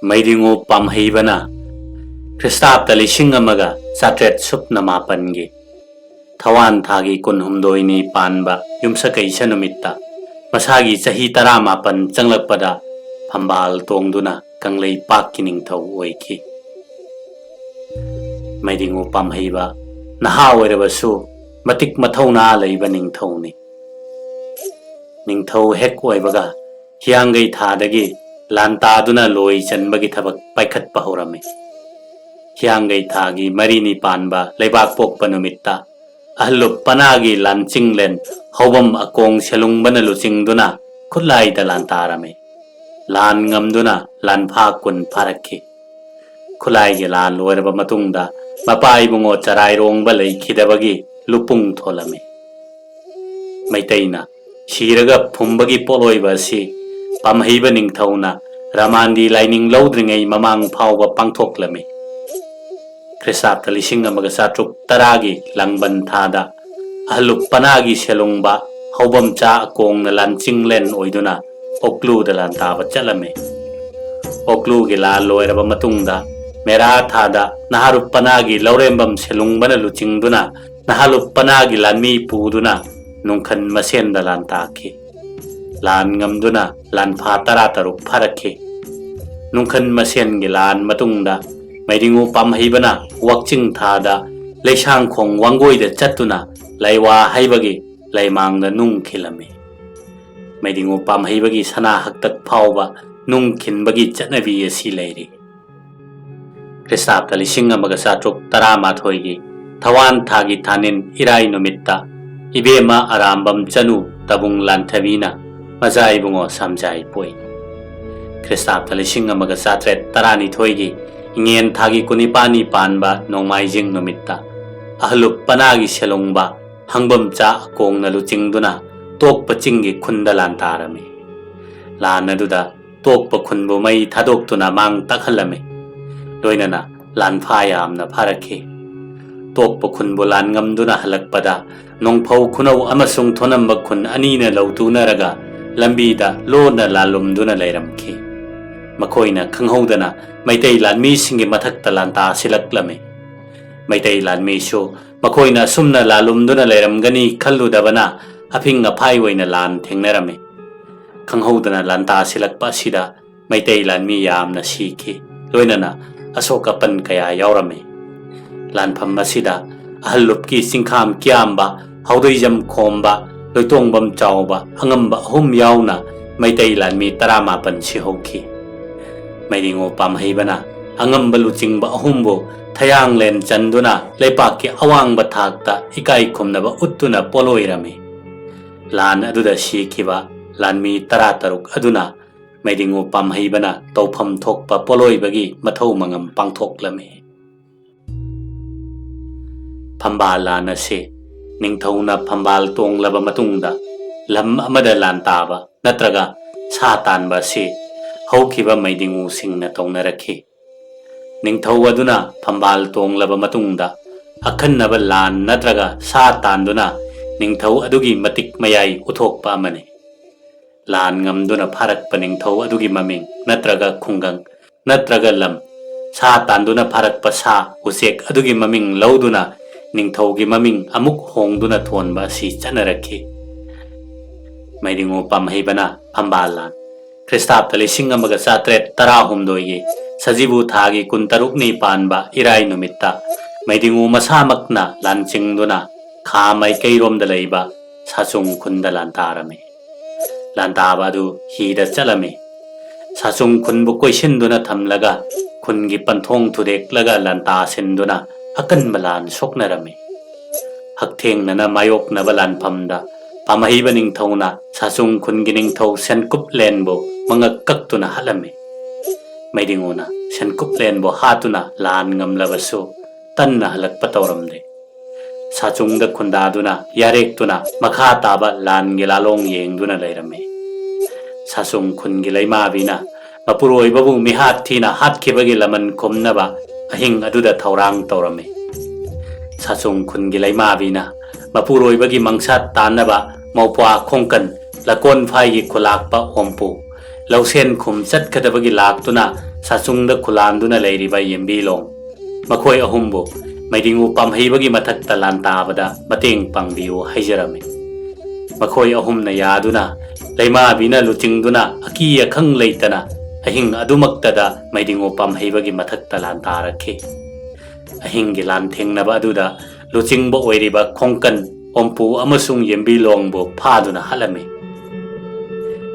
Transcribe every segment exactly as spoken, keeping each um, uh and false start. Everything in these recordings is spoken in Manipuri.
ꯃꯩꯗꯤꯉꯨ ꯄꯥꯝꯍꯩꯕꯅ ꯈ꯭ꯔꯤꯁꯇꯥꯕꯇ ꯂꯤꯁꯤꯡ ꯑꯃꯒ ꯆꯥꯇ꯭ꯔꯦꯠ ꯁꯨꯞꯅ ꯃꯥꯄꯟꯒꯤ ꯊꯋꯥꯟ ꯊꯥꯒꯤ ꯀꯨꯟꯍꯨꯝꯗꯣꯏꯅꯤ ꯄꯥꯟꯕ ꯌꯨꯝꯁꯀꯩꯁ ꯅꯨꯃꯤꯠꯇ ꯃꯁꯥꯒꯤ ꯆꯍꯤ ꯇꯔꯥꯃꯥꯄꯟ ꯆꯪꯂꯛꯄꯗ ꯐꯝꯕꯥꯜ ꯇꯣꯡꯗꯨꯅ ꯀꯪꯂꯩꯄꯥꯛꯀꯤ ꯅꯤꯡꯊꯧ ꯑꯣꯏꯈꯤ꯫ ꯃꯩꯗꯤꯉꯨ ꯄꯥꯝꯍꯩꯕ ꯅꯍꯥ ꯑꯣꯏꯔꯕꯁꯨ ꯃꯇꯤꯛ ꯃꯊꯧꯅꯥ ꯂꯩꯕ ꯅꯤꯡꯊꯧꯅꯤ꯫ ꯅꯤꯡꯊꯧ ꯍꯦꯛ ꯑꯣꯏꯕꯒ ꯍꯤꯌꯥꯡꯒꯩ ꯊꯥꯗꯒꯤ ꯂꯥꯟ ꯇꯥꯗꯨꯅ ꯂꯣꯏ ꯆꯟꯕꯒꯤ ꯊꯕꯛ ꯄꯥꯏꯈꯠꯄ ꯍꯧꯔꯝꯃꯤ꯫ ꯍꯤꯌꯥꯡꯒꯩ ꯊꯥꯒꯤ ꯃꯔꯤꯅꯤ ꯄꯥꯟꯕ ꯂꯩꯕꯥꯛ ꯄꯣꯛꯄ ꯅꯨꯃꯤꯠꯇ ꯑꯍꯜꯂꯨꯞ ꯄꯅꯥꯒꯤ ꯂꯥꯟꯆꯤꯡꯂꯦꯟ ꯍꯧꯕꯝ ꯑꯀꯣꯡ ꯁꯦꯂꯨꯡꯕꯅ ꯂꯨꯆꯤꯡꯗꯨꯅ ꯈꯨꯠꯂꯥꯏꯗ ꯂꯥꯟ ꯇꯥꯔꯝꯃꯤ꯫ ꯂꯥꯟ ꯉꯝꯗꯨꯅ ꯂꯥꯟꯐꯥ ꯀꯨꯟ ꯐꯥꯔꯛꯈꯤ꯫ ꯈꯨꯠꯂꯥꯏꯒꯤ ꯂꯥꯟ ꯂꯣꯏꯔꯕ ꯃꯇꯨꯡꯗ ꯃꯄꯥ ꯏꯕꯨꯡꯉꯣ ꯆꯔꯥꯏꯔꯣꯡꯕ ꯂꯩꯈꯤꯗꯕꯒꯤ ꯂꯨꯄꯨꯡ ꯊꯣꯜꯂꯝꯃꯤ꯫ ꯃꯩꯇꯩꯅ ꯁꯤꯔꯒ ꯐꯨꯝꯕꯒꯤ ꯄꯣꯠꯂꯣꯏꯕ ꯑꯁꯤ ꯄꯥꯝꯍꯩꯕ ꯅꯤꯡꯊꯧꯅ ꯔꯃꯥꯟꯗꯤ ꯂꯥꯏꯅꯤꯡ ꯂꯧꯗ꯭ꯔꯤꯉꯩ ꯃꯃꯥꯡ ꯐꯥꯎꯕ ꯄꯥꯡꯊꯣꯛꯂꯝꯃꯤ꯫ ꯈ꯭ꯔꯤꯁꯇꯥꯕꯇ ꯂꯤꯁꯤꯡ ꯑꯃꯒ ꯆꯥꯇ꯭ꯔꯨꯛ ꯇꯔꯥꯒꯤ ꯂꯥꯡꯕꯟ ꯊꯥꯗ ꯑꯍꯜꯂꯨꯞ ꯄꯅꯥꯒꯤ ꯁꯦꯂꯨꯡꯕ ꯍꯧꯕꯝꯆꯥ ꯑꯀꯣꯡꯅ ꯂꯥꯟꯆꯤꯡꯂꯦꯟ ꯑꯣꯏꯗꯨꯅ ꯑꯣꯛꯂꯨꯗ ꯂꯥꯟ ꯇꯥꯕ ꯆꯠꯂꯝꯃꯤ꯫ ꯑꯣꯛꯂꯨꯒꯤ ꯂꯥꯟ ꯂꯣꯏꯔꯕ ꯃꯇꯨꯡꯗ ꯃꯦꯔꯥ ꯊꯥꯗ ꯅꯍꯥꯔꯨꯞ ꯄꯅꯥꯒꯤ ꯂꯧꯔꯦꯝꯕꯝ ꯁꯦꯂꯨꯡꯕꯅ ꯂꯨꯆꯤꯡꯗꯨꯅ ꯅꯍꯥꯔꯨꯞ ꯄꯅꯥꯒꯤ ꯂꯥꯟꯃꯤ ꯄꯨꯗꯨꯅ ꯅꯨꯡꯈꯟ ꯃꯁꯦꯟꯗ ꯂꯥꯟ ꯇꯥꯈꯤ꯫ ꯂꯥꯟ ꯉꯝꯗꯨꯅ ꯂꯥꯟꯐꯥ ꯇꯔꯥ ꯇꯔꯨꯛ ꯐꯥꯔꯛꯈꯤ꯫ ꯅꯨꯡꯈꯟ ꯃꯁꯦꯟꯒꯤ ꯂꯥꯟ ꯃꯇꯨꯡꯗ ꯃꯩꯗꯤꯉꯨ ꯄꯥꯝꯍꯩꯕꯅ ꯋꯥꯛꯆꯤꯡ ꯊꯥꯗ ꯂꯩꯁꯥꯡꯈꯣꯡ ꯋꯥꯡꯒꯣꯏꯗ ꯆꯠꯇꯨꯅ ꯂꯩꯋꯥ ꯍꯩꯕꯒꯤ ꯂꯩꯃꯥꯡꯗ ꯅꯨꯡ ꯈꯤꯜꯂꯝꯃꯤ꯫ ꯃꯩꯗꯤꯉꯨ ꯄꯥꯝꯍꯩꯕꯒꯤ ꯁꯅꯥ ꯍꯛꯇꯛ ꯐꯥꯎꯕ ꯅꯨꯡ ꯈꯤꯟꯕꯒꯤ ꯆꯠꯅꯕꯤ ꯑꯁꯤ ꯂꯩꯔꯤ꯫ ꯈ꯭ꯔꯤꯁꯇꯥꯕꯇ ꯂꯤꯁꯤꯡ ꯑꯃꯒ ꯆꯥꯇ꯭ꯔꯨꯛ ꯇꯔꯥꯃꯥꯊꯣꯏꯒꯤ ꯊꯋꯥꯟ ꯊꯥꯒꯤ ꯊꯥꯅꯤꯟ ꯏꯔꯥꯏ ꯅꯨꯃꯤꯠꯇ ꯏꯕꯦꯝꯃ ꯑꯔꯥꯝꯕꯝ ꯆꯅꯨ ꯇꯕꯨꯡ ꯂꯥꯟꯊꯕꯤꯅ ꯃꯆꯥ ꯏꯕꯨꯡꯉꯣ ꯁꯝꯖꯥꯏ ꯄꯣꯛꯏ꯫ ꯈ꯭ꯔꯤꯁꯇꯥꯕꯇ ꯂꯤꯁꯤꯡ ꯑꯃꯒ ꯆꯥꯇ꯭ꯔꯦꯠ ꯇꯔꯥꯅꯤꯊꯣꯏꯒꯤ ꯏꯉꯦꯟ ꯊꯥꯒꯤ ꯀꯨꯟꯅꯤꯄꯥꯟꯅꯤ ꯄꯥꯟꯕ ꯅꯣꯡꯃꯥꯏꯖꯤꯡ ꯅꯨꯃꯤꯠꯇ ꯑꯍꯜꯂꯨꯞ ꯄꯅꯥꯒꯤ ꯁꯦꯂꯨꯡꯕ ꯍꯪꯕꯝꯆꯥ ꯑꯀꯣꯡꯅ ꯂꯨꯆꯤꯡꯗꯨꯅ ꯇꯣꯛꯄ ꯆꯤꯡꯒꯤ ꯈꯨꯟꯗ ꯂꯥꯟ ꯇꯥꯔꯝꯃꯤ꯫ ꯂꯥꯟ ꯑꯗꯨꯗ ꯇꯣꯛꯄ ꯈꯨꯟꯕꯨ ꯃꯩ ꯊꯥꯗꯣꯛꯇꯨꯅ ꯃꯥꯡ ꯇꯥꯛꯍꯜꯂꯝꯃꯤ꯫ ꯂꯣꯏꯅꯅ ꯂꯥꯟꯐꯥ ꯌꯥꯝꯅ ꯐꯥꯔꯛꯈꯤ꯫ ꯇꯣꯛꯄ ꯈꯨꯟꯕꯨ ꯂꯥꯟ ꯉꯝꯗꯨꯅ ꯍꯜꯂꯛꯄꯗ ꯅꯣꯡꯐꯧ ꯈꯨꯅꯧ ꯑꯃꯁꯨꯡ ꯊꯣꯅꯝꯕ ꯈꯨꯟ ꯑꯅꯤꯅ ꯂꯧꯇꯨꯅꯔꯒ ꯂꯝꯕꯤꯗ ꯂꯣꯟꯅ ꯂꯥꯜꯂꯨꯝꯗꯨꯅ ꯂꯩꯔꯝꯈꯤ꯫ ꯃꯈꯣꯏꯅ ꯈꯪꯍꯧꯗꯅ ꯃꯩꯇꯩ ꯂꯥꯟꯃꯤꯁꯤꯡꯒꯤ ꯃꯊꯛꯇ ꯂꯥꯟꯇꯥ ꯁꯤꯜꯂꯛꯂꯝꯃꯤ꯫ ꯃꯩꯇꯩ ꯂꯥꯟꯃꯤꯁꯨ ꯃꯈꯣꯏꯅ ꯑꯁꯨꯝꯅ ꯂꯥꯜꯂꯨꯝꯗꯨꯅ ꯂꯩꯔꯝꯒꯅꯤ ꯈꯜꯂꯨꯗꯕꯅ ꯑꯐꯤꯡ ꯑꯐꯥꯏ ꯑꯣꯏꯅ ꯂꯥꯟ ꯊꯦꯡꯅꯔꯝꯃꯤ꯫ ꯈꯪꯍꯧꯗꯅ ꯂꯥꯟꯇꯥ ꯁꯤꯜꯂꯛꯄ ꯑꯁꯤꯗ ꯃꯩꯇꯩ ꯂꯥꯟꯃꯤ ꯌꯥꯝꯅ ꯁꯤꯈꯤ, ꯂꯣꯏꯅꯅ ꯑꯁꯣꯛ ꯑꯄꯟ ꯀꯌꯥ ꯌꯥꯎꯔꯝꯃꯤ꯫ ꯂꯥꯟꯐꯝ ꯑꯁꯤꯗ ꯑꯍꯜ ꯂꯨꯞꯀꯤ ꯆꯤꯡꯈꯥꯝ ꯀꯤꯌꯥꯝꯕ, ꯍꯥꯎꯗꯩꯖꯝ ꯈꯣꯝꯕ, ꯂꯣꯏꯇꯣꯡꯕꯝ ꯆꯥꯎꯕ, ꯑꯉꯝꯕ ꯑꯍꯨꯝ ꯌꯥꯎꯅ ꯃꯩꯇꯩ ꯂꯥꯟꯃꯤ ꯇꯔꯥꯃꯥꯄꯟ ꯁꯤꯍꯧꯈꯤ꯫ ꯃꯩꯗꯤꯉꯣ ꯄꯥꯝꯍꯩꯕꯅ ꯑꯉꯝꯕ ꯂꯨꯆꯤꯡꯕ ꯑꯍꯨꯝꯕꯨ ꯊꯌꯥꯡꯂꯦꯟ ꯆꯟꯗꯨꯅ ꯂꯩꯄꯥꯛꯀꯤ ꯑꯋꯥꯡꯕ ꯊꯥꯛꯇ ꯏꯀꯥꯏ ꯈꯨꯝꯅꯕ ꯎꯠꯇꯨꯅ ꯄꯣꯠꯂꯣꯏꯔꯝꯃꯤ꯫ ꯂꯥꯟ ꯑꯗꯨꯗ ꯁꯤꯈꯤꯕ ꯂꯥꯟꯃꯤ ꯇꯔꯥꯇꯔꯨꯛ ꯑꯗꯨꯅ ꯃꯩꯗꯤꯉꯣ ꯄꯥꯝꯍꯩꯕꯅ ꯇꯧꯐꯝ ꯊꯣꯛꯄ ꯄꯣꯠꯂꯣꯏꯕꯒꯤ ꯃꯊꯧ ꯃꯉꯝ ꯄꯥꯡꯊꯣꯛꯂꯝꯃꯤ꯫ ꯐꯝꯕꯥꯜ ꯂꯥꯟ ꯑꯁꯤ ꯅꯤꯡꯊꯧꯅ ꯐꯝꯕꯥꯜ ꯇꯣꯡꯂꯕ ꯃꯇꯨꯡꯗ ꯂꯝ ꯑꯃꯗ ꯂꯥꯟ ꯇꯥꯕ ꯅꯠꯇ꯭ꯔꯒ ꯁꯥ ꯇꯥꯟꯕ ꯑꯁꯤ ꯍꯧꯈꯤꯕ ꯃꯩꯗꯤꯉꯨꯁꯤꯡꯅ ꯇꯧꯅꯔꯛꯈꯤ꯫ ꯅꯤꯡꯊꯧ ꯑꯗꯨꯅ ꯐꯝꯕꯥꯜ ꯇꯣꯡꯂꯕ ꯃꯇꯨꯡꯗ ꯑꯈꯟꯅꯕ ꯂꯥꯟ ꯅꯠꯇ꯭ꯔꯒ ꯁꯥ ꯇꯥꯟꯗꯨꯅ ꯅꯤꯡꯊꯧ ꯑꯗꯨꯒꯤ ꯃꯇꯤꯛ ꯃꯌꯥꯏ ꯎꯠꯊꯣꯛꯄ ꯑꯃꯅꯤ꯫ ꯂꯥꯟ ꯉꯝꯗꯨꯅ ꯐꯥꯔꯛꯄ ꯅꯤꯡꯊꯧ ꯑꯗꯨꯒꯤ ꯃꯃꯤꯡ ꯅꯠꯇ꯭ꯔꯒ ꯈꯨꯡꯒꯪ ꯅꯠꯇ꯭ꯔꯒ ꯂꯝ, ꯁꯥ ꯇꯥꯟꯗꯨꯅ ꯐꯥꯔꯛꯄ ꯁꯥ, ꯎꯆꯦꯛ ꯑꯗꯨꯒꯤ ꯃꯃꯤꯡ ꯂꯧꯗꯨꯅ ꯅꯤꯡꯊꯧꯒꯤ ꯃꯃꯤꯡ ꯑꯃꯨꯛ ꯍꯣꯡꯗꯨꯅ ꯊꯣꯟꯕ ꯑꯁꯤ ꯆꯠꯅꯔꯛꯈꯤ꯫ ꯃꯩꯗꯤꯉꯣ ꯄꯥꯝꯍꯩꯕꯅ ꯐꯝꯕꯥꯜ ꯂꯥꯟ, ꯈ꯭ꯔꯤꯁꯇꯥꯕꯗ ꯂꯤꯁꯤꯡ ꯑꯃꯒ ꯆꯥꯇ꯭ꯔꯦꯠ ꯇꯔꯥꯍꯨꯝꯗꯣꯏꯒꯤ ꯁꯖꯤꯕꯨ ꯊꯥꯒꯤ ꯀꯨꯟꯇꯔꯨꯛꯅꯤ ꯄꯥꯟꯕ ꯏꯔꯥꯏ ꯅꯨꯃꯤꯠꯇ ꯃꯩꯗꯤꯉꯣ ꯃꯁꯥꯃꯛꯅ ꯂꯥꯟ ꯆꯤꯡꯗꯨꯅ ꯈꯥ ꯃꯥꯏꯀꯩꯔꯣꯝꯗ ꯂꯩꯕ ꯁꯥꯆꯨꯡ ꯈꯨꯟꯗ ꯂꯥꯟꯗꯥꯔꯝꯃꯤ꯫ ꯂꯥꯟꯗꯥꯕ ꯑꯗꯨ ꯍꯤꯗ ꯆꯠꯂꯝꯃꯤ꯫ ꯁꯥꯆꯨꯡ ꯈꯨꯟꯕꯨ ꯀꯣꯏꯁꯤꯟꯗꯨꯅ ꯊꯝꯂꯒ ꯈꯨꯟꯒꯤ ꯄꯟꯊꯣꯡ ꯊꯨꯗꯦꯛꯂꯒ ꯂꯥꯟꯇꯥ ꯁꯤꯟꯗꯨꯅ ꯑꯀꯟꯕ ꯂꯥꯟ ꯁꯣꯛꯅꯔꯝꯃꯤ꯫ ꯍꯛꯊꯦꯡꯅꯅ ꯃꯥꯌꯣꯛꯅꯕ ꯂꯥꯟꯐꯝꯗ ꯄꯥꯝꯍꯩꯕ ꯅꯤꯡꯊꯧꯅ ꯁꯥꯆꯨꯡ ꯈꯨꯟꯒꯤ ꯅꯤꯡꯊꯧ ꯁꯦꯟꯀꯨꯞꯂꯦꯟꯕꯨ ꯃꯉꯛ ꯀꯛꯇꯨꯅ ꯍꯥꯠꯂꯝꯃꯤ꯫ ꯃꯩꯗꯤꯉꯨꯅ ꯁꯦꯟꯀꯨꯞꯂꯦꯟꯕꯨ ꯍꯥꯠꯇꯨꯅ ꯂꯥꯟ ꯉꯝꯂꯕꯁꯨ ꯇꯟꯅ ꯍꯜꯂꯛꯄ ꯇꯧꯔꯝꯗꯦ꯫ ꯁꯥꯆꯨꯡꯗ ꯈꯨꯟꯗꯥꯗꯨꯅ ꯌꯥꯔꯦꯛꯇꯨꯅ ꯃꯈꯥ ꯇꯥꯕ ꯂꯥꯟꯒꯤ ꯂꯥꯂꯣꯡ ꯌꯦꯡꯗꯨꯅ ꯂꯩꯔꯝꯃꯤ꯫ ꯁꯥꯆꯨꯡ ꯈꯨꯟꯒꯤ ꯂꯩꯃꯥꯕꯤꯅ ꯃꯄꯨꯔꯣꯏꯕꯕꯨ ꯃꯤꯍꯥꯠ ꯊꯤꯅ ꯍꯥꯠꯈꯤꯕꯒꯤ ꯂꯃꯟ ꯈꯨꯝꯅꯕ ꯑꯍꯤꯡ ꯑꯗꯨꯗ ꯊꯧꯔꯥꯡ ꯇꯧꯔꯝꯃꯤ꯫ ꯁꯥꯆꯨꯡ ꯈꯨꯟꯒꯤ ꯂꯩꯃꯥꯕꯤꯅ ꯃꯄꯨꯔꯣꯏꯕꯒꯤ ꯃꯪꯁꯥꯠ ꯇꯥꯟꯅꯕ ꯃꯧꯄ꯭ꯋꯥ ꯈꯣꯡꯀꯟ, ꯂꯀꯣꯟꯐꯥꯏꯒꯤ ꯈꯨꯂꯥꯛꯄ ꯑꯣꯝꯄꯨ, ꯂꯧꯁꯦꯟ ꯈꯨꯝ ꯆꯠꯀꯗꯕꯒꯤ ꯂꯥꯛꯇꯨꯅ ꯁꯥꯆꯨꯡꯗ ꯈꯨꯂꯥꯟꯗꯨꯅ ꯂꯩꯔꯤꯕ ꯌꯦꯝꯕꯤꯂꯣꯡ, ꯃꯈꯣꯏ ꯑꯍꯨꯝꯕꯨ ꯃꯩꯗꯤꯡꯉꯨ ꯄꯥꯝꯍꯩꯕꯒꯤ ꯃꯊꯛꯇ ꯂꯥꯟ ꯇꯥꯕꯗ ꯃꯇꯦꯡ ꯄꯥꯡꯕꯤꯌꯨ ꯍꯥꯏꯖꯔꯝꯃꯤ꯫ ꯃꯈꯣꯏ ꯑꯍꯨꯝꯅ ꯌꯥꯗꯨꯅ ꯂꯩꯃꯥꯕꯤꯅ ꯂꯨꯆꯤꯡꯗꯨꯅ ꯑꯀꯤ ꯑꯈꯪ ꯂꯩꯇꯅ ꯑꯍꯤꯡ ꯑꯗꯨꯃꯛꯇꯗ ꯃꯩꯗꯤꯡꯉꯨ ꯄꯥꯝꯍꯩꯕꯒꯤ ꯃꯊꯛꯇ ꯂꯥꯟ ꯇꯥꯔꯛꯈꯤ꯫ ꯑꯍꯤꯡꯒꯤ ꯂꯥꯟ ꯊꯦꯡꯅꯕ ꯑꯗꯨꯗ ꯂꯨꯆꯤꯡꯕ ꯑꯣꯏꯔꯤꯕ ꯈꯣꯡꯀꯟ, ꯑꯣꯝꯄꯨ ꯑꯃꯁꯨꯡ ꯌꯦꯝꯕꯤꯂꯣꯡꯕꯨ ꯐꯥꯗꯨꯅ ꯍꯥꯠꯂꯝꯃꯤ꯫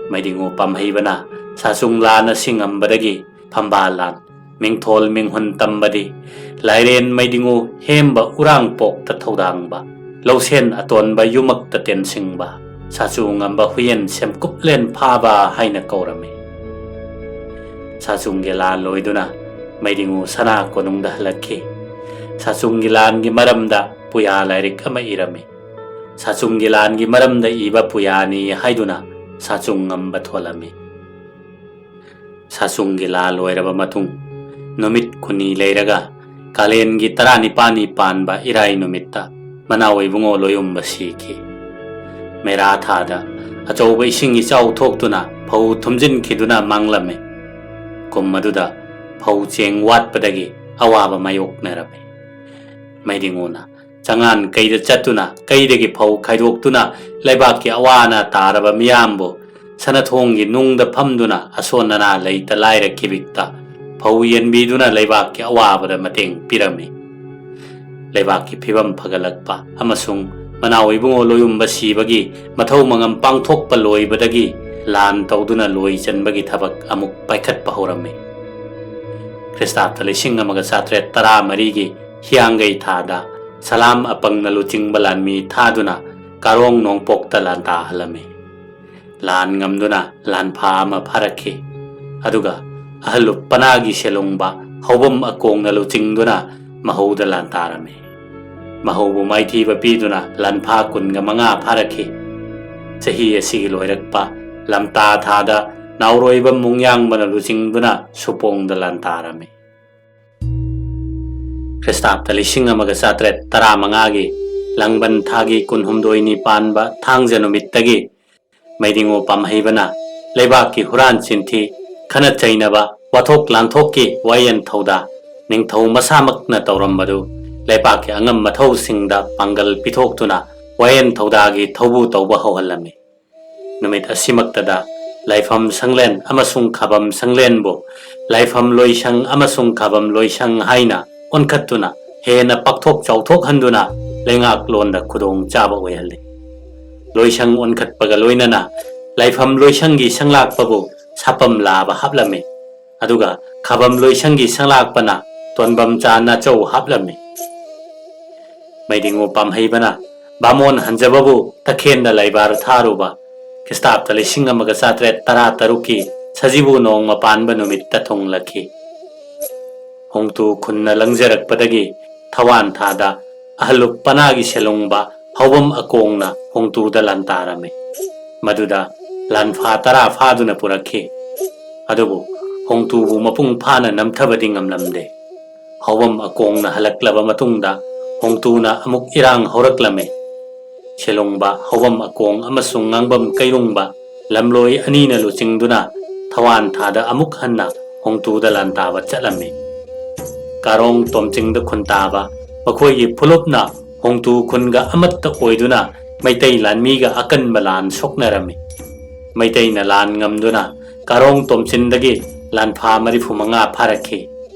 ꯃꯩꯗꯤꯡꯉꯨ ꯄꯥꯝꯍꯩꯕꯅ ꯁꯥꯆꯨꯡ ꯂꯥꯟ ꯑꯁꯤ ꯉꯝꯕꯗꯒꯤ ꯐꯝꯕꯥꯜ ꯂꯥꯟ, ꯃꯤꯡꯊꯣꯜ ꯃꯤꯡꯍꯨꯟ ꯇꯝꯕꯗꯤ, ꯂꯥꯏꯔꯦꯟ ꯃꯩꯗꯤꯡꯉꯨ ꯍꯦꯝꯕ ꯎꯔꯥꯡꯄꯣꯛꯇ ꯊꯧꯗꯥꯡꯕ, ꯂꯧꯁꯦꯟ ꯑꯇꯣꯟꯕ ꯌꯨꯃꯛꯇ ꯇꯦꯟꯁꯤꯡꯕ, ꯁꯥꯆꯨ ꯉꯝꯕ ꯍꯨꯌꯦꯟ ꯁꯦꯝꯀꯨꯞꯂꯦꯟ ꯐꯥꯕ ꯍꯥꯏꯅ ꯀꯧꯔꯝꯃꯤ꯫ ꯁꯥꯆꯨꯡꯒꯤ ꯂꯥꯟ ꯂꯣꯏꯗꯨꯅ ꯃꯩꯗꯤꯡꯉꯨ ꯁꯅꯥ ꯀꯣꯅꯨꯡꯗ ꯍꯜꯂꯛꯈꯤ꯫ ꯁꯥꯆꯨꯡꯒꯤ ꯂꯥꯟꯒꯤ ꯃꯔꯝꯗ ꯄꯨꯌꯥ ꯂꯥꯏꯔꯤꯛ ꯑꯃ ꯏꯔꯝꯃꯤ꯫ ꯁꯥꯆꯨꯡꯒꯤ ꯂꯥꯟꯒꯤ ꯃꯔꯝꯗ ꯏꯕ ꯄꯨꯌꯥꯅꯤ ꯍꯥꯏꯗꯨꯅ ꯁꯥꯆꯨꯡ ꯉꯝꯕ ꯊꯣꯜꯂꯝꯃꯤ꯫ ꯁꯥꯆꯨꯡꯒꯤ ꯂꯥꯟ ꯂꯣꯏꯔꯕ ꯃꯇꯨꯡ ꯅꯨꯃꯤꯠ ꯀꯨꯟꯅꯤ ꯂꯩꯔꯒ ꯀꯥꯂꯦꯟꯒꯤ ꯇꯔꯥꯅꯤꯄꯥꯜꯅꯤ ꯄꯥꯟꯕ ꯏꯔꯥꯏ ꯅꯨꯃꯤꯠꯇ ꯃꯅꯥꯎ ꯏꯕꯨꯡꯉꯣ ꯂꯣꯌꯨꯝꯕ ꯁꯤꯈꯤ꯫ ꯃꯦꯔꯥ ꯊꯥꯗ ꯑꯆꯧꯕ ꯏꯁꯤꯡ ꯏꯆꯥꯎ ꯊꯣꯛꯇꯨꯅ ꯐꯧ ꯊꯨꯝꯖꯤꯟꯈꯤꯗꯨꯅ ꯃꯥꯡꯂꯝꯃꯤ꯫ ꯀꯨꯝ ꯑꯗꯨꯗ ꯐꯧ ꯆꯦꯡ ꯋꯥꯠꯄꯗꯒꯤ ꯑꯋꯥꯕ ꯃꯥꯌꯣꯛꯅꯔꯝꯃꯤ꯫ ꯃꯩꯗꯤꯡꯉꯨꯅ ꯆꯉꯥꯟ ꯀꯩꯗ ꯆꯠꯇꯨꯅ ꯀꯩꯗꯒꯤ ꯐꯧ ꯈꯥꯏꯗꯣꯛꯇꯨꯅ ꯂꯩꯕꯥꯛꯀꯤ ꯑꯋꯥ ꯑꯅꯥ ꯇꯥꯔꯕ ꯃꯤꯌꯥꯝꯕꯨ ꯁꯅꯥꯊꯣꯡꯒꯤ ꯅꯨꯡꯗ ꯐꯝꯗꯨꯅ ꯑꯁꯣꯟ ꯑꯅꯥ ꯂꯩꯇ ꯂꯥꯏꯔ ꯀꯤꯕꯤꯛꯇ ꯐꯧ ꯌꯦꯟꯕꯤꯗꯨꯅ ꯂꯩꯕꯥꯛꯀꯤ ꯑꯋꯥꯕꯗ ꯃꯇꯦꯡ ꯄꯤꯔꯝꯃꯤ꯫ ꯂꯩꯕꯥꯛꯀꯤ ꯐꯤꯕꯝ ꯐꯒꯠꯂꯛꯄ ꯑꯃꯁꯨꯡ ꯃꯅꯥꯎ ꯏꯕꯨꯡꯉꯣ ꯂꯣꯌꯨꯝꯕ ꯁꯤꯕꯒꯤ ꯃꯊꯧ ꯃꯉꯝ ꯄꯥꯡꯊꯣꯛꯄ ꯂꯣꯏꯕꯗꯒꯤ ꯂꯥꯟ ꯇꯧꯗꯨꯅ ꯂꯣꯏ ꯆꯟꯕꯒꯤ ꯊꯕꯛ ꯑꯃꯨꯛ ꯄꯥꯏꯈꯠꯄ ꯍꯧꯔꯝꯃꯤ꯫ ꯈ꯭ꯔꯤꯁꯇꯥꯕꯇ ꯂꯤꯁꯤꯡ ꯑꯃꯒ ꯆꯥꯇ꯭ꯔꯦꯠ ꯇꯔꯥ ꯃꯔꯤꯒꯤ ꯍꯤꯌꯥꯡꯒꯩ ꯊꯥꯗ ꯁꯂꯥꯝ ꯑꯄꯪꯅ ꯂꯨꯆꯤꯡꯕ ꯂꯥꯟꯃꯤ ꯊꯥꯗꯨꯅ ꯀꯥꯔꯣꯡ ꯅꯣꯡꯄꯣꯛꯇ ꯂꯥꯟꯗꯥꯍꯜꯂꯝꯃꯤ꯫ ꯂꯥꯟ ꯉꯝꯗꯨꯅ ꯂꯥꯟꯐꯥ ꯑꯃ ꯐꯥꯔꯛꯈꯤ꯫ ꯑꯗꯨꯒ ꯑꯍꯜꯂꯨꯞ ꯄꯅꯥꯒꯤ ꯁꯦꯂꯨꯡꯕ ꯍꯧꯕꯝ ꯑꯀꯣꯡꯅ ꯂꯨꯆꯤꯡꯗꯨꯅ ꯃꯍꯧꯗ ꯂꯥꯟ ꯇꯥꯔꯝꯃꯤ꯫ ꯃꯍꯧꯕꯨ ꯃꯥꯏꯊꯤꯕ ꯄꯤꯗꯨꯅ ꯂꯥꯟꯐꯥ ꯀꯨꯟꯒ ꯃꯉꯥ ꯐꯥꯔꯛꯈꯤ꯫ ꯆꯍꯤ ꯑꯁꯤꯒꯤ ꯂꯣꯏꯔꯛꯄ ꯂꯝꯇꯥ ꯊꯥꯗ ꯅꯥꯎꯔꯣꯏꯕ ꯃꯨꯡꯌꯥꯡꯕꯅ ꯂꯨꯆꯤꯡꯗꯨꯅ ꯁꯨꯄꯣꯡꯗ ꯂꯥꯟ ꯇꯥꯔꯝꯃꯤ꯫ ꯈ꯭ꯔꯤꯁꯇꯥꯕꯇ ꯂꯤꯁꯤꯡ ꯑꯃꯒ ꯆꯥꯇ꯭ꯔꯦꯠ ꯇꯔꯥꯃꯉꯥꯒꯤ ꯂꯥꯡꯕꯟ ꯊꯥꯒꯤ ꯀꯨꯟꯍꯨꯝꯗꯣꯏꯅꯤ ꯄꯥꯟꯕ ꯊꯥꯡꯖ ꯅꯨꯃꯤꯠꯇꯒꯤ ꯃꯩꯗꯤꯡꯉꯨ ꯄꯥꯝꯍꯩꯕꯅ ꯂꯩꯕꯥꯛꯀꯤ ꯍꯨꯔꯥꯟ ꯆꯤꯟꯊꯤ, ꯈꯠꯅ ꯆꯩꯅꯕ, ꯋꯥꯊꯣꯛ ꯂꯥꯟꯊꯣꯛꯀꯤ ꯋꯥꯌꯦꯟ ꯊꯧꯗꯥ ꯅꯤꯡꯊꯧ ꯃꯁꯥꯃꯛꯅ ꯇꯧꯔꯝꯕꯗꯨ ꯂꯩꯕꯥꯛꯀꯤ ꯑꯉꯝ ꯃꯊꯧꯁꯤꯡꯗ ꯄꯥꯡꯒꯜ ꯄꯤꯊꯣꯛꯇꯨꯅ ꯋꯥꯌꯦꯟ ꯊꯧꯗꯥꯒꯤ ꯊꯧꯕꯨ ꯇꯧꯕ ꯍꯧꯍꯜꯂꯝꯃꯤ꯫ ꯅꯨꯃꯤꯠ ꯑꯁꯤꯃꯛꯇꯗ ꯂꯥꯏꯐꯝ ꯁꯪꯂꯦꯟ ꯑꯃꯁꯨꯡ ꯈꯥꯕꯝ ꯁꯪꯂꯦꯟꯕꯨ ꯂꯥꯏꯐꯝ ꯂꯣꯏꯁꯪ ꯑꯃꯁꯨꯡ ꯈꯥꯕꯝ ꯂꯣꯏꯁꯪ ꯍꯥꯏꯅ ꯑꯣꯟꯈꯠꯇꯨꯅ ꯍꯦꯟꯅ ꯄꯥꯛꯊꯣꯛ ꯆꯥꯎꯊꯣꯛꯍꯟꯗꯨꯅ ꯂꯩꯉꯥꯛꯂꯣꯟꯗ ꯈꯨꯗꯣꯡ ꯆꯥꯕ ꯑꯣꯏꯍꯜꯂꯤ꯫ ꯂꯣꯏꯁꯪ ꯑꯣꯟꯈꯠꯄꯒ ꯂꯣꯏꯅꯅ ꯂꯥꯏꯐꯝ ꯂꯣꯏꯁꯪꯒꯤ ꯁꯪꯂꯥꯛꯄꯕꯨ ꯁꯥꯄꯝ ꯂꯥꯕ ꯍꯥꯞꯂꯝꯃꯤ꯫ ꯑꯗꯨꯒ ꯈꯥꯕꯝ ꯂꯣꯏꯁꯪꯒꯤ ꯁꯪꯂꯥꯛꯄꯅ ꯇꯣꯟꯕꯝ ꯆꯥ ꯅꯥꯆꯧ ꯍꯥꯞꯂꯝꯃꯤ꯫ ꯃꯩꯗꯤꯡꯉꯨ ꯄꯥꯝꯍꯩꯕꯅ ꯕꯥꯃꯣꯟ ꯍꯟꯖꯕꯕꯨ ꯇꯈꯦꯟꯗ ꯂꯩꯕꯥꯔ ꯊꯥꯔꯨꯕ ꯈ꯭ꯔꯤꯁꯇꯥꯕꯗ ꯂꯤꯁꯤꯡ ꯑꯃꯒ ꯆꯥꯇ꯭ꯔꯦꯠ ꯇꯔꯥ ꯇꯔꯨꯛꯀꯤ ꯁꯖꯤꯕꯨ ꯅꯣꯡꯃ ꯄꯥꯟꯕ ꯅꯨꯃꯤꯠꯇ ꯊꯨꯡꯂꯈꯤ꯫ ꯍꯣꯡꯇꯨ ꯈꯨꯟꯅ ꯂꯪꯖꯔꯛꯄꯗꯒꯤ ꯊꯋꯥꯟ ꯊꯥꯗ ꯑꯍꯜꯂꯨꯞ ꯄꯅꯥꯒꯤ ꯁꯦꯂꯨꯡꯕ ꯍꯧꯕꯝ ꯑꯀꯣꯡꯅ ꯍꯣꯡꯇꯨꯗ ꯂꯥꯟꯇꯥꯔꯝꯃꯤ꯫ ꯃꯗꯨꯗ ꯂꯥꯟꯐꯥ ꯇꯔꯥ ꯐꯥꯗꯨꯅ ꯄꯨꯔꯛꯈꯤ꯫ ꯑꯗꯨꯕꯨ ꯍꯣꯡꯇꯨꯕꯨ ꯃꯄꯨꯡ ꯐꯥꯅ ꯅꯝꯊꯕꯗꯤ ꯉꯝꯂꯝꯗꯦ꯫ ꯍꯧꯕꯝ ꯑꯀꯣꯡꯅ ꯍꯜꯂꯛꯂꯕ ꯃꯇꯨꯡꯗ ꯍꯣꯡꯇꯨꯅ ꯑꯃꯨꯛ ꯏꯔꯥꯡ ꯍꯧꯔꯛꯂꯝꯃꯤ꯫ ꯁꯦꯂꯨꯡꯕ ꯍꯧꯕꯝ ꯑꯀꯣꯡ ꯑꯃꯁꯨꯡ ꯉꯥꯡꯕꯝ ꯀꯩꯔꯨꯡꯕ ꯂꯝꯂꯣꯏ ꯑꯅꯤꯅ ꯂꯨꯆꯤꯡꯗꯨꯅ ꯊꯋꯥꯟ ꯊꯥꯗ ꯑꯃꯨꯛ ꯍꯟꯅ ꯍꯣꯡꯇꯨꯗ ꯂꯥꯟꯇꯥꯕ ꯆꯠꯂꯝꯃꯤ꯫ ꯀꯥꯔꯣꯡ ꯇꯣꯝꯆꯤꯡꯗ ꯈꯨꯟꯇꯥꯕ ꯃꯈꯣꯏꯒꯤ ꯐꯨꯂꯨꯞꯅ ꯍꯣꯡꯇꯨ ꯈꯨꯟꯒ ꯑꯃꯠꯇ ꯑꯣꯏꯗꯨꯅ ꯃꯩꯇꯩ ꯂꯥꯟꯃꯤꯒ ꯑꯀꯟꯕ ꯂꯥꯟ ꯁꯣꯛꯅꯔꯝꯃꯤ꯫ ꯃꯩꯇꯩꯅ ꯂꯥꯟ ꯉꯝꯗꯨꯅ ꯀꯥꯔꯣꯡ ꯇꯣꯝꯆꯤꯟꯗꯒꯤ ꯂꯥꯟꯐꯥ ꯃꯔꯤꯐꯨ ꯃꯉꯥ ꯐꯥꯔꯛꯈꯤ꯫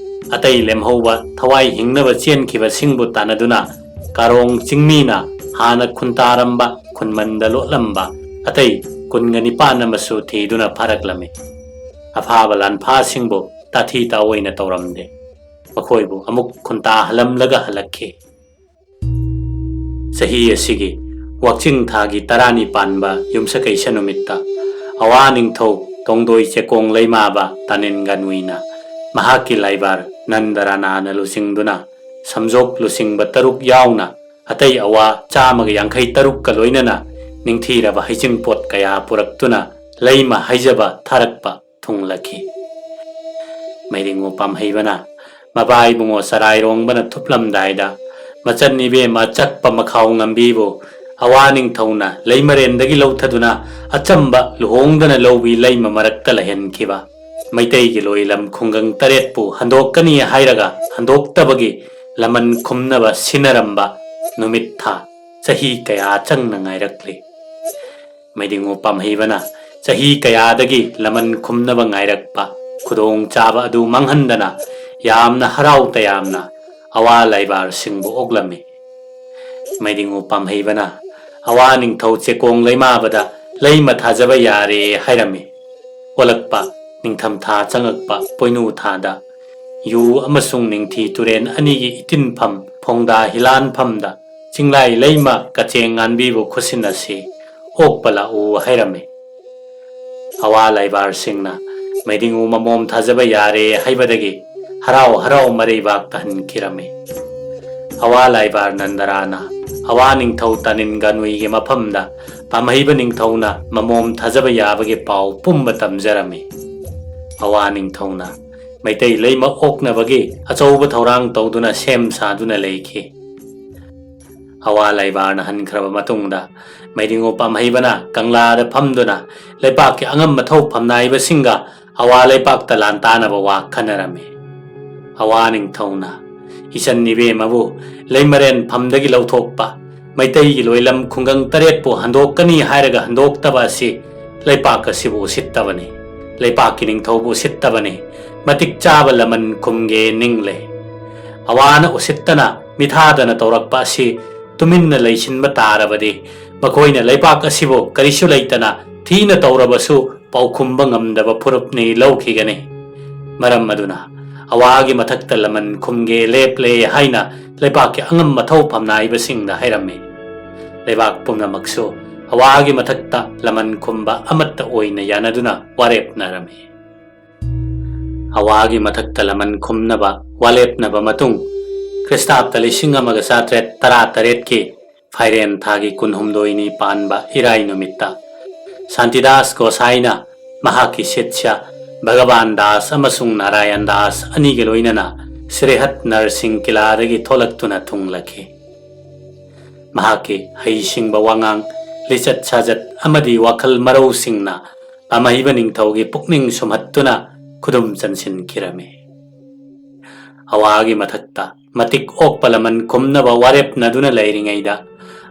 ꯑꯇꯩ ꯂꯦꯝꯍꯧꯕ ꯊꯋꯥꯏ ꯍꯤꯡꯅꯕ ꯆꯦꯟꯈꯤꯕꯁꯤꯡꯕꯨ ꯇꯥꯟꯅꯗꯨꯅ ꯀꯥꯔꯣꯡ ꯆꯤꯡꯃꯤꯅ ꯍꯥꯟꯅ ꯈꯨꯟꯇꯥꯔꯝꯕ ꯈꯨꯟꯃꯟꯗ ꯂꯣꯠꯂꯝꯕ ꯑꯇꯩ ꯀꯨꯟꯒ ꯅꯤꯄꯥꯟ ꯑꯃꯁꯨ ꯊꯤꯗꯨꯅ ꯐꯥꯔꯛꯂꯝꯃꯤ꯫ ꯑꯐꯥꯕ ꯂꯥꯟꯐꯥꯁꯤꯡꯕꯨ ꯇꯥꯊꯤ ꯇꯥꯑꯣꯏꯅ ꯇꯧꯔꯝꯗꯦ꯫ ꯃꯈꯣꯏꯕꯨ ꯑꯃꯨꯛ ꯈꯨꯟꯇꯥꯍꯜꯂꯝꯂꯒ ꯍꯜꯂꯛꯈꯤ꯫ ꯆꯍꯤ ꯑꯁꯤꯒꯤ ꯋꯥꯛꯆꯤꯡ ꯊꯥꯒꯤ ꯇꯔꯥꯅꯤ ꯄꯥꯟꯕ ꯌꯨꯝꯁꯀꯩꯁ ꯅꯨꯃꯤꯠꯇ ꯑꯋꯥ ꯅꯤꯡꯊꯧ ꯇꯣꯡꯗꯣꯏ ꯆꯦꯀꯣꯡ ꯂꯩꯃꯥꯕ ꯇꯥꯅꯤꯟ ꯒꯥꯅꯨꯏꯅ ꯃꯍꯥꯛꯀꯤ ꯂꯥꯏꯕꯥꯔ ꯅꯟꯗꯔꯥꯅꯥꯅ ꯂꯨꯆꯤꯡꯗꯨꯅ ꯁꯝꯖꯣꯛ ꯂꯨꯆꯤꯡꯕ ꯇꯔꯨꯛ ꯌꯥꯎꯅ ꯑꯇꯩ ꯑꯋꯥ ꯆꯥꯝꯃꯒ ꯌꯥꯡꯈꯩ ꯇꯔꯨꯛꯀ ꯂꯣꯏꯅꯅ ꯅꯤꯡꯊꯤꯔꯕ ꯍꯩꯖꯤꯡꯄꯣꯠ ꯀꯌꯥ ꯄꯨꯔꯛꯇꯨꯅ ꯂꯩꯃ ꯍꯩꯖꯕ ꯊꯥꯔꯛꯄ ꯊꯨꯡꯂꯈꯤ꯫ ꯃꯩꯔꯤꯡꯉꯨ ꯄꯥꯝꯍꯩꯕꯅ ꯃꯕꯥꯏꯕꯨꯡꯉꯣ ꯆꯔꯥꯏꯔꯣꯡꯕꯅ ꯊꯨꯞꯂꯝꯗꯥꯏꯗ ꯃꯆꯟ ꯏꯕꯦꯝꯃ ꯆꯛꯄ ꯃꯈꯥꯎ ꯉꯝꯕꯤꯕꯨ ꯑꯋꯥ ꯅꯤꯡꯊꯧꯅ ꯂꯩꯃꯔꯦꯟꯗꯒꯤ ꯂꯧꯊꯗꯨꯅ ꯑꯆꯝꯕ ꯂꯨꯍꯣꯡꯗꯅ ꯂꯧꯕꯤ ꯂꯩꯃ ꯃꯔꯛꯇ ꯂꯩꯍꯟꯈꯤꯕ ꯃꯩꯇꯩꯒꯤ ꯂꯣꯏꯂꯝ ꯈꯨꯡꯒꯪ ꯇꯔꯦꯠꯄꯨ ꯍꯟꯗꯣꯛꯀꯅꯤ ꯍꯥꯏꯔꯒ ꯍꯟꯗꯣꯛꯇꯕꯒꯤ ꯂꯃꯟ ꯈꯨꯝꯅꯕ ꯁꯤꯟꯅꯔꯝꯕ ꯅꯨꯃꯤꯠ ꯊꯥ ꯆꯍꯤ ꯀꯌꯥ ꯆꯪꯅ ꯉꯥꯏꯔꯛꯂꯤ꯫ ꯃꯩꯗꯤꯡꯉꯨ ꯄꯥꯝꯍꯩꯕꯅ ꯆꯍꯤ ꯀꯌꯥꯗꯒꯤ ꯂꯃꯟ ꯈꯨꯝꯅꯕ ꯉꯥꯏꯔꯛꯄ ꯈꯨꯗꯣꯡ ꯆꯥꯕ ꯑꯗꯨ ꯃꯥꯡꯍꯟꯗꯅ ꯌꯥꯝꯅ ꯍꯔꯥꯎ ꯇꯌꯥꯝꯅ ꯑꯋꯥ ꯂꯥꯏꯕꯥꯔꯁꯤꯡꯕꯨ ꯑꯣꯛꯂꯝꯃꯤ꯫ ꯃꯩꯗꯤꯡꯉꯨ ꯄꯥꯝꯍꯩꯕꯅ ꯑꯋꯥ ꯅꯤꯡꯊꯧ ꯆꯦꯀꯣꯡ ꯂꯩꯃꯥꯕꯗ ꯂꯩꯃ ꯊꯥꯖꯕ ꯌꯥꯔꯦ ꯍꯥꯏꯔꯝꯃꯤ꯫ ꯑꯣꯜꯂꯛꯄ ꯅꯤꯡꯊꯝꯊꯥ ꯆꯪꯉꯛꯄ ꯄꯣꯏꯅꯨ ꯊꯥꯗ ꯌꯨ ꯑꯃꯁꯨꯡ ꯅꯤꯡꯊꯤ ꯇꯨꯔꯦꯟ ꯑꯅꯤꯒꯤ ꯏꯇꯤꯟꯐꯝ ꯐꯣꯡꯗꯥ ꯍꯤꯂꯥꯟꯐꯝꯗ ꯆꯤꯡꯂꯥꯏ ꯂꯩꯃ ꯀꯆꯦꯡ ꯉꯥꯟꯕꯤꯕꯨ ꯈꯨꯠꯁꯤꯟꯅꯁꯤ, ꯑꯣꯛꯄ ꯂꯥꯛꯎ ꯍꯥꯏꯔꯝꯃꯤ꯫ ꯑꯋꯥ ꯂꯥꯏꯕꯥꯔꯁꯤꯡꯅ ꯃꯩꯗꯤꯡꯉꯨ ꯃꯃꯣꯝ ꯊꯥꯖꯕ ꯌꯥꯔꯦ ꯍꯥꯏꯕꯗꯒꯤ ꯍꯔꯥꯎ ꯍꯔꯥꯎ ꯃꯔꯩꯕꯥꯛ ꯇꯥꯍꯟꯈꯤꯔꯝꯃꯤ꯫ ꯑꯋꯥ ꯂꯥꯏꯕꯥꯔ ꯅꯟꯗꯔꯥꯅ ꯑꯋꯥ ꯅꯤꯡꯊꯧ ꯇꯥꯅꯤꯟ ꯒꯥꯅꯨꯏꯒꯤ ꯃꯐꯝꯗ ꯄꯥꯝꯍꯩꯕ ꯅꯤꯡꯊꯧꯅ ꯃꯃꯣꯝ ꯊꯥꯖꯕ ꯌꯥꯕꯒꯤ ꯄꯥꯎ ꯄꯨꯝꯕ ꯇꯝꯖꯔꯝꯃꯤ꯫ ꯑꯋꯥ ꯅꯤꯡꯊꯧꯅ ꯃꯩꯇꯩ ꯂꯩꯃ ꯑꯣꯛꯅꯕꯒꯤ ꯑꯆꯧꯕ ꯊꯧꯔꯥꯡ ꯇꯧꯗꯨꯅ ꯁꯦꯝ ꯁꯥꯗꯨꯅ ꯂꯩꯈꯤ꯫ ꯑꯋꯥ ꯂꯥꯏꯕꯥꯔꯅ ꯍꯟꯈ꯭ꯔꯕ ꯃꯇꯨꯡꯗ ꯃꯩꯗꯤꯡꯉꯨ ꯄꯥꯝꯍꯩꯕꯅ ꯀꯪꯂꯥꯗ ꯐꯝꯗꯨꯅ ꯂꯩꯄꯥꯛꯀꯤ ꯑꯉꯝ ꯑꯊꯧ ꯐꯝꯅꯥꯏꯕꯁꯤꯡꯒ ꯑꯋꯥ ꯂꯩꯄꯥꯛꯇ ꯂꯥꯟꯇꯥꯅꯕ ꯋꯥ ꯈꯟꯅꯔꯝꯃꯤ꯫ ꯑꯋꯥ ꯅꯤꯡꯊꯧꯅ ꯏꯆꯟ ꯏꯕꯦꯝꯃꯕꯨ ꯂꯩꯃꯔꯦꯟ ꯐꯝꯗꯒꯤ ꯂꯧꯊꯣꯛꯄ ꯃꯩꯇꯩꯒꯤ ꯂꯣꯏꯂꯝ ꯈꯨꯡꯒꯪ ꯇꯔꯦꯠꯄꯨ ꯍꯟꯗꯣꯛꯀꯅꯤ ꯍꯥꯏꯔꯒ ꯍꯟꯗꯣꯛꯇꯕ ꯑꯁꯤ ꯂꯩꯄꯥꯛ ꯑꯁꯤꯕꯨ ꯎꯁꯤꯠꯇꯕꯅꯤ, ꯂꯩꯄꯥꯛꯀꯤ ꯅꯤꯡꯊꯧꯕꯨ ꯎꯁꯤꯠꯇꯕꯅꯤ, ꯃꯇꯤꯛ ꯆꯥꯕ ꯂꯃꯟ ꯈꯨꯝꯒꯦ ꯅꯤꯡꯂꯦ꯫ ꯑꯋꯥꯅ ꯎꯁꯤꯠꯇꯅ ꯃꯤꯊꯥꯗꯅ ꯇꯧꯔꯛꯄ ꯑꯁꯤ ꯇꯨꯃꯤꯟꯅ ꯂꯩꯁꯤꯟꯕ ꯇꯥꯔꯕꯗꯤ ꯃꯈꯣꯏꯅ ꯂꯩꯄꯥꯛ ꯑꯁꯤꯕꯨ ꯀꯔꯤꯁꯨ ꯂꯩꯇꯅ ꯊꯤꯅ ꯇꯧꯔꯕꯁꯨ ꯄꯥꯎꯈꯨꯝꯕ ꯉꯝꯗꯕ ꯐꯨꯔꯨꯞꯅꯤ ꯂꯧꯈꯤꯒꯅꯤ꯫ ꯃꯔꯝ ꯑꯗꯨꯅ ꯑꯋꯥꯒꯤ ꯃꯊꯛꯇ ꯂꯃꯟ ꯈꯨꯝꯒꯦ ꯂꯦꯞꯂꯦ ꯍꯥꯏꯅ ꯂꯩꯕꯥꯛꯀꯤ ꯑꯉꯝ ꯑꯊꯧ ꯐꯝꯅꯥꯏꯕꯁꯤꯡꯗ ꯍꯥꯏꯔꯝꯃꯤ꯫ ꯂꯩꯕꯥꯛ ꯄꯨꯝꯅꯃꯛꯁꯨ ꯑꯋꯥꯒꯤ ꯃꯊꯛꯇ ꯂꯃꯟ ꯈꯨꯝꯕ ꯑꯃꯠꯇ ꯑꯣꯏꯅ ꯌꯥꯅꯗꯨꯅ ꯋꯥꯔꯦꯞꯅꯔꯝꯃꯤ꯫ ꯑꯋꯥꯒꯤ ꯃꯊꯛꯇ ꯂꯃꯟ ꯈꯨꯝꯅꯕ ꯋꯥꯂꯦꯞꯅꯕ ꯃꯇꯨꯡ, ꯈ꯭ꯔꯤꯁꯇꯥꯕꯇ ꯂꯤꯁꯤꯡ ꯑꯃꯒ ꯆꯥꯇ꯭ꯔꯦꯠ ꯇꯔꯥ ꯇꯔꯦꯠꯀꯤ ꯐꯥꯏꯔꯦꯟ ꯊꯥꯒꯤ ꯀꯨꯟꯍꯨꯝꯗꯣꯏꯅꯤ ꯄꯥꯟꯕ ꯏꯔꯥꯏ ꯅꯨꯃꯤꯠꯇ ꯁꯥꯟꯇꯤꯗꯥꯁ ꯒꯣꯁꯥꯏꯅ ꯃꯍꯥꯛꯀꯤ ꯁꯤꯠꯁ꯭ꯌ ꯚꯒꯕꯥꯟ ꯗꯥꯁ ꯑꯃꯁꯨꯡ ꯅꯥꯔꯥꯌꯟ ꯗꯥꯁ ꯑꯅꯤꯒ ꯂꯣꯏꯅꯅ ꯁ꯭ꯔꯤꯍꯠ ꯅꯔꯁꯤꯡ ꯀꯤꯂꯥꯗꯒꯤ ꯊꯣꯛꯂꯛꯇꯨꯅ ꯊꯨꯡꯂꯈꯤ꯫ ꯃꯍꯥꯛꯀꯤ ꯍꯩꯁꯤꯡꯕ ꯋꯥꯉꯥꯡ, ꯂꯤꯆꯠ ꯁꯥꯖꯠ ꯑꯃꯗꯤ ꯋꯥꯈꯜ ꯃꯔꯧꯁꯤꯡꯅ ꯄꯥꯝꯍꯩꯕ ꯅꯤꯡꯊꯧꯒꯤ ꯄꯨꯛꯅꯤꯡ ꯁꯨꯝꯍꯠꯇꯨꯅ ꯈꯨꯗꯨꯝ ꯆꯟꯁꯤꯟꯈꯤꯔꯝꯃꯤ꯫ ꯑꯋꯥꯒꯤ ꯃꯊꯛꯇ ꯃꯇꯤꯛ ꯑꯣꯛꯄ ꯂꯃꯟ ꯈꯨꯝꯅꯕ ꯋꯥꯔꯦꯞꯅꯗꯨꯅ ꯂꯩꯔꯤꯉꯩꯗ,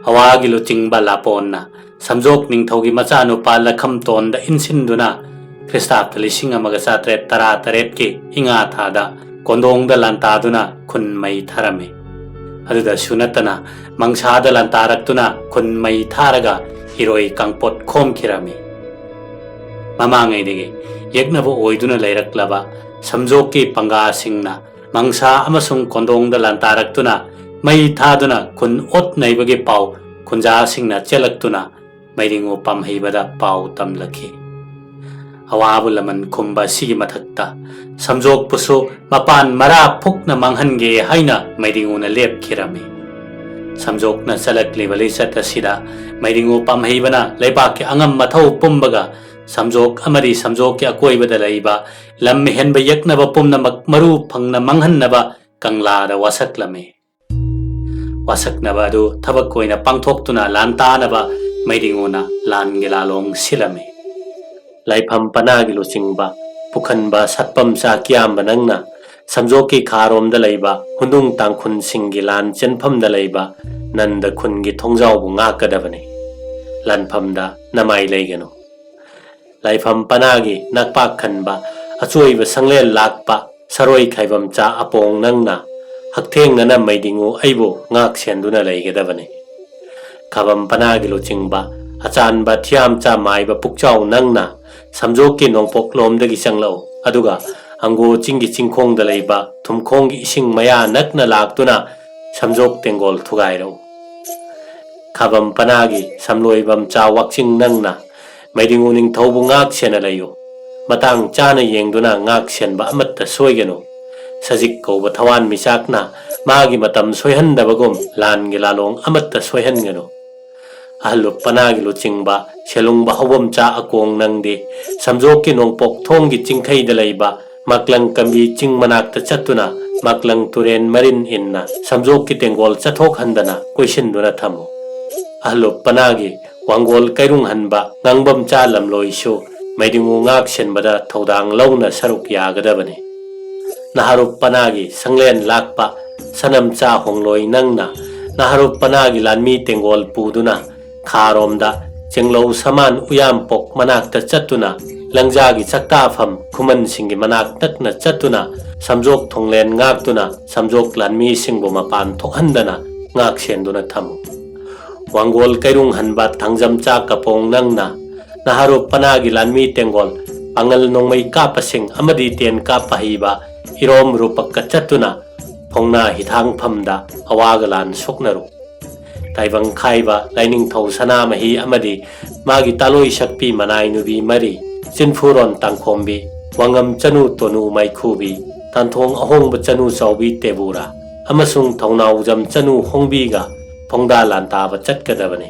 ꯑꯋꯥꯒꯤ ꯂꯨꯆꯤꯡꯕ ꯂꯥꯄꯣꯟꯅ ꯁꯝꯖꯣꯛ ꯅꯤꯡꯊꯧꯒꯤ ꯃꯆꯥꯅꯨꯄꯥ ꯂꯈꯝꯇꯣꯟꯗ ꯏꯟꯁꯤꯟꯗꯨꯅ ꯈ꯭ꯔꯤꯁꯇꯥꯕꯇ ꯂꯤꯁꯤꯡ ꯑꯃꯒ ꯆꯥꯇ꯭ꯔꯦꯠ ꯇꯔꯥ ꯇꯔꯦꯠꯀꯤ ꯏꯉꯥ ꯊꯥꯗ ꯀꯣꯟꯗꯣꯡꯗ ꯂꯥꯟꯇꯥꯗꯨꯅ ꯈꯨꯟ ꯃꯩ ꯊꯥꯔꯝꯃꯤ꯫ ꯑꯗꯨꯗꯁꯨ ꯅꯠꯇꯅ ꯃꯪꯁꯥꯗ ꯂꯥꯟꯇꯥꯔꯛꯇꯨꯅ ꯈꯨꯟ ꯃꯩ ꯊꯥꯔꯒ ꯏꯔꯣꯏ ꯀꯥꯡꯄꯣꯠ ꯈꯣꯝꯈꯤꯔꯝꯃꯤ꯫ ꯃꯃꯥꯡꯉꯩꯗꯒꯤ ꯌꯦꯛꯅꯕ ꯑꯣꯏꯗꯨꯅ ꯂꯩꯔꯛꯂꯕ ꯁꯝꯖꯣꯛꯀꯤ ꯄꯪꯒꯥꯁꯤꯡꯅ ꯃꯪꯁꯥ ꯑꯃꯁꯨꯡ ꯀꯣꯟꯗꯣꯡꯗ ꯂꯥꯟꯇꯥꯔꯛꯇꯨꯅ ꯃꯩ ꯊꯥꯗꯨꯅ ꯈꯨꯟ ꯑꯣꯠ ꯅꯩꯕꯒꯤ ꯄꯥꯎ ꯈꯨꯟꯖꯥꯁꯤꯡꯅ ꯆꯦꯜꯂꯛꯇꯨꯅ ꯃꯩꯗꯤꯡꯉꯨ ꯄꯥꯝꯍꯩꯕꯗ ꯄꯥꯎ ꯇꯝꯂꯛꯈꯤ꯫ ꯑꯋꯥꯕ ꯂꯃꯟ ꯈꯨꯝꯕ ꯑꯁꯤꯒꯤ ꯃꯊꯛꯇ ꯁꯝꯖꯣꯛꯄꯨꯁꯨ ꯃꯄꯥꯟ ꯃꯔꯥ ꯐꯨꯛꯅ ꯃꯥꯡꯍꯟꯒꯦ ꯍꯥꯏꯅ ꯃꯩꯗꯤꯡꯉꯨꯅ ꯂꯦꯞꯈꯤꯔꯝꯃꯤ꯫ ꯁꯝꯖꯣꯛꯅ ꯆꯠꯂꯛꯂꯤꯕ ꯂꯤꯆꯠ ꯑꯁꯤꯗ ꯃꯩꯗꯤꯡꯉꯨ ꯄꯥꯝꯍꯩꯕꯅ ꯂꯩꯕꯥꯛꯀꯤ ꯑꯉꯝ ꯑꯊꯧ ꯄꯨꯝꯕꯒ ꯁꯝꯖꯣꯛ ꯑꯃꯗꯤ ꯁꯝꯖꯣꯛꯀꯤ ꯑꯀꯣꯏꯕꯗ ꯂꯩꯕ ꯂꯝ ꯍꯦꯟꯕ ꯌꯦꯛꯅꯕ ꯄꯨꯝꯅꯃꯛ ꯃꯔꯨ ꯐꯪꯅ ꯃꯥꯡꯍꯟꯅꯕ ꯀꯪꯂꯥꯗ ꯋꯥꯁꯛꯂꯝꯃꯤ꯫ ꯋꯥꯁꯛꯅꯕ ꯑꯗꯨ ꯊꯕꯛ ꯑꯣꯏꯅ ꯄꯥꯡꯊꯣꯛꯇꯨꯅ ꯂꯥꯟ ꯇꯥꯅꯕ ꯃꯩꯗꯤꯡꯉꯨꯅ ꯂꯥꯟꯒꯤ ꯂꯥꯂꯣꯡ ꯁꯤꯜꯂꯝꯃꯤ꯫ ꯂꯥꯏꯐꯝ ꯄꯅꯥꯒꯤ ꯂꯨꯆꯤꯡꯕ ꯄꯨꯈꯟꯕ ꯁꯠꯄꯝꯆꯥ ꯀꯤꯌꯥꯝꯕ ꯅꯪꯅ ꯁꯝꯖꯣꯛꯀꯤ ꯈꯥꯔꯣꯝꯗ ꯂꯩꯕ ꯍꯨꯟꯗꯨꯡ ꯇꯥꯡꯈꯨꯟꯁꯤꯡꯒꯤ ꯂꯥꯟ ꯆꯦꯟꯐꯝꯗ ꯂꯩꯕ ꯅꯟꯗ ꯈꯨꯟꯒꯤ ꯊꯣꯡꯖꯥꯎꯕꯨ ꯉꯥꯛꯀꯗꯕꯅꯤ꯫ ꯂꯥꯟꯐꯝꯗ ꯅꯃꯥꯏ ꯂꯩꯒꯅꯨ꯫ ꯂꯥꯏꯐꯝ ꯄꯅꯥꯒꯤ ꯅꯛꯄꯥꯛ ꯈꯟꯕ ꯑꯆꯣꯏꯕ ꯁꯪꯂꯦꯟ ꯂꯥꯛꯄ ꯁꯔꯣꯏ ꯈꯥꯏꯕꯝꯆꯥ ꯑꯄꯣꯡ ꯅꯪꯅ ꯍꯛꯊꯦꯡꯅꯅ ꯃꯩꯗꯤꯡꯉꯨ ꯑꯩꯕꯨ ꯉꯥꯛ ꯁꯦꯟꯗꯨꯅ ꯂꯩꯒꯗꯕꯅꯤ꯫ ꯈꯥꯕꯝ ꯄꯅꯥꯒꯤ ꯂꯨꯆꯤꯡꯕ ꯑꯆꯥꯟꯕ ꯊꯤꯌꯥꯝꯆꯥ ꯃꯥꯏꯕ ꯄꯨꯛꯆꯥꯎ ꯅꯪꯅ ꯁꯝꯖꯣꯛꯀꯤ ꯅꯣꯡꯄꯣꯛꯂꯣꯝꯗꯒꯤ ꯆꯪꯂꯛꯎ, ꯑꯗꯨꯒ ꯑꯪꯒꯣ ꯆꯤꯡꯒꯤ ꯆꯤꯡꯈꯣꯡꯗ ꯂꯩꯕ ꯊꯨꯝꯈꯣꯡꯒꯤ ꯏꯁꯤꯡ ꯃꯌꯥ ꯅꯛꯅ ꯂꯥꯛꯇꯨꯅ ꯁꯝꯖꯣꯛ ꯇꯦꯡꯒꯣꯜ ꯊꯨꯒꯥꯏꯔꯛꯎ꯫ ꯈꯥꯕꯝ ꯄꯅꯥꯒꯤ ꯁꯝꯂꯣꯏꯕꯝꯆꯥ ꯋꯥꯛꯆꯤꯡ ꯅꯪꯅ ꯃꯩꯗꯤꯡꯉꯨ ꯅꯤꯡꯊꯧꯕꯨ ꯉꯥꯛ ꯁꯦꯟꯅ ꯂꯩꯌꯨ꯫ ꯃꯇꯥꯡ ꯆꯥꯅ ꯌꯦꯡꯗꯨꯅ ꯉꯥꯛ ꯁꯦꯟꯕ ꯑꯃꯠꯇ ꯁꯣꯏꯒꯅꯨ꯫ ꯁꯖꯤꯛ ꯀꯧꯕ ꯊꯋꯥꯟ ꯃꯤꯆꯥꯛꯅ ꯃꯥꯒꯤ ꯃꯇꯝ ꯁꯣꯏꯍꯟꯗꯕꯒꯨꯝ ꯂꯥꯟꯒꯤ ꯂꯥꯂꯣꯡ ꯑꯃꯠꯇ ꯁꯣꯏꯍꯟꯒꯅꯨ꯫ ꯑꯍꯜ ꯂꯨꯞ ꯄꯅꯥꯒꯤ ꯂꯨꯆꯤꯡꯕ ꯁꯦꯂꯨꯡꯕ ꯍꯧꯕꯝꯆꯥ ꯑꯀꯣꯡ ꯅꯪꯗꯤ ꯁꯝꯖꯣꯛꯀꯤ ꯅꯣꯡꯄꯣꯛ ꯊꯣꯡꯒꯤ ꯆꯤꯡꯈꯩꯗ ꯂꯩꯕ ꯃꯥꯛꯂꯪ ꯀꯝꯕꯤ ꯆꯤꯡ ꯃꯅꯥꯛꯇ ꯆꯠꯇꯨꯅ ꯃꯥꯛꯂꯪ ꯇꯨꯔꯦꯟ ꯃꯔꯤꯟ ꯏꯟꯅ ꯁꯝꯖꯣꯛꯀꯤ ꯇꯦꯡꯒꯣꯜ ꯆꯠꯊꯣꯛꯍꯟꯗꯅ ꯀꯣꯏꯁꯤꯟꯗꯨꯅ ꯊꯝꯃꯨ꯫ ꯑꯍꯜꯂꯨꯞ ꯄꯅꯥꯒꯤ ꯋꯥꯡꯒꯣꯜ ꯀꯩꯔꯨꯡ ꯍꯟꯕ ꯉꯥꯡꯕꯝꯆꯥ ꯂꯝꯂꯣꯏꯁꯨ ꯃꯩꯗꯤꯡꯉꯨ ꯉꯥꯛ ꯁꯦꯟꯕꯗ ꯊꯧꯗꯥꯡ ꯂꯧꯅ ꯁꯔꯨꯛ ꯌꯥꯒꯗꯕꯅꯤ꯫ ꯅꯍꯥꯔꯨꯞ ꯄꯅꯥꯒꯤ ꯁꯪꯂꯦꯟ ꯂꯥꯛꯄ ꯁꯅꯝꯆꯥ ꯍꯣꯡꯂꯣꯏ ꯅꯪꯅ ꯅꯍꯥꯔꯨꯞ ꯄꯅꯥꯒꯤ ꯂꯥꯟꯃꯤ ꯇꯦꯡꯒꯣꯜ ꯄꯨꯗꯨꯅ ꯈꯥꯔꯣꯝꯗ ꯆꯦꯡꯂꯧ ꯁꯃꯥꯟ ꯎꯌꯥꯝꯄꯣꯛ ꯃꯅꯥꯛꯇ ꯆꯠꯇꯨꯅ, ꯂꯪꯖꯥꯒꯤ ꯆꯥꯛꯇꯥꯐꯝ ꯈꯨꯃꯟꯁꯤꯡꯒꯤ ꯃꯅꯥꯛ ꯅꯛꯅ ꯆꯠꯇꯨꯅ, ꯁꯝꯖꯣꯛ ꯊꯣꯡꯂꯦꯟ ꯉꯥꯛꯇꯨꯅ, ꯁꯝꯖꯣꯛ ꯂꯥꯟꯃꯤꯁꯤꯡꯕꯨ ꯃꯄꯥꯟ ꯊꯣꯛꯍꯟꯗꯅ ꯉꯥꯛ ꯁꯦꯟꯗꯨꯅ ꯊꯝꯃꯨ꯫ ꯋꯥꯡꯒꯣꯜ ꯀꯩꯔꯨꯡ ꯍꯟꯕ ꯊꯥꯡꯖꯝꯆꯥ ꯀꯄꯣꯡ ꯅꯪꯅ ꯅꯍꯥꯔꯨꯞ ꯄꯅꯥꯒꯤ ꯂꯥꯟꯃꯤ ꯇꯦꯡꯒꯣꯜ, ꯄꯥꯡꯒꯜ ꯅꯣꯡꯃꯩ ꯀꯥꯞꯄꯁꯤꯡ ꯑꯃꯗꯤ ꯇꯦꯟ ꯀꯥꯞꯄ ꯍꯩꯕ ꯏꯔꯣꯝ ꯔꯨꯄꯛꯀ ꯆꯠꯇꯨꯅ ꯐꯣꯡꯅꯥ ꯍꯤꯊꯥꯡꯐꯝꯗ ꯑꯋꯥꯒ ꯂꯥꯟ ꯁꯣꯛꯅꯔꯨ꯫ ꯇꯥꯏꯕꯪ ꯈꯥꯏꯕ ꯂꯥꯏꯅꯤꯡꯊꯧ ꯁꯅꯥꯃꯍꯤ ꯑꯃꯗꯤ ꯃꯥꯒꯤ ꯇꯥꯂꯣꯏ ꯁꯛꯄꯤ ꯃꯅꯥꯏ ꯅꯨꯕꯤ ꯃꯔꯤ, ꯆꯤꯟꯐꯨꯔꯣꯟ ꯇꯥꯡꯈꯣꯝꯕꯤ, ꯋꯥꯉꯝ ꯆꯅꯨ ꯇꯣꯅꯨ ꯃꯩꯈꯨꯕꯤ, ꯇꯥꯟꯊꯣꯡ ꯑꯍꯣꯡꯕ ꯆꯅꯨ ꯆꯥꯎꯕꯤ ꯇꯦꯕꯨꯔꯥ ꯑꯃꯁꯨꯡ ꯊꯧꯅꯥꯎꯖꯝ ꯆꯅꯨ ꯍꯣꯡꯕꯤꯒ ꯐꯣꯡꯗꯥ ꯂꯥꯟꯇꯥꯕ ꯆꯠꯀꯗꯕꯅꯤ꯫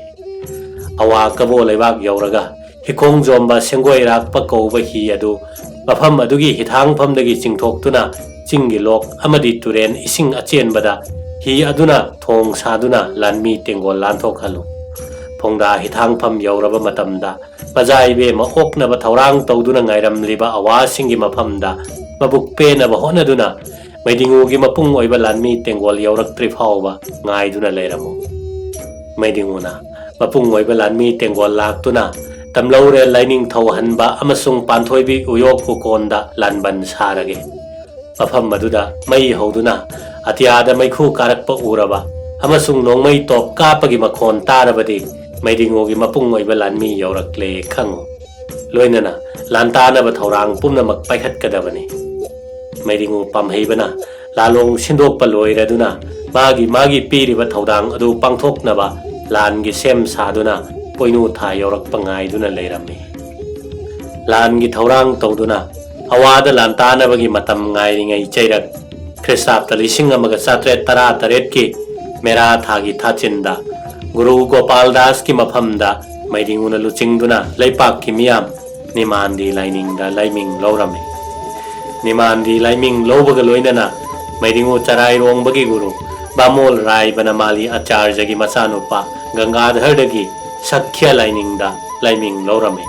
ꯑꯋꯥ ꯀꯕꯣ ꯂꯩꯕꯥꯛ ꯌꯧꯔꯒ ꯍꯤꯈꯣꯡ ꯖꯣꯝꯕ ꯁꯦꯡꯒꯣꯏꯔꯥꯛꯄ ꯀꯧꯕ ꯍꯤ ꯑꯗꯨ ꯃꯐꯝ ꯑꯗꯨꯒꯤ ꯍꯤꯊꯥꯡꯐꯝꯗꯒꯤ ꯆꯤꯡꯊꯣꯛꯇꯨꯅ ꯆꯤꯡꯒꯤ ꯂꯣꯛ ꯑꯃꯗꯤ ꯇꯨꯔꯦꯟ ꯏꯁꯤꯡ ꯑꯆꯦꯟꯕꯗ ꯍꯤ ꯑꯗꯨꯅ ꯊꯣꯡ ꯁꯥꯗꯨꯅ ꯂꯥꯟꯃꯤ ꯇꯦꯡꯒꯣꯜ ꯂꯥꯟꯊꯣꯛꯍꯜꯂꯨ꯫ ꯐꯣꯡꯗꯥ ꯍꯤꯊꯥꯡꯐꯝ ꯌꯧꯔꯕ ꯃꯇꯝꯗ ꯄ꯭ꯔꯖꯥ ꯏꯕꯦꯝꯃ ꯑꯣꯛꯅꯕ ꯊꯧꯔꯥꯡ ꯇꯧꯗꯨꯅ ꯉꯥꯏꯔꯝꯂꯤꯕ ꯑꯋꯥꯁꯤꯡꯒꯤ ꯃꯐꯝꯗ ꯃꯕꯨꯛ ꯄꯦꯟꯅꯕ ꯍꯣꯠꯅꯗꯨꯅ ꯃꯩꯗꯤꯡꯉꯨꯒꯤ ꯃꯄꯨꯡ ꯑꯣꯏꯕ ꯂꯥꯟꯃꯤ ꯇꯦꯡꯒꯣꯜ ꯌꯧꯔꯛꯇ꯭ꯔꯤ ꯐꯥꯎꯕ ꯉꯥꯏꯗꯨꯅ ꯂꯩꯔꯝꯃꯨ꯫ ꯃꯩꯗꯤꯡꯉꯨꯅ ꯃꯄꯨꯡ ꯑꯣꯏꯕ ꯂꯥꯟꯃꯤ ꯇꯦꯡꯒꯣꯜ ꯂꯥꯛꯇꯨꯅ ꯇꯝꯂꯧꯔꯦꯜ ꯂꯥꯏꯅꯤꯡꯊꯧ ꯍꯟꯕ ꯑꯃꯁꯨꯡ ꯄꯥꯟꯊꯣꯏꯕꯤ ꯎꯌꯣꯛ ꯎꯀꯣꯟꯗ ꯂꯥꯟꯕꯟ ꯁꯥꯔꯒꯦ꯫ ꯃꯐꯝ ꯑꯗꯨꯗ ꯃꯩ ꯍꯧꯗꯨꯅ ꯑꯇꯤꯌꯥꯗ ꯃꯩꯈꯨ ꯀꯥꯔꯛꯄ ꯎꯔꯕ ꯑꯃꯁꯨꯡ ꯅꯣꯡꯃꯩ ꯇꯣꯞ ꯀꯥꯞꯄꯒꯤ ꯃꯈꯣꯟ ꯇꯥꯔꯕꯗꯤ ꯃꯩꯗꯤꯡꯉꯨꯒꯤ ꯃꯄꯨꯡ ꯑꯣꯏꯕ ꯂꯥꯟꯃꯤ ꯌꯧꯔꯛꯂꯦ ꯈꯪꯉꯨ꯫ ꯂꯣꯏꯅꯅ ꯂꯥꯟꯇꯥꯅꯕ ꯊꯧꯔꯥꯡ ꯄꯨꯝꯅꯃꯛ ꯄꯥꯏꯈꯠꯀꯗꯕꯅꯤ꯫ ꯃꯩꯗꯤꯡꯉꯨ ꯄꯥꯝꯍꯩꯕꯅ ꯂꯥꯂꯣꯡ ꯁꯤꯟꯗꯣꯛꯄ ꯂꯣꯏꯔꯗꯨꯅ ꯃꯥꯒꯤ ꯃꯥꯒꯤ ꯄꯤꯔꯤꯕ ꯊꯧꯗꯥꯡ ꯑꯗꯨ ꯄꯥꯡꯊꯣꯛꯅꯕ ꯂꯥꯟꯒꯤ ꯁꯦꯝ ꯁꯥꯗꯨꯅ ꯄꯣꯏꯅꯨ ꯊꯥ ꯌꯧꯔꯛꯄ ꯉꯥꯏꯗꯨꯅ ꯂꯩꯔꯝꯃꯤ꯫ ꯂꯥꯟꯒꯤ ꯊꯧꯔꯥꯡ ꯇꯧꯗꯨꯅ ꯑꯋꯥꯗ ꯂꯥꯟꯇꯥꯅꯕꯒꯤ ꯃꯇꯝ ꯉꯥꯏꯔꯤꯉꯩ ꯆꯩꯔꯛ ꯈ꯭ꯔꯤꯁꯇꯥꯕꯇ ꯂꯤꯁꯤꯡ ꯑꯃꯒ ꯆꯥꯇ꯭ꯔꯦꯠ ꯇꯔꯥ ꯇꯔꯦꯠꯀꯤ ꯃꯦꯔꯥ ꯊꯥꯒꯤ ꯊꯥꯆꯤꯟꯗ ꯒꯨꯔꯨ ꯒꯣꯄꯥꯜ ꯗꯥꯁꯀꯤ ꯃꯐꯝꯗ ꯃꯩꯗꯤꯡꯉꯨꯅ ꯂꯨꯆꯤꯡꯗꯨꯅ ꯂꯩꯄꯥꯛꯀꯤ ꯃꯤꯌꯥꯝ ꯅꯤꯃꯥꯟꯗꯤ ꯂꯥꯏꯅꯤꯡꯗ ꯂꯥꯏꯃꯤꯡ ꯂꯧꯔꯝꯃꯤ꯫ ꯅꯤꯃꯥꯟꯗꯤ ꯂꯥꯏꯃꯤꯡ ꯂꯧꯕꯒ ꯂꯣꯏꯅꯅ ꯃꯩꯗꯤꯡꯉꯨ ꯆꯔꯥꯏꯔꯣꯡꯕꯒꯤ ꯒꯨꯔꯨ ꯕꯥꯃꯣꯜ ꯔꯥꯏ ꯕꯅꯃꯥꯂꯤ ꯑꯆꯥꯔꯖꯒꯤ ꯃꯆꯥꯅꯨꯄꯥ ꯒꯪꯒꯥꯙꯔꯗꯒꯤ ꯁꯛꯈ꯭ꯌ ꯂꯥꯏꯅꯤꯡꯗ ꯂꯥꯏꯃꯤꯡ ꯂꯧꯔꯝꯃꯤ꯫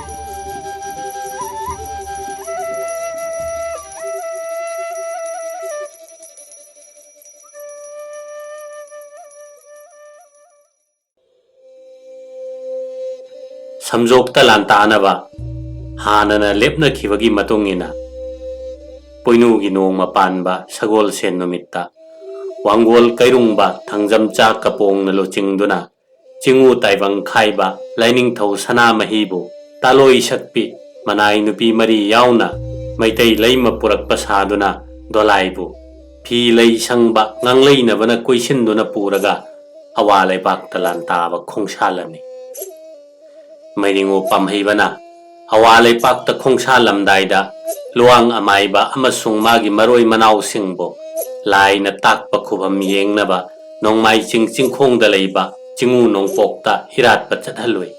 ꯁꯝꯖꯣꯛꯇ ꯂꯥꯟꯇꯥꯅꯕ ꯍꯥꯟꯅꯅ ꯂꯦꯞꯅꯈꯤꯕꯒꯤ ꯃꯇꯨꯡ ꯏꯟꯅ, ꯄꯣꯏꯅꯨꯒꯤ ꯅꯣꯡꯃ ꯄꯥꯟꯕ ꯁꯒꯣꯜꯁꯦꯟ ꯅꯨꯃꯤꯠꯇ, ꯋꯥꯡꯒꯣꯜ ꯀꯩꯔꯨꯡꯕ ꯊꯥꯡꯖꯝꯆꯥ ꯀꯄꯣꯡꯅ ꯂꯨꯆꯤꯡꯗꯨꯅ, ꯆꯤꯡꯉꯨ ꯇꯥꯏꯕꯪ ꯈꯥꯏꯕ ꯂꯥꯏꯅꯤꯡꯊꯧ ꯁꯅꯥꯃꯍꯤꯕꯨ, ꯇꯥꯂꯣꯏ ꯁꯛꯄꯤ ꯃꯅꯥꯏ ꯅꯨꯄꯤ ꯃꯔꯤ ꯌꯥꯎꯅ, ꯃꯩꯇꯩ ꯂꯩꯃ ꯄꯨꯔꯛꯄ ꯁꯥꯗꯨꯅ, ꯗꯣꯂꯥꯏꯕꯨ ꯐꯤ ꯂꯩ ꯁꯪꯕ ꯉꯥꯡꯂꯩꯅꯕꯅ ꯀꯣꯏꯁꯤꯟꯗꯨꯅ ꯄꯨꯔꯒ, ꯑꯋꯥ ꯂꯩꯄꯥꯛꯇ ꯂꯥꯟꯇꯥꯕ ꯈꯣꯡꯁꯥꯜꯂꯝꯃꯤ꯫ ꯃꯩꯔꯤꯉꯨ ꯄꯥꯝꯍꯩꯕꯅ ꯑꯋꯥ ꯂꯩꯄꯥꯛꯇ ꯈꯣꯡꯁꯥꯜꯂꯝꯗꯥꯏꯗ, ꯂꯨꯋꯥꯡ ꯑꯃꯥꯏꯕ ꯑꯃꯁꯨꯡ ꯃꯥꯒꯤ ꯃꯔꯣꯏ ꯃꯅꯥꯎꯁꯤꯡꯕꯨ ꯂꯥꯏꯅ ꯇꯥꯛꯄ ꯈꯨꯕꯝ ꯌꯦꯡꯅꯕ ꯅꯣꯡꯃꯥꯏ ꯆꯤꯡ ꯆꯤꯡꯈꯣꯡꯗ ꯂꯩꯕ ꯆꯤꯡꯉꯨ ꯅꯣꯡꯄꯣꯛꯇ ꯏꯔꯥꯠꯄ ꯆꯠꯍꯜꯂꯨꯏ꯫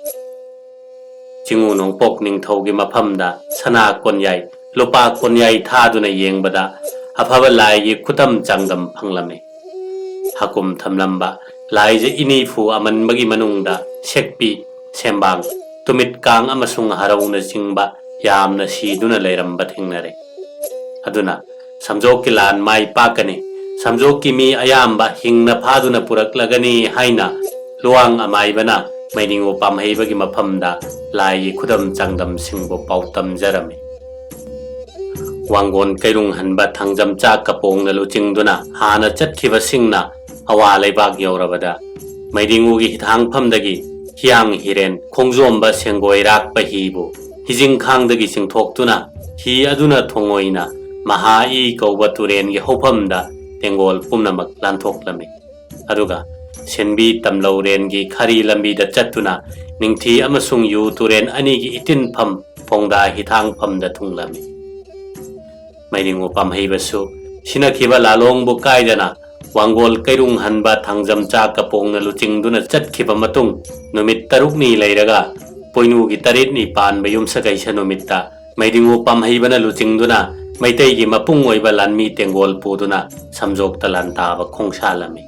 ꯆꯤꯡꯉꯨ ꯅꯣꯡꯄꯣꯛ ꯅꯤꯡꯊꯧꯒꯤ ꯃꯐꯝꯗ ꯁꯅꯥ ꯀꯣꯟꯌꯥꯏ, ꯂꯨꯄꯥ ꯀꯣꯟꯌꯥꯏ ꯊꯥꯗꯨꯅ ꯌꯦꯡꯕꯗ, ꯑꯐꯕ ꯂꯥꯏꯒꯤ ꯈꯨꯗꯝ ꯆꯥꯡꯗꯝ ꯐꯪꯂꯝꯃꯤ꯫ ꯍꯥꯀꯨꯝ ꯊꯝꯂꯝꯕ ꯂꯥꯏꯖ ꯏꯅꯤꯐꯨ ꯑꯃꯟꯕꯒꯤ ꯃꯅꯨꯡꯗ ꯁꯦꯛꯄꯤ, ꯁꯦꯝꯕꯥꯡ, ꯇꯨꯃꯤꯠ ꯀꯥꯡ ꯑꯃꯁꯨꯡ ꯍꯔꯧꯅꯆꯤꯡꯕ ꯌꯥꯝꯅ ꯁꯤꯗꯨꯅ ꯂꯩꯔꯝꯕ ꯊꯦꯡꯅꯔꯦ꯫ ꯑꯗꯨꯅ ꯁꯝꯖꯣꯛꯀꯤ ꯂꯥꯟ ꯃꯥꯏ ꯄꯥꯛꯀꯅꯤ, ꯁꯝꯖꯣꯛꯀꯤ ꯃꯤ ꯑꯌꯥꯝꯕ ꯍꯤꯡꯅ ꯐꯥꯗꯨꯅ ꯄꯨꯔꯛꯂꯒꯅꯤ ꯍꯥꯏꯅ ꯂꯨꯋꯥꯡ ꯑꯃꯥꯏꯕꯅ ꯃꯩꯅꯤꯡꯉꯨ ꯄꯥꯝꯍꯩꯕꯒꯤ ꯃꯐꯝꯗ ꯂꯥꯏꯒꯤ ꯈꯨꯗꯝ ꯆꯥꯡꯗꯝꯁꯤꯡꯕꯨ ꯄꯥꯎ ꯇꯝꯖꯔꯝꯃꯤ꯫ ꯋꯥꯡꯒꯣꯟ ꯀꯩꯔꯨꯡ ꯍꯟꯕ ꯊꯥꯡꯖꯝꯆꯥ ꯀꯄꯣꯡꯅ ꯂꯨꯆꯤꯡꯗꯨꯅ ꯍꯥꯟꯅ ꯆꯠꯈꯤꯕꯁꯤꯡꯅ ꯑꯋꯥ ꯂꯩꯕꯥꯛ ꯌꯧꯔꯕꯗ, ꯃꯩꯗꯤꯡꯉꯨꯒꯤ ꯍꯤꯊꯥꯡꯐꯝꯗꯒꯤ ꯍꯤꯌꯥꯡ ꯍꯤꯔꯦꯟ ꯈꯣꯡꯖꯣꯝꯕ ꯁꯦꯡꯒꯣꯏ ꯔꯥꯛꯄ ꯍꯤꯕꯨ ꯍꯤꯖꯤꯡꯈꯥꯡꯗꯒꯤ ꯆꯤꯡꯊꯣꯛꯇꯨꯅ, ꯍꯤ ꯑꯗꯨꯅ ꯊꯣꯡꯉꯣꯏꯅ ꯃꯍꯥ ꯏ ꯀꯧꯕ ꯇꯨꯔꯦꯟꯒꯤ ꯍꯧꯐꯝꯗ ꯇꯦꯡꯒꯣꯜ ꯄꯨꯝꯅꯃꯛ ꯂꯥꯟꯊꯣꯛꯂꯝꯃꯤ꯫ ꯑꯗꯨꯒ ꯁꯦꯟꯕꯤ ꯇꯝꯂꯧꯔꯦꯟꯒꯤ ꯈꯥꯔꯤ ꯂꯝꯕꯤꯗ ꯆꯠꯇꯨꯅ ꯅꯤꯡꯊꯤ ꯑꯃꯁꯨꯡ ꯌꯨ ꯇꯨꯔꯦꯟ ꯑꯅꯤꯒꯤ ꯏꯇꯤꯟꯐꯝ ꯐꯣꯡꯗꯥ ꯍꯤꯊꯥꯡꯐꯝꯗ ꯊꯨꯡꯂꯝꯃꯤ꯫ ꯃꯩꯅꯤꯡꯉꯨ ꯄꯥꯝꯍꯩꯕꯁꯨ ꯁꯤꯅꯈꯤꯕ ꯂꯥꯂꯣꯡꯕꯨ ꯀꯥꯏꯗꯅ ꯋꯥꯡꯒꯣꯜ ꯀꯩꯔꯨꯡ ꯍꯟꯕ ꯊꯥꯡꯖꯝꯆꯥ ꯀꯄꯣꯡꯅ ꯂꯨꯆꯤꯡꯗꯨꯅ ꯆꯠꯈꯤꯕ ꯃꯇꯨꯡ, ꯅꯨꯃꯤꯠ ꯇꯔꯨꯛꯅꯤ ꯂꯩꯔꯒ, ꯄꯣꯏꯅꯨꯒꯤ ꯇꯔꯦꯠꯅꯤ ꯄꯥꯟꯕ ꯌꯨꯝꯁꯀꯩꯁ ꯅꯨꯃꯤꯠꯇ ꯃꯩꯗꯤꯡꯉꯨ ꯄꯥꯝꯍꯩꯕꯅ ꯂꯨꯆꯤꯡꯗꯨꯅ ꯃꯩꯇꯩꯒꯤ ꯃꯄꯨꯡ ꯑꯣꯏꯕ ꯂꯥꯟꯃꯤ ꯇꯦꯡꯒꯣꯜ ꯄꯨꯗꯨꯅ ꯁꯝꯖꯣꯛꯇ ꯂꯥꯟꯇꯥꯕ ꯈꯣꯡꯁꯥꯜꯂꯝꯃꯤ꯫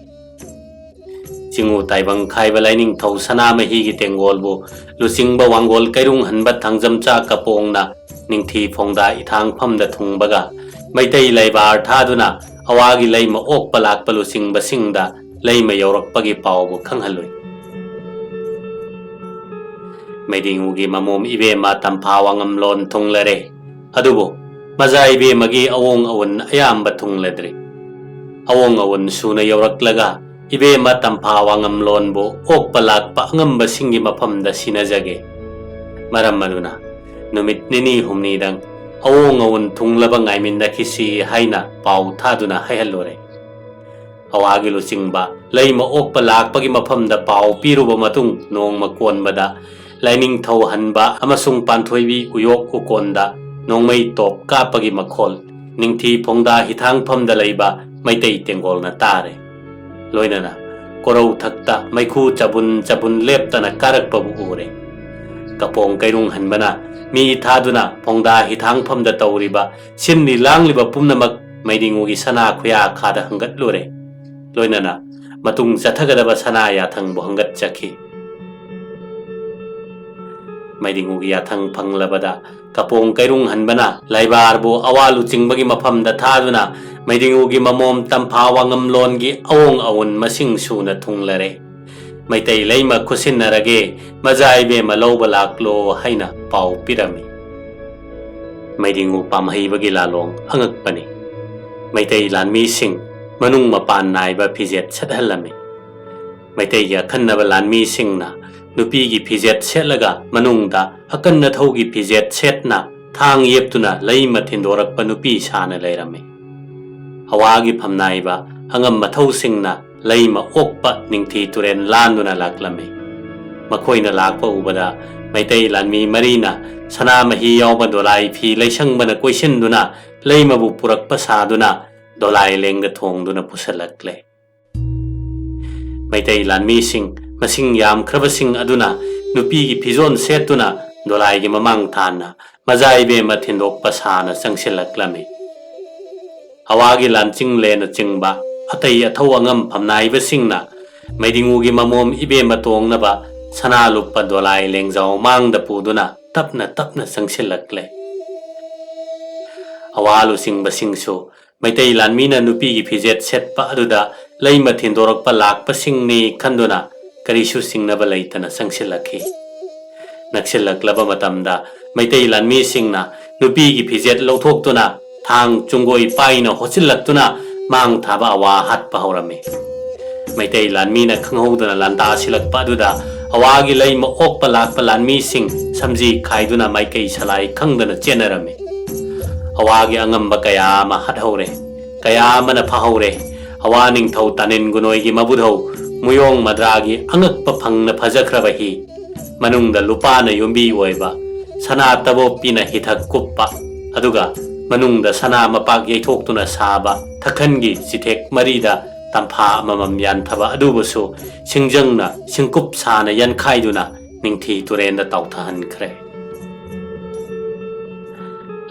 ꯆꯤꯡꯉꯨ ꯇꯥꯏꯕꯪ ꯈꯥꯏꯕ ꯂꯥꯏꯅꯤꯡꯊꯧ ꯁꯅꯥꯃꯍꯤꯒꯤ ꯇꯦꯡꯒꯣꯜꯕꯨ ꯂꯨꯆꯤꯡꯕ ꯋꯥꯡꯒꯣꯜ ꯀꯩꯔꯨꯡ ꯍꯟꯕ ꯊꯥꯡꯖꯝꯆꯥ ꯀꯄꯣꯡꯅ ꯅꯤꯡꯊꯤ ꯐꯣꯡꯗꯥ ꯏꯊꯥꯡꯐꯝꯗ ꯊꯨꯡꯕꯒ, ꯃꯩꯇꯩ ꯂꯩꯕꯥꯔ ꯊꯥꯗꯨꯅ ꯑꯋꯥꯒꯤ ꯂꯩꯃ ꯑꯣꯛꯄ ꯂꯥꯛꯄ ꯂꯨꯆꯤꯡꯕꯁꯤꯡꯗ ꯂꯩꯃ ꯌꯧꯔꯛꯄꯒꯤ ꯄꯥꯎꯕꯨ ꯈꯪꯍꯜꯂꯨꯏ꯫ ꯃꯩꯗꯤꯡꯉꯨꯒꯤ ꯃꯃꯣꯝ ꯏꯕꯦꯝꯃ ꯇꯝꯐꯥ ꯋꯥꯉꯝꯂꯣꯟ ꯊꯨꯡꯂꯔꯦ꯫ ꯑꯗꯨꯕꯨ ꯃꯖꯥ ꯏꯕꯦꯝꯃꯒꯤ ꯑꯋꯣꯡ ꯑꯋꯨꯟ ꯑꯌꯥꯝꯕ ꯊꯨꯡꯂꯗ꯭ꯔꯤ꯫ ꯑꯋꯣꯡ ꯑꯋꯨꯟ ꯁꯨꯅ ꯌꯧꯔꯛꯂꯒ ꯏꯕꯦꯝꯃ ꯇꯝꯐꯥ ꯋꯥꯉꯝꯂꯣꯟꯕꯨ ꯑꯣꯛꯄ ꯂꯥꯛꯄ ꯑꯉꯝꯕꯁꯤꯡꯒꯤ ꯃꯐꯝꯗ ꯁꯤꯟꯅꯖꯒꯦ꯫ ꯃꯔꯝ ꯑꯗꯨꯅ ꯅꯨꯃꯤꯠ ꯅꯤꯅꯤ ꯍꯨꯝꯅꯤꯗꯪ ꯑꯋꯣꯡ ꯑꯋꯨꯟ ꯊꯨꯡꯂꯕ ꯉꯥꯏꯃꯤꯟꯅꯈꯤꯁꯤ ꯍꯥꯏꯅ ꯄꯥꯎ ꯊꯥꯗꯨꯅ ꯍꯥꯏꯍꯜꯂꯨꯔꯦ꯫ ꯑꯋꯥꯒꯤ ꯂꯨꯆꯤꯡꯕ ꯂꯩꯃ ꯑꯣꯛꯄ ꯂꯥꯛꯄꯒꯤ ꯃꯐꯝꯗ ꯄꯥꯎ ꯄꯤꯔꯨꯕ ꯃꯇꯨꯡ, ꯅꯣꯡꯃ ꯀꯣꯟꯕꯗ ꯂꯥꯏꯅꯤꯡꯊꯧ ꯍꯟꯕ ꯑꯃꯁꯨꯡ ꯄꯥꯟꯊꯣꯏꯕꯤ ꯎꯌꯣꯛ ꯎꯀꯣꯟꯗ ꯅꯣꯡꯃꯩ ꯇꯣꯞ ꯀꯥꯞꯄꯒꯤ ꯃꯈꯣꯜ ꯅꯤꯡꯊꯤ ꯐꯣꯡꯗꯥ ꯍꯤꯊꯥꯡꯐꯝꯗ ꯂꯩꯕ ꯃꯩꯇꯩ ꯇꯦꯡꯒꯣꯜꯅ ꯇꯥꯔꯦ꯫ ꯂꯣꯏꯅꯅ ꯀꯣꯔꯧ ꯊꯛꯇ ꯃꯩꯈꯨ ꯆꯕꯨꯟ ꯆꯕꯨꯟ ꯂꯦꯞꯇꯅ ꯀꯥꯔꯛꯄꯕꯨ ꯎꯔꯦ꯫ ꯀꯄꯣꯡ ꯀꯩꯔꯨꯡ ꯍꯟꯕꯅ ꯃꯤ ꯊꯥꯗꯨꯅ ꯐꯣꯡꯗꯥ ꯍꯤꯊꯥꯡꯐꯝꯗ ꯇꯧꯔꯤꯕ ꯁꯤꯟꯂꯤ ꯂꯥꯡꯂꯤꯕ ꯄꯨꯝꯅꯃꯛ ꯃꯩꯗꯤꯡꯉꯨꯒꯤ ꯁꯅꯥ ꯈꯨꯌꯥꯈꯥꯗ ꯍꯪꯒꯠꯂꯨꯔꯦ꯫ ꯂꯣꯏꯅꯅ ꯃꯇꯨꯡ ꯆꯠꯊꯒꯗꯕ ꯁꯅꯥ ꯌꯥꯊꯪꯕꯨ ꯍꯪꯒꯠꯆꯈꯤ꯫ ꯃꯩꯗꯤꯡꯉꯨꯒꯤ ꯌꯥꯊꯪ ꯐꯪꯂꯕꯗ ꯀꯄꯣꯡ ꯀꯩꯔꯨꯡ ꯍꯟꯕꯅ ꯂꯩꯕꯥꯔꯕꯨ ꯑꯋꯥ ꯂꯨꯆꯤꯡꯕꯒꯤ ꯃꯐꯝꯗ ꯊꯥꯗꯨꯅ ꯃꯩꯗꯤꯡꯉꯨꯒꯤ ꯃꯃꯣꯝ ꯇꯝꯐꯥ ꯋꯥꯉꯝꯂꯣꯟꯒꯤ ꯑꯋꯣꯡ ꯑꯋꯨꯟ ꯃꯁꯤꯡ ꯁꯨꯅ ꯊꯨꯡꯂꯔꯦ꯫ ꯃꯩꯇꯩ ꯂꯩꯃ ꯈꯨꯠꯁꯤꯟꯅꯔꯒꯦ, ꯃꯖꯥ ꯏꯕꯦꯝꯃ ꯂꯧꯕ ꯂꯥꯛꯂꯣ ꯍꯥꯏꯅ ꯄꯥꯎ ꯄꯤꯔꯝꯃꯤ꯫ ꯃꯩꯗꯤꯡꯉꯨ ꯄꯥꯝꯍꯩꯕꯒꯤ ꯂꯥꯂꯣꯡ ꯑꯉꯛꯄꯅꯤ꯫ ꯃꯩꯇꯩ ꯂꯥꯟꯃꯤꯁꯤꯡ ꯃꯅꯨꯡ ꯃꯄꯥꯟ ꯅꯥꯏꯕ ꯐꯤꯖꯦꯠ ꯁꯦꯠꯍꯜꯂꯝꯃꯤ꯫ ꯃꯩꯇꯩꯒꯤ ꯑꯈꯟꯅꯕ ꯂꯥꯟꯃꯤꯁꯤꯡꯅ ꯅꯨꯄꯤꯒꯤ ꯐꯤꯖꯦꯠ ꯁꯦꯠꯂꯒ ꯃꯅꯨꯡꯗ ꯑꯀꯟ ꯑꯊꯧꯒꯤ ꯐꯤꯖꯦꯠ ꯁꯦꯠꯅ ꯊꯥꯡ ꯌꯦꯞꯇꯨꯅ ꯂꯩꯃ ꯊꯤꯟꯗꯣꯔꯛꯄ ꯅꯨꯄꯤ ꯁꯥꯅ ꯂꯩꯔꯝꯃꯤ꯫ ꯑꯋꯥꯒꯤ ꯐꯝꯅꯥꯏꯕ ꯑꯉꯝ ꯑꯊꯧꯁꯤꯡꯅ ꯂꯩꯃ ꯑꯣꯛꯄ ꯅꯤꯡꯊꯤ ꯇꯨꯔꯦꯜ ꯂꯥꯟꯗꯨꯅ ꯂꯥꯛꯂꯝꯃꯤ꯫ ꯃꯈꯣꯏꯅ ꯂꯥꯛꯄ ꯎꯕꯗ ꯃꯩꯇꯩ ꯂꯥꯟꯃꯤ ꯃꯔꯤꯅ ꯁꯅꯥꯃꯍꯤ ꯌꯥꯎꯕ ꯗꯣꯂꯥꯏ ꯐꯤ ꯂꯩꯁꯪꯕꯅ ꯀꯣꯏꯁꯤꯟꯗꯨꯅ ꯂꯩꯃꯕꯨ ꯄꯨꯔꯛꯄ ꯁꯥꯗꯨꯅ ꯗꯣꯂꯥꯏ ꯂꯦꯡꯗ ꯊꯣꯡꯗꯨꯅ ꯄꯨꯁꯤꯜꯂꯛꯂꯦ꯫ ꯃꯩꯇꯩ ꯂꯥꯟꯃꯤꯁꯤꯡ ꯃꯁꯤꯡ ꯌꯥꯝꯈ꯭ꯔꯕꯁꯤꯡ ꯑꯗꯨꯅ ꯅꯨꯄꯤꯒꯤ ꯐꯤꯖꯣꯜ ꯁꯦꯠꯇꯨꯅ ꯗꯣꯂꯥꯏꯒꯤ ꯃꯃꯥꯡ ꯊꯥꯟꯅ ꯃꯖꯥ ꯏꯕꯦꯝꯃ ꯊꯤꯟꯗꯣꯛꯄ ꯁꯥꯅ ꯆꯪꯁꯤꯜꯂꯛꯂꯝꯃꯤ꯫ ꯑꯋꯥꯒꯤ ꯂꯥꯟꯆꯤꯡꯂꯦꯅꯆꯤꯡꯕ ꯑꯇꯩ ꯑꯊꯧ ꯑꯉꯝ ꯐꯝꯅꯥꯏꯕꯁꯤꯡꯅ ꯃꯩꯗꯤꯡꯉꯨꯒꯤ ꯃꯃꯣꯝ ꯏꯕꯦꯝꯃ ꯇꯣꯡꯅꯕ ꯁꯅꯥ ꯂꯨꯄꯥ ꯗꯣꯂꯥꯏ ꯂꯦꯡꯖꯥꯎ ꯃꯥꯡꯗ ꯄꯨꯗꯨꯅ ꯇꯞꯅ ꯇꯞꯅ ꯆꯪꯁꯤꯜꯂꯛꯂꯦ꯫ ꯑꯋꯥ ꯂꯨꯆꯤꯡꯕꯁꯤꯡꯁꯨ ꯃꯩꯇꯩ ꯂꯥꯟꯃꯤꯅ ꯅꯨꯄꯤꯒꯤ ꯐꯤꯖꯦꯠ ꯁꯦꯠꯄ ꯑꯗꯨꯗ ꯂꯩꯃ ꯊꯤꯟꯗꯣꯔꯛꯄ ꯂꯥꯛꯄꯁꯤꯡꯅꯤ ꯈꯟꯗꯨꯅ ꯀꯔꯤꯁꯨ ꯆꯤꯡꯅꯕ ꯂꯩꯇꯅ ꯆꯪꯁꯤꯜꯂꯛꯈꯤ꯫ ꯅꯛꯁꯤꯜꯂꯛꯂꯕ ꯃꯇꯝꯗ ꯃꯩꯇꯩ ꯂꯥꯟꯃꯤꯁꯤꯡꯅ ꯅꯨꯄꯤꯒꯤ ꯐꯤꯖꯦꯠ ꯂꯧꯊꯣꯛꯇꯨꯅ ꯊꯥꯡ ꯆꯨꯡꯒꯣꯏ ꯄꯥꯏꯅ ꯍꯣꯠꯆꯤꯜꯂꯛꯇꯨꯅ ꯃꯥꯡ ꯊꯥꯕ ꯑꯋꯥ ꯍꯥꯠꯄ ꯍꯧꯔꯝꯃꯤ꯫ ꯃꯩꯇꯩ ꯂꯥꯟꯃꯤꯅ ꯈꯪꯍꯧꯗꯅ ꯂꯥꯟꯗꯥ ꯁꯤꯜꯂꯛꯄ ꯑꯗꯨꯗ ꯑꯋꯥꯒꯤ ꯂꯩꯃ ꯑꯣꯛꯄ ꯂꯥꯛꯄ ꯂꯥꯟꯃꯤꯁꯤꯡ ꯁꯝꯖꯤ ꯈꯥꯏꯗꯨꯅ ꯃꯥꯏꯀꯩ ꯁꯂꯥꯏ ꯈꯪꯗꯅ ꯆꯦꯟꯅꯔꯝꯃꯤ꯫ ꯑꯋꯥꯒꯤ ꯑꯉꯝꯕ ꯀꯌꯥ ꯑꯃ ꯍꯥꯠꯍꯧꯔꯦ, ꯀꯌꯥ ꯑꯃꯅ ꯐꯥꯍꯧꯔꯦ꯫ ꯑꯋꯥ ꯅꯤꯡꯊꯧ ꯇꯥꯅꯤꯟ ꯒꯨꯅꯣꯏꯒꯤ ꯃꯕꯨꯙꯧ ꯃꯨꯌꯣꯡ ꯃꯗ꯭ꯔꯥꯒꯤ ꯑꯉꯛꯄ ꯐꯪꯅ ꯐꯖꯈ꯭ꯔꯕ ꯍꯤ, ꯃꯅꯨꯡꯗ ꯂꯨꯄꯥꯅ ꯌꯨꯝꯕꯤ ꯑꯣꯏꯕ, ꯁꯅꯥ ꯇꯕꯣꯞꯄꯤꯅ ꯍꯤꯊꯛ ꯀꯨꯞꯄ, ꯑꯗꯨꯒ ꯃꯅꯨꯡꯗ ꯁꯅꯥ ꯃꯄꯥꯛ ꯌꯩꯊꯣꯛꯇꯨꯅ ꯁꯥꯕ ꯊꯛꯈꯟꯒꯤ ꯆꯤꯊꯦꯛ ꯃꯔꯤꯗ ꯇꯝꯐꯥ ꯑꯃꯃꯝ ꯌꯥꯟꯊꯕ ꯑꯗꯨꯕꯨꯁꯨ ꯁꯤꯡꯖꯪꯅ ꯁꯤꯡꯀꯨꯞ ꯁꯥꯅ ꯌꯥꯟꯈꯥꯏꯗꯨꯅ ꯅꯤꯡꯊꯤ ꯇꯨꯔꯦꯟꯗ ꯇꯥꯎꯊꯍꯟꯈ꯭ꯔꯦ꯫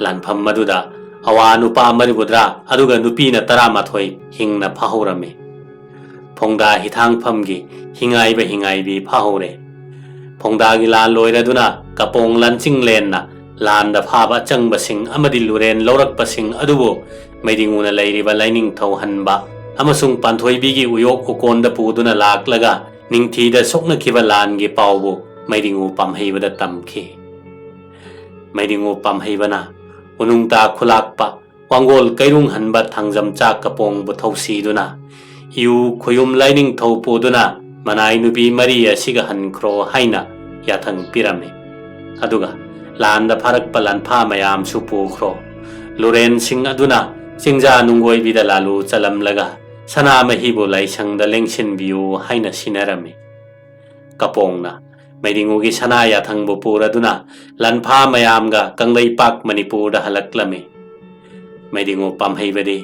ꯂꯥꯟꯐꯝ ꯑꯗꯨꯗ ꯑꯋꯥ ꯅꯨꯄꯥ ꯃꯔꯤꯐꯨꯇꯔꯥ ꯑꯗꯨꯒ ꯅꯨꯄꯤꯅ ꯇꯔꯥꯃꯥꯊꯣꯏ ꯍꯤꯡꯅ ꯐꯥꯍꯧꯔꯝꯃꯤ꯫ ꯐꯣꯡꯗꯥ ꯍꯤꯊꯥꯡꯐꯝꯒꯤ ꯍꯤꯉꯥꯏꯕ ꯍꯤꯉꯥꯏꯕꯤ ꯐꯥꯍꯧꯔꯦ꯫ ꯐꯣꯡꯗꯥꯒꯤ ꯂꯥꯟ ꯂꯣꯏꯔꯗꯨꯅ ꯀꯄꯣꯡ ꯂꯥꯟꯆꯤꯡꯂꯦꯟꯅ ꯂꯥꯟꯗ ꯐꯥꯕ ꯑꯆꯪꯕꯁꯤꯡ ꯑꯃꯗꯤ ꯂꯨꯔꯦꯟ ꯂꯧꯔꯛꯄꯁꯤꯡ ꯑꯗꯨꯕꯨ ꯃꯩꯗꯤꯡꯉꯨꯅ ꯂꯩꯔꯤꯕ ꯂꯥꯏꯅꯤꯡꯊꯧ ꯍꯟꯕ ꯑꯃꯁꯨꯡ ꯄꯥꯟꯊꯣꯏꯕꯤꯒꯤ ꯎꯌꯣꯛ ꯎꯀꯣꯟꯗ ꯄꯨꯗꯨꯅ ꯂꯥꯛꯂꯒ ꯅꯤꯡꯊꯤꯗ ꯁꯣꯛꯅꯈꯤꯕ ꯂꯥꯟꯒꯤ ꯄꯥꯎꯕꯨ ꯃꯩꯗꯤꯡꯉꯨ ꯄꯥꯝꯍꯩꯕꯗ ꯇꯝꯈꯤ꯫ ꯃꯩꯗꯤꯡꯉꯨ ꯄꯥꯝꯍꯩꯕꯅ ꯎꯅꯨꯡꯇꯥ ꯈꯨꯂꯥꯛꯄ, ꯋꯥꯡꯒꯣꯜ ꯀꯩꯔꯨꯡ ꯍꯟꯕ ꯊꯥꯡꯖꯝ ꯆꯥꯛ ꯀꯄꯣꯡꯕꯨ ꯊꯧꯁꯤꯗꯨꯅ ꯏꯌꯨ ꯈꯣꯌꯨꯝ ꯂꯥꯏꯅꯤꯡꯊꯧ ꯄꯨꯗꯨꯅ ꯃꯅꯥꯏ ꯅꯨꯄꯤ ꯃꯔꯤ ꯑꯁꯤꯒ ꯍꯟꯈ꯭ꯔꯣ ꯍꯥꯏꯅ ꯌꯥꯊꯪ ꯄꯤꯔꯝꯃꯤ꯫ ꯑꯗꯨꯒ ꯂꯥꯟꯗ ꯐꯥꯔꯛꯄ ꯂꯥꯟꯐꯥ ꯃꯌꯥꯝꯁꯨ ꯄꯨꯈ꯭ꯔꯣ꯫ ꯂꯨꯔꯦꯟꯁꯤꯡ ꯑꯗꯨꯅ ꯆꯤꯡꯖꯥ ꯅꯨꯡꯒꯣꯏꯕꯤꯗ ꯂꯥꯂꯨ ꯆꯠꯂꯝꯂꯒ ꯁꯅꯥꯃꯍꯤꯕꯨ ꯂꯥꯏꯁꯪꯗ ꯂꯦꯡꯁꯤꯟꯕꯤꯌꯨ ꯍꯥꯏꯅ ꯁꯤꯟꯅꯔꯝꯃꯤ꯫ ꯀꯄꯣꯡꯅ ꯃꯩꯗꯤꯡꯉꯨꯒꯤ ꯁꯅꯥ ꯌꯥꯊꯪꯕꯨ ꯄꯨꯔꯗꯨꯅ ꯂꯥꯟꯐꯥ ꯃꯌꯥꯝꯒ ꯀꯪꯂꯩꯄꯥꯛ ꯃꯅꯤꯄꯨꯔꯗ ꯍꯜꯂꯛꯂꯝꯃꯤ꯫ ꯃꯩꯗꯤꯡꯉꯨ ꯄꯥꯝꯍꯩꯕꯗꯤ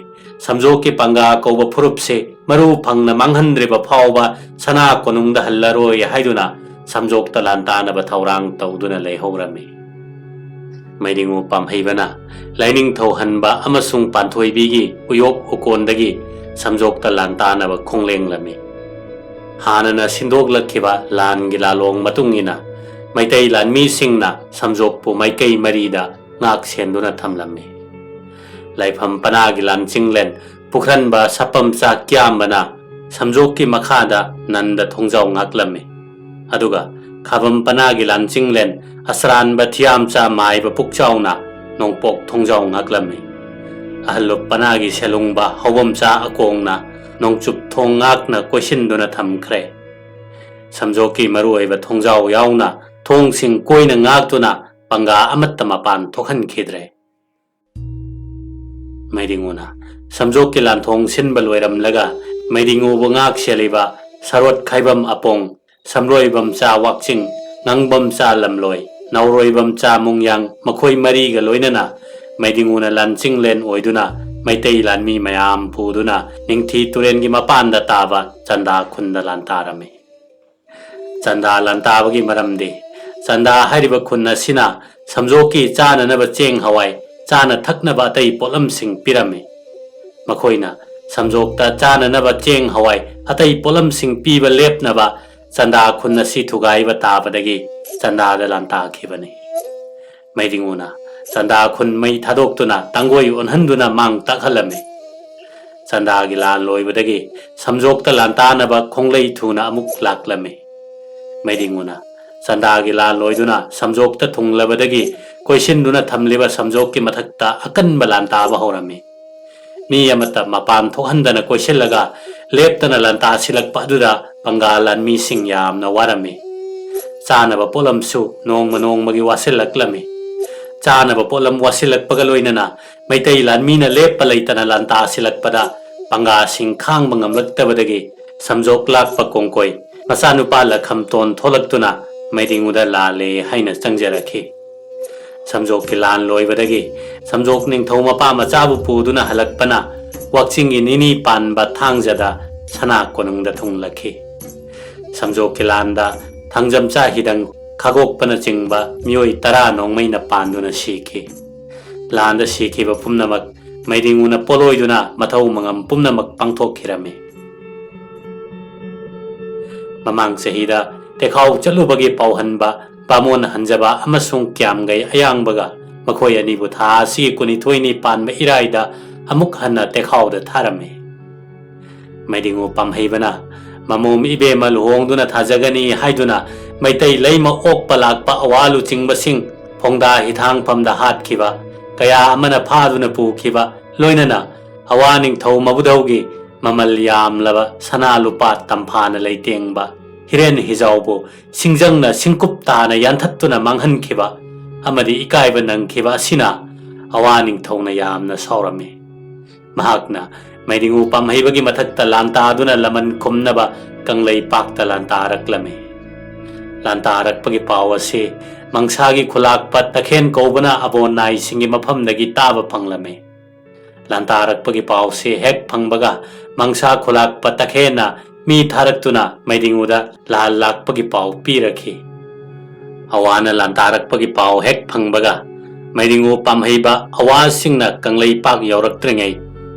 ꯁꯝꯖꯣꯛꯀꯤ ꯄꯪꯒꯥ ꯀꯧꯕ ꯐꯨꯔꯨꯞꯁꯦ ꯃꯔꯨ ꯐꯪꯅ ꯃꯥꯡꯍꯟꯗ꯭ꯔꯤꯕ ꯐꯥꯎꯕ ꯁꯅꯥ ꯀꯣꯅꯨꯡꯗ ꯍꯜꯂꯔꯣꯏ ꯍꯥꯏꯗꯨꯅ ꯁꯝꯖꯣꯛꯇ ꯂꯥꯟꯇꯥꯅꯕ ꯊꯧꯔꯥꯡ ꯇꯧꯗꯨꯅ ꯂꯩꯍꯧꯔꯝꯃꯤ꯫ ꯃꯩꯗꯤꯡꯉꯨ ꯄꯥꯝꯍꯩꯕꯅ ꯂꯥꯏꯅꯤꯡꯊꯧ ꯍꯟꯕ ꯑꯃꯁꯨꯡ ꯄꯥꯟꯊꯣꯏꯕꯤꯒꯤ ꯎꯌꯣꯛ ꯎꯀꯣꯟꯗꯒꯤ ꯁꯝꯖꯣꯛꯇ ꯂꯥꯟꯇꯥꯅꯕ ꯈꯣꯡꯂꯦꯡꯂꯝꯃꯤ꯫ ꯍꯥꯟꯅꯅ ꯁꯤꯟꯗꯣꯛꯂꯛꯈꯤꯕ ꯂꯥꯟꯒꯤ ꯂꯥꯂꯣꯡ ꯃꯇꯨꯡ ꯏꯟꯅ ꯃꯩꯇꯩ ꯂꯥꯟꯃꯤꯁꯤꯡꯅ ꯁꯝꯖꯣꯛꯄꯨ ꯃꯥꯏꯀꯩ ꯃꯔꯤꯗ ꯉꯥꯛ ꯁꯦꯟꯗꯨꯅ ꯊꯝꯂꯝꯃꯤ꯫ ꯂꯥꯏꯐꯝ ꯄꯅꯥꯒꯤ ꯂꯥꯟꯆꯤꯡꯂꯦꯟ ꯄꯨꯈ꯭ꯔꯟꯕ ꯁꯄꯝꯆꯥ ꯀ꯭ꯌꯥꯝꯕꯅ ꯁꯝꯖꯣꯛꯀꯤ ꯃꯈꯥꯗ ꯅꯟꯗ ꯊꯣꯡꯖꯥꯎ ꯉꯥꯛꯂꯝꯃꯤ꯫ ꯑꯗꯨꯒ ꯈꯥꯕꯝ ꯄꯅꯥꯒꯤ ꯂꯥꯟꯆꯤꯡꯂꯦꯟ ꯑꯁꯔꯥꯟꯕ ꯊꯤꯌꯥꯝꯆꯥ ꯃꯥꯏꯕ ꯄꯨꯛꯆꯥꯎꯅ ꯅꯣꯡꯄꯣꯛ ꯊꯣꯡꯖꯥꯎ ꯉꯥꯛꯂꯝꯃꯤ꯫ ꯑꯍꯜꯂꯨꯞ ꯄꯅꯥꯒꯤ ꯁꯦꯂꯨꯡꯕ ꯍꯧꯕꯝꯆꯥ ꯑꯀꯣꯡꯅ ꯅꯣꯡꯆꯨꯞ ꯊꯣꯡ ꯉꯥꯛꯅ ꯀꯣꯏꯁꯤꯟꯗꯨꯅ ꯊꯝꯈ꯭ꯔꯦ꯫ ꯁꯝꯖꯣꯛꯀꯤ ꯃꯔꯨꯑꯣꯏꯕ ꯊꯣꯡꯖꯥꯎ ꯌꯥꯎꯅ ꯊꯣꯡꯁꯤꯡ ꯀꯣꯏꯅ ꯉꯥꯛꯇꯨꯅ ꯄꯪꯒꯥ ꯑꯃꯠꯇ ꯃꯄꯥꯟ ꯊꯣꯛꯍꯟꯈꯤꯗ꯭ꯔꯦ꯫ ꯃꯩꯗꯤꯡꯉꯨꯅ ꯁꯝꯖꯣꯛꯀꯤ ꯂꯥꯟꯊꯣꯡ ꯁꯤꯟꯕ ꯂꯣꯏꯔꯝꯂꯒ ꯃꯩꯗꯤꯡꯉꯨꯕꯨ ꯉꯥꯛ ꯁꯦꯜꯂꯤꯕ ꯁꯔꯣꯠ ꯈꯥꯏꯕꯝ ꯑꯄꯣꯡ, ꯁꯝꯂꯣꯏꯕꯝꯆꯥ ꯋꯥꯛꯆꯤꯡ, ꯉꯥꯡꯕꯝꯆꯥ ꯂꯝꯂꯣꯏ, ꯅꯥꯎꯔꯣꯏꯕꯝꯆꯥ ꯃꯨꯡꯌꯥꯡ, ꯃꯈꯣꯏ ꯃꯔꯤꯒ ꯂꯣꯏꯅꯅ ꯃꯩꯗꯤꯡꯉꯨꯅ ꯂꯥꯟꯆꯤꯡꯂꯦꯟ ꯑꯣꯏꯗꯨꯅ ꯃꯩꯇꯩ ꯂꯥꯟꯃꯤ ꯃꯌꯥꯝ ꯄꯨꯗꯨꯅ ꯅꯤꯡꯊꯤ ꯇꯨꯔꯦꯟꯒꯤ ꯃꯄꯥꯟꯗ ꯇꯥꯕ ꯆꯟꯗꯥ ꯈꯨꯟꯗ ꯂꯥꯟꯇꯥꯔꯝꯃꯤ꯫ ꯆꯟꯗꯥ ꯂꯥꯟꯇꯥꯕꯒꯤ ꯃꯔꯝꯗꯤ, ꯆꯟꯗꯥ ꯍꯥꯏꯔꯤꯕ ꯈꯨꯟ ꯑꯁꯤꯅ ꯁꯝꯖꯣꯛꯀꯤ ꯆꯥꯅꯅꯕ ꯆꯦꯡ ꯍꯋꯥꯏ, ꯆꯥꯅ ꯊꯛꯅꯕ ꯑꯇꯩ ꯄꯣꯠꯂꯝꯁꯤꯡ ꯄꯤꯔꯝꯃꯤ꯫ ꯃꯈꯣꯏꯅ ꯁꯝꯖꯣꯛꯇ ꯆꯥꯅꯅꯕ ꯆꯦꯡ ꯍꯋꯥꯏ, ꯑꯇꯩ ꯄꯣꯠꯂꯝꯁꯤꯡ ꯄꯤꯕ ꯂꯦꯞꯅꯕ ꯆꯟꯗꯥ ꯈꯨꯟ ꯑꯁꯤ ꯊꯨꯒꯥꯏꯕ ꯇꯥꯕꯗꯒꯤ ꯆꯟꯗꯥꯗ ꯂꯥꯟꯇꯥꯈꯤꯕꯅꯤ꯫ ꯃꯩꯗꯤꯡꯉꯨꯅ ꯆꯟꯗꯥ ꯈꯨꯟ ꯃꯩ ꯊꯥꯗꯣꯛꯇꯨꯅ ꯇꯥꯡꯒꯣꯏ ꯑꯣꯟꯍꯟꯗꯨꯅ ꯃꯥꯡ ꯇꯥꯛꯍꯜꯂꯝꯃꯤ꯫ ꯆꯟꯗꯥꯒꯤ ꯂꯥꯟ ꯂꯣꯏꯕꯗꯒꯤ ꯁꯝꯖꯣꯛꯇ ꯂꯥꯟꯇꯥꯅꯕ ꯈꯣꯡꯂꯩ ꯊꯨꯅ ꯑꯃꯨꯛ ꯂꯥꯛꯂꯝꯃꯤ꯫ ꯃꯩꯗꯤꯡꯉꯨꯅ ꯆꯟꯗꯥꯒꯤ ꯂꯥꯟ ꯂꯣꯏꯗꯨꯅ ꯁꯝꯖꯣꯛꯇ ꯊꯨꯡꯂꯕꯗꯒꯤ ꯀꯣꯏꯁꯤꯟꯗꯨꯅ ꯊꯝꯂꯤꯕ ꯁꯝꯖꯣꯛꯀꯤ ꯃꯊꯛꯇ ꯑꯀꯟꯕ ꯂꯥꯟꯇꯥꯕ ꯍꯧꯔꯝꯃꯤ꯫ ꯃꯤ ꯑꯃꯠꯇ ꯃꯄꯥꯟ ꯊꯣꯛꯍꯟꯗꯅ ꯀꯣꯏꯁꯤꯜꯂꯒ ꯂꯦꯞꯇꯅ ꯂꯥꯟꯇꯥ ꯁꯤꯜꯂꯛꯄ ꯑꯗꯨꯗ ꯄꯪꯒꯥ ꯂꯥꯟꯃꯤꯁꯤꯡ ꯌꯥꯝꯅ ꯋꯥꯔꯝꯃꯤ꯫ ꯆꯥꯅꯕ ꯄꯣꯠꯂꯝꯁꯨ ꯅꯣꯡꯃ ꯅꯣꯡꯃꯒꯤ ꯋꯥꯁꯤꯜꯂꯛꯂꯝꯃꯤ꯫ ꯆꯥꯅꯕ ꯄꯣꯠꯂꯝ ꯋꯥꯁꯤꯜꯂꯛꯄꯒ ꯂꯣꯏꯅꯅ ꯃꯩꯇꯩ ꯂꯥꯟꯃꯤꯅ ꯂꯦꯞꯄ ꯂꯩꯇꯅ ꯂꯥꯟꯇꯥ ꯁꯤꯜꯂꯛꯄꯗ ꯄꯪꯒꯥꯁꯤꯡ ꯈꯥꯡꯕ ꯉꯝꯂꯛꯇꯕꯗꯒꯤ ꯁꯝꯖꯣꯛ ꯂꯥꯛꯄ ꯀꯣꯡꯀꯣꯏ ꯃꯆꯥꯅꯨꯄꯥ ꯂꯈꯝꯇꯣꯟ ꯊꯣꯛꯂꯛꯇꯨꯅ ꯃꯩꯗꯤꯡꯉꯨꯗ ꯂꯥꯜꯂꯦ ꯍꯥꯏꯅ ꯆꯪꯖꯔꯛꯈꯤ꯫ ꯁꯝꯖꯣꯛꯀꯤ ꯂꯥꯟ ꯂꯣꯏꯕꯗꯒꯤ ꯁꯝꯖꯣꯛ ꯅꯤꯡꯊꯧ ꯃꯄꯥ ꯃꯆꯥꯕꯨ ꯄꯨꯗꯨꯅ ꯍꯜꯂꯛꯄꯅ ꯋꯥꯛꯆꯤꯡꯒꯤ ꯅꯤꯅꯤ ꯄꯥꯟꯕ ꯊꯥꯡꯖꯗ ꯁꯅꯥ ꯀꯣꯅꯨꯡꯗ ꯊꯨꯡꯂꯛꯈꯤ꯫ ꯁꯝꯖꯣꯛꯀꯤ ꯂꯥꯟꯗ ꯊꯥꯡꯖꯝꯆꯥ ꯍꯤꯗꯪ ꯈꯥꯒꯣꯛꯄꯅꯆꯤꯡꯕ ꯃꯤꯑꯣꯏ ꯇꯔꯥ ꯅꯣꯡꯃꯩꯅ ꯄꯥꯟꯗꯨꯅ ꯁꯤꯈꯤ꯫ ꯂꯥꯟꯗ ꯁꯤꯈꯤꯕ ꯄꯨꯝꯅꯃꯛ ꯃꯩꯗꯤꯡꯉꯨꯅ ꯄꯣꯠꯂꯣꯏꯗꯨꯅ ꯃꯊꯧ ꯃꯉꯝ ꯄꯨꯝꯅꯃꯛ ꯄꯥꯡꯊꯣꯛꯈꯤꯔꯝꯃꯤ꯫ ꯃꯃꯥꯡ ꯆꯍꯤꯗ ꯇꯦꯈꯥꯎ ꯆꯠꯂꯨꯕꯒꯤ ꯄꯥꯎꯍꯟꯕ ꯕꯥꯃꯣꯟ ꯍꯟꯖꯕ ꯑꯃꯁꯨꯡ ꯀ꯭ꯌꯥꯝꯒꯩ ꯑꯌꯥꯡꯕꯒ ꯃꯈꯣꯏ ꯑꯅꯤꯕꯨ ꯊꯥ ꯑꯁꯤꯒꯤ ꯀꯨꯟꯅꯤꯊꯣꯏꯅꯤ ꯄꯥꯟꯕ ꯏꯔꯥꯏꯗ ꯑꯃꯨꯛ ꯍꯟꯅ ꯇꯦꯈꯥꯎꯗ ꯊꯥꯔꯝꯃꯤ꯫ ꯃꯩꯗꯤꯡꯉꯨ ꯄꯥꯝꯍꯩꯕꯅ ꯃꯃꯣꯝ ꯏꯕꯦꯝꯃ ꯂꯨꯍꯣꯡꯗꯨꯅ ꯊꯥꯖꯒꯅꯤ ꯍꯥꯏꯗꯨꯅ ꯃꯩꯇꯩ ꯂꯩꯃ ꯑꯣꯛꯄ ꯂꯥꯛꯄ ꯑꯋꯥ ꯂꯨꯆꯤꯡꯕꯁꯤꯡ ꯐꯣꯡꯗꯥ ꯍꯤꯊꯥꯡꯐꯝꯗ ꯍꯥꯠꯈꯤꯕ, ꯀꯌꯥ ꯑꯃꯅ ꯐꯥꯗꯨꯅ ꯄꯨꯈꯤꯕ, ꯂꯣꯏꯅꯅ ꯑꯋꯥ ꯅꯤꯡꯊꯧ ꯃꯕꯨꯙꯧꯒꯤ ꯃꯃꯜ ꯌꯥꯝꯂꯕ ꯁꯅꯥ ꯂꯨꯄꯥ ꯇꯝꯐꯥꯅ ꯂꯩꯇꯦꯡꯕ ꯍꯤꯔꯦꯟ ꯍꯤꯖꯥꯎꯕꯨ ꯁꯤꯡꯖꯪꯅ ꯁꯤꯡꯀꯨꯞ ꯇꯥꯅ ꯌꯥꯟꯊꯠꯇꯨꯅ ꯃꯥꯡꯍꯟꯈꯤꯕ ꯑꯃꯗꯤ ꯏꯀꯥꯏꯕ ꯅꯪꯈꯤꯕ ꯑꯁꯤꯅ ꯑꯋꯥ ꯅꯤꯡꯊꯧꯅ ꯌꯥꯝꯅ ꯁꯥꯎꯔꯝꯃꯤ꯫ ꯃꯍꯥꯛꯅ ꯃꯩꯗꯤꯡꯉꯨ ꯄꯥꯝꯍꯩꯕꯒꯤ ꯃꯊꯛꯇ ꯂꯥꯟꯇꯥꯗꯨꯅ ꯂꯃꯟ ꯈꯨꯝꯅꯕ ꯀꯪꯂꯩꯄꯥꯛꯇ ꯂꯥꯟꯇꯥꯔꯛꯂꯝꯃꯤ꯫ ꯂꯥꯟꯇꯥꯔꯛꯄꯒꯤ ꯄꯥꯎ ꯑꯁꯤ ꯃꯪꯁꯥꯒꯤ ꯈꯨꯂꯥꯛꯄ ꯇꯈꯦꯟ ꯀꯧꯕꯅ ꯑꯕꯣꯟꯅꯥꯏꯁꯤꯡꯒꯤ ꯃꯐꯝꯗꯒꯤ ꯇꯥꯕ ꯐꯪꯂꯝꯃꯤ꯫ ꯂꯥꯟꯇꯥꯔꯛꯄꯒꯤ ꯄꯥꯎꯁꯤ ꯍꯦꯛ ꯐꯪꯕꯒ ꯃꯪꯁꯥ ꯈꯨꯂꯥꯛꯄ ꯇꯈꯦꯟꯅ ꯃꯤ ꯊꯥꯔꯛꯇꯨꯅ ꯃꯩꯗꯤꯡꯉꯨꯗ ꯂꯥꯟ ꯂꯥꯛꯄꯒꯤ ꯄꯥꯎ ꯄꯤꯔꯛꯈꯤ꯫ ꯑꯋꯥꯅ ꯂꯥꯟꯇꯥꯔꯛꯄꯒꯤ ꯄꯥꯎ ꯍꯦꯛ ꯐꯪꯕꯒ ꯃꯩꯗꯤꯡꯉꯨ ꯄꯥꯝꯍꯩꯕ ꯑꯋꯥꯁꯤꯡꯅ ꯀꯪꯂꯩꯄꯥꯛ ꯌꯧꯔꯛꯇ꯭ꯔꯤꯉꯩ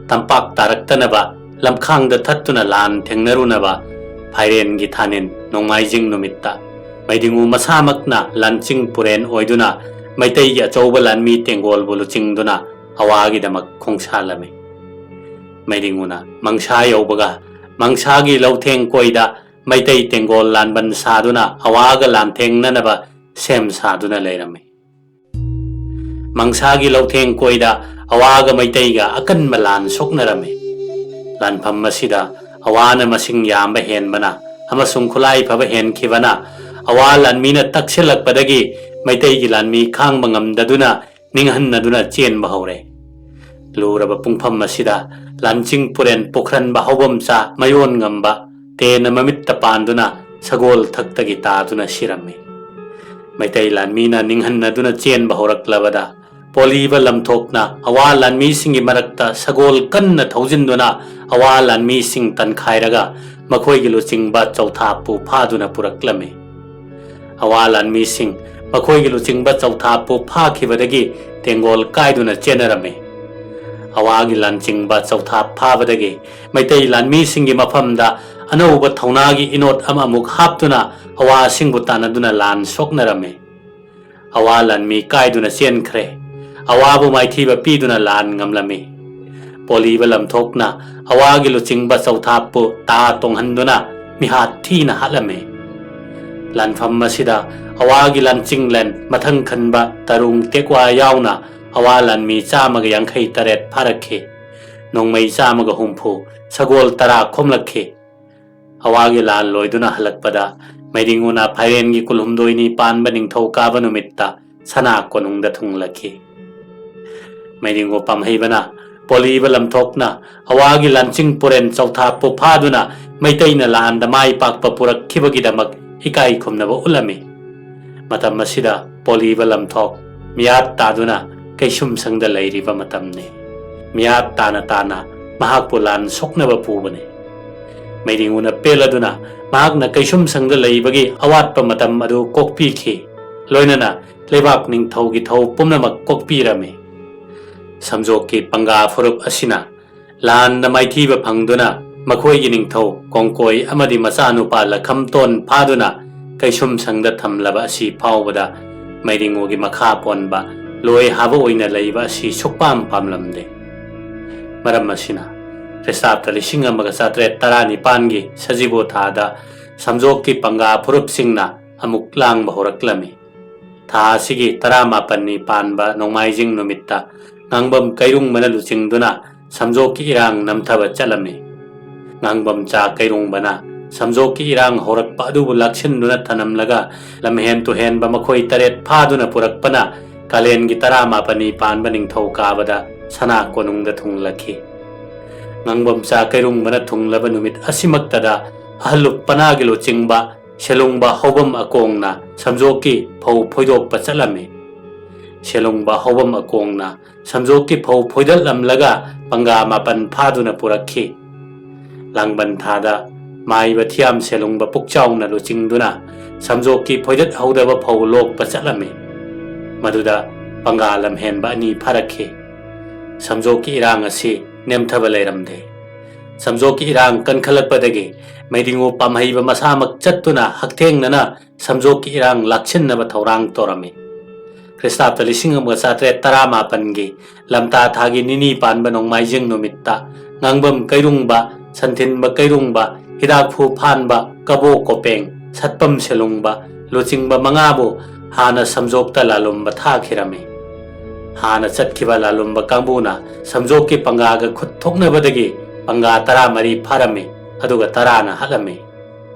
ꯇꯝꯄꯥꯛ ꯇꯥꯔꯛꯇꯅꯕ ꯂꯝꯈꯥꯡꯗ ꯊꯠꯇꯨꯅ ꯂꯥꯟ ꯊꯦꯡꯅꯔꯨꯅꯕ ꯐꯥꯏꯔꯦꯟꯒꯤ ꯊꯥꯅꯤꯟ ꯅꯣꯡꯃꯥꯏꯖꯤꯡ ꯅꯨꯃꯤꯠꯇ ꯃꯩꯗꯤꯡꯉꯨ ꯃꯁꯥꯃꯛꯅ ꯂꯥꯟꯆꯤꯡ ꯄꯨꯔꯦꯟ ꯑꯣꯏꯗꯨꯅ ꯃꯩꯇꯩꯒꯤ ꯑꯆꯧꯕ ꯂꯥꯟꯃꯤ ꯇꯦꯡꯒꯣꯜꯕꯨ ꯂꯨꯆꯤꯡꯗꯨꯅ ꯑꯋꯥꯒꯤꯗꯃꯛ ꯈꯣꯡꯁꯥꯜꯂꯝꯃꯤ꯫ ꯃꯩꯗꯤꯡꯉꯨꯅ ꯃꯪꯁꯥ ꯌꯧꯕꯒ ꯃꯪꯁꯥꯒꯤ ꯂꯧꯊꯦꯡ ꯀꯣꯏꯗ ꯃꯩꯇꯩ ꯇꯦꯡꯒꯣꯜ ꯂꯥꯟꯕꯟ ꯁꯥꯗꯨꯅ ꯑꯋꯥꯒ ꯂꯥꯟꯊꯦꯡꯅꯅꯕ ꯁꯦꯝ ꯁꯥꯗꯨꯅ ꯂꯩꯔꯝꯃꯤ꯫ ꯃꯪꯁꯥꯒꯤ ꯂꯧꯊꯦꯡ ꯀꯣꯏꯗ ꯑꯋꯥꯒ ꯃꯩꯇꯩꯒ ꯑꯀꯟꯕ ꯂꯥꯟ ꯁꯣꯛꯅꯔꯝꯃꯤ꯫ ꯂꯥꯟꯐꯝ ꯑꯁꯤꯗ ꯑꯋꯥꯅ ꯃꯁꯤꯡ ꯌꯥꯝꯕ ꯍꯦꯟꯕꯅ ꯑꯃꯁꯨꯡ ꯈꯨꯠꯂꯥꯏ ꯐꯕ ꯍꯦꯟꯈꯤꯕꯅ ꯑꯋꯥ ꯂꯥꯟꯃꯤꯅ ꯇꯛꯁꯤꯜꯂꯛꯄꯗꯒꯤ ꯃꯩꯇꯩꯒꯤ ꯂꯥꯟꯃꯤ ꯈꯥꯡꯕ ꯉꯝꯗꯗꯨꯅ ꯅꯤꯡꯍꯟꯅꯗꯨꯅ ꯆꯦꯟꯕ ꯍꯧꯔꯦ꯫ ꯂꯨꯔꯕ ꯄꯨꯡꯐꯝ ꯑꯁꯤꯗ ꯂꯥꯟꯆꯤꯡ ꯄꯨꯔꯦꯟ ꯄꯨꯈ꯭ꯔꯟꯕ ꯍꯧꯕꯝꯆꯥ ꯃꯌꯣꯟ ꯉꯝꯕ ꯇꯦꯟꯅ ꯃꯃꯤꯠꯇ ꯄꯥꯟꯗꯨꯅ ꯁꯒꯣꯜ ꯊꯛꯇꯒꯤ ꯇꯥꯗꯨꯅ ꯁꯤꯔꯝꯃꯤ꯫ ꯃꯩꯇꯩ ꯂꯥꯟꯃꯤꯅ ꯅꯤꯡꯍꯟꯅꯗꯨꯅ ꯆꯦꯟꯕ ꯍꯧꯔꯛꯂꯕꯗ ꯄꯣꯂꯤꯕ ꯂꯝꯊꯣꯛꯅ ꯑꯋꯥ ꯂꯥꯟꯃꯤꯁꯤꯡꯒꯤ ꯃꯔꯛꯇ ꯁꯒꯣꯜ ꯀꯟꯅ ꯊꯧꯖꯤꯟꯗꯨꯅ ꯑꯋꯥ ꯂꯥꯟꯃꯤꯁꯤꯡ ꯇꯟꯈꯥꯏꯔꯒ ꯃꯈꯣꯏꯒꯤ ꯂꯨꯆꯤꯡꯕ ꯆꯧꯊꯥꯞꯄꯨ ꯐꯥꯗꯨꯅ ꯄꯨꯔꯛꯂꯝꯃꯤ꯫ ꯑꯋꯥ ꯂꯥꯟꯃꯤꯁꯤꯡ ꯃꯈꯣꯏꯒꯤ ꯂꯨꯆꯤꯡꯕ ꯆꯧꯊꯥꯞꯄꯨ ꯐꯥꯈꯤꯕꯗꯒꯤ ꯇꯦꯡꯒꯣꯜ ꯀꯥꯏꯗꯨꯅ ꯆꯦꯟꯅꯔꯝꯃꯤ꯫ ꯑꯋꯥꯒꯤ ꯂꯥꯟꯆꯤꯡꯕ ꯆꯧꯊꯥꯞ ꯐꯥꯕꯗꯒꯤ ꯃꯩꯇꯩ ꯂꯥꯟꯃꯤꯁꯤꯡꯒꯤ ꯃꯐꯝꯗ ꯑꯅꯧꯕ ꯊꯧꯅꯥꯒꯤ ꯏꯅꯣꯠ ꯑꯃꯃꯨꯛ ꯍꯥꯞꯇꯨꯅ ꯑꯋꯥꯁꯤꯡꯕꯨ ꯇꯥꯟꯅꯗꯨꯅ ꯂꯥꯟ ꯁꯣꯛꯅꯔꯝꯃꯤ꯫ ꯑꯋꯥ ꯂꯥꯟꯃꯤ ꯀꯥꯏꯗꯨꯅ ꯆꯦꯟꯈ꯭ꯔꯦ꯫ ꯑꯋꯥꯕꯨ ꯃꯥꯏꯊꯤꯕ ꯄꯤꯗꯨꯅ ꯂꯥꯟ ꯉꯝꯂꯝꯃꯤ꯫ ꯄꯣꯂꯤꯕ ꯂꯝꯊꯣꯛꯅ ꯑꯋꯥꯒꯤ ꯂꯨꯆꯤꯡꯕ ꯆꯧꯊꯥꯞꯄꯨ ꯇꯥ ꯇꯣꯡꯍꯟꯗꯨꯅ ꯃꯤꯍꯥꯠ ꯊꯤꯅ ꯍꯥꯠꯂꯝꯃꯤ꯫ ꯂꯥꯟꯐꯝ ꯑꯁꯤꯗ ꯑꯋꯥꯒꯤ ꯂꯥꯟꯆꯤꯡꯂꯦꯟ ꯃꯊꯪ ꯈꯟꯕ ꯇꯔꯨꯡ ꯇꯦꯛꯋꯥ ꯌꯥꯎꯅ ꯑꯋꯥ ꯂꯥꯟꯃꯤ ꯆꯥꯝꯃꯒ ꯌꯥꯡꯈꯩ ꯇꯔꯦꯠ ꯐꯥꯔꯛꯈꯤ꯫ ꯅꯣꯡꯃꯩ ꯆꯥꯝꯃꯒ ꯍꯨꯝꯐꯨ, ꯁꯒꯣꯜ ꯇꯔꯥ ꯈꯣꯝꯂꯛꯈꯤ꯫ ꯑꯋꯥꯒꯤ ꯂꯥꯟ ꯂꯣꯏꯗꯨꯅ ꯍꯜꯂꯛꯄꯗ ꯃꯩꯔꯤꯡꯉꯨꯅ ꯐꯥꯏꯔꯦꯟꯒꯤ ꯀꯨꯟꯍꯨꯝꯗꯣꯏꯅꯤ ꯄꯥꯟꯕ ꯅꯤꯡꯊꯧ ꯀꯥꯕ ꯅꯨꯃꯤꯠꯇ ꯁꯅꯥ ꯀꯣꯅꯨꯡꯗ ꯊꯨꯡꯂꯛꯈꯤ꯫ ꯃꯩꯔꯤꯡꯉꯨ ꯄꯥꯝꯍꯩꯕꯅ ꯄꯣꯂꯤꯕ ꯂꯝꯊꯣꯛꯅ ꯑꯋꯥꯒꯤ ꯂꯥꯟꯆꯤꯡ ꯄꯨꯔꯦꯟ ꯆꯧꯊꯥꯞꯄꯨ ꯐꯥꯗꯨꯅ ꯃꯩꯇꯩꯅ ꯂꯥꯟꯗ ꯃꯥꯏ ꯄꯥꯛꯄ ꯄꯨꯔꯛꯈꯤꯕꯒꯤꯗꯃꯛ ꯏꯀꯥꯏ ꯈꯨꯝꯅꯕ ꯎꯠꯂꯝꯃꯤ꯫ ꯃꯇꯝ ꯑꯁꯤꯗ ꯄꯣꯂꯤꯕ ꯂꯝꯊꯣꯛ ꯃꯤꯌꯥꯠ ꯇꯥꯗꯨꯅ ꯀꯩꯁꯨꯝꯁꯪꯗ ꯂꯩꯔꯤꯕ ꯃꯇꯝꯅꯤ꯫ ꯃꯤꯌꯥꯠ ꯇꯥꯅ ꯇꯥꯅ ꯃꯍꯥꯛꯄꯨ ꯂꯥꯟ ꯁꯣꯛꯅꯕ ꯄꯨꯕꯅꯤ꯫ ꯃꯩꯔꯤꯡꯉꯨꯅ ꯄꯦꯜꯂꯗꯨꯅ ꯃꯍꯥꯛꯅ ꯀꯩꯁꯨꯝꯁꯪꯗ ꯂꯩꯕꯒꯤ ꯑꯋꯥꯠꯄ ꯃꯇꯝ ꯑꯗꯨ ꯀꯣꯛꯄꯤꯈꯤ꯫ ꯂꯣꯏꯅꯅ ꯂꯩꯕꯥꯛ ꯅꯤꯡꯊꯧꯒꯤ ꯊꯧ ꯄꯨꯝꯅꯃꯛ ꯀꯣꯛꯄꯤꯔꯝꯃꯤ꯫ ꯁꯝꯖꯣꯛꯀꯤ ꯄꯪꯒꯥ ꯐꯨꯔꯨꯞ ꯑꯁꯤꯅ ꯂꯥꯟꯗ ꯃꯥꯏꯊꯤꯕ ꯐꯪꯗꯨꯅ ꯃꯈꯣꯏꯒꯤ ꯅꯤꯡꯊꯧ ꯀꯣꯡꯀꯣꯏ ꯑꯃꯗꯤ ꯃꯆꯥꯅꯨꯄꯥ ꯂꯈꯝꯇꯣꯟ ꯐꯥꯗꯨꯅ ꯀꯩꯁꯨꯝꯁꯪꯗ ꯊꯝꯂꯕ ꯑꯁꯤ ꯐꯥꯎꯕꯗ ꯃꯩꯔꯤꯡꯉꯨꯒꯤ ꯃꯈꯥ ꯄꯣꯟꯕ ꯂꯣꯏ ꯍꯥꯕ ꯑꯣꯏꯅ ꯂꯩꯕ ꯑꯁꯤ ꯁꯨꯛꯄꯥꯝ ꯄꯥꯝꯂꯝꯗꯦ꯫ ꯃꯔꯝ ꯑꯁꯤꯅ ꯈ꯭ꯔꯤꯁꯇꯥꯕꯇ ꯂꯤꯁꯤꯡ ꯑꯃꯒ ꯆꯥꯇ꯭ꯔꯦꯠ ꯇꯔꯥꯅꯤꯄꯥꯟꯒꯤ ꯁꯖꯤꯕꯨ ꯊꯥꯗ ꯁꯝꯖꯣꯛꯀꯤ ꯄꯪꯒꯥ ꯐꯨꯔꯨꯞꯁꯤꯡꯅ ꯑꯃꯨꯛ ꯂꯥꯡꯕ ꯍꯧꯔꯛꯂꯝꯃꯤ꯫ ꯊꯥ ꯑꯁꯤꯒꯤ ꯇꯔꯥꯃꯥꯄꯟꯅꯤ ꯄꯥꯟꯕ ꯅꯣꯡꯃꯥꯏꯖꯤꯡ ꯅꯨꯃꯤꯠꯇ ꯉꯥꯡꯕꯝ ꯀꯩꯔꯨꯡꯕꯅ ꯂꯨꯆꯤꯡꯗꯨꯅ ꯁꯝꯖꯣꯛꯀꯤ ꯏꯔꯥꯡ ꯅꯝꯊꯕ ꯆꯠꯂꯝꯃꯤ꯫ ꯉꯥꯡꯕꯝꯆꯥ ꯀꯩꯔꯨꯡꯕꯅ ꯁꯝꯖꯣꯛꯀꯤ ꯏꯔꯥꯡ ꯍꯧꯔꯛꯄ ꯑꯗꯨꯕꯨ ꯂꯥꯛꯁꯤꯟꯗꯨꯅ ꯊꯅꯝꯂꯒ ꯂꯝꯍꯦꯟ ꯇꯨꯍꯦꯟꯕ ꯃꯈꯣꯏ ꯇꯔꯦꯠ ꯐꯥꯗꯨꯅ ꯄꯨꯔꯛꯄꯅ ꯀꯥꯂꯦꯟꯒꯤ ꯇꯔꯥꯃꯥꯄꯟꯅꯤ ꯄꯥꯟꯕ ꯅꯤꯡꯊꯧ ꯀꯥꯕꯗ ꯁꯅꯥ ꯀꯣꯅꯨꯡꯗ ꯊꯨꯡꯂꯛꯈꯤ꯫ ꯉꯥꯡꯕꯝꯆꯥ ꯀꯩꯔꯨꯡꯕꯅ ꯊꯨꯡꯂꯕ ꯅꯨꯃꯤꯠ ꯑꯁꯤꯃꯛꯇꯗ ꯑꯍꯜꯂꯨꯞ ꯄꯅꯥꯒꯤ ꯂꯨꯆꯤꯡꯕ ꯁꯦꯂꯨꯡꯕ ꯍꯧꯕꯝ ꯑꯀꯣꯡꯅ ꯁꯝꯖꯣꯛꯀꯤ ꯐꯧ ꯐꯣꯏꯗꯣꯛꯄ ꯆꯠꯂꯝꯃꯤ꯫ ꯁꯦꯂꯨꯡꯕ ꯍꯧꯕꯝ ꯑꯀꯣꯡꯅ ꯁꯝꯖꯣꯛꯀꯤ ꯐꯧ ꯐꯣꯏꯗꯠꯂꯝꯂꯒ ꯄꯪꯒꯥ ꯃꯥꯄꯟ ꯐꯥꯗꯨꯅ ꯄꯨꯔꯛꯈꯤ꯫ ꯂꯥꯡꯕꯟ ꯊꯥꯗ ꯃꯥꯏꯕ ꯊꯤꯌꯥꯝ ꯁꯦꯂꯨꯡꯕ ꯄꯨꯛꯆꯥꯎꯅ ꯂꯨꯆꯤꯡꯗꯨꯅ ꯁꯝꯖꯣꯛꯀꯤ ꯐꯣꯏꯗꯠ ꯍꯧꯗꯕ ꯐꯧ ꯂꯣꯛꯄ ꯆꯠꯂꯝꯃꯤ꯫ ꯃꯗꯨꯗ ꯄꯪꯒꯥ ꯂꯝꯍꯦꯟꯕ ꯑꯅꯤ ꯐꯥꯔꯛꯈꯤ꯫ ꯁꯝꯖꯣꯛꯀꯤ ꯏꯔꯥꯡ ꯑꯁꯤ ꯅꯦꯝꯊꯕ ꯂꯩꯔꯝꯗꯦ꯫ ꯁꯝꯖꯣꯛꯀꯤ ꯏꯔꯥꯡ ꯀꯟꯈꯠꯂꯛꯄꯗꯒꯤ ꯃꯩꯗꯤꯡꯉꯨ ꯄꯥꯝꯍꯩꯕ ꯃꯁꯥꯃꯛ ꯆꯠꯇꯨꯅ ꯍꯛꯊꯦꯡꯅꯅ ꯁꯝꯖꯣꯛꯀꯤ ꯏꯔꯥꯡ ꯂꯥꯛꯁꯤꯟꯅꯕ ꯊꯧꯔꯥꯡ ꯇꯧꯔꯝꯃꯤ꯫ ꯈ꯭ꯔꯤꯁꯇꯥꯕꯇ ꯂꯤꯁꯤꯡ ꯑꯃꯒ ꯆꯥꯇ꯭ꯔꯦꯠ ꯇꯔꯥꯃꯥꯄꯟꯒꯤ ꯂꯝꯇꯥ ꯊꯥꯒꯤ ꯅꯤꯅꯤ ꯄꯥꯟꯕ ꯅꯣꯡꯃꯥꯏꯖꯤꯡ ꯅꯨꯃꯤꯠꯇ ꯉꯥꯡꯕꯝ ꯀꯩꯔꯨꯡꯕ, ꯁꯟꯊꯤꯟꯕ ꯀꯩꯔꯨꯡꯕ, ꯍꯤꯗꯥꯛꯐꯨ ꯐꯥꯟꯕ ꯀꯕꯣ ꯀꯣꯄꯦꯡ, ꯁꯠꯄꯝ ꯁꯦꯂꯨꯡꯕ, ꯂꯨꯆꯤꯡꯕ ꯃꯉꯥꯕꯨ ꯍꯥꯟꯅ ꯁꯝꯖꯣꯛꯇ ꯂꯥꯂꯨꯝꯕ ꯊꯥꯈꯤꯔꯝꯃꯤ꯫ ꯍꯥꯟꯅ ꯆꯠꯈꯤꯕ ꯂꯥꯂꯨꯝꯕ ꯀꯥꯡꯕꯨꯅ ꯁꯝꯖꯣꯛꯀꯤ ꯄꯪꯒꯥꯒ ꯈꯨꯠ ꯊꯣꯛꯅꯕꯗꯒꯤ ꯄꯪꯒꯥ ꯇꯔꯥꯃꯔꯤ ꯐꯥꯔꯝꯃꯤ, ꯑꯗꯨꯒ ꯇꯔꯥꯅ ꯍꯥꯠꯂꯝꯃꯤ꯫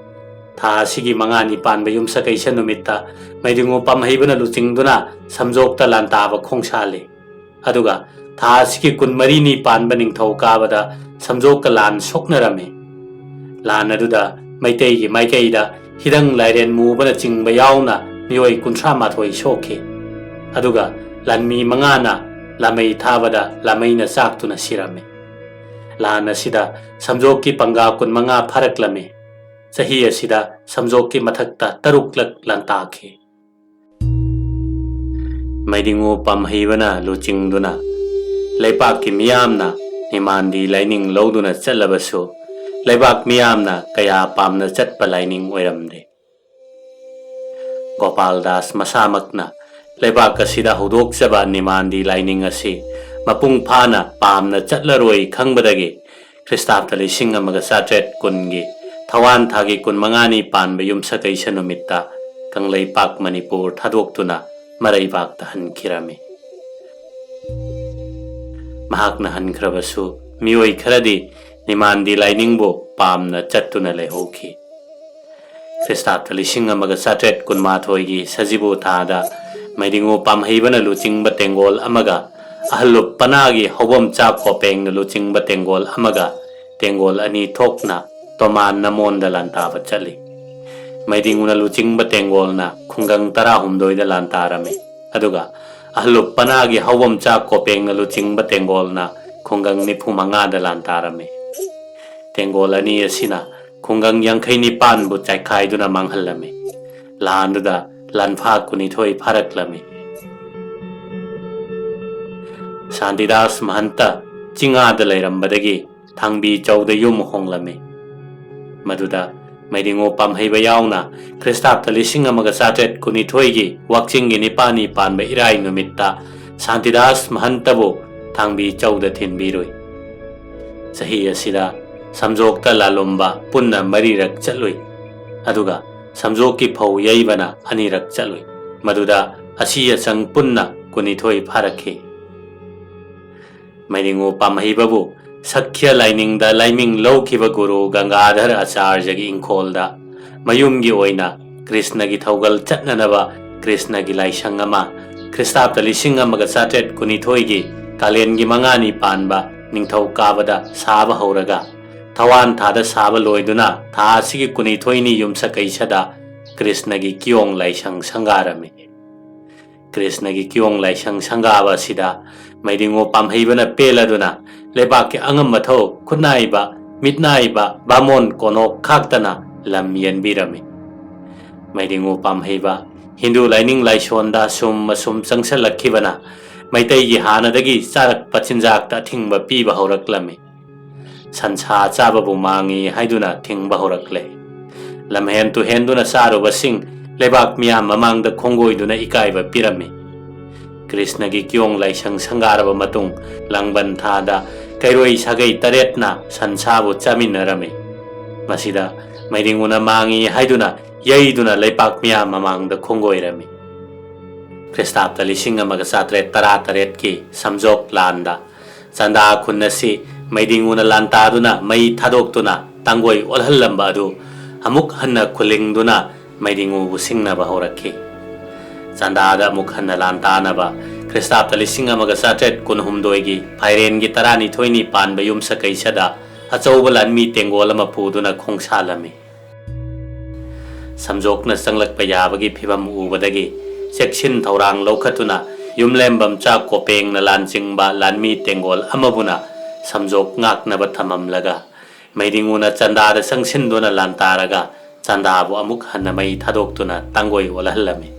ꯊꯥ ꯑꯁꯤꯒꯤ ꯃꯉꯥꯅꯤ ꯄꯥꯟꯕ ꯌꯨꯝꯁꯀꯩꯁ ꯅꯨꯃꯤꯠꯇ ꯃꯩꯗꯤꯡꯉꯨ ꯄꯥꯝꯍꯩꯕꯅ ꯂꯨꯆꯤꯡꯗꯨꯅ ꯁꯝꯖꯣꯛꯇ ꯂꯥꯟꯇꯥꯕ ꯈꯣꯡꯁꯥꯜꯂꯤ꯫ ꯑꯗꯨꯒ ꯊꯥ ꯑꯁꯤꯒꯤ ꯀꯨꯟꯃꯔꯤꯅꯤ ꯄꯥꯟꯕ ꯅꯤꯡꯊꯧ ꯀꯥꯕꯗ ꯁꯝꯖꯣꯛꯀ ꯂꯥꯟ ꯁꯣꯛꯅꯔꯝꯃꯤ꯫ ꯂꯥꯟ ꯑꯗꯨꯗ ꯃꯩꯇꯩꯒꯤ ꯃꯥꯏꯀꯩꯗ ꯍꯤꯗꯪ ꯂꯥꯏꯔꯦꯟ ꯃꯨꯕꯅꯆꯤꯡꯕ ꯌꯥꯎꯅ ꯃꯤꯑꯣꯏ ꯀꯨꯟꯊ꯭ꯔꯥ ꯃꯥꯊꯣꯏ ꯁꯣꯛꯈꯤ꯫ ꯑꯗꯨꯒ ꯂꯥꯟꯃꯤ ꯃꯉꯥꯅ ꯂꯥꯃꯩ ꯊꯥꯕꯗ ꯂꯥꯃꯩꯅ ꯆꯥꯛꯇꯨꯅ ꯁꯤꯔꯝꯃꯤ꯫ ꯂꯥꯟ ꯑꯁꯤꯗ ꯁꯝꯖꯣꯛꯀꯤ ꯄꯪꯒꯥ ꯀꯨꯟꯃꯉꯥ ꯐꯥꯔꯛꯂꯝꯃꯤ꯫ ꯆꯍꯤ ꯑꯁꯤꯗ ꯁꯝꯖꯣꯛꯀꯤ ꯃꯊꯛꯇ ꯇꯔꯨꯛꯂꯛ ꯂꯥꯟꯇꯥꯈꯤ꯫ ꯃꯩꯗꯤꯡꯉꯨ ꯄꯥꯝꯍꯩꯕꯅ ꯂꯨꯆꯤꯡꯗꯨꯅ ꯂꯩꯄꯥꯛꯀꯤ ꯃꯤꯌꯥꯝꯅ ꯅꯤꯃꯥꯟꯗꯤ ꯂꯥꯏꯅꯤꯡ ꯂꯧꯗꯨꯅ ꯆꯠꯂꯕꯁꯨ, ꯂꯩꯕꯥꯛ ꯃꯤꯌꯥꯝꯅ ꯀꯌꯥ ꯄꯥꯝꯅ ꯆꯠꯄ ꯂꯥꯏꯅꯤꯡ ꯑꯣꯏꯔꯝꯗꯦ꯫ ꯒꯣꯄꯥꯜ ꯗꯥꯁ ꯃꯁꯥꯃꯛꯅ ꯂꯩꯕꯥꯛ ꯑꯁꯤꯗ ꯍꯧꯗꯣꯛꯆꯕ ꯅꯤꯃꯥꯟꯗꯤ ꯂꯥꯏꯅꯤꯡ ꯑꯁꯤ ꯃꯄꯨꯡ ꯐꯥꯅ ꯄꯥꯝꯅ ꯆꯠꯂꯔꯣꯏ ꯈꯪꯕꯗꯒꯤ, ꯈ꯭ꯔꯤꯁꯇꯥꯕꯇ ꯂꯤꯁꯤꯡ ꯑꯃꯒ ꯆꯥꯇ꯭ꯔꯦꯠ ꯀꯨꯟꯒꯤ ꯊꯋꯥꯟ ꯊꯥꯒꯤ ꯀꯨꯟꯃꯉꯥꯅꯤ ꯄꯥꯟꯕ ꯌꯨꯝꯁꯀꯩꯁ ꯅꯨꯃꯤꯠꯇ ꯀꯪꯂꯩꯄꯥꯛ ꯃꯅꯤꯄꯨꯔ ꯊꯥꯗꯣꯛꯇꯨꯅ ꯃꯔꯩꯕꯥꯛꯇ ꯍꯟꯈꯤꯔꯝꯃꯤ꯫ ꯃꯍꯥꯛꯅ ꯍꯟꯈ꯭ꯔꯕꯁꯨ, ꯃꯤꯑꯣꯏ ꯈꯔꯗꯤ ꯅꯤꯃꯥꯟꯗꯤ ꯂꯥꯏꯅꯤꯡꯕꯨ ꯄꯥꯝꯅ ꯆꯠꯇꯨꯅ ꯂꯩꯍꯧꯈꯤ꯫ ꯈ꯭ꯔꯤꯁꯇꯥꯕꯇ ꯂꯤꯁꯤꯡ ꯑꯃꯒ ꯆꯥꯇ꯭ꯔꯦꯠ ꯀꯨꯟꯃꯥꯊꯣꯏꯒꯤ ꯁꯖꯤꯕꯨ ꯊꯥꯗ ꯃꯩꯗꯤꯡꯉꯨ ꯄꯥꯝꯍꯩꯕꯅ ꯂꯨꯆꯤꯡꯕ ꯇꯦꯡꯒꯣꯜ ꯑꯃꯒ ꯑꯍꯜꯂꯨꯞ ꯄꯅꯥꯒꯤ ꯍꯧꯕꯝꯆꯥ ꯀꯣꯄꯦꯡꯅ ꯂꯨꯆꯤꯡꯕ ꯇꯦꯡꯒꯣꯜ ꯑꯃꯒ ꯇꯦꯡꯒꯣꯜ ꯑꯅꯤ ꯊꯣꯛꯅ ꯇꯣꯃꯥꯟ ꯅꯃꯣꯟꯗ ꯂꯥꯟꯇꯥꯕ ꯆꯠꯂꯤ꯫ ꯃꯩꯗꯤꯡꯉꯨꯅ ꯂꯨꯆꯤꯡꯕ ꯇꯦꯡꯒꯣꯜꯅ ꯈꯨꯡꯒꯪ ꯇꯔꯥꯍꯨꯝꯗꯣꯏꯗ ꯂꯥꯟꯇꯥꯔꯝꯃꯤ, ꯑꯗꯨꯒ ꯑꯍꯜꯂꯨꯞ ꯄꯅꯥꯒꯤ ꯍꯧꯕꯝꯆꯥ ꯀꯣꯄꯦꯡꯅ ꯂꯨꯆꯤꯡꯕ ꯇꯦꯡꯒꯣꯜꯅ ꯈꯨꯡꯒꯪ ꯅꯤꯐꯨ ꯃꯉꯥꯗ ꯂꯥꯟꯇꯥꯔꯝꯃꯤ꯫ ꯇꯦꯡꯒꯣꯜ ꯑꯅꯤ ꯑꯁꯤꯅ ꯈꯨꯡꯒꯪ ꯌꯥꯡꯈꯩ ꯅꯤꯄꯥꯟꯕꯨ ꯆꯥꯏꯈꯥꯏꯗꯨꯅ ꯃꯥꯡꯍꯜꯂꯝꯃꯤ꯫ ꯂꯥꯟꯗꯨꯗ ꯂꯥꯟꯐꯥ ꯀꯨꯟꯅꯤꯊꯣꯏ ꯐꯥꯔꯛꯂꯝꯃꯤ꯫ ꯁꯥꯟꯇꯤꯗꯥꯁ ꯃꯍꯟꯇ ꯆꯤꯡꯉꯥꯗ ꯂꯩꯔꯝꯕꯗꯒꯤ ꯊꯥꯡꯕꯤ ꯆꯧꯗ ꯌꯨꯝ ꯍꯣꯡꯂꯝꯃꯤ꯫ ꯃꯗꯨꯗ ꯃꯩꯗꯤꯡꯉꯨ ꯄꯥꯝꯍꯩꯕ ꯌꯥꯎꯅ ꯈ꯭ꯔꯤꯁꯇꯥꯕꯇ ꯂꯤꯁꯤꯡ ꯑꯃꯒ ꯆꯥꯇ꯭ꯔꯦꯠ ꯀꯨꯟꯅꯤꯊꯣꯏꯒꯤ ꯋꯥꯛꯆꯤꯡꯒꯤ ꯅꯤꯄꯥꯜꯅꯤ ꯄꯥꯟꯕ ꯏꯔꯥꯏ ꯅꯨꯃꯤꯠꯇ ꯁꯥꯟꯇꯤꯗꯥꯁ ꯃꯍꯟꯇꯕꯨ ꯊꯥꯡꯕꯤ ꯆꯧꯗ ꯊꯤꯟꯕꯤꯔꯨꯏ꯫ ꯆꯍꯤ ꯑꯁꯤꯗ ꯁꯝꯖꯣꯛꯇ ꯂꯥꯂꯨꯝꯕ ꯄꯨꯟꯅ ꯃꯔꯤꯔꯛ ꯆꯠꯂꯨꯏ꯫ ꯑꯗꯨꯒ ꯁꯝꯖꯣꯛꯀꯤ ꯐꯧ ꯌꯩꯕꯅ ꯑꯅꯤꯔꯛ ꯆꯠꯂꯨꯏ꯫ ꯃꯗꯨꯗ ꯑꯁꯤ ꯑꯆꯪ ꯄꯨꯟꯅ ꯀꯨꯟꯅꯤꯊꯣꯏ ꯐꯥꯔꯛꯈꯤ꯫ ꯃꯩꯗꯤꯡꯉꯨ ꯄꯥꯝꯍꯩꯕꯕꯨ ꯁꯛꯈ꯭ꯌ ꯂꯥꯏꯅꯤꯡꯗ ꯂꯥꯏꯃꯤꯡ ꯂꯧꯈꯤꯕ ꯒꯨꯔꯨ ꯒꯪꯒꯥꯙꯔ ꯑꯆꯥꯔꯌꯒꯤ ꯏꯪꯈꯣꯜꯗ ꯃꯌꯨꯝꯒꯤ ꯑꯣꯏꯅ ꯀ꯭ꯔꯤꯁꯅꯒꯤ ꯊꯧꯒꯜ ꯆꯠꯅꯅꯕ ꯀ꯭ꯔꯤꯁꯅꯒꯤ ꯂꯥꯏꯁꯪ ꯑꯃ ꯈ꯭ꯔꯤꯁꯇꯥꯕꯇ ꯂꯤꯁꯤꯡ ꯑꯃꯒ ꯆꯥꯇ꯭ꯔꯦꯠ ꯀꯨꯟꯅꯤꯊꯣꯏꯒꯤ ꯀꯥꯂꯦꯟꯒꯤ ꯃꯉꯥꯅꯤ ꯄꯥꯟꯕ ꯅꯤꯡꯊꯧꯀꯥꯕꯗ ꯁꯥꯕ ꯍꯧꯔꯒ ꯊꯋꯥꯟ ꯊꯥꯗ ꯁꯥꯕ ꯂꯣꯏꯗꯨꯅ ꯊꯥ ꯑꯁꯤꯒꯤ ꯀꯨꯟꯅꯤꯊꯣꯏꯅꯤ ꯌꯨꯝꯁꯀꯩꯁꯗ ꯀ꯭ꯔꯤꯁꯅꯒꯤ ꯀꯤꯌꯣꯡ ꯂꯥꯏꯁꯪ ꯁꯪꯒꯥꯔꯝꯃꯤ꯫ ꯀ꯭ꯔꯤꯁꯅꯒꯤ ꯀꯤꯌꯣꯡ ꯂꯥꯏꯁꯪ ꯁꯪꯒꯥꯕ ꯑꯁꯤꯗ ꯃꯩꯗꯤꯡꯉꯨ ꯄꯥꯝꯍꯩꯕꯅ ꯄꯦꯜꯂꯗꯨꯅ ꯂꯩꯕꯥꯛꯀꯤ ꯑꯉꯝꯕ ꯊꯧ ꯈꯨꯠꯅꯥꯏꯕ, ꯃꯤꯠꯅꯥꯏꯕ, ꯕꯥꯃꯣꯟ ꯀꯣꯅꯣꯛ ꯈꯥꯛꯇꯅ ꯂꯝ ꯌꯦꯟꯕꯤꯔꯝꯃꯤ꯫ ꯃꯩꯗꯤꯡꯉꯨ ꯄꯥꯝꯍꯩꯕ ꯍꯤꯟꯗꯨ ꯂꯥꯏꯅꯤꯡ ꯂꯥꯏꯁꯣꯟꯗ ꯑꯁꯨꯝ ꯑꯁꯨꯝ ꯆꯪꯁꯤꯜꯂꯛꯈꯤꯕꯅ ꯃꯩꯇꯩꯒꯤ ꯍꯥꯟꯅꯗꯒꯤ ꯆꯥꯔꯛꯄ ꯆꯤꯟꯖꯥꯛꯇ ꯑꯊꯤꯡꯕ ꯄꯤꯕ ꯍꯧꯔꯛꯂꯝꯃꯤ꯫ ꯁꯟꯁꯥ ꯆꯥꯕꯕꯨ ꯃꯥꯡꯏ ꯍꯥꯏꯗꯨꯅ ꯊꯤꯡꯕ ꯍꯧꯔꯛꯂꯦ꯫ ꯂꯝꯍꯦꯟ ꯇꯨꯍꯦꯟꯗꯨꯅ ꯆꯥꯔꯨꯕꯁꯤꯡ ꯂꯩꯕꯥꯛ ꯃꯤꯌꯥꯝ ꯃꯃꯥꯡꯗ ꯈꯣꯡꯒꯣꯏꯗꯨꯅ ꯏꯀꯥꯏꯕ ꯄꯤꯔꯝꯃꯤ꯫ ꯀ꯭ꯔꯤꯁꯅꯒꯤ ꯀꯤꯌꯣꯡ ꯂꯥꯏꯁꯪ ꯁꯪꯒꯥꯔꯕ ꯃꯇꯨꯡ ꯂꯥꯡꯕꯟ ꯊꯥꯗ ꯀꯩꯔꯣꯏ ꯁꯥꯒꯩ ꯇꯔꯦꯠꯅ ꯁꯟꯁꯥꯕꯨ ꯆꯥꯃꯤꯟꯅꯔꯝꯃꯤ꯫ ꯃꯁꯤꯗ ꯃꯩꯗꯤꯡꯉꯨꯅ ꯃꯥꯡꯏ ꯍꯥꯏꯗꯨꯅ ꯌꯩꯗꯨꯅ ꯂꯩꯄꯥꯛ ꯃꯤꯌꯥꯝ ꯃꯃꯥꯡꯗ ꯈꯣꯡꯒꯣꯏꯔꯝꯃꯤ꯫ ꯈ꯭ꯔꯤꯁꯇꯥꯕꯇ ꯂꯤꯁꯤꯡ ꯑꯃꯒ ꯆꯥꯇ꯭ꯔꯦꯠ ꯇꯔꯥ ꯇꯔꯦꯠꯀꯤ ꯁꯝꯖꯣꯛ ꯂꯥꯟꯗ ꯆꯥꯟꯗꯥ ꯈꯨꯟ ꯑꯁꯤ ꯃꯩꯗꯤꯡꯉꯨꯅ ꯂꯥꯟꯇꯥꯗꯨꯅ ꯃꯩ ꯊꯥꯗꯣꯛꯇꯨꯅ ꯇꯥꯡꯒꯣꯏ ꯑꯣꯜꯍꯜꯂꯝꯕ ꯑꯗꯨ ꯑꯃꯨꯛ ꯍꯟꯅ ꯈꯨꯂꯤꯡꯗꯨꯅ ꯃꯩꯗꯤꯡꯉꯨꯕꯨ ꯁꯤꯡꯅꯕ ꯍꯧꯔꯛꯈꯤ꯫ ꯆꯥꯟꯗꯥꯗ ꯑꯃꯨꯛ ꯍꯟꯅ ꯂꯥꯟ ꯇꯥꯅꯕ ꯈ꯭ꯔꯤꯁꯇꯥꯕꯇ ꯂꯤꯁꯤꯡ ꯑꯃꯒ ꯆꯥꯇ꯭ꯔꯦꯠ ꯀꯨꯟꯍꯨꯝꯗꯣꯏꯒꯤ ꯐꯥꯏꯔꯦꯟꯒꯤ ꯇꯔꯥꯅꯤꯊꯣꯏꯅꯤ ꯄꯥꯟꯕ ꯌꯨꯝꯁꯀꯩꯁꯗ ꯑꯆꯧꯕ ꯂꯥꯟꯃꯤ ꯇꯦꯡꯒꯣꯜ ꯑꯃ ꯄꯨꯗꯨꯅ ꯈꯣꯡꯁꯥꯜꯂꯝꯃꯤ꯫ ꯁꯝꯖꯣꯛꯅ ꯆꯪꯂꯛꯄ ꯌꯥꯕꯒꯤ ꯐꯤꯚꯝ ꯎꯕꯗꯒꯤ ꯆꯦꯛꯁꯤꯟ ꯊꯧꯔꯥꯡ ꯂꯧꯈꯠꯇꯨꯅ ꯌꯨꯝꯂꯦꯝꯕꯝꯆꯥ ꯀꯣꯄꯦꯡꯅ ꯂꯥꯟꯆꯤꯡꯕ ꯂꯥꯟꯃꯤ ꯇꯦꯡꯒꯣꯜ ꯑꯃꯕꯨꯅ ꯁꯝꯖꯣꯛ ꯉꯥꯛꯅꯕ ꯊꯝꯃꯝꯂꯒ ꯃꯩꯗꯤꯡꯉꯨꯅ ꯆꯥꯟꯗꯥꯗ ꯆꯪꯁꯤꯟꯗꯨꯅ ꯂꯥꯟꯇꯥꯔꯒ ꯆꯥꯟꯗꯥꯕꯨ ꯑꯃꯨꯛ ꯍꯟꯅ ꯃꯩ ꯊꯥꯗꯣꯛꯇꯨꯅ ꯇꯥꯡꯒꯣꯏ ꯑꯣꯜꯍꯜꯂꯝꯃꯤ꯫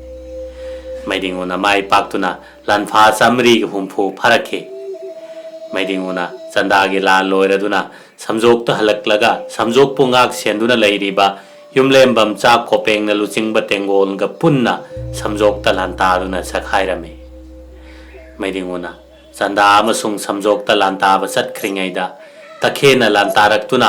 ꯃꯩꯗꯤꯡꯉꯨꯅ ꯃꯥꯏ ꯄꯥꯛꯇꯨꯅ ꯂꯥꯟꯐꯥ ꯆꯥꯃꯔꯤꯒ ꯍꯨꯝꯐꯨ ꯐꯥꯔꯛꯈꯤ꯫ ꯃꯩꯗꯤꯡꯉꯨꯅ ꯆꯥꯟꯗꯥꯒꯤ ꯂꯥꯟ ꯂꯣꯏꯔꯗꯨꯅ ꯁꯝꯖꯣꯛꯇ ꯍꯜꯂꯛꯂꯒ ꯁꯝꯖꯣꯛꯄꯨ ꯉꯥꯛ ꯁꯦꯟꯗꯨꯅ ꯂꯩꯔꯤꯕ ꯌꯨꯝꯂꯦꯝꯕꯝꯆꯥ ꯀꯣꯄꯦꯡꯅ ꯂꯨꯆꯤꯡꯕ ꯇꯦꯡꯒꯣꯜꯒ ꯄꯨꯟꯅ ꯁꯝꯖꯣꯛꯇ ꯂꯥꯟꯇꯥꯗꯨꯅ ꯆꯈꯥꯏꯔꯝꯃꯤ꯫ ꯃꯩꯗꯤꯡꯉꯨꯅ ꯆꯥꯟꯗꯥ ꯑꯃꯁꯨꯡ ꯁꯝꯖꯣꯛꯇ ꯂꯥꯟꯇꯥꯕ ꯆꯠꯈ꯭ꯔꯤꯉꯩꯗ ꯇꯈꯦꯟꯅ ꯂꯥꯟꯇꯥꯔꯛꯇꯨꯅ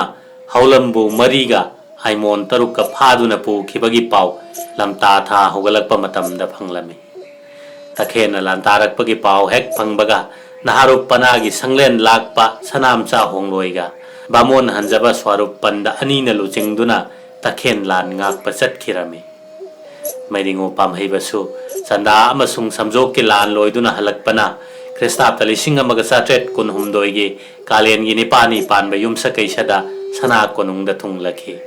ꯍꯧꯂꯝꯕꯨ ꯃꯔꯤꯒ ꯑꯥꯏꯃꯣꯟ ꯇꯔꯨꯛꯀ ꯐꯥꯗꯨꯅ ꯄꯨꯈꯤꯕꯒꯤ ꯄꯥꯎ ꯂꯝꯇꯥ ꯊꯥ ꯍꯧꯒꯠꯂꯛꯄ ꯃꯇꯝꯗ ꯐꯪꯂꯝꯃꯤ꯫ ꯇꯈꯦꯟꯅ ꯂꯥꯟꯇꯥꯔꯛꯄꯒꯤ ꯄꯥꯎ ꯍꯦꯛ ꯐꯪꯕꯒ ꯅꯍꯥꯔꯨꯞ ꯄꯅꯥꯒꯤ ꯁꯪꯂꯦꯟ ꯂꯥꯛꯄ ꯁꯅꯥꯝꯆꯥ ꯍꯣꯡꯂꯣꯏꯒ ꯕꯥꯃꯣꯟ ꯍꯟꯖꯕ ꯁ꯭ꯋꯥꯔꯨꯞ ꯄꯟꯗ ꯑꯅꯤꯅ ꯂꯨꯆꯤꯡꯗꯨꯅ ꯇꯈꯦꯟ ꯂꯥꯟ ꯉꯥꯛꯄ ꯆꯠꯈꯤꯔꯝꯃꯤ꯫ ꯃꯩꯗꯤꯡꯉꯨ ꯄꯥꯝꯍꯩꯕꯁꯨ ꯆꯥꯟꯗꯥ ꯑꯃꯁꯨꯡ ꯁꯝꯖꯣꯛꯀꯤ ꯂꯥꯟ ꯂꯣꯏꯗꯨꯅ ꯍꯜꯂꯛꯄꯅ ꯈ꯭ꯔꯤꯁꯇꯥꯕꯇ ꯂꯤꯁꯤꯡ ꯑꯃꯒ ꯆꯥꯇ꯭ꯔꯦꯠ ꯀꯨꯟꯍꯨꯝꯗꯣꯏꯒꯤ ꯀꯥꯂꯦꯟꯒꯤ ꯅꯤꯄꯥꯅꯤ ꯄꯥꯟꯕ ꯌꯨꯝꯁꯀꯩꯁꯗ ꯁꯅꯥ ꯀꯣꯅꯨꯡꯗ ꯊꯨꯡꯂꯈꯤ꯫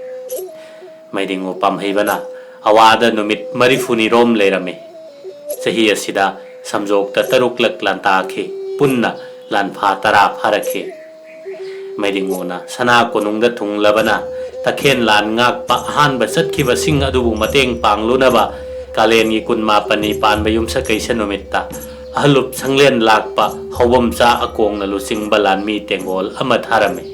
ꯃꯩꯗꯤꯡꯉꯨ ꯄꯥꯝꯍꯩꯕꯅ ꯑꯋꯥꯗ ꯅꯨꯃꯤꯠ ꯃꯔꯤꯐꯨꯅꯤꯔꯣꯝ ꯂꯩꯔꯝꯃꯤ꯫ ꯆꯍꯤ ꯑꯁꯤꯗ ꯁꯝꯖꯣꯛꯇ ꯇꯔꯨꯛꯂꯛ ꯂꯥꯟꯇꯥꯈꯤ꯫ ꯄꯨꯟꯅ ꯂꯥꯟꯐꯥ ꯇꯔꯥ ꯐꯥꯔꯛꯈꯤ꯫ ꯃꯩꯗꯤꯡꯉꯨꯅ ꯁꯅꯥ ꯀꯣꯅꯨꯡꯗ ꯊꯨꯡꯂꯕꯅ ꯇꯈꯦꯟ ꯂꯥꯟ ꯉꯥꯛꯄ ꯑꯍꯥꯟꯕ ꯆꯠꯈꯤꯕꯁꯤꯡ ꯑꯗꯨꯕꯨ ꯃꯇꯦꯡ ꯄꯥꯡꯂꯨꯅꯕ ꯀꯥꯂꯦꯟꯒꯤ ꯀꯨꯟꯃꯥꯄꯟꯅꯤ ꯄꯥꯟꯕ ꯌꯨꯝꯁꯀꯩꯁ ꯅꯨꯃꯤꯠꯇ ꯑꯍꯜꯂꯨꯞ ꯁꯪꯂꯦꯟ ꯂꯥꯛꯄ ꯍꯧꯕꯝꯆꯥ ꯑꯀꯣꯡꯅ ꯂꯨꯆꯤꯡꯕ ꯂꯥꯟꯃꯤ ꯇꯦꯡꯒꯣꯜ ꯑꯃ ꯊꯥꯔꯝꯃꯤ꯫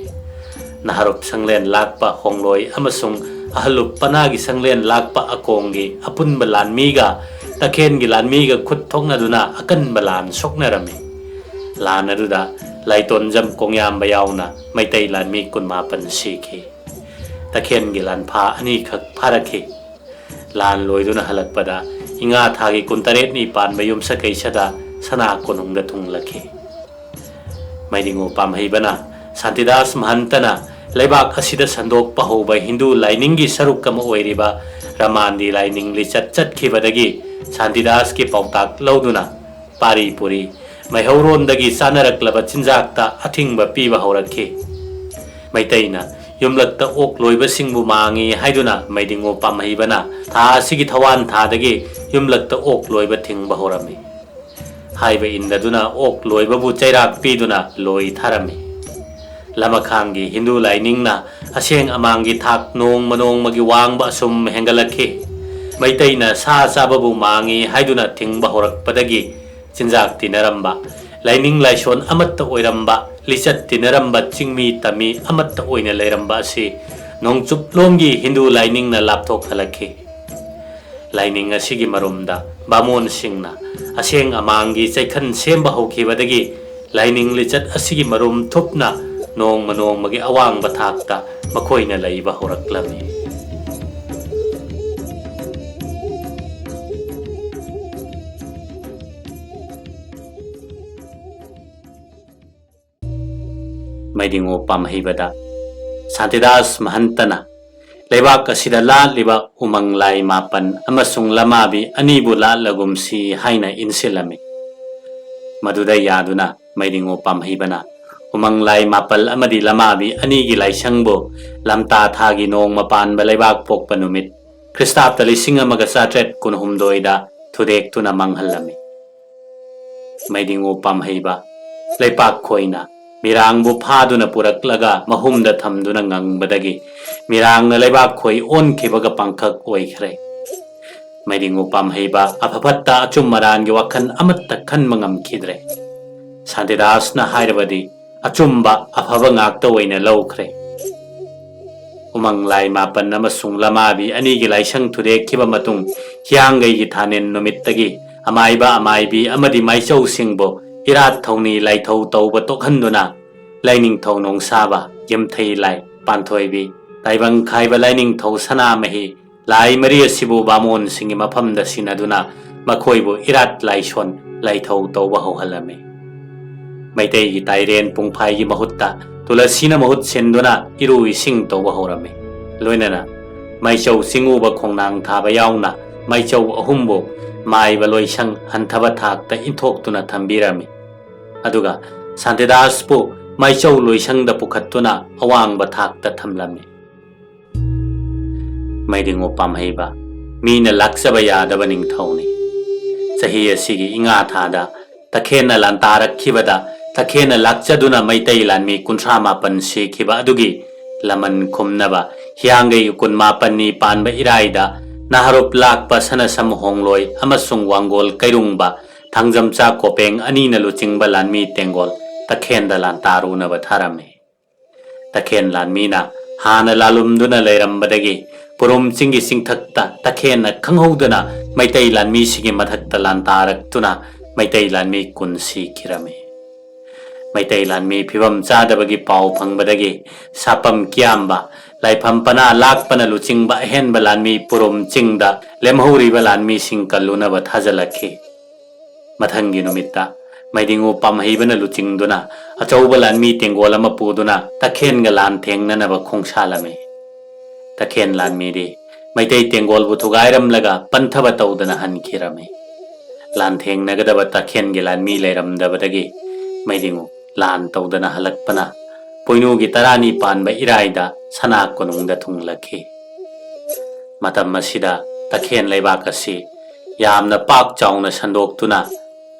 ꯅꯍꯥꯔꯨꯞ ꯁꯪꯂꯦꯟ ꯂꯥꯛꯄ ꯍꯣꯡꯂꯣꯏ ꯑꯃꯁꯨꯡ ꯑꯍꯜꯂꯨꯞ ꯄꯅꯥꯒꯤ ꯁꯪꯂꯦꯟ ꯂꯥꯛꯄ ꯑꯀꯣꯡꯒꯤ ꯑꯄꯨꯟꯕ ꯂꯥꯟꯃꯤꯒ ꯇꯈꯦꯟꯒꯤ ꯂꯥꯟꯃꯤꯒ ꯈꯨꯠ ꯊꯣꯛꯅꯗꯨꯅ ꯑꯀꯟꯕ ꯂꯥꯟ ꯁꯣꯛꯅꯔꯝꯃꯤ꯫ ꯂꯥꯟ ꯑꯗꯨꯗ ꯂꯥꯏꯇꯣꯟꯖꯝ ꯀꯣꯡꯌꯥꯝꯕ ꯌꯥꯎꯅ ꯃꯩꯇꯩ ꯂꯥꯟꯃꯤ ꯀꯨꯟꯃꯥꯄꯟ ꯁꯤꯈꯤ꯫ ꯇꯈꯦꯟꯒꯤ ꯂꯥꯟꯐꯥ ꯑꯅꯤꯈꯛ ꯐꯥꯔꯛꯈꯤ꯫ ꯂꯥꯟ ꯂꯣꯏꯗꯨꯅ ꯍꯜꯂꯛꯄꯗ ꯏꯉꯥ ꯊꯥꯒꯤ ꯀꯨꯟꯇꯔꯦꯠꯅꯤ ꯄꯥꯟꯕ ꯌꯨꯝꯁꯀꯩꯁꯗ ꯁꯅꯥ ꯀꯣꯅꯨꯡꯗ ꯊꯨꯡꯂꯛꯈꯤ꯫ ꯃꯩꯗꯤꯡꯉꯨ ꯄꯥꯝꯍꯩꯕꯅ ꯁꯥꯟꯇꯤꯗꯥꯁ ꯃꯍꯟꯇꯅ ꯂꯩꯕꯥꯛ ꯑꯁꯤꯗ ꯁꯟꯗꯣꯛꯄ ꯍꯧꯕ ꯍꯤꯟꯗꯨ ꯂꯥꯏꯅꯤꯡꯒꯤ ꯁꯔꯨꯛ ꯑꯃ ꯑꯣꯏꯔꯤꯕ ꯔꯃꯥꯟꯗꯤ ꯂꯥꯏꯅꯤꯡ ꯂꯤꯆꯠ ꯆꯠꯈꯤꯕꯗꯒꯤ ꯁꯥꯟꯇꯤꯗꯥꯁꯀꯤ ꯄꯥꯎꯇꯥꯛ ꯂꯧꯗꯨꯅ ꯄꯥꯔꯤ ꯄꯨꯔꯤ ꯃꯩꯍꯧꯔꯣꯟꯗꯒꯤ ꯆꯥꯅꯔꯛꯂꯕ ꯆꯤꯟꯖꯥꯛꯇ ꯑꯊꯤꯡꯕ ꯄꯤꯕ ꯍꯧꯔꯛꯈꯤ꯫ ꯃꯩꯇꯩꯅ ꯌꯨꯝꯂꯛꯇ ꯑꯣꯛ ꯂꯣꯏꯕꯁꯤꯡꯕꯨ ꯃꯥꯡꯉꯤ ꯍꯥꯏꯗꯨꯅ ꯃꯩꯗꯤꯡꯉꯨ ꯄꯥꯝꯍꯩꯕꯅ ꯊꯥ ꯑꯁꯤꯒꯤ ꯊꯧꯋꯥꯟ ꯊꯥꯗꯒꯤ ꯌꯨꯝꯂꯛꯇ ꯑꯣꯛ ꯂꯣꯏꯕ ꯊꯤꯡꯕ ꯍꯧꯔꯝꯃꯤ꯫ ꯍꯥꯏꯕ ꯏꯟꯗꯗꯨꯅ ꯑꯣꯛ ꯂꯣꯏꯕꯕꯨ ꯆꯩꯔꯥꯛ ꯄꯤꯗꯨꯅ ꯂꯣꯏ ꯊꯥꯔꯝꯃꯤ꯫ ꯂꯃꯈꯥꯡꯒꯤ ꯍꯤꯟꯗꯨ ꯂꯥꯏꯅꯤꯡꯅ ꯑꯁꯦꯡ ꯑꯃꯥꯡꯒꯤ ꯊꯥꯛ ꯅꯣꯡꯃ ꯅꯣꯡꯃꯒꯤ ꯋꯥꯡꯕ ꯑꯁꯨꯝ ꯍꯦꯟꯒꯠꯂꯛꯈꯤ꯫ ꯃꯩꯇꯩꯅ ꯁꯥ ꯆꯥꯕꯕꯨ ꯃꯥꯡꯏ ꯍꯥꯏꯗꯨꯅ ꯊꯤꯡꯕ ꯍꯧꯔꯛꯄꯗꯒꯤ ꯆꯤꯟꯖꯥꯛ ꯇꯤꯟꯅꯔꯝꯕ, ꯂꯥꯏꯅꯤꯡ ꯂꯥꯏꯁꯣꯟ ꯑꯃꯠꯇ ꯑꯣꯏꯔꯝꯕ, ꯂꯤꯆꯠ ꯇꯤꯟꯅꯔꯝꯕ ꯆꯤꯡꯃꯤ ꯇꯝꯃꯤ ꯑꯃꯠꯇ ꯑꯣꯏꯅ ꯂꯩꯔꯝꯕ ꯑꯁꯤ ꯅꯣꯡꯆꯨꯞꯂꯣꯝꯒꯤ ꯍꯤꯟꯗꯨ ꯂꯥꯏꯅꯤꯡꯅ ꯂꯥꯞꯊꯣꯛꯍꯜꯂꯛꯈꯤ꯫ ꯂꯥꯏꯅꯤꯡ ꯑꯁꯤꯒꯤ ꯃꯔꯨꯝꯗ ꯕꯥꯃꯣꯟꯁꯤꯡꯅ ꯑꯁꯦꯡ ꯑꯃꯥꯡꯒꯤ ꯆꯩꯈꯟ ꯁꯦꯝꯕ ꯍꯧꯈꯤꯕꯗꯒꯤ ꯂꯥꯏꯅꯤꯡ ꯂꯤꯆꯠ ꯑꯁꯤꯒꯤ ꯃꯔꯨꯝ ꯊꯨꯞꯅ ꯅꯣꯡꯃ ꯅꯣꯡꯃꯒꯤ ꯑꯋꯥꯡꯕ ꯊꯥꯛꯇ ꯃꯈꯣꯏꯅ ꯂꯩꯕ ꯍꯧꯔꯛꯂꯝꯃꯤ꯫ ꯃꯩꯗꯤꯡꯉꯨ ꯄꯥꯝꯍꯩꯕꯗ ꯁꯥꯟꯇꯤꯗꯥꯁ ꯃꯍꯟꯇꯅ ꯂꯩꯕꯥꯛ ꯑꯁꯤꯗ ꯂꯥꯠꯂꯤꯕ ꯎꯃꯪ ꯂꯥꯏ ꯃꯥꯄꯟ ꯑꯃꯁꯨꯡ ꯂꯃꯥꯕꯤ ꯑꯅꯤꯕꯨ ꯂꯥꯠꯂꯒꯨꯝꯁꯤ ꯍꯥꯏꯅ ꯏꯟꯁꯤꯜꯂꯝꯃꯤ꯫ ꯃꯗꯨꯗ ꯌꯥꯗꯨꯅ ꯃꯩꯗꯤꯡꯉꯨ ꯄꯥꯝꯍꯩꯕꯅ ꯎꯃꯪ ꯂꯥꯏ ꯃꯥꯄꯜ ꯑꯃꯗꯤ ꯂꯃꯥꯕꯤ ꯑꯅꯤꯒꯤ ꯂꯥꯏꯁꯪꯕꯨ ꯂꯝꯇꯥ ꯊꯥꯒꯤ ꯅꯣꯡꯃ ꯄꯥꯟꯕ ꯂꯩꯕꯥꯛ ꯄꯣꯛꯄ ꯅꯨꯃꯤꯠ, ꯈ꯭ꯔꯤꯁꯇꯥꯕꯇ ꯂꯤꯁꯤꯡ ꯑꯃꯒ ꯆꯥꯇ꯭ꯔꯦꯠ ꯀꯨꯟꯍꯨꯝꯗꯣꯏꯗ ꯊꯨꯗꯦꯛꯇꯨꯅ ꯃꯥꯡꯍꯜꯂꯝꯃꯤ꯫ ꯃꯩꯗꯤꯡꯉꯨ ꯄꯥꯝꯍꯩꯕ ꯂꯩꯄꯥꯛ ꯈꯣꯏꯅ ꯃꯤꯔꯥꯡꯕꯨ ꯐꯥꯗꯨꯅ ꯄꯨꯔꯛꯂꯒ ꯃꯍꯨꯝꯗ ꯊꯝꯗꯨꯅ ꯉꯪꯕꯗꯒꯤ ꯃꯤꯔꯥꯡꯅ ꯂꯩꯕꯥꯛ ꯈꯣꯏ ꯑꯣꯟꯈꯤꯕꯒ ꯄꯥꯡꯈꯛ ꯑꯣꯏꯈ꯭ꯔꯦ꯫ ꯃꯩꯗꯤꯡꯉꯨ ꯄꯥꯝꯍꯩꯕ ꯑꯐ ꯐꯠꯇ ꯑꯆꯨꯝ ꯑꯔꯥꯟꯒꯤ ꯋꯥꯈꯜ ꯑꯃꯠꯇ ꯈꯟꯕ ꯉꯝꯈꯤꯗ꯭ꯔꯦ꯫ ꯁꯥꯟꯇꯤꯗꯥꯁꯅ ꯍꯥꯏꯔꯕꯗꯤ ꯑꯆꯨꯝꯕ ꯑꯐꯕ ꯉꯥꯛꯇ ꯑꯣꯏꯅ ꯂꯧꯈ꯭ꯔꯦ꯫ ꯎꯃꯪ ꯂꯥꯏ ꯃꯥꯄꯟ ꯑꯃꯁꯨꯡ ꯂꯃꯥꯕꯤ ꯑꯅꯤꯒꯤ ꯂꯥꯏꯁꯪ ꯊꯨꯗꯦꯛꯈꯤꯕ ꯃꯇꯨꯡ, ꯍꯤꯌꯥꯡꯒꯩꯒꯤ ꯊꯥꯅꯤꯟ ꯅꯨꯃꯤꯠꯇꯒꯤ ꯑꯃꯥꯏꯕ ꯑꯃꯥꯏꯕꯤ ꯑꯃꯗꯤ ꯃꯥꯏꯆꯧꯁꯤꯡꯕꯨ ꯏꯔꯥꯠ ꯊꯧꯅꯤ ꯂꯥꯏꯊꯧ ꯇꯧꯕ ꯇꯣꯛꯍꯟꯗꯨꯅ, ꯂꯥꯏꯅꯤꯡꯊꯧ ꯅꯣꯡꯁꯥꯕ, ꯌꯦꯝꯊꯩ ꯂꯥꯏ, ꯄꯥꯟꯊꯣꯏꯕꯤ, ꯇꯥꯏꯕꯪ ꯈꯥꯏꯕ ꯂꯥꯏꯅꯤꯡꯊꯧ ꯁꯅꯥꯃꯍꯤ, ꯂꯥꯏ ꯃꯔꯤ ꯑꯁꯤꯕꯨ ꯕꯥꯃꯣꯟꯁꯤꯡꯒꯤ ꯃꯐꯝꯗ ꯁꯤꯟꯅꯗꯨꯅ ꯃꯈꯣꯏꯕꯨ ꯏꯔꯥꯠ ꯂꯥꯏꯁꯣꯟ ꯂꯥꯏꯊꯧ ꯇꯧꯕ ꯍꯧꯍꯜꯂꯝꯃꯤ꯫ ꯃꯩꯇꯩꯒꯤ ꯇꯥꯏꯔꯦꯟ ꯄꯨꯡꯐꯥꯏꯒꯤ ꯃꯍꯨꯠꯇ ꯇꯨꯂꯁꯤꯅ ꯃꯍꯨꯠ ꯁꯤꯟꯗꯨꯅ ꯏꯔꯨ ꯏꯁꯤꯡ ꯇꯧꯕ ꯍꯧꯔꯝꯃꯤ꯫ ꯂꯣꯏꯅꯅ ꯃꯥꯏꯆꯧ ꯆꯤꯡꯎꯕ ꯈꯣꯡꯅꯥꯡ ꯊꯥꯕ ꯌꯥꯎꯅ ꯃꯥꯏꯆꯧ ꯑꯍꯨꯝꯕꯨ ꯃꯥꯏꯕ ꯂꯣꯏꯁꯪ ꯍꯟꯊꯕ ꯊꯥꯛꯇ ꯏꯟꯊꯣꯛꯇꯨꯅ ꯊꯝꯕꯤꯔꯝꯃꯤ꯫ ꯑꯗꯨꯒ ꯁꯥꯟꯇꯤꯗꯥꯁꯄꯨ ꯃꯥꯏꯆꯧ ꯂꯣꯏꯁꯪꯗ ꯄꯨꯈꯠꯇꯨꯅ ꯑꯋꯥꯡꯕ ꯊꯥꯛꯇ ꯊꯝꯂꯝꯃꯤ꯫ ꯃꯩꯗꯤꯡꯉꯨ ꯄꯥꯝꯍꯩꯕ ꯃꯤꯅ ꯂꯥꯛꯆꯕ ꯌꯥꯗꯕ ꯅꯤꯡꯊꯧꯅꯤ꯫ ꯆꯍꯤ ꯑꯁꯤꯒꯤ ꯏꯉꯥ ꯊꯥꯗ ꯇꯈꯦꯟꯅ ꯂꯥꯟꯇꯥꯔꯛꯈꯤꯕꯗ ꯇꯈꯦꯟꯅ ꯂꯥꯛꯆꯗꯨꯅ ꯃꯩꯇꯩ ꯂꯥꯟꯃꯤ ꯀꯨꯟꯊ꯭ꯔꯥ ꯃꯥꯄꯟ ꯁꯤꯈꯤꯕ ꯑꯗꯨꯒꯤ ꯂꯃꯟ ꯈꯨꯝꯅꯕ ꯍꯤꯌꯥꯡꯒꯩ ꯀꯨꯟꯃꯥꯄꯟꯅꯤ ꯄꯥꯟꯕ ꯏꯔꯥꯏꯗ ꯅꯍꯥꯔꯣꯞ ꯂꯥꯛꯄ ꯁꯅꯁꯝ ꯍꯣꯡꯂꯣꯏ ꯑꯃꯁꯨꯡ ꯋꯥꯡꯒꯣꯜ ꯀꯩꯔꯨꯡꯕ ꯊꯥꯡꯖꯝꯆꯥ ꯀꯣꯄꯦꯡ ꯑꯅꯤꯅ ꯂꯨꯆꯤꯡꯕ ꯂꯥꯟꯃꯤ ꯇꯦꯡꯒꯣꯜ ꯇꯈꯦꯟꯗ ꯂꯥꯟꯇꯥꯔꯨꯅꯕ ꯊꯥꯔꯝꯃꯤ꯫ ꯇꯈꯦꯟ ꯂꯥꯟꯃꯤꯅ ꯍꯥꯟꯅ ꯂꯥꯜꯂꯨꯝꯗꯨꯅ ꯂꯩꯔꯝꯕꯗꯒꯤ ꯄꯨꯔꯨꯝ ꯆꯤꯡꯒꯤ ꯆꯤꯡꯊꯛꯇ ꯇꯈꯦꯟꯅ ꯈꯪꯍꯧꯗꯅ ꯃꯩꯇꯩ ꯂꯥꯟꯃꯤꯁꯤꯡꯒꯤ ꯃꯊꯛꯇ ꯂꯥꯟꯇꯥꯔꯛꯇꯨꯅ ꯃꯩꯇꯩ ꯂꯥꯟꯃꯤ ꯀꯨꯟ ꯁꯤꯈꯤꯔꯝꯃꯤ꯫ ꯃꯩꯇꯩ ꯂꯥꯟꯃꯤ ꯐꯤꯕꯝ ꯆꯥꯗꯕꯒꯤ ꯄꯥꯎ ꯐꯪꯕꯗꯒꯤ ꯁꯥꯄꯝ ꯀꯤꯌꯥꯝꯕ, ꯂꯥꯏꯐꯝ ꯄꯅꯥ ꯂꯥꯛꯄꯅ ꯂꯨꯆꯤꯡꯕ ꯑꯍꯦꯟꯕ ꯂꯥꯟꯃꯤ ꯄꯨꯔꯨꯝ ꯆꯤꯡꯗ ꯂꯦꯝꯍꯧꯔꯤꯕ ꯂꯥꯟꯃꯤꯁꯤꯡ ꯀꯜꯂꯨꯅꯕ ꯊꯥꯖꯤꯜꯂꯛꯈꯤ꯫ ꯃꯊꯪꯒꯤ ꯅꯨꯃꯤꯠꯇ ꯃꯩꯗꯤꯡꯉꯨ ꯄꯥꯝꯍꯩꯕꯅ ꯂꯨꯆꯤꯡꯗꯨꯅ ꯑꯆꯧꯕ ꯂꯥꯟꯃꯤ ꯇꯦꯡꯒꯣꯜ ꯑꯃ ꯄꯨꯗꯨꯅ ꯇꯈꯦꯟꯒ ꯂꯥꯟ ꯊꯦꯡꯅꯅꯕ ꯈꯣꯡꯁꯥꯜꯂꯝꯃꯤ꯫ ꯇꯈꯦꯟ ꯂꯥꯟꯃꯤꯗꯤ ꯃꯩꯇꯩ ꯇꯦꯡꯒꯣꯜꯕꯨ ꯊꯨꯒꯥꯏꯔꯝꯂꯒ ꯄꯟꯊꯕ ꯇꯧꯗꯅ ꯍꯟꯈꯤꯔꯝꯃꯤ꯫ ꯂꯥꯟ ꯊꯦꯡꯅꯒꯗꯕ ꯇꯈꯦꯟꯒꯤ ꯂꯥꯟꯃꯤ ꯂꯩꯔꯝꯗꯕꯗꯒꯤ ꯃꯩꯗꯤꯡꯉꯨ ꯂꯥꯟ ꯇꯧꯗꯅ ꯍꯜꯂꯛꯄꯅ ꯄꯣꯏꯅꯨꯒꯤ ꯇꯔꯥꯅꯤ ꯄꯥꯟꯕ ꯏꯔꯥꯏꯗ ꯁꯅꯥ ꯀꯣꯅꯨꯡꯗ ꯊꯨꯡꯂꯛꯈꯤ꯫ ꯃꯇꯝ ꯑꯁꯤꯗ ꯇꯈꯦꯟ ꯂꯩꯕꯥꯛ ꯑꯁꯤ ꯌꯥꯝꯅ ꯄꯥꯛ ꯆꯥꯎꯅ ꯁꯟꯗꯣꯛꯇꯨꯅ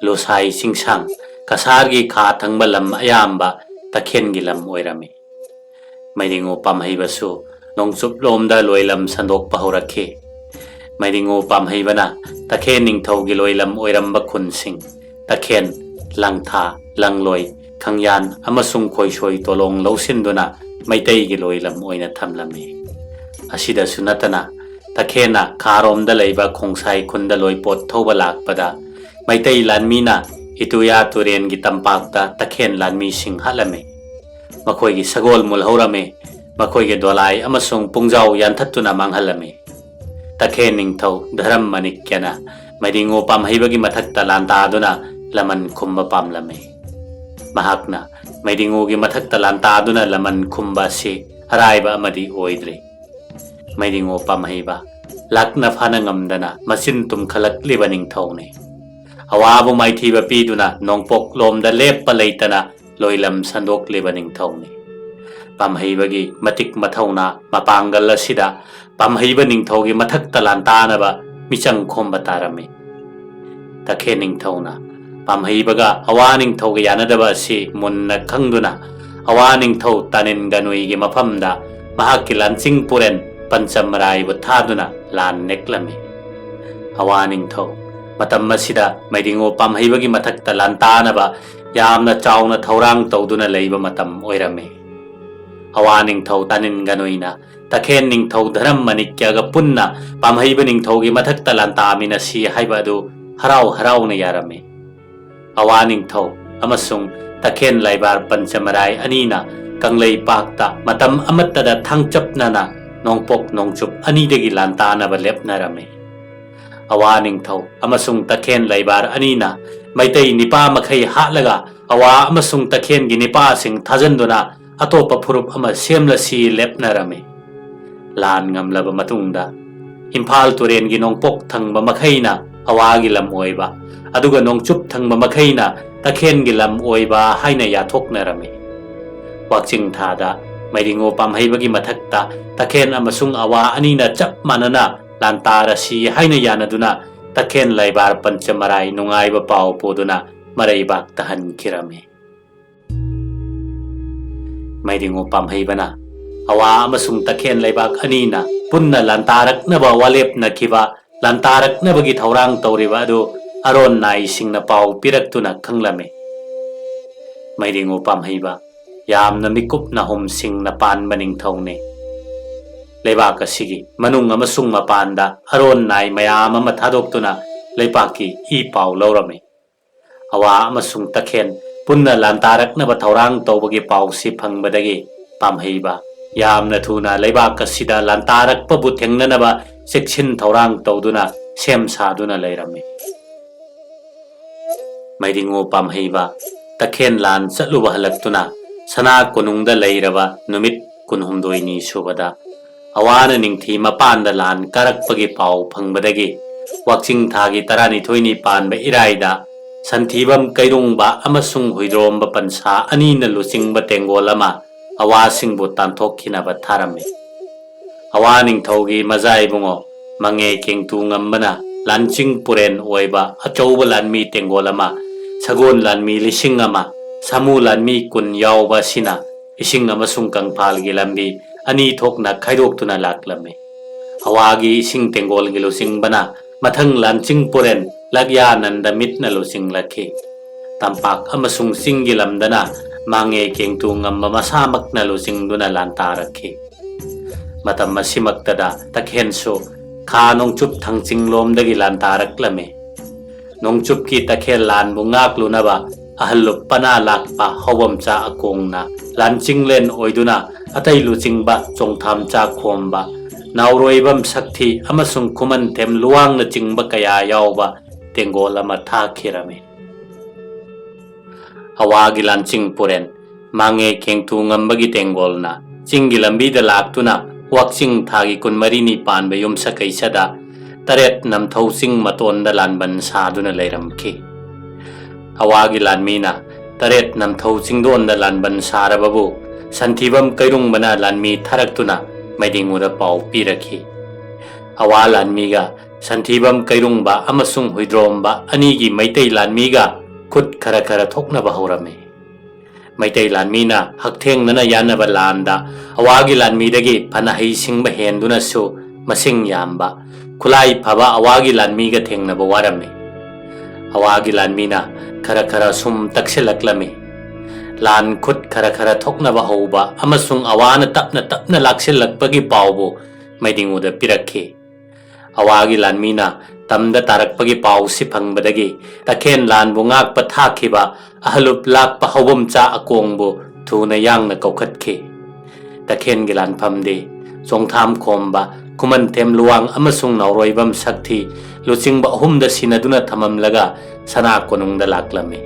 ꯂꯨꯁꯥꯏ ꯆꯤꯡꯁꯥꯡ ꯀꯁꯥꯔꯒꯤ ꯈꯥ ꯊꯪꯕ ꯂꯝ ꯑꯌꯥꯝꯕ ꯇꯈꯦꯟꯒꯤ ꯂꯝ ꯑꯣꯏꯔꯝꯃꯤ꯫ ꯃꯩꯗꯤꯡꯉꯨ ꯄꯥꯝꯍꯩꯕꯁꯨ ꯅꯣꯡꯆꯨꯞꯂꯣꯝꯗ ꯂꯣꯏꯂꯝ ꯁꯟꯗꯣꯛꯄ ꯍꯧꯔꯛꯈꯤ꯫ ꯃꯩꯗꯤꯡꯉꯨ ꯄꯥꯝꯍꯩꯕꯅ ꯇꯈꯦꯟ ꯅꯤꯡꯊꯧꯒꯤ ꯂꯣꯏꯂꯝ ꯑꯣꯏꯔꯝꯕ ꯈꯨꯟꯁꯤꯡ ꯇꯈꯦꯟ, ꯂꯪꯊꯥ, ꯂꯪꯂꯣꯏ, ꯈꯪꯌꯥꯟ ꯑꯃꯁꯨꯡ ꯈꯣꯏꯁꯣꯏ ꯇꯣꯂꯣꯡ ꯂꯧꯁꯤꯟꯗꯨꯅ ꯃꯩꯇꯩꯒꯤ ꯂꯣꯏꯂꯝ ꯑꯣꯏꯅ ꯊꯝꯂꯝꯃꯤ꯫ ꯑꯁꯤꯗꯁꯨ ꯅꯠꯇꯅ ꯇꯈꯦꯟꯅ ꯈꯥꯔꯣꯝꯗ ꯂꯩꯕ ꯈꯣꯡꯁꯥꯏ ꯈꯨꯟꯗ ꯂꯣꯏꯄꯣꯠ ꯊꯧꯕ ꯂꯥꯛꯄꯗ ꯃꯩꯇꯩ ꯂꯥꯟꯃꯤꯅ ꯏꯇꯨꯌꯥ ꯇꯨꯔꯦꯟꯒꯤ ꯇꯝꯄꯥꯛꯇ ꯇꯈꯦꯟ ꯂꯥꯟꯃꯤꯁꯤꯡ ꯍꯥꯠꯂꯝꯃꯤ꯫ ꯃꯈꯣꯏꯒꯤ ꯁꯒꯣꯜ ꯃꯨꯜꯍꯧꯔꯝꯃꯤ꯫ ꯃꯈꯣꯏꯒꯤ ꯗꯣꯂꯥꯏ ꯑꯃꯁꯨꯡ ꯄꯨꯡꯖꯥꯎ ꯌꯥꯟꯊꯠꯇꯨꯅ ꯃꯥꯡꯍꯜꯂꯝꯃꯤ꯫ ꯇꯈꯦꯟ ꯅꯤꯡꯊꯧ ꯙꯔꯝ ꯃꯅꯤꯛꯌꯅ ꯃꯩꯗꯤꯡꯉꯨ ꯄꯥꯝꯍꯩꯕꯒꯤ ꯃꯊꯛꯇ ꯂꯥꯟꯇꯥꯗꯨꯅ ꯂꯃꯟ ꯈꯨꯝꯕ ꯄꯥꯝꯂꯝꯃꯤ꯫ ꯃꯍꯥꯛꯅ ꯃꯩꯗꯤꯡꯉꯨꯒꯤ ꯃꯊꯛꯇ ꯂꯥꯟꯇꯥꯗꯨꯅ ꯂꯃꯟ ꯈꯨꯝꯕ ꯑꯁꯤ ꯑꯔꯥꯏꯕ ꯑꯃꯗꯤ ꯑꯣꯏꯗ꯭ꯔꯤ꯫ ꯃꯩꯗꯤꯡꯉꯨ ꯄꯥꯝꯍꯩꯕ ꯂꯥꯛꯅ ꯐꯥꯅ ꯉꯝꯗꯅ ꯃꯆꯤꯟ ꯇꯨꯝꯈꯠꯂꯛꯂꯤꯕ ꯅꯤꯡꯊꯧꯅꯤ꯫ ꯑꯋꯥꯕ ꯃꯥꯏꯊꯤꯕ ꯄꯤꯗꯨꯅ ꯅꯣꯡꯄꯣꯛꯂꯣꯝꯗ ꯂꯦꯞꯄ ꯂꯩꯇꯅ ꯂꯣꯏꯂꯝ ꯁꯟꯗꯣꯛꯂꯤꯕ ꯅꯤꯡꯊꯧꯅꯤ꯫ ꯄꯥꯝꯍꯩꯕꯒꯤ ꯃꯇꯤꯛ ꯃꯊꯧꯅꯥ ꯃꯄꯥꯡꯒꯜ ꯑꯁꯤꯗ ꯄꯥꯝꯍꯩꯕ ꯅꯤꯡꯊꯧꯒꯤ ꯃꯊꯛꯇ ꯂꯥꯟꯇꯥꯅꯕ ꯃꯤꯆꯪ ꯈꯣꯝꯕ ꯇꯥꯔꯝꯃꯤ꯫ ꯇꯈꯦꯟ ꯅꯤꯡꯊꯧꯅ ꯄꯥꯝꯍꯩꯕꯒ ꯑꯋꯥ ꯅꯤꯡꯊꯧꯒ ꯌꯥꯅꯗꯕ ꯑꯁꯤ ꯃꯨꯟꯅ ꯈꯪꯗꯨꯅ, ꯑꯋꯥ ꯅꯤꯡꯊꯧ ꯇꯥꯅꯤꯟ ꯒꯅꯨꯏꯒꯤ ꯃꯐꯝꯗ ꯃꯍꯥꯛꯀꯤ ꯂꯥꯟꯆꯤꯡ ꯄꯨꯔꯦꯟ ꯄꯟꯆꯃꯔꯥꯏꯕꯨ ꯊꯥꯗꯨꯅ ꯂꯥꯟ ꯅꯦꯛꯂꯝꯃꯤ꯫ ꯑꯋꯥ ꯅꯤꯡꯊꯧ ꯃꯇꯝ ꯑꯁꯤꯗ ꯃꯩꯗꯤꯡꯉꯣ ꯄꯥꯝꯍꯩꯕꯒꯤ ꯃꯊꯛꯇ ꯂꯥꯟꯇꯥꯅꯕ ꯌꯥꯝꯅ ꯆꯥꯎꯅ ꯊꯧꯔꯥꯡ ꯇꯧꯗꯨꯅ ꯂꯩꯕ ꯃꯇꯝ ꯑꯣꯏꯔꯝꯃꯤ꯫ ꯑꯋꯥ ꯅꯤꯡꯊꯧ ꯇꯥꯅꯤꯟ ꯒꯅꯨꯏꯅ ꯇꯈꯦꯟ ꯅꯤꯡꯊꯧ ꯙꯔꯝ ꯃꯅꯤꯛꯌꯒ ꯄꯨꯟꯅ ꯄꯥꯝꯍꯩꯕ ꯅꯤꯡꯊꯧꯒꯤ ꯃꯊꯛꯇ ꯂꯥꯟꯇꯥꯃꯤꯟꯅꯁꯤ ꯍꯥꯏꯕ ꯑꯗꯨ ꯍꯔꯥꯎ ꯍꯔꯥꯎꯅ ꯌꯥꯔꯝꯃꯤ꯫ ꯑꯋꯥ ꯅꯤꯡꯊꯧ ꯑꯃꯁꯨꯡ ꯇꯈꯦꯟ ꯂꯩꯕꯥꯔ ꯄꯟꯆꯃꯔꯥꯏ ꯑꯅꯤꯅ ꯀꯪꯂꯩꯄꯥꯛꯇ ꯃꯇꯝ ꯑꯃꯠꯇꯗ ꯊꯥꯡꯆꯞꯅꯅ ꯅꯣꯡꯄꯣꯛ ꯅꯣꯡꯆꯨꯞ ꯑꯅꯤꯗꯒꯤ ꯂꯥꯟꯇꯥꯅꯕ ꯂꯦꯞꯅꯔꯝꯃꯤ꯫ ꯑꯋꯥ ꯅꯤꯡꯊꯧ ꯑꯃꯁꯨꯡ ꯇꯈꯦꯟ ꯂꯩꯕꯥꯔ ꯑꯅꯤꯅ ꯃꯩꯇꯩ ꯅꯤꯄꯥ ꯃꯈꯩ ꯍꯥꯠꯂꯒ ꯑꯋꯥ ꯑꯃꯁꯨꯡ ꯇꯈꯦꯟꯒꯤ ꯅꯤꯄꯥꯁꯤꯡ ꯊꯥꯖꯟꯗꯨꯅ ꯑꯇꯣꯞꯄ ꯐꯨꯔꯨꯞ ꯑꯃ ꯁꯦꯝꯂꯁꯤ ꯂꯦꯞꯅꯔꯝꯃꯤ꯫ ꯂꯥꯟ ꯉꯝꯂꯕ ꯃꯇꯨꯡꯗ ꯏꯝꯐꯥꯜ ꯇꯨꯔꯦꯟꯒꯤ ꯅꯣꯡꯄꯣꯛ ꯊꯪꯕ ꯃꯈꯩꯅ ꯑꯋꯥꯒꯤ ꯂꯝ ꯑꯣꯏꯕ, ꯑꯗꯨꯒ ꯅꯣꯡꯆꯨꯞ ꯊꯪꯕ ꯃꯈꯩꯅ ꯇꯈꯦꯟꯒꯤ ꯂꯝ ꯑꯣꯏꯕ ꯍꯥꯏꯅ ꯌꯥꯊꯣꯛꯅꯔꯝꯃꯤ꯫ ꯋꯥꯛꯆꯤꯡ ꯊꯥꯗ ꯃꯩꯔꯤꯉꯣ ꯄꯥꯝꯍꯩꯕꯒꯤ ꯃꯊꯛꯇ ꯇꯈꯦꯟ ꯑꯃꯁꯨꯡ ꯑꯋꯥ ꯑꯅꯤꯅ ꯆꯞ ꯃꯥꯟꯅꯅ ꯂꯥꯟꯇꯥꯔꯁꯤ ꯍꯥꯏꯅ ꯌꯥꯅꯗꯨꯅ ꯇꯈꯦꯟ ꯂꯩꯕꯥꯔ ꯄꯟꯆꯃꯔꯥꯏ ꯅꯨꯡꯉꯥꯏꯕ ꯄꯥꯎ ꯄꯨꯗꯨꯅ ꯃꯔꯩꯕꯥꯛꯇ ꯍꯟꯈꯤꯔꯝꯃꯤ꯫ ꯃꯩꯔꯤꯉꯣ ꯄꯥꯝꯍꯩꯕꯅ ꯑꯋꯥ ꯑꯃꯁꯨꯡ ꯇꯈꯦꯟ ꯂꯩꯕꯥꯛ ꯑꯅꯤꯅ ꯄꯨꯟꯅ ꯂꯥꯟꯇꯥꯔꯛꯅꯕ ꯋꯥꯂꯦꯞꯅꯈꯤꯕ, ꯂꯥꯟꯇꯥꯔꯛꯅꯕꯒꯤ ꯊꯧꯔꯥꯡ ꯇꯧꯔꯤꯕ ꯑꯗꯨ ꯑꯔꯣꯟ ꯅꯥꯏꯁꯤꯡꯅ ꯄꯥꯎ ꯄꯤꯔꯛꯇꯨꯅ ꯈꯪꯂꯝꯃꯤ꯫ ꯃꯩꯔꯤꯉꯣ ꯄꯥꯝꯍꯩꯕ ꯌꯥꯝꯅ ꯃꯤꯀꯨꯞ ꯅꯥꯍꯨꯝꯁꯤꯡꯅ ꯄꯥꯟꯕ ꯅꯤꯡꯊꯧꯅꯤ꯫ ꯂꯩꯕꯥꯛ ꯑꯁꯤꯒꯤ ꯃꯅꯨꯡ ꯑꯃꯁꯨꯡ ꯃꯄꯥꯟꯗ ꯑꯔꯣꯟ ꯅꯥꯏ ꯃꯌꯥꯝ ꯑꯃ ꯊꯥꯗꯣꯛꯇꯨꯅ ꯂꯩꯕꯥꯛꯀꯤ ꯏ ꯄꯥꯎ ꯂꯧꯔꯝꯃꯤ꯫ ꯑꯋꯥ ꯑꯃꯁꯨꯡ ꯇꯈꯦꯟ ꯄꯨꯟꯅ ꯂꯥꯟꯇꯥꯔꯛꯅꯕ ꯊꯧꯔꯥꯡ ꯇꯧꯕꯒꯤ ꯄꯥꯎꯁꯤ ꯐꯪꯕꯗꯒꯤ ꯄꯥꯝꯍꯩꯕ ꯌꯥꯝꯅ ꯊꯨꯅ ꯂꯩꯕꯥꯛ ꯑꯁꯤꯗ ꯂꯥꯟꯇꯥꯔꯛꯄꯕꯨ ꯊꯦꯡꯅꯅꯕ ꯆꯦꯛꯁꯤꯟ ꯊꯧꯔꯥꯡ ꯇꯧꯗꯨꯅ ꯁꯦꯝ ꯁꯥꯗꯨꯅ ꯂꯩꯔꯝꯃꯤ꯫ ꯃꯩꯔꯤꯉꯣ ꯄꯥꯝꯍꯩꯕ ꯇꯈꯦꯟ ꯂꯥꯟ ꯆꯠꯂꯨꯕ ꯍꯜꯂꯛꯇꯨꯅ ꯁꯅꯥ ꯀꯣꯅꯨꯡꯗ ꯂꯩꯔꯕ ꯅꯨꯃꯤꯠ ꯀꯨꯟꯍꯨꯝꯗꯣꯏꯅꯤ ꯁꯨꯕꯗ ꯑꯋꯥꯅ ꯅꯤꯡꯊꯤ ꯃꯄꯥꯟꯗ ꯂꯥꯟ ꯀꯥꯔꯛꯄꯒꯤ ꯄꯥꯎ ꯐꯪꯕꯗꯒꯤ ꯋꯥꯛꯆꯤꯡ ꯊꯥꯒꯤ ꯇꯔꯥꯅꯤꯊꯣꯏꯅꯤ ꯄꯥꯟꯕ ꯏꯔꯥꯏꯗ ꯁꯟꯊꯤꯕꯝ ꯀꯩꯔꯣꯡꯕ ꯑꯃꯁꯨꯡ ꯍꯨꯏꯗ꯭ꯔꯣꯝꯕ ꯄꯟꯁꯥ ꯑꯅꯤꯅ ꯂꯨꯆꯤꯡꯕ ꯇꯦꯡꯒꯣꯜ ꯑꯃ ꯑꯋꯥꯁꯤꯡꯕꯨ ꯇꯥꯟꯊꯣꯛꯈꯤꯅꯕ ꯊꯥꯔꯝꯃꯤ꯫ ꯑꯋꯥ ꯅꯤꯡꯊꯧꯒꯤ ꯃꯖꯥ ꯏꯕꯨꯡꯉꯣ ꯃꯉꯦ ꯀꯦꯡꯇꯨ ꯉꯝꯕꯅ ꯂꯥꯟꯆꯤꯡ ꯄꯨꯔꯦꯟ ꯑꯣꯏꯕ ꯑꯆꯧꯕ ꯂꯥꯟꯃꯤ ꯇꯦꯡꯒꯣꯜ ꯑꯃ ꯁꯒꯣꯜ ꯂꯥꯟꯃꯤ ꯂꯤꯁꯤꯡ ꯑꯃ, ꯁꯥꯃꯨ ꯂꯥꯟꯃꯤ ꯀꯨꯟ ꯌꯥꯎꯕ ꯑꯁꯤꯅ ꯏꯁꯤꯡ ꯑꯃꯁꯨꯡ ꯀꯪꯐꯥꯜꯒꯤ ꯂꯝꯕꯤ ꯑꯅꯤ ꯊꯣꯛꯅ ꯈꯥꯏꯗꯣꯛꯇꯨꯅ ꯂꯥꯛꯂꯝꯃꯤ꯫ ꯑꯋꯥꯒꯤ ꯏꯁꯤꯡ ꯇꯦꯡꯒꯣꯜꯒꯤ ꯂꯨꯆꯤꯡꯕꯅ ꯃꯊꯪ ꯂꯥꯟꯆꯤꯡ ꯄꯨꯔꯦꯟ ꯂꯛꯌꯥꯅꯟꯗ ꯃꯤꯠꯅ ꯂꯨꯆꯤꯡꯂꯛꯈꯤ꯫ ꯇꯝꯄꯥꯛ ꯑꯃꯁꯨꯡ ꯆꯤꯡꯒꯤ ꯂꯝꯗꯅ ꯃꯥꯡꯉꯦ ꯀꯦꯡꯇꯨ ꯉꯝꯕ ꯃꯁꯥꯃꯛꯅ ꯂꯨꯆꯤꯡꯗꯨꯅ ꯂꯥꯟꯇꯥꯔꯛꯈꯤ꯫ ꯃꯇꯝ ꯑꯁꯤꯃꯛꯇꯗ ꯇꯈꯦꯟꯁꯨ ꯈꯥ ꯅꯣꯡꯆꯨꯞ ꯊꯪꯆꯤꯡꯂꯣꯝꯗꯒꯤ ꯂꯥꯟꯇꯥꯔꯛꯂꯝꯃꯤ꯫ ꯅꯣꯡꯆꯨꯞꯀꯤ ꯇꯈꯦꯜ ꯂꯥꯟꯕꯨ ꯉꯥꯛꯂꯨꯅꯕ ꯑꯍꯜ ꯂꯨꯞ ꯄꯅꯥ ꯂꯥꯛꯄ ꯍꯧꯕꯝꯆꯥ ꯑꯀꯣꯡꯅ ꯂꯥꯟꯆꯤꯡꯂꯦꯟ ꯑꯣꯏꯗꯨꯅ ꯑꯇꯩ ꯂꯨꯆꯤꯡꯕ ꯆꯣꯡꯊꯥꯝꯆꯥ ꯈꯣꯝꯕ, ꯅꯥꯎꯔꯣꯏꯕꯝ ꯁꯛꯊꯤ ꯑꯃꯁꯨꯡ ꯈꯨꯃꯟꯊꯦꯝ ꯂꯨꯋꯥꯡꯅꯆꯤꯡꯕ ꯀꯌꯥ ꯌꯥꯎꯕ ꯇꯦꯡꯒꯣꯜ ꯑꯃ ꯊꯥꯈꯤꯔꯝꯃꯤ꯫ ꯑꯋꯥꯒꯤ ꯂꯥꯟꯆꯤꯡ ꯄꯨꯔꯦꯟ ꯃꯥꯡꯉꯦ ꯀꯦꯡꯇꯨ ꯉꯝꯕꯒꯤ ꯇꯦꯡꯒꯣꯜꯅ ꯆꯤꯡꯒꯤ ꯂꯝꯕꯤꯗ ꯂꯥꯛꯇꯨꯅ ꯋꯥꯛꯆꯤꯡ ꯊꯥꯒꯤ ꯀꯨꯟꯃꯔꯤꯅꯤ ꯄꯥꯟꯕ ꯌꯨꯝꯁꯀꯩꯁꯗ ꯇꯔꯦꯠ ꯅꯝꯊꯧ ꯆꯤꯡ ꯃꯇꯣꯟꯗ ꯂꯥꯟꯕꯟ ꯁꯥꯗꯨꯅ ꯂꯩꯔꯝꯈꯤ꯫ ꯑꯋꯥꯒꯤ ꯂꯥꯟꯃꯤꯅ ꯇꯔꯦꯠ ꯅꯝꯊꯧ ꯆꯤꯡꯗꯣꯟꯗ ꯂꯥꯟꯕꯟ ꯁꯥꯔꯕꯕꯨ ꯁꯟꯊꯤꯕꯝ ꯀꯩꯔꯨꯡꯕꯅ ꯂꯥꯟꯃꯤ ꯊꯥꯔꯛꯇꯨꯅ ꯃꯩꯗꯤꯡꯉꯨꯗ ꯄꯥꯎ ꯄꯤꯔꯛꯈꯤ꯫ ꯑꯋꯥ ꯂꯥꯟꯃꯤꯒ ꯁꯟꯊꯤꯕꯝ ꯀꯩꯔꯨꯡꯕ ꯑꯃꯁꯨꯡ ꯍꯨꯏꯗ꯭ꯔꯣꯝꯕ ꯑꯅꯤꯒꯤ ꯃꯩꯇꯩ ꯂꯥꯟꯃꯤꯒ ꯈꯨꯠ ꯈꯔ ꯈꯔ ꯊꯣꯛꯅꯕ ꯍꯧꯔꯝꯃꯤ꯫ ꯃꯩꯇꯩ ꯂꯥꯟꯃꯤꯅ ꯍꯛꯊꯦꯡꯅꯅ ꯌꯥꯅꯕ ꯂꯥꯟꯗ ꯑꯋꯥꯒꯤ ꯂꯥꯟꯃꯤꯗꯒꯤ ꯐꯅ ꯍꯩꯁꯤꯡꯕ ꯍꯦꯟꯗꯨꯅꯁꯨ ꯃꯁꯤꯡ ꯌꯥꯝꯕ, ꯈꯨꯠꯂꯥꯏ ꯐꯕ ꯑꯋꯥꯒꯤ ꯂꯥꯟꯃꯤꯒ ꯊꯦꯡꯅꯕ ꯋꯥꯔꯝꯃꯤ꯫ ꯑꯋꯥꯒꯤ ꯂꯥꯟꯃꯤꯅ ꯈꯔ ꯈꯔ ꯁꯨꯝ ꯇꯛꯁꯤꯜꯂꯛꯂꯝꯃꯤ꯫ ꯂꯥꯟ ꯈꯨꯠ ꯈꯔ ꯈꯔ ꯊꯣꯛꯅꯕ ꯍꯧꯕ ꯑꯃꯁꯨꯡ ꯑꯋꯥꯅ ꯇꯞꯅ ꯇꯞꯅ ꯂꯥꯛꯁꯤꯜꯂꯛꯄꯒꯤ ꯄꯥꯎꯕꯨ ꯃꯩꯗꯤꯡꯉꯨꯗ ꯄꯤꯔꯛꯈꯤ꯫ ꯑꯋꯥꯒꯤ ꯂꯥꯟꯃꯤꯅ ꯇꯝꯗ ꯇꯥꯔꯛꯄꯒꯤ ꯄꯥꯎꯁꯤ ꯐꯪꯕꯗꯒꯤ ꯇꯈꯦꯟ ꯂꯥꯟꯕꯨ ꯉꯥꯛꯄ ꯊꯥꯈꯤꯕ ꯑꯍꯂꯨꯞ ꯂꯥꯛꯄ ꯍꯧꯕꯝꯆꯥ ꯑꯀꯣꯡꯕꯨ ꯊꯨꯅ ꯌꯥꯡꯅ ꯀꯧꯈꯠꯈꯤ꯫ ꯇꯈꯦꯟꯒꯤ ꯂꯥꯟꯐꯝꯗꯤ ꯆꯣꯡꯊꯥꯝ ꯈꯣꯝꯕ, ꯈꯨꯃꯟꯊꯦꯝ ꯂꯨꯋꯥꯡ ꯑꯃꯁꯨꯡ ꯅꯥꯎꯔꯣꯏꯕꯝ ꯁꯛꯊꯤ ꯂꯨꯆꯤꯡꯕ ꯑꯍꯨꯝꯗ ꯁꯤꯟꯅꯗꯨꯅ ꯊꯝꯃꯝꯂꯒ ꯁꯅꯥ ꯀꯣꯅꯨꯡꯗ ꯂꯥꯛꯂꯝꯃꯤ꯫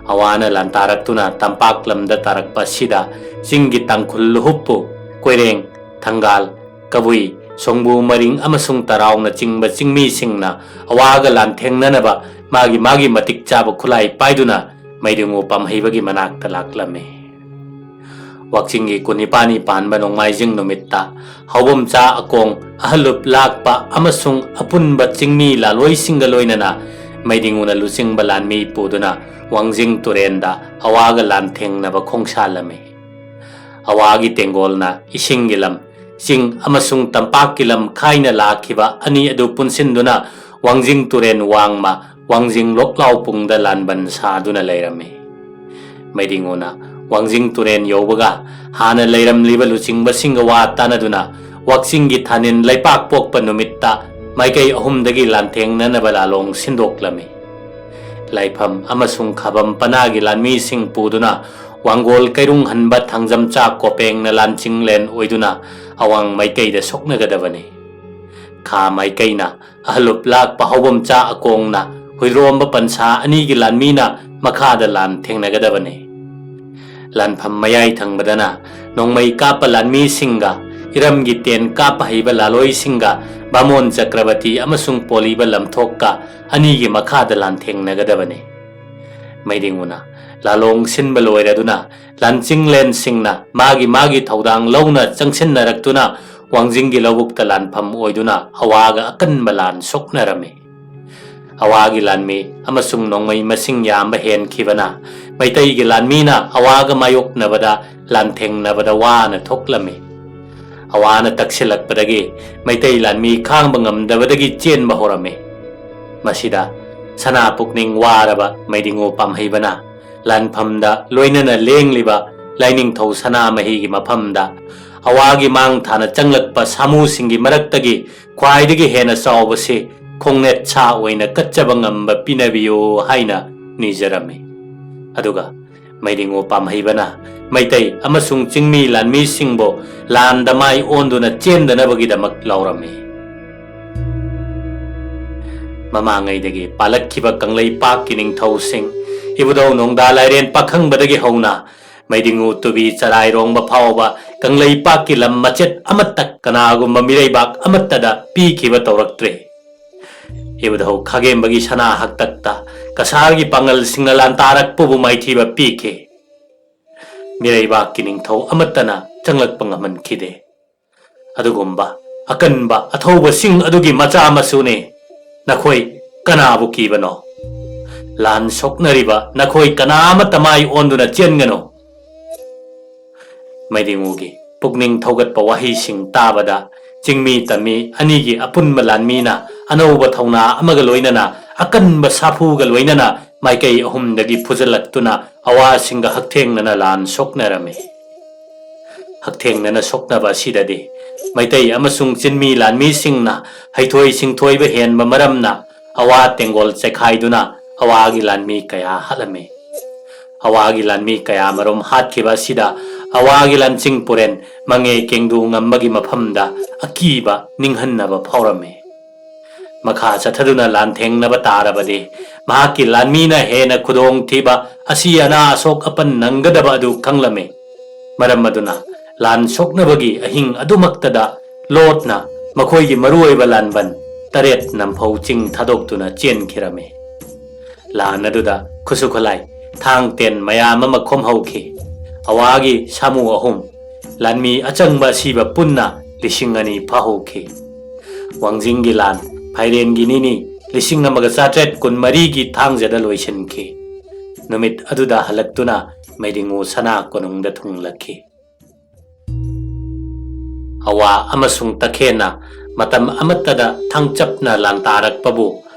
ꯑꯋꯥꯅ ꯂꯥꯟꯇꯥꯔꯛꯇꯨꯅ ꯇꯝꯄꯥꯛ ꯂꯝꯗ ꯇꯥꯔꯛꯄ ꯑꯁꯤꯗ ꯆꯤꯡꯒꯤ ꯇꯥꯡꯈꯨꯜ ꯂꯨꯍꯨꯞꯄꯨ ꯀꯣꯏꯔꯦꯡ, ꯊꯪꯒꯥꯜ, ꯀꯕꯨꯏ, ꯁꯣꯡꯕꯨ ꯃꯔꯤꯡ ꯑꯃꯁꯨꯡ ꯇꯔꯥꯎꯅꯆꯤꯡꯕ ꯆꯤꯡꯃꯤꯁꯤꯡꯅ ꯑꯋꯥꯒ ꯂꯥꯟꯊꯦꯡꯅꯅꯕ ꯃꯥꯒꯤ ꯃꯥꯒꯤ ꯃꯇꯤꯛ ꯆꯥꯕ ꯈꯨꯠꯂꯥꯏ ꯄꯥꯏꯗꯨꯅ ꯃꯩꯗꯤꯡꯉꯨ ꯄꯥꯝꯍꯩꯕꯒꯤ ꯃꯅꯥꯛꯇ ꯂꯥꯛꯂꯝꯃꯤ꯫ ꯋꯥꯛꯆꯤꯡꯒꯤ ꯀꯨꯟꯅꯤꯄꯥꯟꯅꯤ ꯄꯥꯟꯕ ꯅꯣꯡꯃꯥꯏꯖꯤꯡ ꯅꯨꯃꯤꯠꯇ ꯍꯧꯕꯝꯆꯥ ꯑꯀꯣꯡ, ꯑꯍꯜꯂꯨꯞ ꯂꯥꯛꯄ ꯑꯃꯁꯨꯡ ꯑꯄꯨꯟꯕ ꯆꯤꯡꯃꯤ ꯂꯥꯂꯣꯏꯁꯤꯡꯒ ꯂꯣꯏꯅꯅ ꯃꯩꯗꯤꯡꯉꯨꯅ ꯂꯨꯆꯤꯡꯕ ꯂꯥꯟꯃꯤ ꯄꯨꯗꯨꯅ ꯋꯥꯡꯖꯤꯡ ꯇꯨꯔꯦꯟꯗ ꯑꯋꯥꯒ ꯂꯥꯟꯊꯦꯡꯅꯕ ꯈꯣꯡꯁꯥꯜꯂꯝꯃꯤ꯫ ꯑꯋꯥꯒꯤ ꯇꯦꯡꯒꯣꯜꯅ ꯏꯁꯤꯡꯒꯤ ꯂꯝ, ꯆꯤꯡ ꯑꯃꯁꯨꯡ ꯇꯝꯄꯥꯛꯀꯤ ꯂꯝ ꯈꯥꯏꯅ ꯂꯥꯛꯈꯤꯕ ꯑꯅꯤ ꯑꯗꯨ ꯄꯨꯟꯁꯤꯟꯗꯨꯅ ꯋꯥꯡꯖꯤꯡ ꯇꯨꯔꯦꯟ ꯋꯥꯡꯃ, ꯋꯥꯡꯖꯤꯡ ꯂꯣꯛꯂꯥꯎ ꯄꯨꯡꯗ ꯂꯥꯟꯕꯟ ꯁꯥꯗꯨꯅ ꯂꯩꯔꯝꯃꯤ꯫ ꯃꯩꯗꯤꯡꯉꯨꯅ ꯋꯥꯡꯖꯤꯡ ꯇꯨꯔꯦꯟ ꯌꯧꯕꯒ ꯍꯥꯟꯅ ꯂꯩꯔꯝꯂꯤꯕ ꯂꯨꯆꯤꯡꯕꯁꯤꯡꯒ ꯋꯥ ꯇꯥꯅꯗꯨꯅ ꯋꯥꯛꯆꯤꯡꯒꯤ ꯊꯥꯅꯤꯟ ꯂꯩꯄꯥꯛ ꯄꯣꯛꯄ ꯅꯨꯃꯤꯠꯇ ꯃꯥꯏꯀꯩ ꯑꯍꯨꯝꯗꯒꯤ ꯂꯥꯟꯊꯦꯡꯅꯅꯕ ꯂꯥꯂꯣꯡ ꯁꯤꯟꯗꯣꯛꯂꯝꯃꯤ꯫ ꯂꯥꯏꯐꯝ ꯑꯃꯁꯨꯡ ꯈꯥꯕꯝ ꯄꯅꯥꯒꯤ ꯂꯥꯟꯃꯤꯁꯤꯡ ꯄꯨꯗꯨꯅ ꯋꯥꯡꯒꯣꯜ ꯀꯩꯔꯨꯡ ꯍꯟꯕ ꯊꯥꯡꯖꯝꯆꯥ ꯀꯣꯄꯦꯡꯅ ꯂꯥꯟꯆꯤꯡꯂꯦꯟ ꯑꯣꯏꯗꯨꯅ ꯑꯋꯥꯡ ꯃꯥꯏꯀꯩꯗ ꯁꯣꯛꯅꯒꯗꯕꯅꯤ꯫ ꯈꯥ ꯃꯥꯏꯀꯩꯅ ꯑꯍꯂꯨꯞ ꯂꯥꯛꯄ ꯍꯧꯕꯝꯆꯥ ꯑꯀꯣꯡꯅ ꯍꯨꯏꯗ꯭ꯔꯣꯝꯕ ꯄꯟꯁꯥ ꯑꯅꯤꯒꯤ ꯂꯥꯟꯃꯤꯅ ꯃꯈꯥꯗ ꯂꯥꯟ ꯊꯦꯡꯅꯒꯗꯕꯅꯤ꯫ ꯂꯥꯟꯐꯝ ꯃꯌꯥꯏ ꯊꯪꯕꯗꯅ ꯅꯣꯡꯃꯩ ꯀꯥꯞꯄ ꯂꯥꯟꯃꯤꯁꯤꯡꯒ ꯏꯔꯝꯒꯤ ꯇꯦꯟ ꯀꯥꯞꯄ ꯍꯩꯕ ꯂꯥꯂꯣꯏꯁꯤꯡꯒ ꯕꯥꯃꯣꯟ ꯆꯀ꯭ꯔꯕꯇꯤ ꯑꯃꯁꯨꯡ ꯄꯣꯂꯤꯕ ꯂꯝꯊꯣꯛꯀ ꯑꯅꯤꯒꯤ ꯃꯈꯥꯗ ꯂꯥꯟꯊꯦꯡꯅꯒꯗꯕꯅꯤ꯫ ꯃꯩꯗꯤꯡꯉꯨꯅ ꯂꯥꯂꯣꯡ ꯁꯤꯟꯕ ꯂꯣꯏꯔꯗꯨꯅ ꯂꯥꯟꯆꯤꯡꯂꯦꯟꯁꯤꯡꯅ ꯃꯥꯒꯤ ꯃꯥꯒꯤ ꯊꯧꯗꯥꯡ ꯂꯧꯅ ꯆꯪꯁꯤꯟꯅꯔꯛꯇꯨꯅ ꯋꯥꯡꯖꯤꯡꯒꯤ ꯂꯧꯕꯨꯛꯇ ꯂꯥꯟꯐꯝ ꯑꯣꯏꯗꯨꯅ ꯑꯋꯥꯒ ꯑꯀꯟꯕ ꯂꯥꯟ ꯁꯣꯛꯅꯔꯝꯃꯤ꯫ ꯑꯋꯥꯒꯤ ꯂꯥꯟꯃꯤ ꯑꯃꯁꯨꯡ ꯅꯣꯡꯃꯩ ꯃꯁꯤꯡ ꯌꯥꯝꯕ ꯍꯦꯟꯈꯤꯕꯅ ꯃꯩꯇꯩꯒꯤ ꯂꯥꯟꯃꯤꯅ ꯑꯋꯥꯒ ꯃꯥꯌꯣꯛꯅꯕꯗ ꯂꯥꯟꯊꯦꯡꯅꯕꯗ ꯋꯥꯅ ꯊꯣꯛꯂꯝꯃꯤ꯫ ꯑꯋꯥꯅ ꯇꯛꯁꯤꯜꯂꯛꯄꯗꯒꯤ ꯃꯩꯇꯩ ꯂꯥꯟꯃꯤ ꯈꯥꯡꯕ ꯉꯝꯗꯕꯗꯒꯤ ꯆꯦꯟꯕ ꯍꯧꯔꯝꯃꯤ꯫ ꯃꯁꯤꯗ ꯁꯅꯥ ꯄꯨꯛꯅꯤꯡ ꯋꯥꯔꯕ ꯃꯩꯗꯤꯡꯉꯨ ꯄꯥꯝꯍꯩꯕꯅ ꯂꯥꯟꯐꯝꯗ ꯂꯣꯏꯅꯅ ꯂꯦꯡꯂꯤꯕ ꯂꯥꯏꯅꯤꯡꯊꯧ ꯁꯅꯥꯃꯍꯤꯒꯤ ꯃꯐꯝꯗ ꯑꯋꯥꯒꯤ ꯃꯥꯡ ꯊꯥꯅ ꯆꯪꯂꯛꯄ ꯁꯥꯃꯨꯁꯤꯡꯒꯤ ꯃꯔꯛꯇꯒꯤ ꯈ꯭ꯋꯥꯏꯗꯒꯤ ꯍꯦꯟꯅ ꯆꯥꯎꯕꯁꯤ ꯈꯣꯡꯅꯦꯠ ꯁꯥ ꯑꯣꯏꯅ ꯀꯠꯆꯕ ꯉꯝꯕ ꯄꯤꯅꯕꯤꯌꯨ ꯍꯥꯏꯅ ꯅꯤꯖꯔꯝꯃꯤ꯫ ꯑꯗꯨꯒ ꯃꯩꯗꯤꯡꯉꯨ ꯄꯥꯝꯍꯩꯕꯅ ꯃꯩꯇꯩ ꯑꯃꯁꯨꯡ ꯆꯤꯡꯃꯤ ꯂꯥꯟꯃꯤꯁꯤꯡꯕꯨ ꯂꯥꯟꯗ ꯃꯥꯏ ꯑꯣꯟꯗꯨꯅ ꯆꯦꯟꯗꯅꯕꯒꯤꯗꯃꯛ ꯂꯥꯎꯔꯝꯃꯤ꯫ ꯃꯃꯥꯡꯉꯩꯗꯒꯤ ꯄꯥꯜꯂꯛꯈꯤꯕ ꯀꯪꯂꯩꯄꯥꯛꯀꯤ ꯅꯤꯡꯊꯧꯁꯤꯡ, ꯏꯕꯨꯙꯧ ꯅꯣꯡꯗꯥ ꯂꯥꯏꯔꯦꯟ ꯄꯥꯈꯪꯕꯗꯒꯤ ꯍꯧꯅ ꯃꯩꯗꯤꯡꯉꯨ ꯇꯨꯕꯤ ꯆꯔꯥꯏꯔꯣꯡꯕ ꯐꯥꯎꯕ ꯀꯪꯂꯩꯄꯥꯛꯀꯤ ꯂꯝ ꯃꯆꯦꯠ ꯑꯃꯠꯇ ꯀꯅꯥꯒꯨꯝꯕ ꯃꯤꯔꯩꯕꯥꯛ ꯑꯃꯠꯇꯗ ꯄꯤꯈꯤꯕ ꯇꯧꯔꯛꯇ꯭ꯔꯤ꯫ ꯏꯕꯨꯙꯧ ꯈꯥꯒꯦꯝꯕꯒꯤ ꯁꯅꯥ ꯍꯥꯛꯇꯛꯇ ꯀꯁꯥꯔꯒꯤ ꯄꯥꯡꯒꯜꯁꯤꯡꯅ ꯂꯥꯟꯇꯥꯔꯛꯄꯕꯨ ꯃꯥꯏꯊꯤꯕ ꯄꯤꯈꯤ꯫ ꯃꯤꯔꯩꯕꯥꯛꯀꯤ ꯅꯤꯡꯊꯧ ꯑꯃꯠꯇꯅ ꯆꯪꯂꯛꯄ ꯉꯝꯍꯟꯈꯤꯗꯦ꯫ ꯑꯗꯨꯒꯨꯝꯕ ꯑꯀꯟꯕ ꯑꯊꯧꯕꯁꯤꯡ ꯑꯗꯨꯒꯤ ꯃꯆꯥ ꯃꯁꯨꯅꯤ ꯅꯈꯣꯏ ꯀꯅꯥꯕꯨ ꯀꯤꯕꯅꯣ? ꯂꯥꯟ ꯁꯣꯛꯅꯔꯤꯕ ꯅꯈꯣꯏ ꯀꯅꯥ ꯑꯃꯠꯇ ꯃꯥꯏ ꯑꯣꯟꯗꯨꯅ ꯆꯦꯟꯒꯅꯨ꯫ ꯃꯩꯗꯤꯉꯨꯒꯤ ꯄꯨꯛꯅꯤꯡ ꯊꯧꯒꯠꯄ ꯋꯥꯍꯩꯁꯤꯡ ꯇꯥꯕꯗ, ꯆꯤꯡꯃꯤ ꯇꯝꯃꯤ ꯑꯅꯤꯒꯤ ꯑꯄꯨꯟꯕ ꯂꯥꯟꯃꯤꯅ ꯑꯅꯧꯕ ꯊꯧꯅꯥ ꯑꯃꯒ ꯂꯣꯏꯅꯅ, ꯑꯀꯟꯕ ꯁꯥꯐꯨꯒ ꯂꯣꯏꯅꯅ ꯃꯥꯏꯀꯩ ꯑꯍꯨꯝꯗꯒꯤ ꯐꯨꯖꯜꯂꯛꯇꯨꯅ ꯑꯋꯥꯁꯤꯡꯒ ꯍꯛꯊꯦꯡꯅꯅ ꯂꯥꯟ ꯁꯣꯛꯅꯔꯝꯃꯤ꯫ ꯍꯛꯊꯦꯡꯅꯅ ꯁꯣꯛꯅꯕ ꯑꯁꯤꯗꯗꯤ ꯃꯩꯇꯩ ꯑꯃꯁꯨꯡ ꯆꯤꯟꯃꯤ ꯂꯥꯟꯃꯤꯁꯤꯡꯅ ꯍꯩꯊꯣꯏ ꯁꯤꯡꯊꯣꯏꯕ ꯍꯦꯟꯕ ꯃꯔꯝꯅ ꯑꯋꯥ ꯇꯦꯡꯒꯣꯜ ꯆꯦꯈꯥꯏꯗꯨꯅ ꯑꯋꯥꯒꯤ ꯂꯥꯟꯃꯤ ꯀꯌꯥ ꯍꯥꯠꯂꯝꯃꯤ꯫ ꯑꯋꯥꯒꯤ ꯂꯥꯟꯃꯤ ꯀꯌꯥ ꯃꯔꯨꯝ ꯍꯥꯠꯈꯤꯕ ꯑꯁꯤꯗ ꯑꯋꯥꯒꯤ ꯂꯥꯟꯆꯤꯡ ꯄꯨꯔꯦꯟ ꯃꯉꯦ ꯀꯦꯡꯗꯨ ꯉꯝꯕꯒꯤ ꯃꯐꯝꯗ ꯑꯀꯤꯕ ꯅꯤꯡꯍꯟꯅꯕ ꯐꯥꯎꯔꯝꯃꯤ꯫ ꯃꯈꯥ ꯆꯠꯊꯗꯨꯅ ꯂꯥꯟꯊꯦꯡꯅꯕ ꯇꯥꯔꯕꯗꯤ ꯃꯍꯥꯛꯀꯤ ꯂꯥꯟꯃꯤꯅ ꯍꯦꯟꯅ ꯈꯨꯗꯣꯡ ꯊꯤꯕ, ꯑꯁꯤ ꯑꯅꯥ ꯑꯁꯣꯛ ꯑꯄꯟ ꯅꯪꯒꯗꯕ ꯑꯗꯨ ꯈꯪꯂꯝꯃꯤ꯫ ꯃꯔꯝ ꯑꯗꯨꯅ ꯂꯥꯟ ꯁꯣꯛꯅꯕꯒꯤ ꯑꯍꯤꯡ ꯑꯗꯨꯃꯛꯇꯗ ꯂꯣꯠꯅ ꯃꯈꯣꯏꯒꯤ ꯃꯔꯨꯑꯣꯏꯕ ꯂꯥꯟꯕꯟ ꯇꯔꯦꯠ ꯅꯝꯐꯧ ꯆꯤꯡ ꯊꯥꯗꯣꯛꯇꯨꯅ ꯆꯦꯟꯈꯤꯔꯝꯃꯤ꯫ ꯂꯥꯟ ꯑꯗꯨꯗ ꯈꯨꯠꯁꯨ ꯈꯨꯠꯂꯥꯏ, ꯊꯥꯡ ꯇꯦꯟ ꯃꯌꯥꯝ ꯑꯃ ꯈꯣꯝꯍꯧꯈꯤ꯫ ꯑꯋꯥꯒꯤ ꯁꯥꯃꯨ ꯑꯍꯨꯝ, ꯂꯥꯟꯃꯤ ꯑꯆꯪꯕ ꯑꯁꯤꯕ ꯄꯨꯟꯅ ꯂꯤꯁꯤꯡ ꯑꯅꯤ ꯐꯥꯍꯧꯈꯤ꯫ ꯋꯥꯡꯖꯤꯡꯒꯤ ꯂꯥꯟ ꯐꯥꯏꯔꯦꯟꯒꯤ ꯅꯤꯅꯤ ꯂꯤꯁꯤꯡ ꯑꯃꯒ ꯆꯥꯇ꯭ꯔꯦꯠ ꯀꯨꯟꯃꯔꯤꯒꯤ ꯊꯥꯡꯖꯗ ꯂꯣꯏꯁꯤꯟꯈꯤ꯫ ꯅꯨꯃꯤꯠ ꯑꯗꯨꯗ ꯍꯜꯂꯛꯇꯨꯅ ꯃꯩꯗꯤꯉꯨ ꯁꯅꯥ ꯀꯣꯅꯨꯡꯗ ꯊꯨꯡꯂꯛꯈꯤ꯫ ꯑꯋꯥ ꯑꯃꯁꯨꯡ ꯇꯈꯦꯟꯅ ꯃꯇꯝ ꯑꯃꯠꯇꯗ ꯊꯥꯡꯆꯞꯅ ꯂꯥꯟꯇꯥꯔꯛꯄꯕꯨ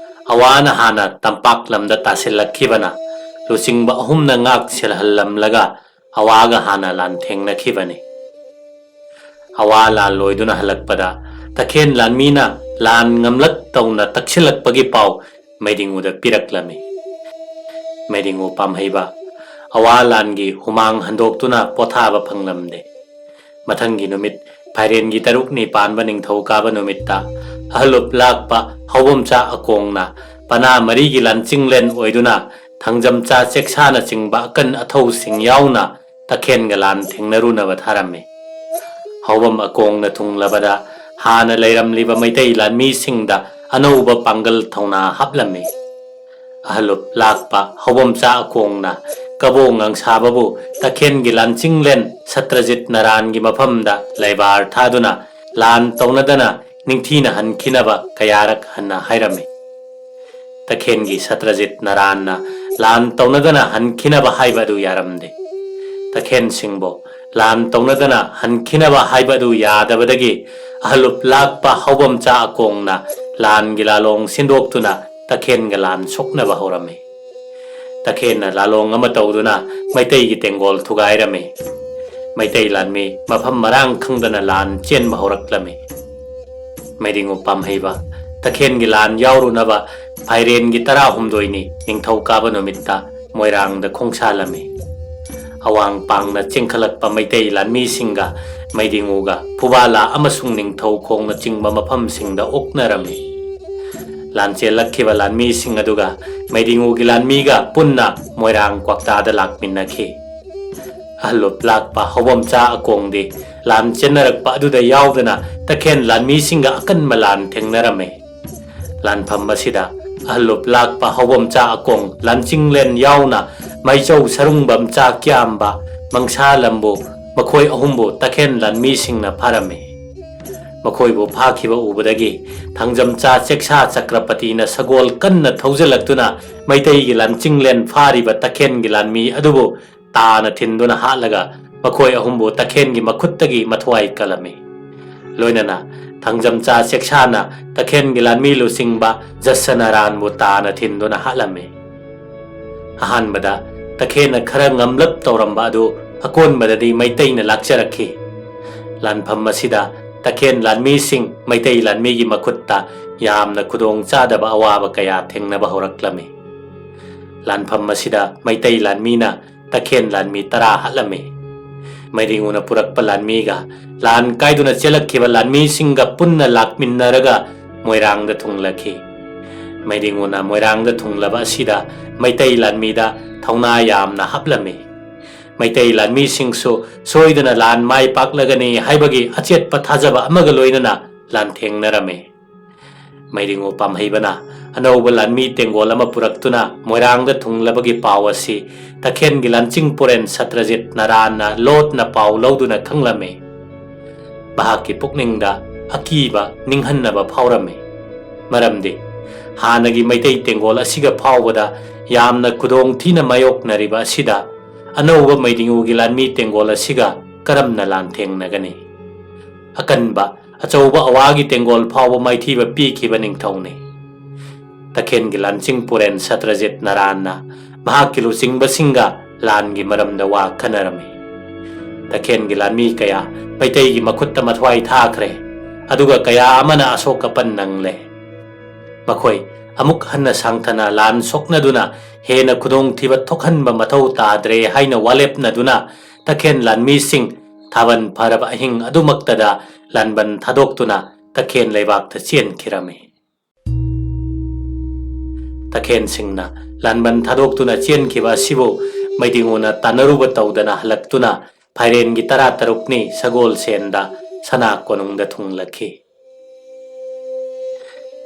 ꯑꯋꯥꯅ ꯍꯥꯟꯅ ꯇꯝꯄꯥꯛ ꯂꯝꯗ ꯇꯥꯁꯤꯜꯂꯛꯈꯤꯕꯅ ꯂꯨꯆꯤꯡꯕ ꯑꯍꯨꯝꯅ ꯉꯥꯛ ꯁꯦꯜꯍꯜꯂꯝꯂꯒ ꯑꯋꯥꯒ ꯍꯥꯟꯅ ꯂꯥꯟ ꯊꯦꯡꯅꯈꯤꯕꯅꯤ꯫ ꯑꯋꯥ ꯂꯥꯟ ꯂꯣꯏꯗꯨꯅ ꯍꯜꯂꯛꯄꯗ ꯇꯈꯦꯟ ꯂꯥꯟꯃꯤꯅ ꯂꯥꯟ ꯉꯝꯂꯛ ꯇꯧꯅ ꯇꯛꯁꯤꯜꯂꯛꯄꯒꯤ ꯄꯥꯎ ꯃꯩꯗꯤꯡꯉꯨꯗ ꯄꯤꯔꯛꯂꯝꯃꯤ꯫ ꯃꯩꯗꯤꯡꯉꯨ ꯄꯥꯝꯍꯩꯕ ꯑꯋꯥ ꯂꯥꯟꯒꯤ ꯍꯨꯃꯥꯡ ꯍꯟꯗꯣꯛꯇꯨꯅ ꯄꯣꯊꯥꯕ ꯐꯪꯂꯝꯗꯦ꯫ ꯃꯊꯪꯒꯤ ꯅꯨꯃꯤꯠ ꯐꯥꯏꯔꯦꯟꯒꯤ ꯇꯔꯨꯛꯅꯤ ꯄꯥꯟꯕ ꯅꯤꯡꯊꯧꯀꯥꯕ ꯅꯨꯃꯤꯠꯇ ꯑꯍꯜꯂꯨꯞ ꯂꯥꯛꯄ ꯍꯧꯕꯝꯆꯥ ꯑꯀꯣꯡꯅ ꯄꯅꯥ ꯃꯔꯤꯒꯤ ꯂꯥꯟꯆꯤꯡꯂꯦꯟ ꯑꯣꯏꯗꯨꯅ ꯊꯥꯡꯖꯝꯆꯥ ꯆꯦꯛꯁꯥꯅꯆꯤꯡꯕ ꯑꯀꯟ ꯑꯊꯧꯁꯤꯡ ꯌꯥꯎꯅ ꯇꯈꯦꯟꯒ ꯂꯥꯟ ꯊꯦꯡꯅꯔꯨꯅꯕ ꯊꯥꯔꯝꯃꯤ꯫ ꯍꯧꯕꯝ ꯑꯀꯣꯡꯅ ꯊꯨꯡꯂꯕꯗ ꯍꯥꯟꯅ ꯂꯩꯔꯝꯂꯤꯕ ꯃꯩꯇꯩ ꯂꯥꯟꯃꯤꯁꯤꯡꯗ ꯑꯅꯧꯕ ꯄꯥꯡꯒꯜ ꯊꯧꯅꯥ ꯍꯥꯞꯂꯝꯃꯤ꯫ ꯑꯍꯜꯂꯨꯞ ꯂꯥꯛꯄ ꯍꯧꯕꯝꯆꯥ ꯑꯀꯣꯡꯅ ꯀꯕꯣ ꯉꯥꯡꯁꯥꯕꯕꯨ ꯇꯈꯦꯟꯒꯤ ꯂꯥꯟꯆꯤꯡꯂꯦꯟ ꯁꯇ꯭ꯔꯖꯤꯠ ꯅꯔꯥꯟꯒꯤ ꯃꯐꯝꯗ ꯂꯩꯕꯥꯔ ꯊꯥꯗꯨꯅ ꯂꯥꯟ ꯇꯧꯅꯗꯅ ꯅꯤꯡꯊꯤꯅ ꯍꯟꯈꯤꯅꯕ ꯀꯌꯥꯔꯛ ꯍꯟꯅ ꯍꯥꯏꯔꯝꯃꯤ꯫ ꯇꯈꯦꯟꯒꯤ ꯁꯇ꯭ꯔꯖꯤꯠ ꯅꯔꯥꯟꯅ ꯂꯥꯟ ꯇꯧꯅꯗꯅ ꯍꯟꯈꯤꯅꯕ ꯍꯥꯏꯕ ꯑꯗꯨ ꯌꯥꯔꯝꯗꯦ꯫ ꯇꯈꯦꯟꯁꯤꯡꯕꯨ ꯂꯥꯟ ꯇꯧꯅꯗꯅ ꯍꯟꯈꯤꯅꯕ ꯍꯥꯏꯕ ꯑꯗꯨ ꯌꯥꯗꯕꯗꯒꯤ ꯑꯍꯜꯂꯨꯞ ꯂꯥꯛꯄ ꯍꯧꯕꯝꯆꯥ ꯑꯀꯣꯡꯅ ꯂꯥꯟꯒꯤ ꯂꯥꯂꯣꯡ ꯁꯤꯟꯗꯣꯛꯇꯨꯅ ꯇꯈꯦꯟꯒ ꯂꯥꯟ ꯁꯣꯛꯅꯕ ꯍꯧꯔꯝꯃꯤ꯫ ꯇꯈꯦꯟꯅ ꯂꯥꯂꯣꯡ ꯑꯃ ꯇꯧꯗꯨꯅ ꯃꯩꯇꯩꯒꯤ ꯇꯦꯡꯒꯣꯜ ꯊꯨꯒꯥꯏꯔꯝꯃꯤ꯫ ꯃꯩꯇꯩ ꯂꯥꯟꯃꯤ ꯃꯐꯝ ꯃꯔꯥꯡ ꯈꯪꯗꯅ ꯂꯥꯟ ꯆꯦꯟꯕ ꯍꯧꯔꯛꯂꯝꯃꯤ꯫ ꯃꯩꯗꯤꯡꯉꯨ ꯄꯥꯝꯍꯩꯕ ꯇꯈꯦꯟꯒꯤ ꯂꯥꯟ ꯌꯥꯎꯔꯨꯅꯕ ꯐꯥꯏꯔꯦꯟꯒꯤ ꯇꯔꯥꯍꯨꯝꯗꯣꯏꯅꯤ ꯅꯤꯡꯊꯧꯀꯥꯕ ꯅꯨꯃꯤꯠꯇ ꯃꯣꯏꯔꯥꯡꯗ ꯈꯣꯡꯁꯥꯜꯂꯝꯃꯤ꯫ ꯑꯋꯥꯡ ꯄꯥꯡꯅ ꯆꯦꯟꯈꯠꯂꯛꯄ ꯃꯩꯇꯩ ꯂꯥꯟꯃꯤꯁꯤꯡꯒ ꯃꯩꯗꯤꯡꯉꯨꯒ ꯐꯨꯕꯥꯂꯥ ꯑꯃꯁꯨꯡ ꯅꯤꯡꯊꯧꯈꯣꯡꯅꯆꯤꯡꯕ ꯃꯐꯝꯁꯤꯡꯗ ꯑꯣꯛꯅꯔꯝꯃꯤ꯫ ꯂꯥꯟꯆꯦꯜꯂꯛꯈꯤꯕ ꯂꯥꯟꯃꯤꯁꯤꯡ ꯑꯗꯨꯒ ꯃꯩꯗꯤꯡꯉꯨꯒꯤ ꯂꯥꯟꯃꯤꯒ ꯄꯨꯟꯅ ꯃꯣꯏꯔꯥꯡ ꯀ꯭ꯋꯥꯛꯇꯥꯗ ꯂꯥꯛꯃꯤꯟꯅꯈꯤ꯫ ꯑꯍꯜꯂꯨꯞ ꯂꯥꯛꯄ ꯍꯧꯕꯝꯆꯥ ꯑꯀꯣꯡꯗꯤ ꯂꯥꯟ ꯆꯦꯟꯅꯔꯛꯄ ꯑꯗꯨꯗ ꯌꯥꯎꯗꯅ ꯇꯈꯦꯟ ꯂꯥꯟꯃꯤꯁꯤꯡꯒ ꯑꯀꯟꯕ ꯂꯥꯟ ꯊꯦꯡꯅꯔꯝꯃꯤ꯫ ꯂꯥꯟꯐꯝ ꯑꯁꯤꯗ ꯑꯍꯜꯂꯨꯞ ꯂꯥꯛꯄ ꯍꯧꯕꯝꯆꯥ ꯑꯀꯣꯡ ꯂꯥꯟꯆꯤꯡꯂꯦꯟ ꯌꯥꯎꯅ ꯃꯩꯆꯧ ꯁꯔꯨꯡꯕꯝꯆꯥ ꯀ꯭ꯌꯥꯝꯕ ꯃꯪꯁꯥ ꯂꯝꯕꯨ ꯃꯈꯣꯏ ꯑꯍꯨꯝꯕꯨ ꯇꯈꯦꯟ ꯂꯥꯟꯃꯤꯁꯤꯡꯅ ꯐꯥꯔꯝꯃꯤ꯫ ꯃꯈꯣꯏꯕꯨ ꯐꯥꯈꯤꯕ ꯎꯕꯗꯒꯤ ꯊꯥꯡꯖꯝꯆꯥ ꯆꯦꯛꯁꯥ ꯆꯀ꯭ꯔꯄꯇꯤꯅ ꯁꯒꯣꯜ ꯀꯟꯅ ꯊꯧꯖꯤꯜꯂꯛꯇꯨꯅ ꯃꯩꯇꯩꯒꯤ ꯂꯥꯟꯆꯤꯡꯂꯦꯟ ꯐꯥꯔꯤꯕ ꯇꯈꯦꯟꯒꯤ ꯂꯥꯟꯃꯤ ꯑꯗꯨꯕꯨ ꯇꯥꯅ ꯊꯤꯟꯗꯨꯅ ꯍꯥꯠꯂꯒ ꯃꯈꯣꯏ ꯑꯍꯨꯝꯕꯨ ꯇꯈꯦꯟꯒꯤ ꯃꯈꯨꯠꯇꯒꯤ ꯃꯊ꯭ꯋꯥꯏ ꯀꯜꯂꯝꯃꯤ꯫ ꯂꯣꯏꯅꯅ ꯊꯥꯡꯖꯝꯆꯥ ꯆꯦꯛꯁꯥꯅ ꯇꯈꯦꯟꯒꯤ ꯂꯥꯟꯃꯤ ꯂꯨꯆꯤꯡꯕ ꯖꯁꯅꯥꯔꯥꯟꯕꯨ ꯇꯥꯅ ꯊꯤꯟꯗꯨꯅ ꯍꯥꯠꯂꯝꯃꯤ꯫ ꯑꯍꯥꯟꯕꯗ ꯇꯈꯦꯟꯅ ꯈꯔ ꯉꯝꯂꯞ ꯇꯧꯔꯝꯕ ꯑꯗꯨ ꯑꯀꯣꯟꯕꯗꯗꯤ ꯃꯩꯇꯩꯅ ꯂꯥꯛꯆꯔꯛꯈꯤ꯫ ꯂꯥꯟꯐꯝ ꯑꯁꯤꯗ ꯇꯈꯦꯟ ꯂꯥꯟꯃꯤꯁꯤꯡ ꯃꯩꯇꯩ ꯂꯥꯟꯃꯤꯒꯤ ꯃꯈꯨꯠꯇ ꯌꯥꯝꯅ ꯈꯨꯗꯣꯡ ꯆꯥꯗꯕ ꯑꯋꯥꯕ ꯀꯌꯥ ꯊꯦꯡꯅꯕ ꯍꯧꯔꯛꯂꯝꯃꯤ꯫ ꯂꯥꯟꯐꯝ ꯑꯁꯤꯗ ꯃꯩꯇꯩ ꯂꯥꯟꯃꯤꯅ ꯇꯈꯦꯟ ꯂꯥꯟꯃꯤ ꯇꯔꯥ ꯍꯥꯠꯂꯝꯃꯤ꯫ ꯃꯩꯗꯤꯡꯉꯨꯅ ꯄꯨꯔꯛꯄ ꯂꯥꯟꯃꯤꯒ ꯂꯥꯟ ꯀꯥꯏꯗꯨꯅ ꯆꯦꯜꯂꯛꯈꯤꯕ ꯂꯥꯟꯃꯤꯁꯤꯡꯒ ꯄꯨꯟꯅ ꯂꯥꯛꯃꯤꯟꯅꯔꯒ ꯃꯣꯏꯔꯥꯡꯗ ꯊꯨꯡꯂꯈꯤ꯫ ꯃꯩꯗꯤꯡꯉꯨꯅ ꯃꯣꯏꯔꯥꯡꯗ ꯊꯨꯡꯂꯕ ꯑꯁꯤꯗ ꯃꯩꯇꯩ ꯂꯥꯟꯃꯤꯗ ꯊꯧꯅꯥ ꯌꯥꯝꯅ ꯍꯥꯞꯂꯝꯃꯤ꯫ ꯃꯩꯇꯩ ꯂꯥꯟꯃꯤꯁꯤꯡꯁꯨ ꯁꯣꯏꯗꯅ ꯂꯥꯟ ꯃꯥꯏ ꯄꯥꯛꯂꯒꯅꯤ ꯍꯥꯏꯕꯒꯤ ꯑꯆꯦꯠꯄ ꯊꯥꯖꯕ ꯑꯃꯒ ꯂꯣꯏꯅꯅ ꯂꯥꯟꯊꯦꯡꯅꯔꯝꯃꯤ꯫ ꯃꯩꯗꯤꯡꯉꯨ ꯄꯥꯝꯍꯩꯕꯅ ꯑꯅꯧꯕ ꯂꯥꯟꯃꯤ ꯇꯦꯡꯒꯣꯜ ꯑꯃ ꯄꯨꯔꯛꯇꯨꯅ ꯃꯣꯏꯔꯥꯡꯗ ꯊꯨꯡꯂꯕꯒꯤ ꯄꯥꯎ ꯑꯁꯤ ꯇꯈꯦꯟꯒꯤ ꯂꯥꯟꯆꯤꯡ ꯄꯨꯔꯦꯟ ꯁꯇ꯭ꯔꯖꯤꯠ ꯅꯔꯥꯟꯅ ꯂꯣꯠꯅ ꯄꯥꯎ ꯂꯧꯗꯨꯅ ꯈꯪꯂꯝꯃꯤ꯫ ꯃꯍꯥꯛꯀꯤ ꯄꯨꯛꯅꯤꯡꯗ ꯑꯀꯤꯕ ꯅꯤꯡꯍꯟꯅꯕ ꯐꯥꯎꯔꯝꯃꯤ꯫ ꯃꯔꯝꯗꯤ ꯍꯥꯟꯅꯒꯤ ꯃꯩꯇꯩ ꯇꯦꯡꯒꯣꯜ ꯑꯁꯤꯒ ꯐꯥꯎꯕꯗ ꯌꯥꯝꯅ ꯈꯨꯗꯣꯡ ꯊꯤꯅ ꯃꯥꯌꯣꯛꯅꯔꯤꯕ ꯑꯁꯤꯗ ꯑꯅꯧꯕ ꯃꯩꯗꯤꯡꯎꯒꯤ ꯂꯥꯟꯃꯤ ꯇꯦꯡꯒꯣꯜ ꯑꯁꯤꯒ ꯀꯔꯝꯅ ꯂꯥꯟꯊꯦꯡꯅꯒꯅꯤ? ꯑꯀꯟꯕ ꯑꯆꯧꯕ ꯑꯋꯥꯒꯤ ꯇꯦꯡꯒꯣꯜ ꯐꯥꯎꯕ ꯃꯥꯏꯊꯤꯕ ꯄꯤꯈꯤꯕ ꯅꯤꯡꯊꯧꯅꯤ꯫ ꯇꯈꯦꯟꯒꯤ ꯂꯥꯟꯆꯤꯡ ꯄꯨꯔꯦꯟ ꯁꯇ꯭ꯔꯖꯤꯠ ꯅꯔꯥꯟꯅ ꯃꯍꯥꯛꯀꯤ ꯂꯨꯆꯤꯡꯕꯁꯤꯡꯒ ꯂꯥꯟꯒꯤ ꯃꯔꯝꯗ ꯋꯥ ꯈꯟꯅꯔꯝꯃꯤ꯫ ꯇꯈꯦꯟꯒꯤ ꯂꯥꯟꯃꯤ ꯀꯌꯥ ꯃꯩꯇꯩꯒꯤ ꯃꯈꯨꯠꯇ ꯃꯊ꯭ꯋꯥꯏ ꯊꯥꯈ꯭ꯔꯦ, ꯑꯗꯨꯒ ꯀꯌꯥ ꯑꯃꯅ ꯑꯁꯣꯛ ꯑꯄꯟ ꯅꯪꯂꯦ꯫ ꯃꯈꯣꯏ ꯑꯃꯨꯛ ꯍꯟꯅ ꯁꯥꯡꯊꯅ ꯂꯥꯟ ꯁꯣꯛꯅꯗꯨꯅ ꯍꯦꯟꯅ ꯈꯨꯗꯣꯡꯊꯤꯕ ꯊꯣꯛꯍꯟꯕ ꯃꯊꯧ ꯇꯥꯗ꯭ꯔꯦ ꯍꯥꯏꯅ ꯋꯥꯂꯦꯞꯅꯗꯨꯅ ꯇꯈꯦꯟ ꯂꯥꯟꯃꯤꯁꯤꯡ ꯊꯥꯕꯜ ꯐꯔꯕ ꯑꯍꯤꯡ ꯑꯗꯨꯃꯛꯇꯗ ꯂꯥꯟꯕꯟ ꯊꯥꯗꯣꯛꯇꯨꯅ ꯇꯈꯦꯟ ꯂꯩꯕꯥꯛꯇ ꯆꯦꯟꯈꯤꯔꯝꯃꯤ꯫ ꯇꯈꯦꯟꯁꯤꯡꯅ ꯂꯥꯟꯕꯟ ꯊꯥꯗꯣꯛꯇꯨꯅ ꯆꯦꯟꯈꯤꯕ ꯑꯁꯤꯕꯨ ꯃꯩꯗꯤꯡꯎꯅ ꯇꯥꯟꯅꯔꯨꯕ ꯇꯧꯗꯅ ꯍꯜꯂꯛꯇꯨꯅ ꯐꯥꯏꯔꯦꯟꯒꯤ ꯇꯔꯥ ꯇꯔꯨꯛꯅꯤ ꯁꯒꯣꯜꯁꯦꯟꯗ ꯁꯅꯥ ꯀꯣꯅꯨꯡꯗ ꯊꯨꯡꯂꯛꯈꯤ꯫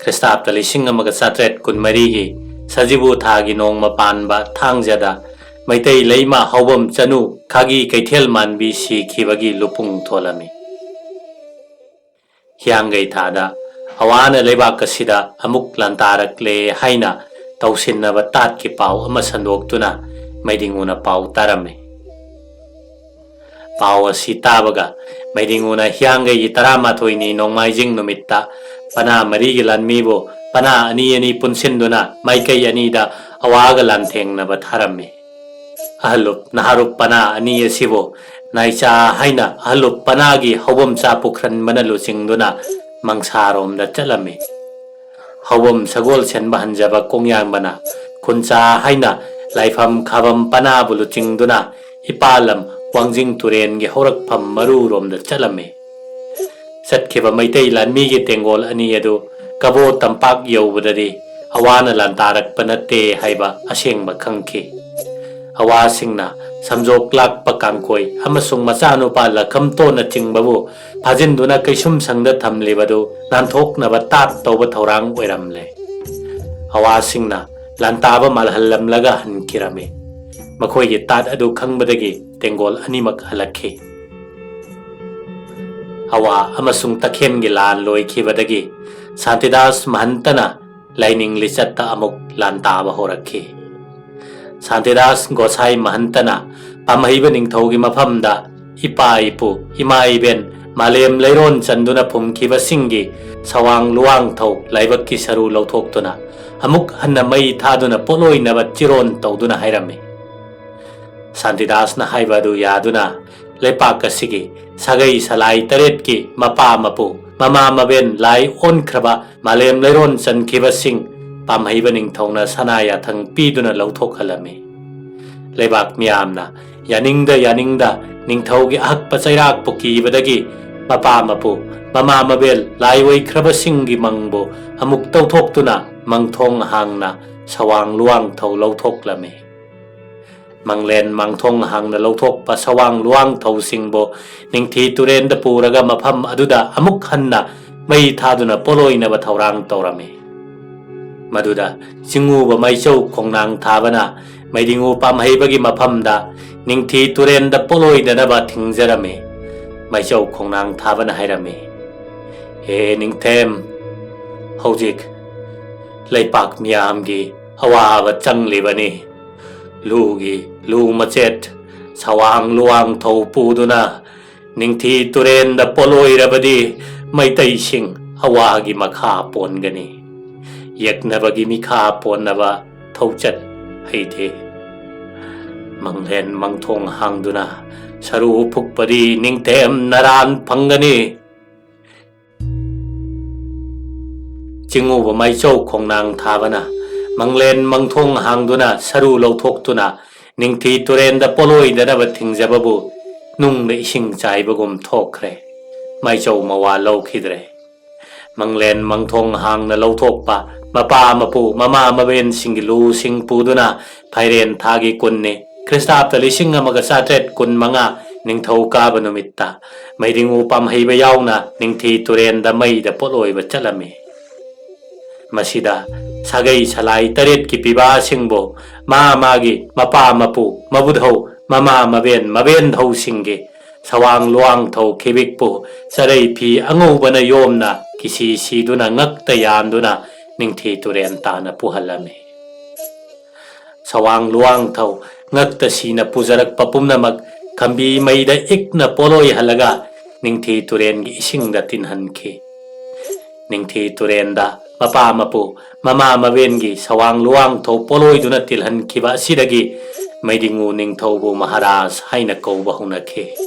ꯈ꯭ꯔꯤꯁꯇꯥꯕꯇ ꯂꯤꯁꯤꯡ ꯑꯃꯒ ꯆꯥꯇ꯭ꯔꯦꯠ ꯀꯨꯟꯃꯔꯤꯒꯤ ꯁꯖꯤꯕꯨ ꯊꯥꯒꯤ ꯅꯣꯡꯃ ꯄꯥꯟꯕ ꯊꯥꯡꯖꯗ ꯃꯩꯇꯩ ꯂꯩꯃ ꯍꯧꯕꯝ ꯆꯅꯨ ꯈꯥꯒꯤ ꯀꯩꯊꯦꯜ ꯃꯥꯟꯕꯤ ꯁꯤꯈꯤꯕꯒꯤ ꯂꯨꯄꯨꯡ ꯊꯣꯜꯂꯝꯃꯤ꯫ ꯍꯤꯌꯥꯡꯒꯩ ꯊꯥꯗ ꯑꯋꯥꯅ ꯂꯩꯕꯥꯛ ꯑꯁꯤꯗ ꯑꯃꯨꯛ ꯂꯥꯟꯇꯥꯔꯛꯂꯦ ꯍꯥꯏꯅ ꯇꯧꯁꯤꯟꯅꯕ ꯇꯥꯠꯀꯤ ꯄꯥꯎ ꯑꯃ ꯁꯟꯗꯣꯛꯇꯨꯅ ꯃꯩꯗꯤꯡꯎꯅ ꯄꯥꯎ ꯇꯥꯔꯝꯃꯤ꯫ ꯄꯥꯎ ꯑꯁꯤ ꯇꯥꯕꯒ ꯃꯩꯗꯤꯡꯎꯅ ꯍꯤꯌꯥꯡꯒꯩꯒꯤ ꯇꯔꯥꯃꯥꯊꯣꯏꯅꯤ ꯅꯣꯡꯃꯥꯏꯖꯤꯡ ꯅꯨꯃꯤꯠꯇ ꯄꯅꯥ ꯃꯔꯤꯒꯤ ꯂꯥꯟꯃꯤꯕꯨ ꯄꯅꯥ ꯑꯅꯤ ꯑꯅꯤ ꯄꯨꯟꯁꯤꯟꯗꯨꯅ ꯃꯥꯏꯀꯩ ꯑꯅꯤꯗ ꯑꯋꯥꯒ ꯂꯥꯟꯊꯦꯡꯅꯕ ꯊꯥꯔꯝꯃꯤ꯫ ꯑꯍꯜꯂꯨꯞ ꯅꯍꯥꯔꯨꯞ ꯄꯅꯥ ꯑꯅꯤ ꯑꯁꯤꯕꯨ ꯅꯥꯏꯆꯥ ꯍꯥꯏꯅ ꯑꯍꯜꯂꯨꯞ ꯄꯅꯥꯒꯤ ꯍꯧꯕꯝꯆꯥ ꯄꯨꯈ꯭ꯔꯟꯕꯅ ꯂꯨꯆꯤꯡꯗꯨꯅ ꯃꯪꯁꯥꯔꯣꯝꯗ ꯆꯠꯂꯝꯃꯤ꯫ ꯍꯧꯕꯝ ꯁꯒꯣꯜ ꯁꯦꯟꯕ ꯍꯟꯖꯕ ꯀꯣꯡꯌꯥꯟꯕꯅ ꯈꯨꯟꯆꯥ ꯍꯥꯏꯅ ꯂꯥꯏꯐꯝ ꯈꯥꯕꯝ ꯄꯅꯥꯕꯨ ꯂꯨꯆꯤꯡꯗꯨꯅ ꯏꯄꯥꯂꯝ ꯋꯥꯡꯖꯤꯡ ꯇꯨꯔꯦꯟꯒꯤ ꯍꯧꯔꯛꯐꯝ ꯃꯔꯨꯔꯣꯝꯗ ꯆꯠꯂꯝꯃꯤ꯫ ꯆꯠꯈꯤꯕ ꯃꯩꯇꯩ ꯂꯥꯟꯃꯤꯒꯤ ꯇꯦꯡꯒꯣꯜ ꯑꯅꯤ ꯑꯗꯨ ꯀꯕꯣ ꯇꯝꯄꯥꯛ ꯌꯧꯕꯗꯗꯤ ꯑꯋꯥꯅ ꯂꯥꯟꯗꯥꯔꯛꯄ ꯅꯠꯇꯦ ꯍꯥꯏꯕ ꯑꯁꯦꯡꯕ ꯈꯪꯈꯤ꯫ ꯑꯋꯥꯁꯤꯡꯅ ꯁꯝꯖꯣꯛ ꯂꯥꯛꯄ ꯀꯥꯡꯈꯣꯏ ꯑꯃꯁꯨꯡ ꯃꯆꯥꯅꯨꯄꯥ ꯂꯈꯝꯇꯣꯟꯅꯆꯤꯡꯕꯕꯨ ꯐꯥꯖꯤꯟꯗꯨꯅ ꯀꯩꯁꯨꯝꯁꯪꯗ ꯊꯝꯂꯤꯕꯗꯨ ꯅꯥꯟꯊꯣꯛꯅꯕ ꯇꯥꯠ ꯇꯧꯕ ꯊꯧꯔꯥꯡ ꯑꯣꯏꯔꯝꯂꯦ꯫ ꯑꯋꯥꯁꯤꯡꯅ ꯂꯥꯟꯇꯥꯕ ꯃꯥꯜꯍꯜꯂꯝꯂꯒ ꯍꯟꯈꯤꯔꯝꯃꯤ꯫ ꯃꯈꯣꯏꯒꯤ ꯇꯥꯠ ꯑꯗꯨ ꯈꯪꯕꯗꯒꯤ ꯇꯦꯡꯒꯣꯜ ꯑꯅꯤꯃꯛ ꯍꯜꯂꯛꯈꯤ꯫ ꯑꯋꯥ ꯑꯃꯁꯨꯡ ꯇꯈꯦꯟꯒꯤ ꯂꯥꯟ ꯂꯣꯏꯈꯤꯕꯗꯒꯤ ꯁꯥꯟꯇꯤꯗꯥꯁ ꯃꯍꯟꯇꯅ ꯂꯥꯏꯅꯤꯡ ꯂꯤꯆꯠꯇ ꯑꯃꯨꯛ ꯂꯥꯟꯗꯥꯕ ꯍꯧꯔꯛꯈꯤ꯫ ꯁꯥꯟꯇꯤꯗꯥꯁ ꯒꯣꯁꯥꯏ ꯃꯍꯟꯇꯅ ꯄꯥꯝꯍꯩꯕ ꯅꯤꯡꯊꯧꯒꯤ ꯃꯐꯝꯗ ꯏꯄꯥ ꯏꯄꯨ, ꯏꯃꯥ ꯏꯕꯦꯟ, ꯃꯥꯂꯦꯝ ꯂꯩꯔꯣꯟ ꯆꯟꯗꯨꯅ ꯐꯨꯝꯈꯤꯕꯁꯤꯡꯒꯤ ꯁꯋꯥꯡ ꯂꯨꯋꯥꯡꯊꯧ ꯂꯥꯏꯕꯛꯀꯤ ꯁꯔꯨ ꯂꯧꯊꯣꯛꯇꯨꯅ ꯑꯃꯨꯛ ꯍꯟꯅ ꯃꯩ ꯊꯥꯗꯨꯅ ꯄꯣꯠꯂꯣꯏꯅꯕ ꯆꯤꯔꯣꯟ ꯇꯧꯗꯨꯅ ꯍꯥꯏꯔꯝꯃꯤ꯫ ꯁꯥꯟꯇꯤꯗꯥꯁꯅ ꯍꯥꯏꯕ ꯑꯗꯨ ꯌꯥꯗꯨꯅ ꯂꯩꯄꯥꯛ ꯑꯁꯤꯒꯤ ꯁꯥꯒꯩ ꯁꯂꯥꯏ ꯇꯔꯦꯠꯀꯤ ꯃꯄꯥ ꯃꯄꯨ, ꯃꯃꯥ ꯃꯕꯦꯟ ꯂꯥꯏ ꯑꯣꯟꯈ꯭ꯔꯕ ꯃꯥꯂꯦꯝ ꯂꯩꯔꯣꯟ ꯆꯟꯈꯤꯕꯁꯤꯡ ꯄꯥꯝꯍꯩꯕ ꯅꯤꯡꯊꯧꯅ ꯁꯅꯥ ꯌꯥꯊꯪ ꯄꯤꯗꯨꯅ ꯂꯧꯊꯣꯛꯍꯜꯂꯝꯃꯤ꯫ ꯂꯩꯕꯥꯛ ꯃꯤꯌꯥꯝꯅ ꯌꯥꯅꯤꯡꯗ ꯌꯥꯅꯤꯡꯗ ꯅꯤꯡꯊꯧꯒꯤ ꯑꯍꯛꯄ ꯆꯩꯔꯥꯛꯄꯨ ꯀꯤꯕꯗꯒꯤ ꯃꯄꯥ ꯃꯄꯨ, ꯃꯃꯥ ꯃꯕꯦꯜ ꯂꯥꯏ ꯑꯣꯏꯈ꯭ꯔꯕꯁꯤꯡꯒꯤ ꯃꯪꯕꯨ ꯑꯃꯨꯛ ꯇꯧꯊꯣꯛꯇꯨꯅ ꯃꯪꯊꯣꯡ ꯍꯥꯡꯅ ꯁꯋꯥꯡ ꯂꯨꯋꯥꯡꯊꯧ ꯂꯧꯊꯣꯛꯂꯝꯃꯤ꯫ ꯃꯪꯂꯦꯟ ꯃꯥꯡꯊꯣꯡ ꯍꯥꯡꯅ ꯂꯧꯊꯣꯛꯄ ꯁꯋꯥꯡ ꯂꯨꯋꯥꯡꯊꯧꯁꯤꯡꯕꯨ ꯅꯤꯡꯊꯤ ꯇꯨꯔꯦꯟꯗ ꯄꯨꯔꯒ ꯃꯐꯝ ꯑꯗꯨꯗ ꯑꯃꯨꯛ ꯍꯟꯅ ꯃꯩ ꯊꯥꯗꯨꯅ ꯄꯣꯠꯂꯣꯏꯅꯕ ꯊꯧꯔꯥꯡ ꯇꯧꯔꯝꯃꯤ꯫ ꯃꯗꯨꯗ ꯆꯤꯡꯉꯨꯕ ꯃꯥꯏꯆꯧ ꯈꯣꯡꯅꯥꯡ ꯊꯥꯕꯅ ꯃꯩꯗꯤꯡꯉꯨ ꯄꯥꯝꯍꯩꯕꯒꯤ ꯃꯐꯝꯗ ꯅꯤꯡꯊꯤ ꯇꯨꯔꯦꯟꯗ ꯄꯣꯠꯂꯣꯏꯗꯅꯕ ꯊꯤꯡꯖꯔꯝꯃꯤ꯫ ꯃꯥꯏꯆꯧ ꯈꯣꯡꯅꯥꯡ ꯊꯥꯕꯅ ꯍꯥꯏꯔꯝꯃꯤ, "ꯍꯦ ꯅꯤꯡꯊꯦꯝ, ꯍꯧꯖꯤꯛ ꯂꯩꯄꯥꯛ ꯃꯤꯌꯥꯝꯒꯤ ꯑꯋꯥꯕ ꯆꯪꯂꯤꯕꯅꯤ꯫ ꯂꯨꯒꯤ ꯂꯨ ꯃꯆꯦꯠ ꯁꯋꯥꯡ ꯂꯨꯋꯥꯡꯊꯧ ꯄꯨꯗꯨꯅ ꯅꯤꯡꯊꯤ ꯇꯨꯔꯦꯟꯗ ꯄꯣꯠꯂꯣꯏꯔꯕꯗꯤ ꯃꯩꯇꯩꯁꯤꯡ ꯑꯋꯥꯒꯤ ꯃꯈꯥ ꯄꯣꯟꯒꯅꯤ꯫ ꯌꯦꯛꯅꯕꯒꯤ ꯃꯤꯈꯥ ꯄꯣꯟꯅꯕ ꯊꯧꯆꯠ ꯍꯩꯗꯦ꯫ ꯃꯪꯂꯦꯟ ꯃꯪꯊꯣꯡ ꯍꯥꯡꯗꯨꯅ ꯁꯔꯨ ꯐꯨꯛꯄꯗꯤ ꯅꯤꯡꯊꯦꯝ ꯅꯔꯥꯟ ꯐꯪꯒꯅꯤ"꯫ ꯆꯤꯡꯉꯨꯕ ꯃꯥꯏꯆꯧ ꯈꯣꯡꯅꯥꯡ ꯊꯥꯕꯅ ꯃꯪꯂꯦꯟ ꯃꯪꯊꯣꯡ ꯍꯥꯡꯗꯨꯅ ꯁꯔꯨ ꯂꯧꯊꯣꯛꯇꯨꯅ ꯅꯤꯡꯊꯤ ꯇꯨꯔꯦꯟꯗ ꯄꯣꯠꯂꯣꯏꯗꯅꯕ ꯊꯤꯡꯖꯕꯕꯨ ꯅꯨꯡꯅ ꯏꯁꯤꯡ ꯆꯥꯏꯕꯒꯨꯝ ꯊꯣꯛꯈ꯭ꯔꯦ꯫ ꯃꯥꯏꯆꯧ ꯃꯋꯥ ꯂꯧꯈꯤꯗ꯭ꯔꯦ꯫ ꯃꯪꯂꯦꯟ ꯃꯪꯊꯣꯡ ꯍꯥꯡꯅ ꯂꯧꯊꯣꯛꯄ ꯃꯄꯥ ꯃꯄꯨ ꯃꯃꯥ ꯃꯕꯦꯟꯁꯤꯡꯒꯤ ꯂꯨꯁꯤꯡ ꯄꯨꯗꯨꯅ ꯐꯥꯏꯔꯦꯟ ꯊꯥꯒꯤ ꯀꯨꯟꯅꯤ, ꯈ꯭ꯔꯤꯁꯇꯥꯕꯇ ꯂꯤꯁꯤꯡ ꯑꯃꯒ ꯆꯥꯇ꯭ꯔꯦꯠ ꯀꯨꯟ ꯃꯉꯥ ꯅꯤꯡꯊꯧ ꯀꯥꯕ ꯅꯨꯃꯤꯠꯇ ꯃꯩꯗꯤꯡꯉꯨ ꯄꯥꯝꯍꯩꯕ ꯌꯥꯎꯅ ꯅꯤꯡꯊꯤ ꯇꯨꯔꯦꯟꯗ ꯃꯩꯗ ꯄꯣꯠꯂꯣꯏꯕ ꯆꯠꯂꯝꯃꯤ꯫ ꯃꯁꯤꯗ ꯁꯥꯒꯩ ꯁꯂꯥꯏ ꯇꯔꯦꯠꯀꯤ ꯄꯤꯕꯥꯁꯤꯡꯕꯨ ꯃꯥ ꯃꯥꯒꯤ ꯃꯄꯥ ꯃꯄꯨ ꯃꯕꯨꯙꯧ ꯃꯃꯥ ꯃꯕꯦꯟ ꯃꯕꯦꯟꯙꯧꯁꯤꯡꯒꯤ ꯁꯋꯥꯡ ꯂꯨꯋꯥꯡꯊꯧ ꯈꯤꯕꯤꯛꯄꯨ ꯆꯔꯩ ꯐꯤ ꯑꯉꯧꯕꯅ ꯌꯣꯝꯅ ꯀꯤꯁꯤ ꯁꯤꯗꯨꯅ ꯉꯛꯇ ꯌꯥꯟꯗꯨꯅ ꯅꯤꯡꯊꯤ ꯇꯨꯔꯦꯟ ꯇꯥꯅ ꯄꯨꯍꯜꯂꯝꯃꯤ꯫ ꯁꯋꯥꯡ ꯂꯨꯋꯥꯡꯊꯧ ꯉꯛꯇ ꯁꯤꯅ ꯄꯨꯖꯔꯛꯄ ꯄꯨꯝꯅꯃꯛ ꯈꯝꯕꯤ ꯃꯩꯗ ꯏꯛꯅ ꯄꯣꯂꯣꯏꯍꯜꯂꯒ ꯅꯤꯡꯊꯤ ꯇꯨꯔꯦꯟꯒꯤ ꯏꯁꯤꯡꯗ ꯇꯤꯟꯍꯟꯈꯤ꯫ ꯅꯤꯡꯊꯤ ꯇꯨꯔꯦꯟꯗ ꯃꯄꯥ ꯃꯄꯨ ꯃꯃꯥ ꯃꯕꯦꯟꯒꯤ ꯁꯋꯥꯡ ꯂꯨꯋꯥꯡꯊꯧ ꯄꯣꯂꯣꯏꯗꯨꯅ ꯇꯤꯜꯍꯟꯈꯤꯕ ꯑꯁꯤꯗꯒꯤ ꯃꯩꯗꯤꯡꯉꯨ ꯅꯤꯡꯊꯧꯕꯨ ꯃꯍꯥꯔꯥꯖ ꯍꯥꯏꯅ ꯀꯧꯕ ꯍꯧꯅꯈꯤ꯫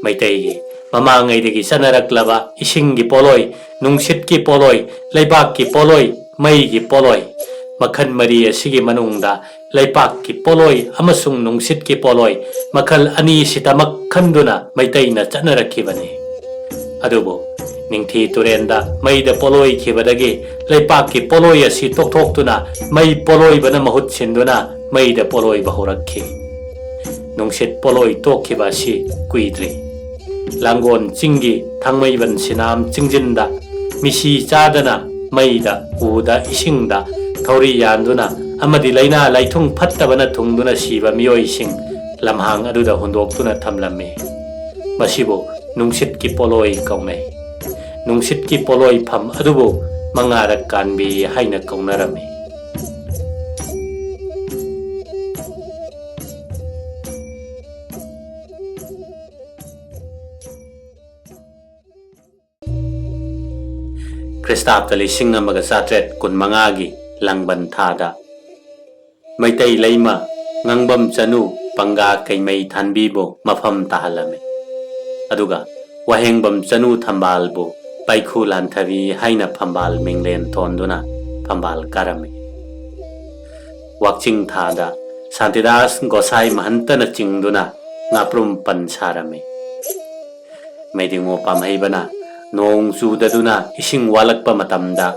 ꯃꯩꯇꯩꯒꯤ ꯃꯃꯥꯡꯉꯩꯗꯒꯤ ꯆꯠꯅꯔꯛꯂꯕ ꯏꯁꯤꯡꯒꯤ ꯄꯣꯂꯣꯏ, ꯅꯨꯡꯁꯤꯠꯀꯤ ꯄꯣꯂꯣꯏ, ꯂꯩꯕꯥꯛꯀꯤ ꯄꯣꯂꯣꯏ, ꯃꯩꯒꯤ ꯄꯣꯂꯣꯏ, ꯃꯈꯜ ꯃꯔꯤ ꯑꯁꯤꯒꯤ ꯃꯅꯨꯡꯗ ꯂꯩꯄꯥꯛꯀꯤ ꯄꯣꯂꯣꯏ ꯑꯃꯁꯨꯡ ꯅꯨꯡꯁꯤꯠꯀꯤ ꯄꯣꯂꯣꯏ ꯃꯈꯜ ꯑꯅꯤꯁꯤꯗꯃꯛ ꯈꯟꯗꯨꯅ ꯃꯩꯇꯩꯅ ꯆꯠꯅꯔꯛꯈꯤꯕꯅꯤ꯫ ꯑꯗꯨꯕꯨ ꯅꯤꯡꯊꯤ ꯇꯨꯔꯦꯟꯗ ꯃꯩꯗ ꯄꯣꯂꯣꯏꯈꯤꯕꯗꯒꯤ ꯂꯩꯄꯥꯛꯀꯤ ꯄꯣꯂꯣꯏ ꯑꯁꯤ ꯇꯣꯛꯊꯣꯛꯇꯨꯅ ꯃꯩ ꯄꯣꯂꯣꯏꯕꯅ ꯃꯍꯨꯠ ꯁꯤꯟꯗꯨꯅ ꯃꯩꯗ ꯄꯣꯂꯣꯏꯕ ꯍꯧꯔꯛꯈꯤ꯫ ꯅꯨꯡꯁꯤꯠ ꯄꯣꯂꯣꯏ ꯇꯣꯛꯈꯤꯕ ꯑꯁꯤ ꯀꯨꯏꯗ꯭ꯔꯤ꯫ ꯂꯥꯡꯒꯣꯜ ꯆꯤꯡꯒꯤ ꯊꯥꯡꯃꯩꯕꯟ ꯁꯤꯅꯥꯝ ꯆꯤꯡꯖꯤꯟꯗ ꯃꯤꯁꯤ ꯆꯥꯗꯅ ꯃꯩꯗ, ꯎꯗ, ꯏꯁꯤꯡꯗ ꯊꯧꯔꯤ ꯌꯥꯟꯗꯨꯅ ꯑꯃꯗꯤ ꯂꯥꯏꯅꯥ ꯂꯥꯏꯊꯨꯡ ꯐꯠꯇꯕꯅ ꯊꯨꯡꯗꯨꯅ ꯁꯤꯕ ꯃꯤꯑꯣꯏꯁꯤꯡ ꯂꯝꯍꯥꯡ ꯑꯗꯨꯗ ꯍꯨꯟꯗꯣꯛꯇꯨꯅ ꯊꯝꯂꯝꯃꯤ꯫ ꯃꯁꯤꯕꯨ ꯅꯨꯡꯁꯤꯠꯀꯤ ꯄꯣꯂꯣꯏ ꯀꯧꯅꯩ꯫ ꯅꯨꯡꯁꯤꯠꯀꯤ ꯄꯣꯂꯣꯏꯐꯝ ꯑꯗꯨꯕꯨ ꯃꯉꯥꯔꯛ ꯀꯥꯟꯕꯤ ꯍꯥꯏꯅ ꯀꯧꯅꯔꯝꯃꯤ꯫ ꯈ꯭ꯔꯤꯁꯇꯥꯕꯇ ꯂꯤꯁꯤꯡ ꯑꯃꯒ ꯆꯥꯇ꯭ꯔꯦꯠ ꯀꯨꯟꯃꯉꯥꯒꯤ ꯂꯥꯡꯕꯟ ꯊꯥꯗ ꯃꯩꯇꯩ ꯂꯩꯃ ꯉꯥꯡꯕꯝ ꯆꯅꯨ ꯄꯪꯒꯥ ꯀꯩꯃꯩ ꯊꯥꯟꯕꯤꯕꯨ ꯃꯐꯝ ꯇꯥꯍꯜꯂꯝꯃꯤ꯫ ꯑꯗꯨꯒ ꯋꯥꯍꯦꯡꯕꯝ ꯆꯅꯨ ꯊꯝꯕꯥꯜꯕꯨ ꯄꯥꯏꯈꯨ ꯂꯥꯟꯊꯕꯤ ꯍꯥꯏꯅ ꯐꯝꯕꯥꯜ ꯃꯤꯡꯂꯦꯟ ꯊꯣꯟꯗꯨꯅ ꯐꯝꯕꯥꯜ ꯀꯥꯔꯝꯃꯤ꯫ ꯋꯥꯛꯆꯤꯡ ꯊꯥꯗ ꯁꯥꯟꯇꯤꯗꯥꯁ ꯒꯣꯁꯥꯏ ꯃꯍꯟꯇꯅ ꯆꯤꯡꯗꯨꯅ ꯉꯥꯄ꯭ꯔꯨꯝ ꯄꯟ ꯁꯥꯔꯝꯃꯤ꯫ ꯃꯩꯗꯤꯡꯉꯨ ꯄꯥꯝꯍꯩꯕꯅ ꯅꯣꯡ ꯆꯨꯗꯗꯨꯅ ꯏꯁꯤꯡ ꯋꯥꯠꯂꯛꯄ ꯃꯇꯝꯗ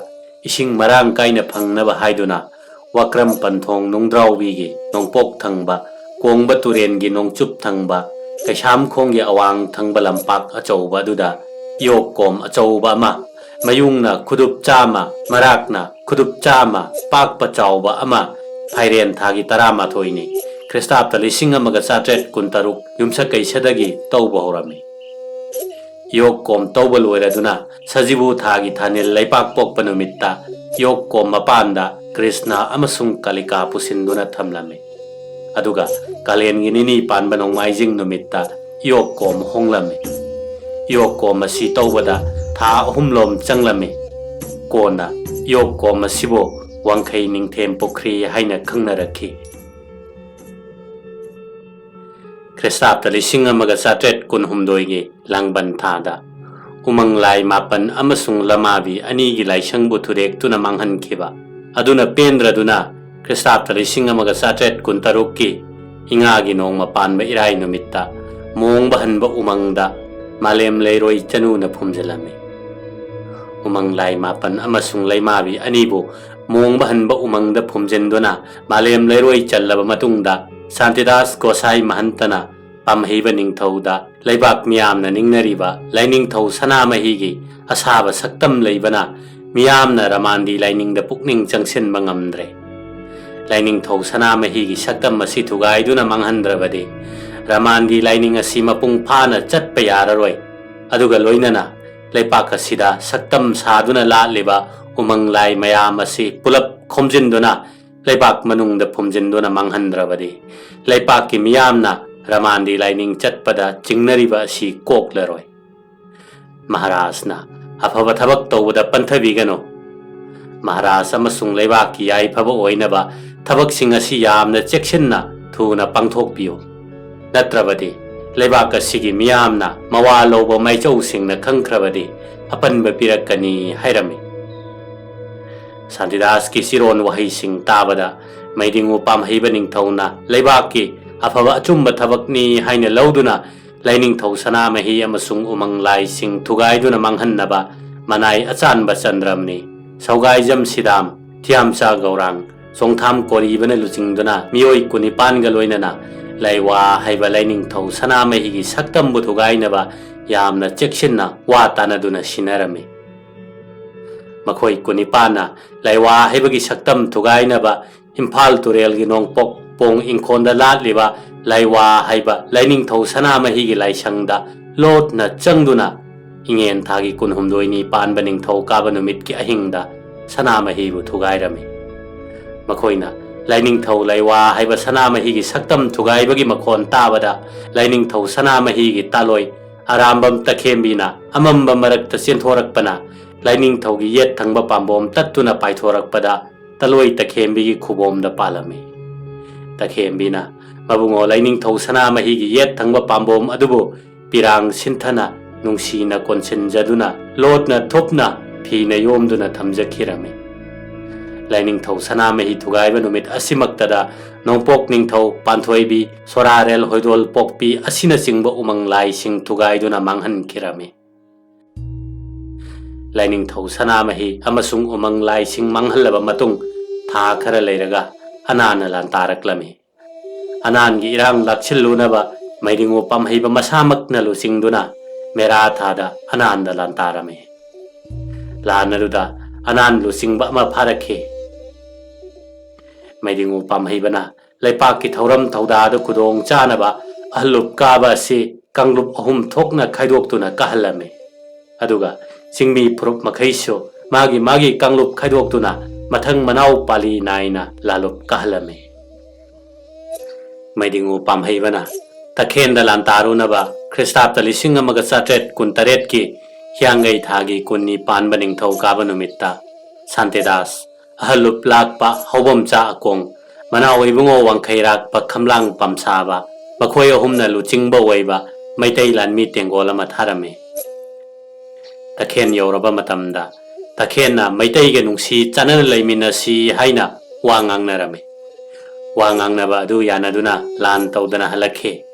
ꯏꯁꯤꯡ ꯃꯔꯥꯡ ꯀꯥꯏꯅ ꯐꯪꯅꯕ ꯍꯥꯏꯗꯨꯅ ꯋꯥꯀ꯭ꯔꯝ ꯄꯟꯊꯣꯡ ꯅꯨꯡꯗ꯭ꯔꯥꯎꯕꯤꯒꯤ ꯅꯣꯡꯄꯣꯛ ꯊꯪꯕ, ꯀꯣꯡꯕ ꯇꯨꯔꯦꯟꯒꯤ ꯅꯣꯡꯆꯨꯞ ꯊꯪꯕ, ꯀꯩꯁꯥꯝꯈꯣꯡꯒꯤ ꯑꯋꯥꯡ ꯊꯪꯕ ꯂꯝꯄꯥꯛ ꯑꯆꯧꯕ ꯑꯗꯨꯗ ꯏꯌꯣꯛ ꯀꯣꯝ ꯑꯆꯧꯕ ꯑꯃ, ꯃꯌꯨꯡꯅ ꯈꯨꯗꯨꯞ ꯆꯥꯝꯃ, ꯃꯔꯥꯛꯅ ꯈꯨꯗꯨꯞ ꯆꯥꯝꯃ ꯄꯥꯛꯄ ꯆꯥꯎꯕ ꯑꯃ, ꯐꯥꯏꯔꯦꯟ ꯊꯥꯒꯤ ꯇꯔꯥꯃꯥꯊꯣꯏꯅꯤ, ꯈ꯭ꯔꯤꯁꯇꯥꯕꯇ ꯂꯤꯁꯤꯡ ꯑꯃꯒ ꯆꯥꯇ꯭ꯔꯦꯠ ꯀꯨꯟꯇꯔꯨꯛ ꯌꯨꯝꯁꯀꯩꯁꯗꯒꯤ ꯇꯧꯕ ꯍꯧꯔꯝꯃꯤ꯫ ꯌꯣꯛ ꯀꯣꯝ ꯇꯧꯕ ꯂꯣꯏꯔꯗꯨꯅ ꯁꯖꯤꯕꯨ ꯊꯥꯒꯤ ꯊꯥꯅꯤꯜ ꯂꯩꯄꯥꯛ ꯄꯣꯛꯄ ꯅꯨꯃꯤꯠꯇ ꯌꯣꯛ ꯀꯣꯝ ꯃꯄꯥꯟꯗ ꯀ꯭ꯔꯤꯁꯅ ꯑꯃꯁꯨꯡ ꯀꯥꯂꯤꯀꯥ ꯄꯨꯁꯤꯟꯗꯨꯅ ꯊꯝꯂꯝꯃꯤ꯫ ꯑꯗꯨꯒ ꯀꯥꯂꯦꯟꯒꯤ ꯅꯤꯅꯤ ꯄꯥꯟꯕ ꯅꯣꯡꯃꯥꯏꯖꯤꯡ ꯅꯨꯃꯤꯠꯇ ꯌꯣꯛ ꯀꯣꯝ ꯍꯣꯡꯂꯝꯃꯤ꯫ ꯌꯣꯛ ꯀꯣꯝ ꯑꯁꯤ ꯇꯧꯕꯗ ꯊꯥ ꯑꯍꯨꯝꯂꯣꯝ ꯆꯪꯂꯝꯃꯤ꯫ ꯀꯣꯟꯅ ꯌꯣꯛ ꯀꯣꯝ ꯑꯁꯤꯕꯨ ꯋꯥꯡꯈꯩ ꯅꯤꯡꯊꯦꯝ ꯄꯨꯈ꯭ꯔꯤ ꯍꯥꯏꯅ ꯈꯪꯅꯔꯛꯈꯤ꯫ ꯈ꯭ꯔꯤꯁꯇꯥꯕꯇ ꯂꯤꯁꯤꯡ ꯑꯃꯒ ꯆꯥꯇ꯭ꯔꯦꯠ ꯀꯨꯟꯍꯨꯝꯗꯣꯏꯒꯤ ꯂꯥꯡꯕꯟ ꯊꯥꯗ ꯎꯃꯪ ꯂꯥꯏ ꯃꯥꯄꯟ ꯑꯃꯁꯨꯡ ꯂꯃꯥꯕꯤ ꯑꯅꯤꯒꯤ ꯂꯥꯏꯁꯪꯕꯨ ꯊꯨꯗꯦꯛꯇꯨꯅ ꯃꯥꯡꯍꯟꯈꯤꯕ ꯑꯗꯨꯅ ꯄꯦꯟꯗ꯭ꯔꯗꯨꯅ ꯈ꯭ꯔꯤꯁꯇꯥꯕꯇ ꯂꯤꯁꯤꯡ ꯑꯃꯒ ꯆꯥꯇ꯭ꯔꯦꯠ ꯀꯨꯟꯇꯔꯨꯛꯀꯤ ꯏꯉꯥꯒꯤ ꯅꯣꯡꯃ ꯄꯥꯟꯕ ꯏꯔꯥꯏ ꯅꯨꯃꯤꯠꯇ ꯃꯣꯡꯕ ꯍꯟꯕ ꯎꯃꯪꯗ ꯃꯥꯂꯦꯝ ꯂꯩꯔꯣꯏ ꯆꯅꯨꯅ ꯐꯨꯝꯖꯤꯜꯂꯝꯃꯤ꯫ ꯎꯃꯪ ꯂꯥꯏ ꯃꯥꯄꯟ ꯑꯃꯁꯨꯡ ꯂꯩꯃꯥꯕꯤ ꯑꯅꯤꯕꯨ ꯃꯣꯡꯕ ꯍꯟꯕ ꯎꯃꯪꯗ ꯐꯨꯝꯖꯤꯟꯗꯨꯅ ꯃꯥꯂꯦꯝ ꯂꯩꯔꯣꯏ ꯆꯜꯂꯕ ꯃꯇꯨꯡꯗ ꯁꯥꯟꯇꯤꯗꯥꯁ ꯒꯣꯁꯥꯏ ꯃꯍꯟꯇꯅ ꯄꯥꯝꯍꯩꯕ ꯅꯤꯡꯊꯧꯗ ꯂꯩꯕꯥꯛ ꯃꯤꯌꯥꯝꯅ ꯅꯤꯡꯅꯔꯤꯕ ꯂꯥꯏꯅꯤꯡꯊꯧ ꯁꯅꯥꯃꯍꯤꯒꯤ ꯑꯁꯥꯕ ꯁꯛꯇꯝ ꯂꯩꯕꯅ ꯃꯤꯌꯥꯝꯅ ꯔꯃꯥꯟꯗꯤ ꯂꯥꯏꯅꯤꯡꯗ ꯄꯨꯛꯅꯤꯡ ꯆꯪꯁꯤꯟꯕ ꯉꯝꯗ꯭ꯔꯦ꯫ ꯂꯥꯏꯅꯤꯡꯊꯧ ꯁꯅꯥꯃꯍꯤꯒꯤ ꯁꯛꯇꯝ ꯑꯁꯤ ꯊꯨꯒꯥꯏꯗꯨꯅ ꯃꯥꯡꯍꯟꯗ꯭ꯔꯕꯗꯤ ꯔꯃꯥꯟꯗꯤ ꯂꯥꯏꯅꯤꯡ ꯑꯁꯤ ꯃꯄꯨꯡ ꯐꯥꯅ ꯆꯠꯄ ꯌꯥꯔꯔꯣꯏ꯫ ꯑꯗꯨꯒ ꯂꯣꯏꯅꯅ ꯂꯩꯄꯥꯛ ꯑꯁꯤꯗ ꯁꯛꯇꯝ ꯁꯥꯗꯨꯅ ꯂꯥꯠꯂꯤꯕ ꯎꯃꯪ ꯂꯥꯏ ꯃꯌꯥꯝ ꯑꯁꯤ ꯄꯨꯂꯞ ꯈꯣꯝꯖꯤꯟꯗꯨꯅ ꯂꯩꯕꯥꯛ ꯃꯅꯨꯡꯗ ꯐꯨꯝꯖꯤꯟꯗꯨꯅ ꯃꯥꯡꯍꯟꯗ꯭ꯔꯕꯗꯤ ꯂꯩꯄꯥꯛꯀꯤ ꯃꯤꯌꯥꯝꯅ ꯔꯃꯥꯟꯗꯤ ꯂꯥꯏꯅꯤꯡ ꯆꯠꯄꯗ ꯆꯤꯡꯅꯔꯤꯕ ꯑꯁꯤ ꯀꯣꯛꯂꯔꯣꯏ꯫ ꯃꯍꯥꯔꯥꯖꯅ ꯑꯐꯕ ꯊꯕꯛ ꯇꯧꯕꯗ ꯄꯟꯊꯕꯤꯒꯅꯨ꯫ ꯃꯍꯥꯔꯥꯖ ꯑꯃꯁꯨꯡ ꯂꯩꯕꯥꯛꯀꯤ ꯌꯥꯏꯐꯕ ꯑꯣꯏꯅꯕ ꯊꯕꯛꯁꯤꯡ ꯑꯁꯤ ꯌꯥꯝꯅ ꯆꯦꯛꯁꯤꯟꯅ ꯊꯨꯅ ꯄꯥꯡꯊꯣꯛꯄꯤꯌꯨ꯫ ꯅꯠꯇ꯭ꯔꯕꯗꯤ ꯂꯩꯕꯥꯛ ꯑꯁꯤꯒꯤ ꯃꯤꯌꯥꯝꯅ ꯃꯋꯥ ꯂꯧꯕ ꯃꯥꯏꯆꯧꯁꯤꯡꯅ ꯈꯪꯈ꯭ꯔꯕꯗꯤ ꯑꯄꯟꯕ ꯄꯤꯔꯛꯀꯅꯤ ꯍꯥꯏꯔꯝꯃꯤ꯫ ꯁꯥꯟꯇꯤꯗꯥꯁꯀꯤ ꯆꯤꯔꯣꯟ ꯋꯥꯍꯩꯁꯤꯡ ꯇꯥꯕꯗ ꯃꯩꯗꯤꯡꯉꯨ ꯄꯥꯝꯍꯩꯕ ꯅꯤꯡꯊꯧꯅ ꯂꯩꯕꯥꯛꯀꯤ ꯑꯐꯕ ꯑꯆꯨꯝꯕ ꯊꯕꯛꯅꯤ ꯍꯥꯏꯅ ꯂꯧꯗꯨꯅ ꯂꯥꯏꯅꯤꯡꯊꯧ ꯁꯅꯥꯃꯍꯤ ꯑꯃꯁꯨꯡ ꯎꯃꯪ ꯂꯥꯏꯁꯤꯡ ꯊꯨꯒꯥꯏꯗꯨꯅ ꯃꯥꯡꯍꯟꯅꯕ ꯃꯅꯥꯏ ꯑꯆꯥꯟꯕ ꯆꯟꯗ꯭ꯔꯝꯅꯤ, ꯁꯧꯒꯥꯏꯖꯝ ꯁꯤꯗꯥꯝ, ꯊꯤꯌꯥꯝꯆꯥ ꯒꯧꯔꯥꯡ, ꯆꯣꯡꯊꯥꯝ ꯀꯣꯔꯤꯕꯅ ꯂꯨꯆꯤꯡꯗꯨꯅ ꯃꯤꯑꯣꯏ ꯀꯨꯟꯅꯤꯄꯥꯟꯒ ꯂꯣꯏꯅꯅ ꯂꯩꯋꯥ ꯍꯥꯏꯕ ꯂꯥꯏꯅꯤꯡꯊꯧ ꯁꯅꯥꯃꯍꯤꯒꯤ ꯁꯛꯇꯝꯕꯨ ꯊꯨꯒꯥꯏꯅꯕ ꯌꯥꯝꯅ ꯆꯦꯛꯁꯤꯟꯅ ꯋꯥ ꯇꯥꯅꯗꯨꯅ ꯁꯤꯟꯅꯔꯝꯃꯤ꯫ ꯃꯈꯣꯏ ꯀꯨꯟꯅꯤꯄꯥꯟꯅ ꯂꯩꯋꯥ ꯍꯥꯏꯕꯒꯤ ꯁꯛꯇꯝ ꯊꯨꯒꯥꯏꯅꯕ ꯏꯝꯐꯥꯜ ꯇꯨꯔꯦꯜꯒꯤ ꯅꯣꯡꯄꯣꯛ ꯄꯣꯡ ꯏꯪꯈꯣꯜꯗ ꯂꯥꯠꯂꯤꯕ ꯂꯩꯋꯥ ꯍꯥꯏꯕ ꯂꯥꯏꯅꯤꯡꯊꯧ ꯁꯅꯥꯃꯍꯤꯒꯤ ꯂꯥꯏꯁꯪꯗ ꯂꯣꯠꯅ ꯆꯪꯗꯨꯅ ꯏꯉꯦꯟ ꯊꯥꯒꯤ ꯀꯨꯟꯍꯨꯝꯗꯣꯏꯅꯤ ꯄꯥꯟꯕ ꯅꯤꯡꯊꯧ ꯀꯥꯕ ꯅꯨꯃꯤꯠꯀꯤ ꯑꯍꯤꯡꯗ ꯁꯅꯥꯃꯍꯤꯕꯨ ꯊꯨꯒꯥꯏꯔꯝꯃꯤ꯫ ꯃꯈꯣꯏꯅ ꯂꯥꯏꯅꯤꯡꯊꯧ ꯂꯩꯋꯥ ꯍꯥꯏꯕ ꯁꯅꯥꯃꯍꯤꯒꯤ ꯁꯛꯇꯝ ꯊꯨꯒꯥꯏꯕꯒꯤ ꯃꯈꯣꯟ ꯇꯥꯕꯗ ꯂꯥꯏꯅꯤꯡꯊꯧ ꯁꯅꯥꯃꯍꯤꯒꯤ ꯇꯥꯂꯣꯏ ꯑꯔꯥꯝꯕꯝ ꯇꯈꯦꯝꯕꯤꯅ ꯑꯃꯝꯕ ꯃꯔꯛꯇ ꯆꯦꯟꯊꯣꯔꯛꯄꯅ ꯂꯥꯏꯅꯤꯡꯊꯧꯒꯤ ꯌꯦꯠ ꯊꯪꯕ ꯄꯥꯝꯕꯣꯝ ꯇꯠꯇꯨꯅ ꯄꯥꯏꯊꯣꯔꯛꯄꯗ ꯇꯥꯂꯣꯏ ꯇꯈꯦꯝꯕꯤꯒꯤ ꯈꯨꯕꯣꯝꯗ ꯄꯥꯜꯂꯝꯃꯤ꯫ ꯇꯈꯦꯝꯕꯤꯅ ꯃꯕꯨꯡꯉꯣ ꯂꯥꯏꯅꯤꯡꯊꯧ ꯁꯅꯥꯃꯍꯤꯒꯤ ꯌꯦꯠ ꯊꯪꯕ ꯄꯥꯝꯕꯣꯝ ꯑꯗꯨꯕꯨ ꯄꯤꯔꯥꯡ ꯁꯤꯟꯊꯅ ꯅꯨꯡꯁꯤꯅ ꯀꯣꯟꯁꯤꯟꯖꯗꯨꯅ ꯂꯣꯠꯅ ꯊꯨꯞꯅ ꯐꯤꯅ ꯌꯣꯝꯗꯨꯅ ꯊꯝꯖꯈꯤꯔꯝꯃꯤ꯫ ꯂꯥꯏꯅꯤꯡꯊꯧ ꯁꯅꯥꯃꯍꯤ ꯊꯨꯒꯥꯏꯕ ꯅꯨꯃꯤꯠ ꯑꯁꯤꯃꯛꯇꯗ ꯅꯣꯡꯄꯣꯛ ꯅꯤꯡꯊꯧ ꯄꯥꯟꯊꯣꯏꯕꯤ, ꯁꯣꯔꯥꯔꯦꯜ ꯍꯣꯏꯗꯣꯜ ꯄꯣꯛꯄꯤ ꯑꯁꯤꯅꯆꯤꯡꯕ ꯎꯃꯪ ꯂꯥꯏꯁꯤꯡ ꯊꯨꯒꯥꯏꯗꯨꯅ ꯃꯥꯡꯍꯟꯈꯤꯔꯝꯃꯤ꯫ ꯂꯥꯏꯅꯤꯡꯊꯧ ꯁꯅꯥꯃꯍꯤ ꯑꯃꯁꯨꯡ ꯎꯃꯪ ꯂꯥꯏꯁꯤꯡ ꯃꯥꯡꯍꯜꯂꯕ ꯃꯇꯨꯡ ꯊꯥ ꯈꯔ ꯂꯩꯔꯒ ꯑꯅꯥꯟꯅ ꯂꯥꯟꯇꯥꯔꯛꯂꯝꯃꯤ꯫ ꯑꯅꯥꯟꯒꯤ ꯏꯔꯥꯡ ꯂꯥꯛꯁꯤꯜꯂꯨꯅꯕ ꯃꯩꯗꯤꯡꯉꯨ ꯄꯥꯝꯍꯩꯕ ꯃꯁꯥꯃꯛꯅ ꯂꯨꯆꯤꯡꯗꯨꯅ ꯃꯦꯔꯥ ꯊꯥꯗ ꯑꯅꯥꯟꯗ ꯂꯥꯟꯇꯥꯔꯝꯃꯤ꯫ ꯂꯥꯟ ꯑꯗꯨꯗ ꯑꯅꯥꯟ ꯂꯨꯆꯤꯡꯕ ꯑꯃ ꯐꯥꯔꯛꯈꯤ꯫ ꯃꯩꯗꯤꯡꯉꯨ ꯄꯥꯝꯍꯩꯕꯅ ꯂꯩꯄꯥꯛꯀꯤ ꯊꯧꯔꯝ ꯊꯧꯗꯥꯗ ꯈꯨꯗꯣꯡ ꯆꯥꯅꯕ ꯑꯍꯜꯂꯨꯞ ꯀꯥꯕ ꯑꯁꯤ ꯀꯥꯡꯂꯨꯞ ꯑꯍꯨꯝ ꯊꯣꯛꯅ ꯈꯥꯏꯗꯣꯛꯇꯨꯅ ꯀꯥꯍꯜꯂꯝꯃꯤ꯫ ꯑꯗꯨꯒ ꯆꯤꯡꯃꯤ ꯐꯨꯔꯨꯞ ꯃꯈꯩꯁꯨ ꯃꯥꯒꯤ ꯃꯥꯒꯤ ꯀꯥꯡꯂꯨꯞ ꯈꯥꯏꯗꯣꯛꯇꯨꯅ ꯃꯊꯪ ꯃꯅꯥꯎ ꯄꯥꯂꯤ ꯅꯥꯏꯅ ꯂꯥꯂꯨꯞ ꯀꯥꯍꯜꯂꯝꯃꯤ꯫ ꯃꯩꯗꯤꯡꯉꯨ ꯄꯥꯝꯍꯩꯕꯅ ꯇꯈꯦꯟꯗ ꯂꯥꯟꯇꯥꯔꯨꯅꯕ ꯈ꯭ꯔꯤꯁꯇꯥꯕꯇ ꯂꯤꯁꯤꯡ ꯑꯃꯒ ꯆꯥꯇ꯭ꯔꯦꯠ ꯀꯨꯟꯇꯔꯦꯠꯀꯤ ꯍꯤꯌꯥꯡꯒꯩ ꯊꯥꯒꯤ ꯀꯨꯟꯅꯤ ꯄꯥꯟꯕ ꯅꯤꯡꯊꯧ ꯀꯥꯕ ꯅꯨꯃꯤꯠꯇ ꯁꯥꯟꯇꯤꯗꯥꯁ, ꯑꯍꯜꯂꯨꯞ ꯂꯥꯛꯄ ꯍꯧꯕꯝꯆꯥ ꯑꯀꯣꯡ, ꯃꯅꯥꯎ ꯏꯕꯨꯡꯉꯣ ꯋꯥꯡꯈꯩꯔꯥꯛꯄ ꯈꯝꯂꯥꯡ ꯄꯥꯝꯁꯥꯕ, ꯃꯈꯣꯏ ꯑꯍꯨꯝꯅ ꯂꯨꯆꯤꯡꯕ ꯑꯣꯏꯕ ꯃꯩꯇꯩ ꯂꯥꯟꯃꯤ ꯇꯦꯡꯒꯣꯜ ꯑꯃ ꯊꯥꯔꯝꯃꯤ꯫ ꯇꯈꯦꯟ ꯌꯧꯔꯕ ꯃꯇꯝꯗ ꯇꯈꯦꯟꯅ ꯃꯩꯇꯩꯒ ꯅꯨꯡꯁꯤ ꯆꯥꯟꯅꯅ ꯂꯩꯃꯤꯟꯅꯁꯤ ꯍꯥꯏꯅ ꯋꯥ ꯉꯥꯡꯅꯔꯝꯃꯤ꯫ ꯋꯥ ꯉꯥꯡꯅꯕ ꯑꯗꯨ ꯌꯥꯅꯗꯨꯅ ꯂꯥꯟ ꯇꯧꯗꯅ ꯍꯜꯂꯛꯈꯤ꯫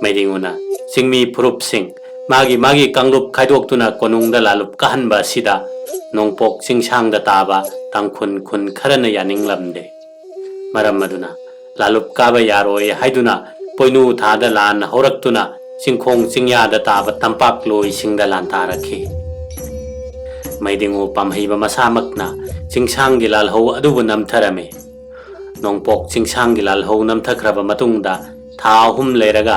ꯃꯩꯗꯤꯡꯉꯨꯅ ꯆꯤꯡꯃꯤ ꯐꯨꯔꯨꯞꯁꯤꯡ ꯃꯥꯒꯤ ꯃꯥꯒꯤ ꯀꯥꯡꯂꯨꯞ ꯈꯥꯏꯗꯣꯛꯇꯨꯅ ꯀꯣꯅꯨꯡꯗ ꯂꯥꯂꯨꯞ ꯀꯥꯍꯟꯕ ꯑꯁꯤꯗ ꯅꯣꯡꯄꯣꯛ ꯆꯤꯡꯁꯥꯡꯗ ꯇꯥꯕ ꯇꯥꯡꯈꯨꯜ ꯈꯨꯟ ꯈꯔꯅ ꯌꯥꯅꯤꯡꯂꯝꯗꯦ꯫ ꯃꯔꯝ ꯑꯗꯨꯅ ꯂꯥꯂꯨꯞ ꯀꯥꯕ ꯌꯥꯔꯣꯏ ꯍꯥꯏꯗꯨꯅ ꯄꯣꯏꯅꯨ ꯊꯥꯗ ꯂꯥꯟ ꯍꯧꯔꯛꯇꯨꯅ ꯆꯤꯡꯈꯣꯡ ꯆꯤꯡꯌꯥꯗ ꯇꯥꯕ ꯇꯝꯄꯥꯛ ꯂꯣꯏꯁꯤꯡꯗ ꯂꯥꯟ ꯇꯥꯔꯛꯈꯤ꯫ ꯃꯩꯗꯤꯡꯉꯨ ꯄꯥꯝꯍꯩꯕ ꯃꯁꯥꯃꯛꯅ ꯆꯤꯡꯁꯥꯡꯒꯤ ꯂꯥꯜꯍꯧ ꯑꯗꯨꯕꯨ ꯅꯝꯊꯔꯝꯃꯤ꯫ ꯅꯣꯡꯄꯣꯛ ꯆꯤꯡꯁꯥꯡꯒꯤ ꯂꯥꯜꯍꯧ ꯅꯝꯊꯈ꯭ꯔꯕ ꯃꯇꯨꯡꯗ ꯊꯥ ꯑꯍꯨꯝ ꯂꯩꯔꯒ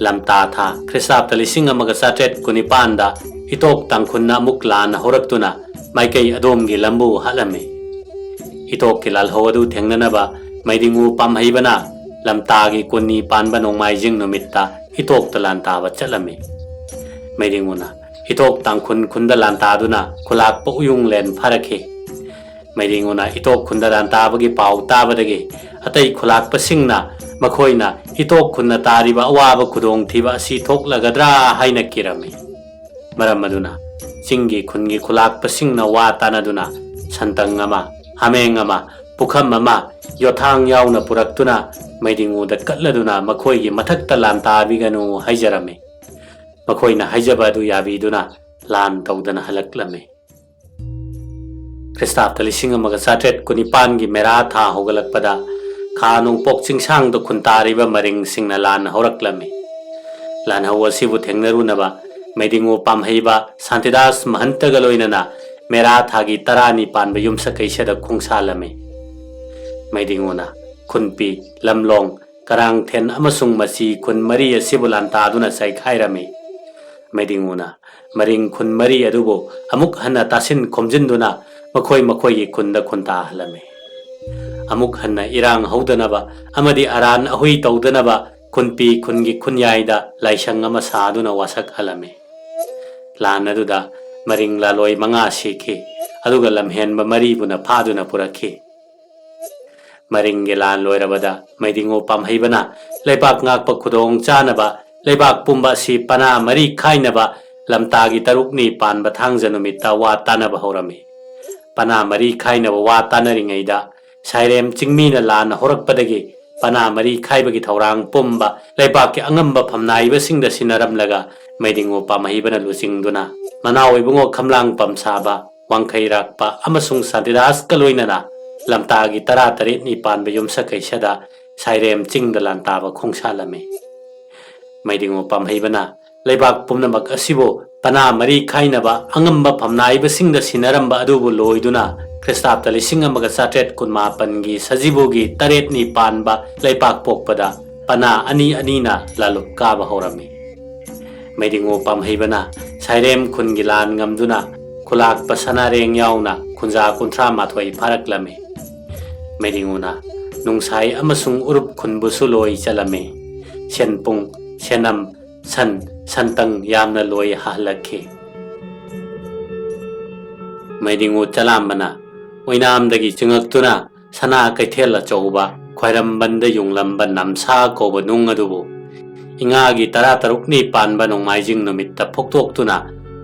ꯂꯝꯇꯥ ꯊꯥ ꯈ꯭ꯔꯤꯁꯇꯥꯕꯇ ꯂꯤꯁꯤꯡ ꯑꯃꯒ ꯆꯥꯇ꯭ꯔꯦꯠ ꯀꯨꯟꯅꯤꯄꯥꯟꯗ ꯏꯇꯣꯛ ꯇꯥꯡꯈꯨꯜꯅ ꯑꯃꯨꯛ ꯂꯥꯟꯅ ꯍꯧꯔꯛꯇꯨꯅ ꯃꯥꯏꯀꯩ ꯑꯗꯣꯝꯒꯤ ꯂꯝꯕꯨ ꯍꯥꯠꯂꯝꯃꯤ꯫ ꯏꯇꯣꯛꯀꯤ ꯂꯥꯜꯍꯧ ꯑꯗꯨ ꯊꯦꯡꯅꯅꯕ ꯃꯩꯗꯤꯡꯉꯨ ꯄꯥꯝꯍꯩꯕꯅ ꯂꯝꯇꯥꯒꯤ ꯀꯨꯟꯅꯤ ꯄꯥꯟꯕ ꯅꯣꯡꯃꯥꯏꯖꯤꯡ ꯅꯨꯃꯤꯠꯇ ꯏꯇꯣꯛꯇ ꯂꯥꯟ ꯇꯥꯕ ꯆꯠꯂꯝꯃꯤ꯫ ꯃꯩꯗꯤꯡꯉꯨꯅ ꯏꯇꯣꯛ ꯇꯥꯡꯈꯨꯜ ꯈꯨꯟꯗ ꯂꯥꯟ ꯇꯥꯗꯨꯅ ꯈꯨꯂꯥꯛꯄ ꯎꯌꯨꯡꯂꯦꯟ ꯐꯥꯔꯛꯈꯤ꯫ ꯃꯩꯗꯤꯡꯉꯨꯅ ꯏꯇꯣꯛ ꯈꯨꯟꯗ ꯂꯥꯟ ꯇꯥꯕꯒꯤ ꯄꯥꯎ ꯇꯥꯕꯗꯒꯤ ꯑꯇꯩ ꯈꯨꯂꯥꯛꯄꯁꯤꯡꯅ ꯃꯈꯣꯏꯅ ꯏꯇꯣꯛ ꯈꯨꯟꯅ ꯇꯥꯔꯤꯕ ꯑꯋꯥꯕ ꯈꯨꯗꯣꯡꯊꯤꯕ ꯑꯁꯤ ꯊꯣꯛꯂꯒꯗ꯭ꯔꯥ ꯍꯥꯏꯅ ꯀꯤꯔꯝꯃꯤ꯫ ꯃꯔꯝ ꯑꯗꯨꯅ ꯆꯤꯡꯒꯤ ꯈꯨꯟꯒꯤ ꯈꯨꯂꯥꯛꯄꯁꯤꯡꯅ ꯋꯥ ꯇꯥꯅꯗꯨꯅ ꯁꯟꯇꯪ ꯑꯃ, ꯍꯥꯃꯦꯡ ꯑꯃ, ꯄꯨꯈꯝ ꯑꯃ, ꯌꯣꯊꯥꯡ ꯌꯥꯎꯅ ꯄꯨꯔꯛꯇꯨꯅ ꯃꯩꯗꯤꯡꯉꯨꯗ ꯀꯠꯂꯗꯨꯅ ꯃꯈꯣꯏꯒꯤ ꯃꯊꯛꯇ ꯂꯥꯟ ꯇꯥꯕꯤꯒꯅꯨ ꯍꯥꯏꯖꯔꯝꯃꯤ꯫ ꯃꯈꯣꯏꯅ ꯍꯥꯏꯖꯕ ꯑꯗꯨ ꯌꯥꯕꯤꯗꯨꯅ ꯂꯥꯟ ꯇꯧꯗꯅ ꯍꯜꯂꯛꯂꯝꯃꯤ꯫ ꯈ꯭ꯔꯤꯁꯇꯥꯕꯇ ꯂꯤꯁꯤꯡ ꯑꯃꯒ ꯆꯥꯇ꯭ꯔꯦꯠ ꯀꯨꯟꯅꯤꯄꯥꯟꯒꯤ ꯃꯦꯔꯥ ꯊꯥ ꯍꯧꯒꯠꯂꯛꯄꯗ ꯈꯥ ꯅꯣꯡꯄꯣꯛ ꯆꯤꯡꯁꯥꯡꯗ ꯈꯨꯟꯇꯥꯔꯤꯕ ꯃꯔꯤꯡꯁꯤꯡꯅ ꯂꯥꯟ ꯍꯧꯔꯛꯂꯝꯃꯤ꯫ ꯂꯥꯟꯍꯧ ꯑꯁꯤꯕꯨ ꯊꯦꯡꯅꯔꯨꯅꯕ ꯃꯩꯗꯤꯡꯉꯨ ꯄꯥꯝꯍꯩꯕ ꯁꯥꯟꯇꯤꯗꯥꯁ ꯃꯍꯟꯇꯒ ꯂꯣꯏꯅꯅ ꯃꯦꯔꯥ ꯊꯥꯒꯤ ꯇꯔꯥꯅꯤ ꯄꯥꯟꯕ ꯌꯨꯝꯁꯀꯩꯁꯗ ꯈꯣꯡꯁꯥꯜꯂꯝꯃꯤ꯫ ꯃꯩꯗꯤꯡꯉꯨꯅ ꯈꯨꯟꯄꯤ, ꯂꯝꯂꯣꯡ, ꯀꯔꯥꯡꯊꯦꯟ ꯑꯃꯁꯨꯡ ꯃꯆꯤ ꯈꯨꯟ ꯃꯔꯤ ꯑꯁꯤꯕꯨ ꯂꯥꯟꯇꯥꯗꯨꯅ ꯆꯥꯏꯈꯥꯏꯔꯝꯃꯤ꯫ ꯃꯩꯗꯤꯡꯉꯨꯅ ꯃꯔꯤꯡ ꯈꯨꯟ ꯃꯔꯤ ꯑꯗꯨꯕꯨ ꯑꯃꯨꯛ ꯍꯟꯅ ꯇꯥꯁꯤꯟ ꯈꯣꯝꯖꯤꯟꯗꯨꯅ ꯃꯈꯣꯏ ꯃꯈꯣꯏꯒꯤ ꯈꯨꯟꯗ ꯈꯨꯟꯇꯥꯍꯜꯂꯝꯃꯤ꯫ ꯑꯃꯨꯛ ꯍꯟꯅ ꯏꯔꯥꯡ ꯍꯧꯗꯅꯕ ꯑꯃꯗꯤ ꯑꯔꯥꯟ ꯑꯍꯨꯏ ꯇꯧꯗꯅꯕ ꯈꯨꯟꯄꯤ ꯈꯨꯟꯒꯤ ꯈꯨꯟꯌꯥꯏꯗ ꯂꯥꯏꯁꯪ ꯑꯃ ꯁꯥꯗꯨꯅ ꯋꯥꯁꯛꯍꯜꯂꯝꯃꯤ꯫ ꯂꯥꯟ ꯑꯗꯨꯗ ꯃꯔꯤꯡ ꯂꯥꯂꯣꯏ ꯃꯉꯥ ꯁꯤꯈꯤ, ꯑꯗꯨꯒ ꯂꯝꯍꯦꯟꯕ ꯃꯔꯤꯕꯨꯅ ꯐꯥꯗꯨꯅ ꯄꯨꯔꯛꯈꯤ꯫ ꯃꯔꯤꯡꯒꯤ ꯂꯥꯟ ꯂꯣꯏꯔꯕꯗ ꯃꯩꯗꯤꯡꯉꯨ ꯄꯥꯝꯍꯩꯕꯅ ꯂꯩꯕꯥꯛ ꯉꯥꯛꯄ ꯈꯨꯗꯣꯡ ꯆꯥꯅꯕ ꯂꯩꯕꯥꯛ ꯄꯨꯝꯕ ꯑꯁꯤ ꯄꯅꯥ ꯃꯔꯤ ꯈꯥꯏꯅꯕ ꯂꯝꯇꯥꯒꯤ ꯇꯔꯨꯛꯅꯤ ꯄꯥꯟꯕ ꯊꯥꯡꯖ ꯅꯨꯃꯤꯠꯇ ꯋꯥ ꯇꯥꯅꯕ ꯍꯧꯔꯝꯃꯤ꯫ ꯄꯅꯥ ꯃꯔꯤ ꯈꯥꯏꯅꯕ ꯋꯥ ꯇꯥꯅꯔꯤꯉꯩꯗ ꯁꯥꯏꯔꯦꯝ ꯆꯤꯡꯃꯤꯅ ꯂꯥꯟꯅ ꯍꯧꯔꯛꯄꯗꯒꯤ ꯄꯅꯥ ꯃꯔꯤ ꯈꯥꯏꯕꯒꯤ ꯊꯧꯔꯥꯡ ꯄꯨꯝꯕ ꯂꯩꯕꯥꯛꯀꯤ ꯑꯉꯝꯕ ꯐꯝꯅꯥꯏꯕꯁꯤꯡꯗ ꯁꯤꯟꯅꯔꯝꯂꯒ ꯃꯩꯗꯤꯡꯉꯨ ꯄꯥꯝꯍꯩꯕꯅ ꯂꯨꯆꯤꯡꯗꯨꯅ ꯃꯅꯥꯎ ꯏꯕꯨꯡꯉꯣ ꯈꯝꯂꯥꯡ ꯄꯝꯁꯥꯕ, ꯋꯥꯡꯈꯩꯔꯥꯛꯄ ꯑꯃꯁꯨꯡ ꯁꯥꯟꯇꯤꯗꯥꯁꯀ ꯂꯣꯏꯅꯅ ꯂꯝꯇꯥꯒꯤ ꯇꯔꯥꯇꯔꯦꯠꯅꯤ ꯄꯥꯟꯕ ꯌꯨꯝꯁꯀꯩꯁꯗ ꯁꯥꯏꯔꯦꯝ ꯆꯤꯡꯗ ꯂꯥꯟꯇꯥꯕ ꯈꯣꯡꯁꯥꯜꯂꯝꯃꯤ꯫ ꯃꯩꯗꯤꯡꯉꯨ ꯄꯥꯝꯍꯩꯕꯅ ꯂꯩꯕꯥꯛ ꯄꯨꯝꯅꯃꯛ ꯑꯁꯤꯕꯨ ꯄꯅꯥ ꯃꯔꯤ ꯈꯥꯏꯅꯕ ꯑꯉꯝꯕ ꯐꯝꯅꯥꯏꯕꯁꯤꯡꯗ ꯁꯤꯟꯅꯔꯝꯕ ꯑꯗꯨꯕꯨ ꯂꯣꯏꯗꯨꯅ ꯈ꯭ꯔꯤꯁꯇꯥꯕꯇ ꯂꯤꯁꯤꯡ ꯑꯃꯒ ꯆꯥꯇ꯭ꯔꯦꯠ ꯀꯨꯟꯃꯥꯄꯟꯒꯤ ꯁꯖꯤꯕꯨꯒꯤ ꯇꯔꯦꯠꯅꯤ ꯄꯥꯟꯕ ꯂꯩꯄꯥꯛꯄꯣꯛꯄꯗ ꯄꯅꯥ ꯑꯅꯤ ꯑꯅꯤꯅ ꯂꯥꯂꯨꯞ ꯀꯥꯕ ꯍꯧꯔꯝꯃꯤ꯫ ꯃꯩꯗꯤꯡꯉꯨ ꯄꯥꯝꯍꯩꯕꯅ ꯁꯥꯏꯔꯦꯝ ꯈꯨꯟꯒꯤ ꯂꯥꯟ ꯉꯝꯗꯨꯅ ꯈꯨꯂꯥꯛꯄ ꯁꯅꯥꯔꯦꯡ ꯌꯥꯎꯅ ꯈꯨꯟꯖꯥ ꯀꯨꯟꯊ꯭ꯔꯥ ꯃꯥꯊꯣꯏ ꯐꯥꯔꯛꯂꯝꯃꯤ꯫ ꯃꯩꯗꯤꯡꯉꯨꯅ ꯅꯨꯡꯁꯥꯏ ꯑꯃꯁꯨꯡ ꯎꯔꯨꯞ ꯈꯨꯟꯕꯨꯁꯨ ꯂꯣꯏ ꯆꯠꯂꯝꯃꯤ꯫ ꯁꯦꯟꯄꯨꯡ, ꯁꯦꯅꯝ, ꯁꯟ, ꯁꯟꯇꯪ ꯌꯥꯝꯅ ꯂꯣꯏ ꯍꯥꯍꯜꯂꯛꯈꯤ꯫ ꯃꯩꯗꯤꯡꯉꯨ ꯆꯂꯥꯝꯕꯅ ꯑꯣꯏꯅꯥꯝꯗꯒꯤ ꯆꯤꯡꯉꯛꯇꯨꯅ ꯁꯅꯥ ꯀꯩꯊꯦꯜ ꯑꯆꯧꯕ ꯈ꯭ꯋꯥꯏꯔꯝꯕꯟꯗ ꯌꯨꯡꯂꯝꯕ ꯅꯝꯁꯥ ꯀꯧꯕ ꯅꯨꯡ ꯑꯗꯨꯕꯨ ꯏꯉꯥꯒꯤ ꯇꯔꯥꯇꯔꯨꯛꯅꯤ ꯄꯥꯟꯕ ꯅꯣꯡꯃꯥꯏꯖꯤꯡ ꯅꯨꯃꯤꯠꯇ ꯐꯣꯛꯇꯣꯛꯇꯨꯅ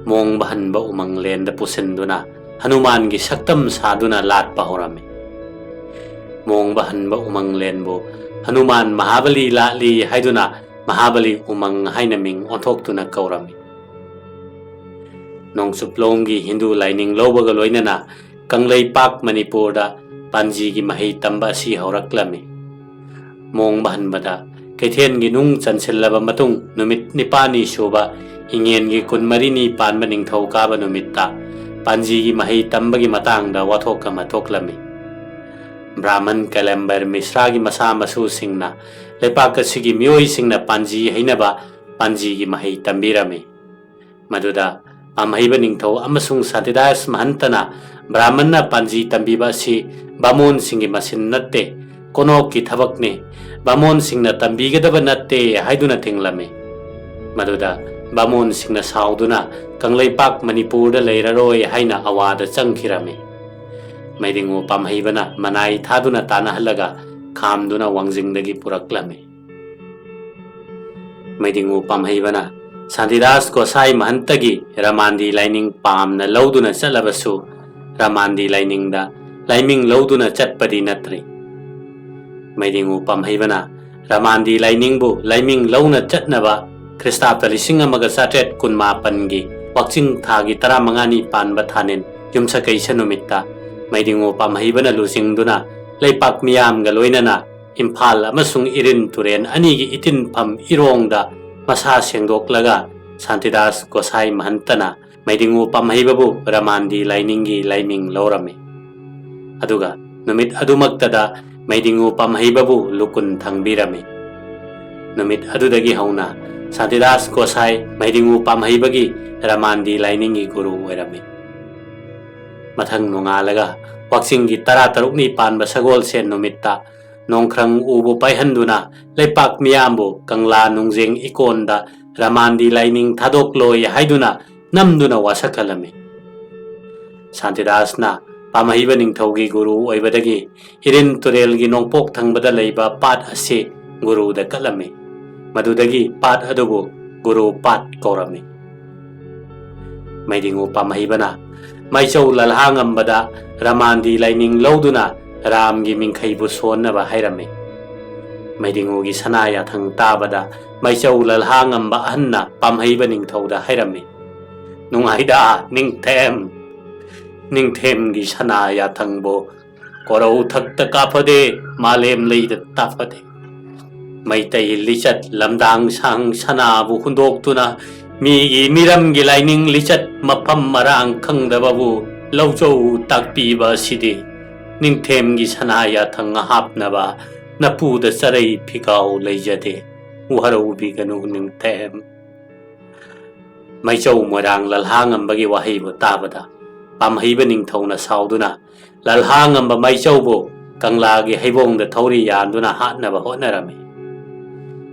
ꯃꯣꯡꯕ ꯍꯟꯕ ꯎꯃꯪꯂꯦꯟꯗ ꯄꯨꯁꯤꯟꯗꯨꯅ ꯍꯅꯨꯃꯥꯟꯒꯤ ꯁꯛꯇꯝ ꯁꯥꯗꯨꯅ ꯂꯥꯠꯄ ꯍꯧꯔꯝꯃꯤ꯫ ꯃꯣꯡꯕ ꯍꯟꯕ ꯎꯃꯪꯂꯦꯟꯕꯨ ꯍꯅꯨꯃꯥꯟ ꯃꯍꯥꯕꯂꯤ ꯂꯥꯠꯂꯤ ꯍꯥꯏꯗꯨꯅ ꯃꯍꯥꯕꯂꯤ ꯎꯃꯪ ꯍꯥꯏꯅ ꯃꯤꯡ ꯑꯣꯟꯊꯣꯛꯇꯨꯅ ꯀꯧꯔꯝꯃꯤ꯫ ꯅꯣꯡꯆꯨꯞꯂꯣꯝꯒꯤ ꯍꯤꯟꯗꯨ ꯂꯥꯏꯅꯤꯡ ꯂꯧꯕꯒ ꯂꯣꯏꯅꯅ ꯀꯪꯂꯩꯄꯥꯛ ꯃꯅꯤꯄꯨꯔꯗ ꯄꯥꯟꯖꯤꯒꯤ ꯃꯍꯩ ꯇꯝꯕ ꯑꯁꯤ ꯍꯧꯔꯛꯂꯝꯃꯤ꯫ ꯃꯣꯡꯕ ꯍꯟꯕꯗ ꯀꯩꯊꯦꯜꯒꯤ ꯅꯨꯡ ꯆꯟꯁꯤꯜꯂꯕ ꯃꯇꯨꯡ ꯅꯨꯃꯤꯠ ꯅꯤꯄꯥꯜꯅꯤ ꯁꯨꯕ ꯏꯉꯦꯟꯒꯤ ꯀꯨꯟꯃꯔꯤꯅꯤ ꯄꯥꯟꯕ ꯅꯤꯡꯊꯧꯀꯥꯕ ꯅꯨꯃꯤꯠꯇ ꯄꯥꯟꯖꯤꯒꯤ ꯃꯍꯩ ꯇꯝꯕꯒꯤ ꯃꯇꯥꯡꯗ ꯋꯥꯊꯣꯛ ꯑꯃ ꯊꯣꯛꯂꯝꯃꯤ꯫ ꯕ꯭ꯔꯥꯍꯃꯟ ꯀꯂꯦꯝꯕꯔ ꯃꯤꯁ꯭ꯔꯥꯒꯤ ꯃꯁꯥ ꯃꯁꯨꯁꯤꯡꯅ ꯂꯩꯄꯥꯛ ꯑꯁꯤꯒꯤ ꯃꯤꯑꯣꯏꯁꯤꯡꯅ ꯄꯥꯟꯖꯤ ꯍꯩꯅꯕ ꯄꯥꯟꯖꯤꯒꯤ ꯃꯍꯩ ꯇꯝꯕꯤꯔꯝꯃꯤ꯫ ꯃꯗꯨꯗ ꯄꯥꯝꯍꯩꯕ ꯅꯤꯡꯊꯧ ꯑꯃꯁꯨꯡ ꯁꯥꯟꯇꯤꯗꯥꯁ ꯃꯍꯟꯇꯅ ꯕ꯭ꯔꯥꯍꯃꯟꯅ ꯄꯥꯟꯖꯤ ꯇꯝꯕꯤꯕ ꯑꯁꯤ ꯕꯥꯃꯣꯟꯁꯤꯡꯒꯤ ꯃꯁꯤꯟ ꯅꯠꯇꯦ, ꯀꯣꯅꯣꯛꯀꯤ ꯊꯕꯛꯅꯤ, ꯕꯥꯃꯣꯟꯁꯤꯡꯅ ꯇꯝꯕꯤꯒꯗꯕ ꯅꯠꯇꯦ ꯍꯥꯏꯗꯨꯅ ꯊꯤꯡꯂꯝꯃꯤ꯫ ꯃꯗꯨꯗ ꯕꯥꯃꯣꯟꯁꯤꯡꯅ ꯁꯥꯎꯗꯨꯅ ꯀꯪꯂꯩꯄꯥꯛ ꯃꯅꯤꯄꯨꯔꯗ ꯂꯩꯔꯔꯣꯏ ꯍꯥꯏꯅ ꯑꯋꯥꯗ ꯆꯪꯈꯤꯔꯝꯃꯤ꯫ ꯃꯩꯗꯤꯡꯉꯨ ꯄꯥꯝꯍꯩꯕꯅ ꯃꯅꯥꯏ ꯊꯥꯗꯨꯅ ꯇꯥꯟꯅꯍꯜꯂꯒ ꯈꯥꯝꯗꯨꯅ ꯋꯥꯡꯖꯤꯡꯗꯒꯤ ꯄꯨꯔꯛꯂꯝꯃꯤ꯫ ꯃꯩꯗꯤꯡꯉꯨ ꯄꯥꯝꯍꯩꯕꯅ ꯁꯥꯟꯇꯤꯗꯥꯁ ꯒꯣꯁꯥꯏ ꯃꯍꯟꯇꯒꯤ ꯔꯃꯥꯟꯗꯤ ꯂꯥꯏꯅꯤꯡ ꯄꯥꯝꯅ ꯂꯧꯗꯨꯅ ꯆꯠꯂꯕꯁꯨ ꯔꯃꯥꯟꯗꯤ ꯂꯥꯏꯅꯤꯡꯗ ꯂꯥꯏꯃꯤꯡ ꯂꯧꯗꯨꯅ ꯆꯠꯄꯗꯤ ꯅꯠꯇ꯭ꯔꯤ꯫ ꯃꯩꯗꯤꯡꯉꯨ ꯄꯥꯝꯍꯩꯕꯅ ꯔꯃꯥꯟꯗꯤ ꯂꯥꯏꯅꯤꯡꯕꯨ ꯂꯥꯏꯃꯤꯡ ꯂꯧꯅ ꯆꯠꯅꯕ ꯈ꯭ꯔꯤꯁꯇꯥꯕꯗ ꯂꯤꯁꯤꯡ ꯑꯃꯒ ꯆꯥꯇ꯭ꯔꯦꯠ ꯀꯨꯟꯃꯥꯄꯟꯒꯤ ꯋꯥꯛꯆꯤꯡ ꯊꯥꯒꯤ ꯇꯔꯥꯃꯉꯥꯅꯤ ꯄꯥꯟꯕ ꯊꯥꯅꯤꯟ ꯌꯨꯝꯁꯀꯩꯁ ꯅꯨꯃꯤꯠꯇ ꯃꯩꯗꯤꯡꯉꯨ ꯄꯥꯝꯍꯩꯕꯅ ꯂꯨꯆꯤꯡꯗꯨꯅ ꯂꯩꯄꯥꯛ ꯃꯤꯌꯥꯝꯒ ꯂꯣꯏꯅꯅ ꯏꯝꯐꯥꯜ ꯑꯃꯁꯨꯡ ꯏꯔꯤꯟ ꯇꯨꯔꯦꯟ ꯑꯅꯤꯒꯤ ꯏꯇꯤꯟꯐꯝ ꯏꯔꯣꯡꯗ ꯃꯁꯥ ꯁꯦꯡꯗꯣꯛꯂꯒ ꯁꯥꯟꯇꯤꯗꯥꯁ ꯒꯣꯁꯥꯏ ꯃꯍꯟꯇꯅ ꯃꯩꯗꯤꯡꯉꯨ ꯄꯥꯝꯍꯩꯕꯕꯨ ꯔꯃꯥꯟꯗꯤ ꯂꯥꯏꯅꯤꯡꯒꯤ ꯂꯥꯏꯃꯤꯡ ꯂꯧꯔꯝꯃꯤ꯫ ꯑꯗꯨꯒ ꯅꯨꯃꯤꯠ ꯑꯗꯨꯃꯛꯇꯗ ꯃꯩꯗꯤꯡꯉꯨ ꯄꯥꯝꯍꯩꯕꯕꯨ ꯂꯨꯀꯨꯟ ꯊꯪꯕꯤꯔꯝꯃꯤ꯫ ꯅꯨꯃꯤꯠ ꯑꯗꯨꯗꯒꯤ ꯍꯧꯅ ꯁꯥꯟꯇꯤꯗꯥꯁ ꯒꯣꯁꯥꯏ ꯃꯩꯗꯤꯡꯉꯨ ꯄꯥꯝꯍꯩꯕꯒꯤ ꯔꯃꯥꯟꯗꯤ ꯂꯥꯏꯅꯤꯡꯒꯤ ꯒꯨꯔꯨ ꯑꯣꯏꯔꯝꯃꯤ꯫ ꯃꯊꯪ ꯅꯣꯡꯉꯥꯜꯂꯒ ꯋꯥꯛꯆꯤꯡꯒꯤ ꯇꯔꯥ ꯇꯔꯨꯛꯅꯤ ꯄꯥꯟꯕ ꯁꯒꯣꯜꯁꯦꯟ ꯅꯨꯃꯤꯠꯇ ꯅꯣꯡꯈ꯭ꯔꯪ ꯎꯕꯨ ꯄꯥꯏꯍꯟꯗꯨꯅ ꯂꯩꯄꯥꯛ ꯃꯤꯌꯥꯝꯕꯨ ꯀꯪꯂꯥ ꯅꯨꯡꯖꯦꯡ ꯏꯀꯣꯟꯗ ꯔꯃꯥꯟꯗꯤ ꯂꯥꯏꯅꯤꯡ ꯊꯥꯗꯣꯛꯂꯣꯏ ꯍꯥꯏꯗꯨꯅ ꯅꯝꯗꯨꯅ ꯋꯥꯁꯛꯍꯜꯂꯝꯃꯤ꯫ ꯁꯥꯟꯇꯤꯗꯥꯁꯅ ꯄꯥꯝꯍꯩꯕ ꯅꯤꯡꯊꯧꯒꯤ ꯒꯨꯔꯨ ꯑꯣꯏꯕꯗꯒꯤ ꯏꯔꯤꯟ ꯇꯨꯔꯦꯜꯒꯤ ꯅꯣꯡꯄꯣꯛ ꯊꯪꯕꯗ ꯂꯩꯕ ꯄꯥꯠ ꯑꯁꯤ ꯒꯨꯔꯨꯗ ꯀꯠꯂꯝꯃꯤ꯫ ꯃꯗꯨꯗꯒꯤ ꯄꯥꯠ ꯑꯗꯨꯕꯨ ꯒꯨꯔꯨ ꯄꯥꯠ ꯀꯧꯔꯝꯃꯤ꯫ ꯃꯩꯗꯤꯡꯉꯨ ꯄꯥꯝꯍꯩꯕꯅ ꯃꯥꯏꯆꯧ ꯂꯜꯍꯥꯉꯝꯕꯗ ꯔꯃꯥꯟꯗꯤ ꯂꯥꯏꯅꯤꯡ ꯂꯧꯗꯨꯅ ꯔꯥꯝꯒꯤ ꯃꯤꯡꯈꯩꯕꯨ ꯁꯣꯟꯅꯕ ꯍꯥꯏꯔꯝꯃꯤ꯫ ꯃꯩꯗꯤꯡꯉꯨꯒꯤ ꯁꯅꯥ ꯌꯥꯊꯪ ꯇꯥꯕꯗ ꯃꯥꯏꯆꯧ ꯂꯜꯍꯥꯉꯝꯕ ꯑꯍꯟꯅ ꯄꯥꯝꯍꯩꯕ ꯅꯤꯡꯊꯧꯗ ꯍꯥꯏꯔꯝꯃꯤ, "ꯅꯨꯡꯉꯥꯏꯗ ꯅꯤꯡꯊꯦꯝ, ꯅꯤꯡꯊꯦꯝꯒꯤ ꯁꯅꯥ ꯌꯥꯊꯪꯕꯨ ꯀꯣꯔꯧ ꯊꯛꯇ ꯀꯥꯐꯗꯦ, ꯃꯥꯂꯦꯝ ꯂꯩꯗ ꯇꯥꯐꯗꯦ꯫ ꯃꯩꯇꯩ ꯂꯤꯆꯠ ꯂꯝꯗꯥꯡ ꯁꯥꯡ ꯁꯅꯥꯕꯨ ꯍꯨꯟꯗꯣꯛꯇꯨꯅ ꯃꯤꯒꯤ ꯃꯤꯔꯝꯒꯤ ꯂꯥꯏꯅꯤꯡ ꯂꯤꯆꯠ ꯃꯐꯝ ꯃꯔꯥꯡ ꯈꯪꯗꯕꯕꯨ ꯂꯧꯖꯧ ꯇꯥꯛꯄꯤꯕ ꯑꯁꯤꯗꯤ ꯅꯤꯡꯊꯦꯝꯒꯤ ꯁꯅꯥ ꯌꯥꯊꯪ ꯍꯥꯞꯅꯕ ꯅꯄꯨꯗ ꯆꯔꯩ ꯐꯤꯒꯥꯎ ꯂꯩꯖꯗꯦ꯫ ꯋꯥꯔꯧꯕꯤꯒꯅꯨ ꯅꯤꯡꯊꯦꯝ꯫" ꯃꯩꯆꯧ ꯃꯣꯏꯔꯥꯡ ꯂꯜꯍꯥꯉꯝꯕꯒꯤ ꯋꯥꯍꯩꯕꯨ ꯇꯥꯕꯗ ꯄꯥꯝꯍꯩꯕ ꯅꯤꯡꯊꯧꯅ ꯁꯥꯎꯗꯨꯅ ꯂꯜꯍꯥꯉꯝꯕ ꯃꯩꯆꯧꯕꯨ ꯀꯪꯂꯥꯒꯤ ꯍꯩꯕꯣꯡꯗ ꯊꯧꯔꯤ ꯌꯥꯟꯗꯨꯅ ꯍꯥꯠꯅꯕ ꯍꯣꯠꯅꯔꯝꯃꯤ꯫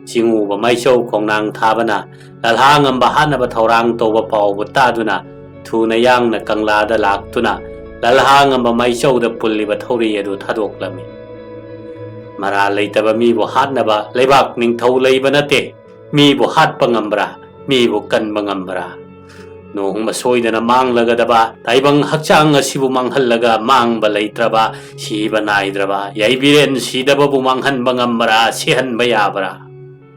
ꯆꯤꯡꯉꯨꯕ ꯃꯩꯆꯧ ꯈꯣꯡꯅꯥꯡ ꯊꯥꯕꯅ ꯂꯜꯍꯥꯉꯝꯕ ꯍꯥꯠꯅꯕ ꯊꯧꯔꯥꯡ ꯇꯧꯕ ꯄꯥꯎꯕꯨ ꯇꯥꯗꯨꯅ ꯊꯨꯅ ꯌꯥꯡꯅ ꯀꯪꯂꯥꯗ ꯂꯥꯛꯇꯨꯅ ꯂꯜꯍꯥꯉꯝꯕ ꯃꯩꯆꯧꯗ ꯄꯨꯜꯂꯤꯕ ꯊꯧꯔꯤ ꯑꯗꯨ ꯊꯥꯗꯣꯛꯂꯝꯃꯤ꯫ ꯃꯔꯥꯜ ꯂꯩꯇꯕ ꯃꯤꯕꯨ ꯍꯥꯠꯅꯕ ꯂꯩꯕꯥꯛ ꯅꯤꯡꯊꯧ ꯂꯩꯕ ꯅꯠꯇꯦ꯫ ꯃꯤꯕꯨ ꯍꯥꯠꯄ ꯉꯝꯕ꯭ꯔꯥ? ꯃꯤꯕꯨ ꯀꯟꯕ ꯉꯝꯕ꯭ꯔꯥ? ꯅꯣꯡꯃ ꯁꯣꯏꯗꯅ ꯃꯥꯡꯂꯒꯗꯕ ꯇꯥꯏꯕꯪ ꯍꯛꯆꯥꯡ ꯑꯁꯤꯕꯨ ꯃꯥꯡꯍꯜꯂꯒ ꯃꯥꯡꯕ ꯂꯩꯇ꯭ꯔꯕ, ꯁꯤꯕ ꯅꯥꯏꯗ꯭ꯔꯕ ꯌꯥꯏꯕꯤꯔꯦꯟ ꯁꯤꯗꯕꯕꯨ ꯃꯥꯡꯍꯟꯕ ꯉꯝꯕ꯭ꯔꯥ? ꯁꯤꯍꯟꯕ ꯌꯥꯕ꯭ꯔꯥ?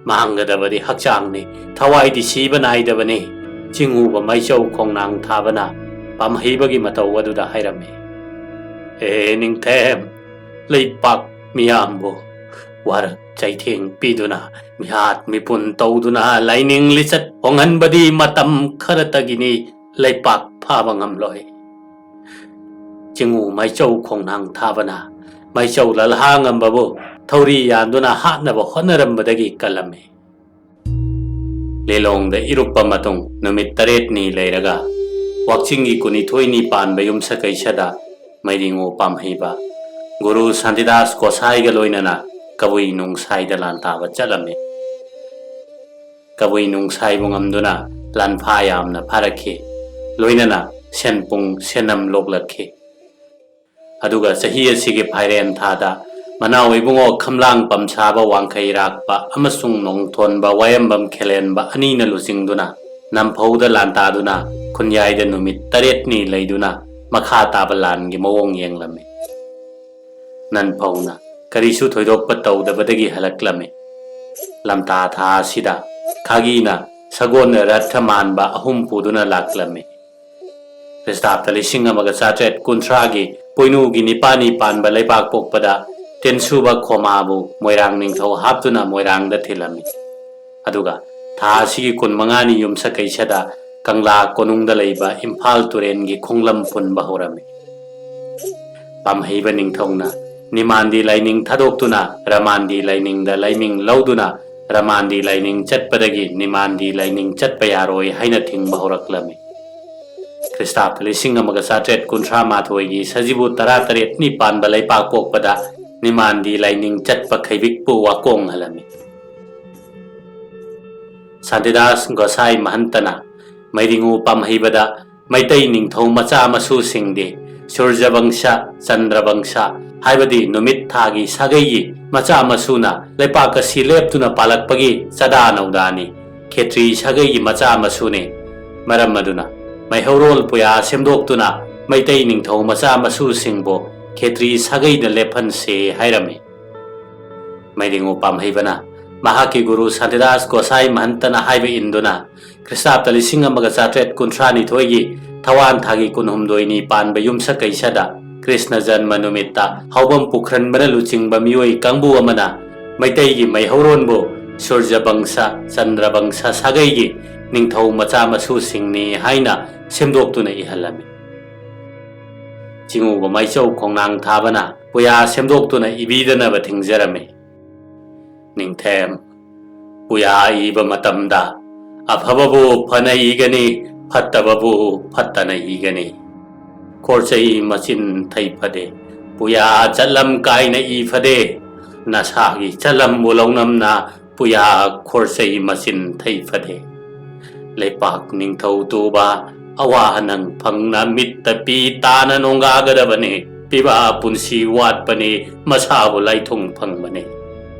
ꯃꯥꯡꯒꯗꯕꯗꯤ ꯍꯛꯆꯥꯡꯅꯤ, ꯊꯋꯥꯏꯗꯤ ꯁꯤꯕ ꯅꯥꯏꯗꯕꯅꯤ꯫ ꯆꯤꯡꯉꯨꯕ ꯃꯩꯆꯧ ꯈꯣꯡꯅꯥꯡ ꯊꯥꯕꯅ ꯄꯥꯝꯍꯩꯕꯒꯤ ꯃꯇꯧ ꯑꯗꯨꯗ ꯍꯥꯏꯔꯝꯃꯤ꯫ ꯍꯦ ꯅꯤꯡꯊꯦꯝ, ꯂꯩꯄꯥꯛ ꯃꯤꯌꯥꯝꯕꯨ ꯋꯥꯔꯛ ꯆꯩꯊꯦꯡ ꯄꯤꯗꯨꯅ, ꯃꯤꯍꯥꯠ ꯃꯤꯄꯨꯟ ꯇꯧꯗꯨꯅ ꯂꯥꯏꯅꯤꯡ ꯂꯤꯆꯠ ꯍꯣꯡꯍꯟꯕꯗꯤ ꯃꯇꯝ ꯈꯔꯇꯒꯤꯅꯤ, ꯂꯩꯄꯥꯛ ꯐꯥꯕ ꯉꯝꯂꯣꯏ꯫ ꯆꯤꯡꯉꯨ ꯃꯩꯆꯧ ꯈꯣꯡꯅꯥꯡ ꯊꯥꯕꯅ ꯃꯩꯆꯧ ꯂꯜꯍꯥ ꯉꯝꯕꯕꯨ ꯊꯧꯔꯤ ꯌꯥꯟꯗꯨꯅ ꯍꯥꯠꯅꯕ ꯍꯣꯠꯅꯔꯝꯕꯗꯒꯤ ꯀꯜꯂꯝꯃꯤ꯫ ꯂꯤꯂꯣꯡꯗ ꯏꯔꯨꯞꯄ ꯃꯇꯨꯡ ꯅꯨꯃꯤꯠ ꯇꯔꯦꯠꯅꯤ ꯂꯩꯔꯒ ꯋꯥꯛꯆꯤꯡꯒꯤ ꯀꯨꯟꯅꯤꯊꯣꯏꯅꯤ ꯄꯥꯟꯕ ꯌꯨꯝꯁꯀꯩꯁꯗ ꯃꯩꯔꯤꯉꯨ ꯄꯥꯝꯍꯩꯕ ꯒꯨꯔꯨ ꯁꯥꯟꯇꯤꯗꯥꯁ ꯒꯣꯁꯥꯏꯒ ꯂꯣꯏꯅꯅ ꯀꯕꯨꯏ ꯅꯨꯡꯁꯥꯏꯗ ꯂꯥꯟꯇꯥꯕ ꯆꯠꯂꯝꯃꯤ꯫ ꯀꯕꯨꯏ ꯅꯨꯡꯁꯥꯏꯕꯨ ꯉꯝꯗꯨꯅ ꯂꯥꯟꯐꯥ ꯌꯥꯝꯅ ꯐꯥꯔꯛꯈꯤ꯫ ꯂꯣꯏꯅꯅ ꯁꯦꯟꯄꯨꯡ ꯁꯦꯟꯅꯝ ꯂꯣꯛꯂꯛꯈꯤ꯫ ꯑꯗꯨꯒ ꯆꯍꯤ ꯑꯁꯤꯒꯤ ꯐꯥꯏꯔꯦꯟ ꯊꯥꯗ ꯃꯅꯥꯎ ꯏꯕꯨꯡꯉꯣ ꯈꯝꯂꯥꯡ ꯄꯝꯁꯥꯕ ꯋꯥꯡꯈꯩꯔꯥꯛꯄ ꯑꯃꯁꯨꯡ ꯅꯣꯡꯊꯣꯟꯕ ꯋꯥꯌꯦꯝꯕꯝ ꯈꯦꯂꯦꯟꯕ ꯑꯅꯤꯅ ꯂꯨꯆꯤꯡꯗꯨꯅ ꯅꯝꯐꯧꯗ ꯂꯥꯟꯇꯥꯗꯨꯅ ꯈꯨꯟꯌꯥꯏꯗ ꯅꯨꯃꯤꯠ ꯇꯔꯦꯠꯅꯤ ꯂꯩꯗꯨꯅ ꯃꯈꯥ ꯇꯥꯕ ꯂꯥꯟꯒꯤ ꯃꯑꯣꯡ ꯌꯦꯡꯂꯝꯃꯤ꯫ ꯅꯟꯐꯧꯅ ꯀꯔꯤꯁꯨ ꯊꯣꯏꯗꯣꯛꯄ ꯇꯧꯗꯕꯗꯒꯤ ꯍꯜꯂꯛꯂꯝꯃꯤ꯫ ꯂꯝꯇꯥ ꯊꯥ ꯑꯁꯤꯗ ꯈꯥꯒꯤꯅ ꯁꯒꯣꯜ ꯔꯊ ꯃꯥꯟꯕ ꯑꯍꯨꯝ ꯄꯨꯗꯨꯅ ꯂꯥꯛꯂꯝꯃꯤ꯫ ꯈ꯭ꯔꯤꯁꯇꯥꯕꯇ ꯂꯤꯁꯤꯡ ꯑꯃꯒ ꯆꯥꯇ꯭ꯔꯦꯠ ꯀꯨꯟꯊ꯭ꯔꯥꯒꯤ ꯄꯣꯏꯅꯨꯒꯤ ꯅꯤꯄꯥꯅꯤ ꯄꯥꯟꯕ ꯂꯩꯕꯥꯛ ꯄꯣꯛꯄꯗ ꯇꯦꯟꯁꯨꯕ ꯈꯣꯃꯥꯕꯨ ꯃꯣꯏꯔꯥꯡ ꯅꯤꯡꯊꯧ ꯍꯥꯞꯇꯨꯅ ꯃꯣꯏꯔꯥꯡꯗ ꯊꯤꯜꯂꯝꯃꯤ꯫ ꯑꯗꯨꯒ ꯊꯥ ꯑꯁꯤꯒꯤ ꯀꯨꯟꯃꯉꯥꯅꯤ ꯌꯨꯝꯁꯀꯩꯁꯗ ꯀꯪꯂꯥ ꯀꯣꯅꯨꯡꯗ ꯂꯩꯕ ꯏꯝꯐꯥꯜ ꯇꯨꯔꯦꯟꯒꯤ ꯈꯣꯡꯂꯝ ꯄꯨꯟꯕ ꯍꯧꯔꯝꯃꯤ꯫ ꯄꯥꯝꯍꯩꯕ ꯅꯤꯡꯊꯧꯅ ꯅꯤꯃꯥꯟꯗꯤ ꯂꯥꯏꯅꯤꯡ ꯊꯥꯗꯣꯛꯇꯨꯅ ꯔꯃꯥꯟꯗꯤ ꯂꯥꯏꯅꯤꯡꯗ ꯂꯥꯏꯃꯤꯡ ꯂꯧꯗꯨꯅ ꯔꯃꯥꯟꯗꯤ ꯂꯥꯏꯅꯤꯡ ꯆꯠꯄꯗꯒꯤ ꯅꯤꯃꯥꯟꯗꯤ ꯂꯥꯏꯅꯤꯡ ꯆꯠꯄ ꯌꯥꯔꯣꯏ ꯍꯥꯏꯅ ꯊꯤꯡꯕ ꯍꯧꯔꯛꯂꯝꯃꯤ꯫ ꯈ꯭ꯔꯤꯁꯇꯥꯕꯇ ꯂꯤꯁꯤꯡ ꯑꯃꯒ ꯆꯥꯇ꯭ꯔꯦꯠ ꯀꯨꯟꯊ꯭ꯔꯥ ꯃꯥꯊꯣꯏꯒꯤ ꯁꯖꯤꯕꯨ ꯇꯔꯥꯇꯔꯦꯠꯅꯤ ꯄꯥꯟꯕ ꯂꯩꯄꯥꯛ ꯄꯣꯛꯄꯗ ꯅꯤꯃꯥꯟꯗꯤ ꯂꯥꯏꯅꯤꯡ ꯆꯠꯄ ꯈꯩꯕꯤꯛꯄꯨ ꯋꯥꯀꯣꯡꯍꯜꯂꯝꯃꯤ꯫ ꯁꯥꯟꯇꯤꯗꯥꯁ ꯒꯣꯁꯥꯏ ꯃꯍꯟꯇꯅ ꯃꯩꯔꯤꯉꯨ ꯄꯥꯝꯍꯩꯕꯗ ꯃꯩꯇꯩ ꯅꯤꯡꯊꯧ ꯃꯆꯥ ꯃꯁꯨꯁꯤꯡꯗꯤ ꯁꯨꯔꯖꯕꯪꯁ, ꯆꯟꯗ꯭ꯔꯕꯪꯁ ꯍꯥꯏꯕꯗꯤ ꯅꯨꯃꯤꯠ ꯊꯥꯒꯤ ꯁꯥꯒꯩꯒꯤ ꯃꯆꯥ ꯃꯁꯨꯅ ꯂꯩꯄꯥꯛ ꯑꯁꯤ ꯂꯦꯞꯇꯨꯅ ꯄꯥꯜꯂꯛꯄꯒꯤ ꯆꯥꯗꯥ ꯅꯧꯗꯥꯅꯤ, ꯈꯦꯇ꯭ꯔꯤ ꯁꯥꯒꯩꯒꯤ ꯃꯆꯥ ꯃꯁꯨꯅꯤ꯫ ꯃꯔꯝ ꯑꯗꯨꯅ ꯃꯩꯍꯧꯔꯣꯜ ꯄꯨꯌꯥ ꯁꯦꯝꯗꯣꯛꯇꯨꯅ ꯃꯩꯇꯩ ꯅꯤꯡꯊꯧ ꯃꯆꯥ ꯃꯁꯨꯁꯤꯡꯕꯨ ꯈꯦꯇ꯭ꯔꯤ ꯁꯥꯒꯩꯗ ꯂꯦꯞꯍꯟꯁꯦ ꯍꯥꯏꯔꯝꯃꯤ꯫ ꯃꯩꯔꯤꯉꯨ ꯄꯥꯝꯍꯩꯕꯅ ꯃꯍꯥꯛꯀꯤ ꯒꯨꯔꯨ ꯁꯥꯟꯇꯤꯗꯥꯁ ꯒꯣꯁꯥꯏ ꯃꯍꯟꯇꯅ ꯍꯥꯏꯕ ꯏꯟꯗꯨꯅ ꯈ꯭ꯔꯤꯁꯇꯥꯕꯇ ꯂꯤꯁꯤꯡ ꯑꯃꯒ ꯆꯥꯇ꯭ꯔꯦꯠ ꯀꯨꯟꯊ꯭ꯔꯥꯅꯤꯊꯣꯏꯒꯤ ꯊꯋꯥꯟ ꯊꯥꯒꯤ ꯀꯨꯟꯍꯨꯝꯗꯣꯏꯅꯤ ꯄꯥꯟꯕ ꯌꯨꯝꯁꯀꯩꯁꯗ ꯀ꯭ꯔꯤꯁꯅ ꯖꯟꯃ ꯅꯨꯃꯤꯠꯇ ꯍꯥꯎꯕꯝ ꯄꯨꯈ꯭ꯔꯟꯕꯅ ꯂꯨꯆꯤꯡꯕ ꯃꯤꯑꯣꯏ ꯀꯥꯡꯕꯨ ꯑꯃꯅ ꯃꯩꯇꯩꯒꯤ ꯃꯩꯍꯧꯔꯣꯟꯕꯨ ꯁꯨꯔꯖ ꯕꯪꯁ, ꯆꯟꯗ꯭ꯔ ꯕꯪꯁ ꯁꯥꯒꯩꯒꯤ ꯅꯤꯡꯊꯧ ꯃꯆꯥ ꯃꯁꯨꯁꯤꯡꯅꯤ ꯍꯥꯏꯅ ꯁꯦꯝꯗꯣꯛꯇꯨꯅ ꯏꯍꯜꯂꯝꯃꯤ꯫ ꯆꯤꯡꯉꯨꯕ ꯃꯥꯏꯆꯧ ꯈꯣꯡꯅꯥꯡ ꯊꯥꯕꯅ ꯄꯨꯌꯥ ꯁꯦꯝꯗꯣꯛꯇꯨꯅ ꯏꯕꯤꯗꯅꯕ ꯊꯤꯡꯖꯔꯝꯃꯤ꯫ ꯅꯤꯡꯊꯦꯝ, ꯄꯨꯌꯥ ꯏꯕ ꯃꯇꯝꯗ ꯑꯐꯕꯕꯨ ꯐꯅ ꯏꯒꯅꯤ, ꯐꯠꯇꯕꯕꯨ ꯐꯠꯇꯅ ꯏꯒꯅꯤ꯫ ꯈꯣꯔꯆꯩ ꯃꯆꯤꯟ ꯊꯩ ꯐꯗꯦ, ꯄꯨꯌꯥ ꯆꯠꯂꯝ ꯀꯥꯏꯅ ꯏ ꯐꯗꯦ, ꯅꯁꯥꯒꯤ ꯆꯠꯂꯝꯕꯨ ꯂꯧꯅꯝꯅ ꯄꯨꯌꯥ ꯈꯣꯔꯆꯩ ꯃꯆꯤꯟ ꯊꯩ ꯐꯗꯦ꯫ ꯂꯩꯄꯥꯛ ꯅꯤꯡꯊꯧ ꯇꯨꯕ ꯑꯋꯥ ꯅꯪ ꯐꯪꯅ ꯃꯤꯠꯇ ꯄꯤ ꯇꯥꯅ ꯅꯣꯡꯒꯥꯒꯗꯕꯅꯤ꯫ ꯄꯤꯕ ꯄꯨꯟꯁꯤ ꯋꯥꯠꯄꯅꯤ, ꯃꯁꯥꯕꯨ ꯂꯥꯏꯊꯨꯡ ꯐꯪꯕꯅꯤ꯫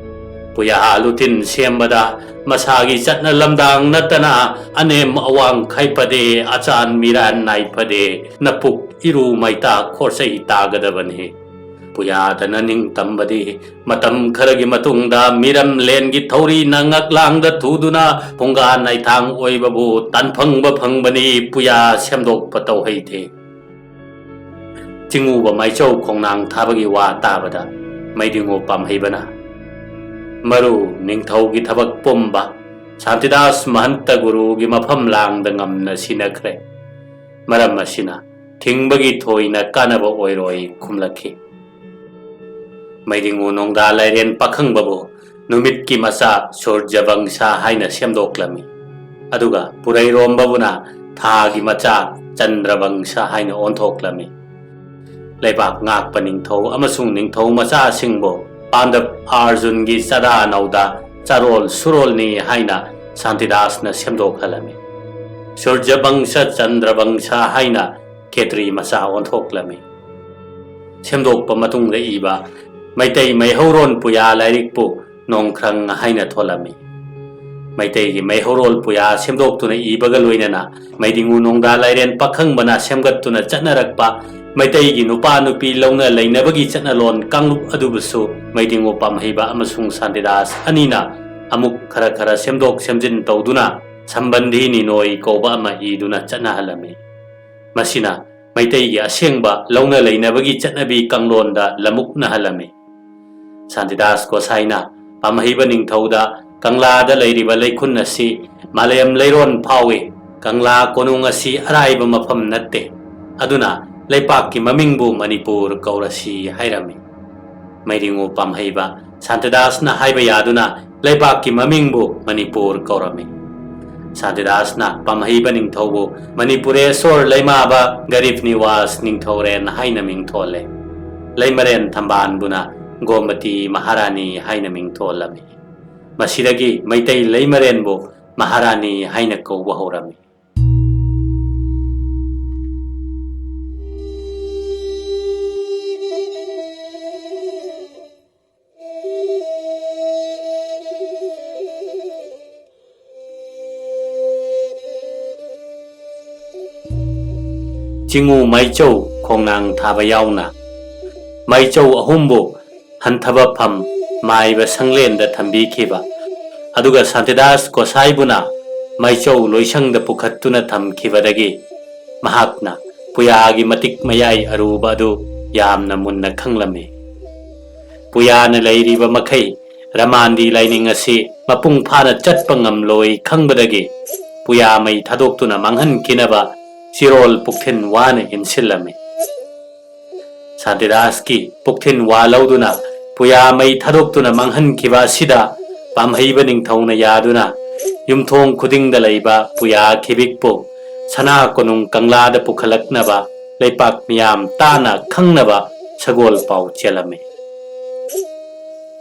ꯄꯨꯌꯥ ꯂꯨꯇꯤꯟ ꯁꯦꯝꯕꯗ ꯃꯁꯥꯒꯤ ꯆꯠꯅ ꯂꯝꯗꯥꯡ ꯅꯠꯇꯅ ꯑꯅꯦꯝ ꯑꯋꯥꯡ ꯈꯥꯏꯐꯗꯦ, ꯑꯆꯥꯟ ꯃꯤꯔꯥꯟ ꯅꯥꯏꯐꯗꯦ, ꯅꯄꯨꯛ ꯏꯔꯨ ꯃꯩꯇꯥ ꯈꯣꯔꯆꯩ ꯇꯥꯒꯗꯕꯅꯤ꯫ ꯄꯨꯌꯥꯗꯅ ꯅꯤꯡꯇꯝꯕꯗꯤ ꯃꯇꯝ ꯈꯔꯒꯤ ꯃꯇꯨꯡꯗ ꯃꯤꯔꯝꯂꯦꯟꯒꯤ ꯊꯧꯔꯤꯅ ꯉꯛꯂꯥꯡꯗ ꯊꯨꯗꯨꯅ ꯐꯨꯡꯒꯥ ꯅꯥꯏꯊꯥꯡ ꯑꯣꯏꯕꯕꯨ ꯇꯥꯟꯐꯪꯕ ꯐꯪꯕꯅꯤ, ꯄꯨꯌꯥ ꯁꯦꯝꯗꯣꯛꯄ ꯇꯧꯍꯩꯗꯦ꯫ ꯆꯤꯡꯉꯨꯕ ꯃꯥꯏꯆꯧ ꯈꯣꯡꯅꯥꯡ ꯊꯥꯕꯒꯤ ꯋꯥ ꯇꯥꯕꯗ ꯃꯩꯗꯤꯡꯉꯨ ꯄꯥꯝꯍꯩꯕꯅ ꯃꯔꯨ ꯅꯤꯡꯊꯧꯒꯤ ꯊꯕꯛ ꯄꯨꯝꯕ ꯁꯥꯟꯇꯤꯗꯥꯁ ꯃꯍꯟꯇ ꯒꯨꯔꯨꯒꯤ ꯃꯐꯝ ꯂꯥꯡꯗ ꯉꯝꯅ ꯁꯤꯟꯅꯈ꯭ꯔꯦ꯫ ꯃꯔꯝ ꯑꯁꯤꯅ ꯊꯤꯡꯕꯒꯤ ꯊꯣꯏꯅ ꯀꯥꯟꯅꯕ ꯑꯣꯏꯔꯣꯏ ꯈꯨꯝꯂꯛꯈꯤ꯫ ꯃꯩꯗꯤꯡꯉꯨ ꯅꯣꯡꯗꯥ ꯂꯥꯏꯔꯦꯟ ꯄꯥꯈꯪꯕꯕꯨ ꯅꯨꯃꯤꯠꯀꯤ ꯃꯆꯥ ꯁꯨꯔꯖꯕꯪꯁꯥ ꯍꯥꯏꯅ ꯁꯦꯝꯗꯣꯛꯂꯝꯃꯤ꯫ ꯑꯗꯨꯒ ꯄꯨꯔꯩꯔꯣꯝꯕꯕꯨꯅ ꯊꯥꯒꯤ ꯃꯆꯥ ꯆꯟꯗ꯭ꯔꯕꯪꯁꯥ ꯍꯥꯏꯅ ꯑꯣꯟꯊꯣꯛꯂꯝꯃꯤ꯫ ꯂꯩꯕꯥꯛ ꯉꯥꯛꯄ ꯅꯤꯡꯊꯧ ꯑꯃꯁꯨꯡ ꯅꯤꯡꯊꯧ ꯃꯆꯥꯁꯤꯡꯕꯨ ꯄꯥꯟꯗꯕ ꯑꯥꯔꯖꯨꯟꯒꯤ ꯆꯥꯗꯥ ꯅꯧꯗꯥ ꯆꯥꯔꯣꯜ ꯁꯨꯔꯣꯜꯅꯤ ꯍꯥꯏꯅ ꯁꯥꯟꯇꯤꯗꯥꯁꯅ ꯁꯦꯝꯗꯣꯛꯍꯜꯂꯝꯃꯤ꯫ ꯁꯨꯔꯖꯕꯪꯁ ꯆꯟꯗ꯭ꯔꯕꯪꯁ ꯍꯥꯏꯅ ꯈꯦꯇ꯭ꯔꯤ ꯃꯆꯥ ꯑꯣꯟꯊꯣꯛꯂꯝꯃꯤ꯫ ꯁꯦꯝꯗꯣꯛꯄ ꯃꯇꯨꯡꯗ ꯏꯕ ꯃꯩꯇꯩ ꯃꯩꯍꯧꯔꯣꯟ ꯄꯨꯌꯥ ꯂꯥꯏꯔꯤꯛꯄꯨ ꯅꯣꯡꯈ꯭ꯔꯪ ꯍꯥꯏꯅ ꯊꯣꯜꯂꯝꯃꯤ꯫ ꯃꯩꯇꯩꯒꯤ ꯃꯩꯍꯧꯔꯣꯜ ꯄꯨꯌꯥ ꯁꯦꯝꯗꯣꯛꯇꯨꯅ ꯏꯕꯒ ꯂꯣꯏꯅꯅ ꯃꯩꯗꯤꯡꯉꯨ ꯅꯣꯡꯗꯥ ꯂꯥꯏꯔꯦꯟ ꯄꯥꯈꯪꯕꯅ ꯁꯦꯝꯒꯠꯇꯨꯅ ꯆꯠꯅꯔꯛꯄ ꯃꯩꯇꯩꯒꯤ ꯅꯨꯄꯥ ꯅꯨꯄꯤ ꯂꯧꯅ ꯂꯩꯅꯕꯒꯤ ꯆꯠꯅꯂꯣꯟ ꯀꯥꯡꯂꯨꯞ ꯑꯗꯨꯕꯨꯁꯨ ꯃꯩꯗꯤꯡꯉꯨ ꯄꯥꯝꯍꯩꯕ ꯑꯃꯁꯨꯡ ꯁꯥꯟꯇꯤꯗꯥꯁ ꯑꯅꯤꯅ ꯑꯃꯨꯛ ꯈꯔ ꯈꯔ ꯁꯦꯝꯗꯣꯛ ꯁꯦꯝꯖꯤꯟ ꯇꯧꯗꯨꯅ ꯁꯝꯕꯟꯙꯤ ꯅꯤꯅꯣꯏ ꯀꯧꯕ ꯑꯃ ꯏꯗꯨꯅ ꯆꯠꯅꯍꯜꯂꯝꯃꯤ꯫ ꯃꯁꯤꯅ ꯃꯩꯇꯩꯒꯤ ꯑꯁꯦꯡꯕ ꯂꯧꯅ ꯂꯩꯅꯕꯒꯤ ꯆꯠꯅꯕꯤ ꯀꯥꯡꯂꯣꯟꯗ ꯂꯃꯨꯛꯅꯍꯜꯂꯝꯃꯤ꯫ ꯁꯥꯟꯇꯤꯗꯥꯁ ꯒꯣꯁꯥꯏꯅ ꯄꯥꯝꯍꯩꯕ ꯅꯤꯡꯊꯧꯗ ꯀꯪꯂꯥꯗ ꯂꯩꯔꯤꯕ ꯂꯩꯈꯨꯟ ꯑꯁꯤ ꯃꯥꯂꯦꯝ ꯂꯩꯔꯣꯟ ꯐꯥꯎꯏ꯫ ꯀꯪꯂꯥ ꯀꯣꯅꯨꯡ ꯑꯁꯤ ꯑꯔꯥꯏꯕ ꯃꯐꯝ ꯅꯠꯇꯦ꯫ ꯑꯗꯨꯅ ꯂꯩꯄꯥꯛꯀꯤ ꯃꯃꯤꯡꯕꯨ ꯃꯅꯤꯄꯨꯔ ꯀꯧꯔꯁꯤ ꯍꯥꯏꯔꯝꯃꯤ꯫ ꯃꯩꯔꯤꯉꯨ ꯄꯥꯝꯍꯩꯕ ꯁꯥꯟꯇꯤꯗꯥꯁꯅ ꯍꯥꯏꯕ ꯌꯥꯗꯨꯅ ꯂꯩꯄꯥꯛꯀꯤ ꯃꯃꯤꯡꯕꯨ ꯃꯅꯤꯄꯨꯔ ꯀꯧꯔꯝꯃꯤ꯫ ꯁꯥꯟꯇꯤꯗꯥꯁꯅ ꯄꯥꯝꯍꯩꯕ ꯅꯤꯡꯊꯧꯕꯨ ꯃꯅꯤꯄꯨꯔꯦꯁꯣꯔ ꯂꯩꯃꯥꯕ ꯒꯔꯤꯕ ꯅꯤꯋꯥꯁ ꯅꯤꯡꯊꯧꯔꯦꯟ ꯍꯥꯏꯅ ꯃꯤꯡ ꯊꯣꯜꯂꯦ꯫ ꯂꯩꯃꯔꯦꯟ ꯊꯝꯕꯥꯜꯕꯨꯅ ꯒꯣꯃꯇꯤ ꯃꯍꯥꯔꯥꯅꯤ ꯍꯥꯏꯅ ꯃꯤꯡ ꯊꯣꯜꯂꯝꯃꯤ꯫ ꯃꯁꯤꯗꯒꯤ ꯃꯩꯇꯩ ꯂꯩꯃꯔꯦꯟꯕꯨ ꯃꯍꯥꯔꯥꯅꯤ ꯍꯥꯏꯅ ꯀꯧꯕ ꯍꯧꯔꯝꯃꯤ꯫ ꯆꯤꯉꯨ ꯃꯥꯏꯆꯧ ꯈꯣꯡꯅꯥꯡ ꯊꯥꯕ ꯌꯥꯎꯅ ꯃꯥꯏꯆꯧ ꯑꯍꯨꯝꯕꯨ ꯍꯟꯊꯕ ꯐꯝ ꯃꯥꯏꯕ ꯁꯪꯂꯦꯟꯗ ꯊꯝꯕꯤꯈꯤꯕ, ꯑꯗꯨꯒ ꯁꯥꯟꯇꯤꯗꯥꯁ ꯒꯣꯁꯥꯏꯕꯨꯅ ꯃꯥꯏꯆꯧ ꯂꯣꯏꯁꯪꯗ ꯄꯨꯈꯠꯇꯨꯅ ꯊꯝꯈꯤꯕꯗꯒꯤ ꯃꯍꯥꯛꯅ ꯄꯨꯌꯥꯒꯤ ꯃꯇꯤꯛ ꯃꯌꯥꯏ ꯑꯔꯨꯕ ꯑꯗꯨ ꯌꯥꯝꯅ ꯃꯨꯟꯅ ꯈꯪꯂꯝꯃꯤ꯫ ꯄꯨꯌꯥꯅ ꯂꯩꯔꯤꯕ ꯃꯈꯩ ꯔꯃꯥꯟꯗꯤ ꯂꯥꯏꯅꯤꯡ ꯑꯁꯤ ꯃꯄꯨꯡ ꯐꯥꯅ ꯆꯠꯄ ꯉꯝꯂꯣꯏ ꯈꯪꯕꯗꯒꯤ ꯄꯨꯌꯥ ꯃꯩ ꯊꯥꯗꯣꯛꯇꯨꯅ ꯃꯥꯡꯍꯟꯈꯤꯅꯕ ꯆꯤꯔꯣꯜ ꯄꯨꯛꯊꯤꯟ ꯋꯥꯅ ꯏꯟꯁꯤꯜꯂꯝꯃꯤ꯫ ꯁꯥꯟꯇꯤꯗꯥꯁꯀꯤ ꯄꯨꯛꯊꯤꯟ ꯋꯥ ꯂꯧꯗꯨꯅ ꯄꯨꯌꯥ ꯃꯩ ꯊꯥꯗꯣꯛꯇꯨꯅ ꯃꯥꯡꯍꯟꯈꯤꯕ ꯑꯁꯤꯗ ꯄꯥꯝꯍꯩꯕ ꯅꯤꯡꯊꯧꯅ ꯌꯥꯗꯨꯅ ꯌꯨꯝꯊꯣꯡ ꯈꯨꯗꯤꯡꯗ ꯂꯩꯕ ꯄꯨꯌꯥ ꯈꯤꯕꯤꯛꯄꯨ ꯁꯅꯥ ꯀꯣꯅꯨꯡ ꯀꯪꯂꯥꯗ ꯄꯨꯈꯠꯂꯛꯅꯕ ꯂꯩꯄꯥꯛ ꯃꯤꯌꯥꯝ ꯇꯥꯅ ꯈꯪꯅꯕ ꯁꯒꯣꯜ ꯄꯥꯎ ꯆꯦꯜꯂꯝꯃꯤ꯫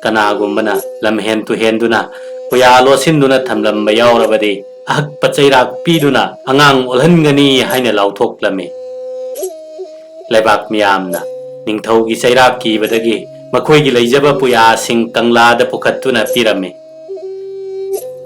ꯀꯅꯥꯒꯨꯝꯕꯅ ꯂꯝꯍꯦꯟ ꯇꯨꯍꯦꯟꯗꯨꯅ ꯄꯨꯌꯥ ꯂꯣꯠꯁꯤꯟꯗꯨꯅ ꯊꯝꯂꯝꯕ ꯌꯥꯎꯔꯕꯗꯤ ꯑꯍꯛꯄ ꯆꯩꯔꯥꯛ ꯄꯤꯗꯨꯅ ꯑꯉꯥꯡ ꯑꯣꯜꯍꯟꯒꯅꯤ ꯍꯥꯏꯅ ꯂꯥꯎꯊꯣꯛꯂꯝꯃꯤ꯫ ꯂꯩꯕꯥꯛ ꯃꯤꯌꯥꯝꯅ ꯅꯤꯡꯊꯧꯒꯤ ꯆꯩꯔꯥꯛ ꯀꯤꯕꯗꯒꯤ ꯃꯈꯣꯏꯒꯤ ꯂꯩꯖꯕ ꯄꯨꯌꯥꯁꯤꯡ ꯀꯪꯂꯥꯗ ꯄꯨꯈꯠꯇꯨꯅ ꯄꯤꯔꯝꯃꯤ꯫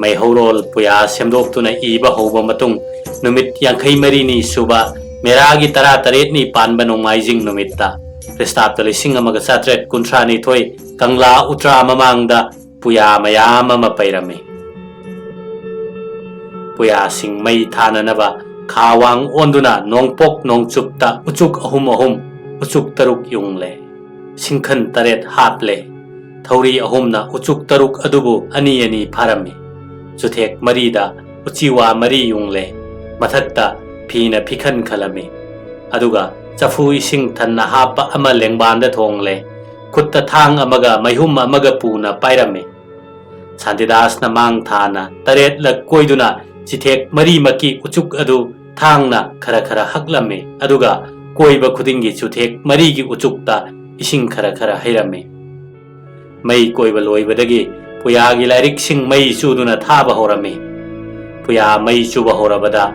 ꯃꯩꯍꯧꯔꯣꯜ ꯄꯨꯌꯥ ꯁꯦꯝꯗꯣꯛꯇꯨꯅ ꯏꯕ ꯍꯧꯕ ꯃꯇꯨꯡ ꯅꯨꯃꯤꯠ ꯌꯥꯡꯈꯩ ꯃꯔꯤꯅꯤ ꯁꯨꯕ ꯃꯦꯔꯥꯒꯤ ꯇꯔꯥꯇꯔꯦꯠꯅꯤ ꯄꯥꯟꯕ ꯅꯣꯡꯃꯥꯏꯖꯤꯡ ꯅꯨꯃꯤꯠꯇ ꯈ꯭ꯔꯤꯁꯇꯥꯕꯗ ꯂꯤꯁꯤꯡ ꯑꯃꯒ ꯆꯥꯇ꯭ꯔꯦꯠ ꯀꯨꯟꯊ꯭ꯔꯥ ꯅꯤꯊꯣꯏ ꯀꯪꯂꯥ ꯎꯇ꯭ꯔꯥ ꯃꯃꯥꯡꯗ ꯄꯨꯌꯥ ꯃꯌꯥꯝ ꯑꯃ ꯄꯩꯔꯝꯃꯤ꯫ ꯄꯨꯌꯥꯁꯤꯡ ꯃꯩ ꯊꯥꯅꯅꯕ ꯈꯥ ꯋꯥꯡ ꯑꯣꯟꯗꯨꯅ ꯅꯣꯡꯄꯣꯛ ꯅꯣꯡꯆꯨꯞꯇ ꯎꯆꯨꯛ ꯑꯍꯨꯝ ꯑꯍꯨꯝ, ꯎꯆꯨꯛ ꯇꯔꯨꯛ ꯌꯨꯡꯂꯦ꯫ ꯁꯤꯡꯈꯟ ꯇꯔꯦꯠ ꯍꯥꯞꯂꯦ꯫ ꯊꯧꯔꯤ ꯑꯍꯨꯝꯅ ꯎꯆꯨꯛ ꯇꯔꯨꯛ ꯑꯗꯨꯕꯨ ꯑꯅꯤ ꯑꯅꯤ ꯐꯥꯔꯝꯃꯤ꯫ ꯆꯨꯊꯦꯛ ꯃꯔꯤꯗ ꯎꯆꯤꯋꯥ ꯃꯔꯤ ꯌꯨꯡꯂꯦ꯫ ꯃꯊꯛꯇ ꯐꯤꯅ ꯐꯤꯈꯟ ꯈꯜꯂꯝꯃꯤ꯫ ꯑꯗꯨꯒ ꯆꯐꯨ ꯏꯁꯤꯡ ꯊꯟꯅ ꯍꯥꯞꯄ ꯑꯃ ꯂꯦꯡꯕꯥꯟꯗ ꯊꯣꯡꯂꯦ꯫ ꯈꯨꯠꯇ ꯊꯥꯡ ꯑꯃꯒ ꯃꯩꯍꯨꯝ ꯑꯃꯒ ꯄꯨꯅ ꯄꯥꯏꯔꯝꯃꯤ꯫ ꯁꯥꯟꯇꯤꯗꯥꯁꯅ ꯃꯥꯡ ꯊꯥꯅ ꯇꯔꯦꯠꯂꯛ ꯀꯣꯏꯗꯨꯅ ꯆꯤꯊꯦꯛ ꯃꯔꯤꯃꯛꯀꯤ ꯎꯆꯨꯛ ꯑꯗꯨ ꯊꯥꯡꯅ ꯈꯔ ꯈꯔ ꯍꯛꯂꯝꯃꯤ, ꯑꯗꯨꯒ ꯀꯣꯏꯕ ꯈꯨꯗꯤꯡꯒꯤ ꯆꯨꯊꯦꯛ ꯃꯔꯤꯒꯤ ꯎꯆꯨꯛꯇ ꯏꯁꯤꯡ ꯈꯔ ꯈꯔ ꯍꯩꯔꯝꯃꯤ꯫ ꯃꯩ ꯀꯣꯏꯕ ꯂꯣꯏꯕꯗꯒꯤ ꯄꯨꯌꯥꯒꯤ ꯂꯥꯏꯔꯤꯛꯁꯤꯡ ꯃꯩ ꯆꯨꯗꯨꯅ ꯊꯥꯕ ꯍꯧꯔꯝꯃꯤ꯫ ꯄꯨꯌꯥ ꯃꯩ ꯆꯨꯕ ꯍꯧꯔꯕꯗ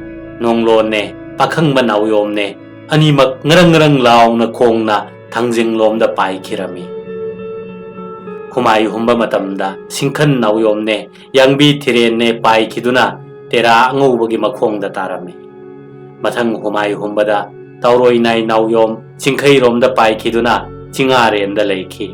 ꯅꯣꯡꯂꯣꯟꯅꯦ, ꯄꯥꯈꯪꯕ ꯅꯥꯎꯌꯣꯝꯅꯦ, ꯑꯅꯤꯃꯛ ꯉꯔꯪ ꯉꯔꯪ ꯂꯥꯎꯅ ꯈꯣꯡꯅ ꯊꯥꯡꯖꯤꯡꯂꯣꯝꯗ ꯄꯥꯏꯈꯤꯔꯝꯃꯤ꯫ ꯍꯨꯃꯥꯏ ꯍꯨꯝꯕ ꯃꯇꯝꯗ ꯁꯤꯡꯈꯟ ꯅꯥꯎꯌꯣꯝꯅꯦ, ꯌꯥꯡꯕꯤ ꯊꯤꯔꯦꯟꯅꯦ ꯄꯥꯏꯈꯤꯗꯨꯅ ꯇꯦꯔꯥ ꯑꯉꯧꯕꯒꯤ ꯃꯈꯣꯡꯗ ꯇꯥꯔꯝꯃꯤ꯫ ꯃꯊꯪ ꯍꯨꯃꯥꯏ ꯍꯨꯝꯕꯗ ꯇꯥꯎꯔꯣꯏ ꯅꯥꯏ ꯅꯥꯎꯌꯣꯝ ꯆꯤꯡꯈꯩꯔꯣꯝꯗ ꯄꯥꯏꯈꯤꯗꯨꯅ ꯆꯤꯡꯉꯥꯔꯦꯟꯗ ꯂꯩꯈꯤ꯫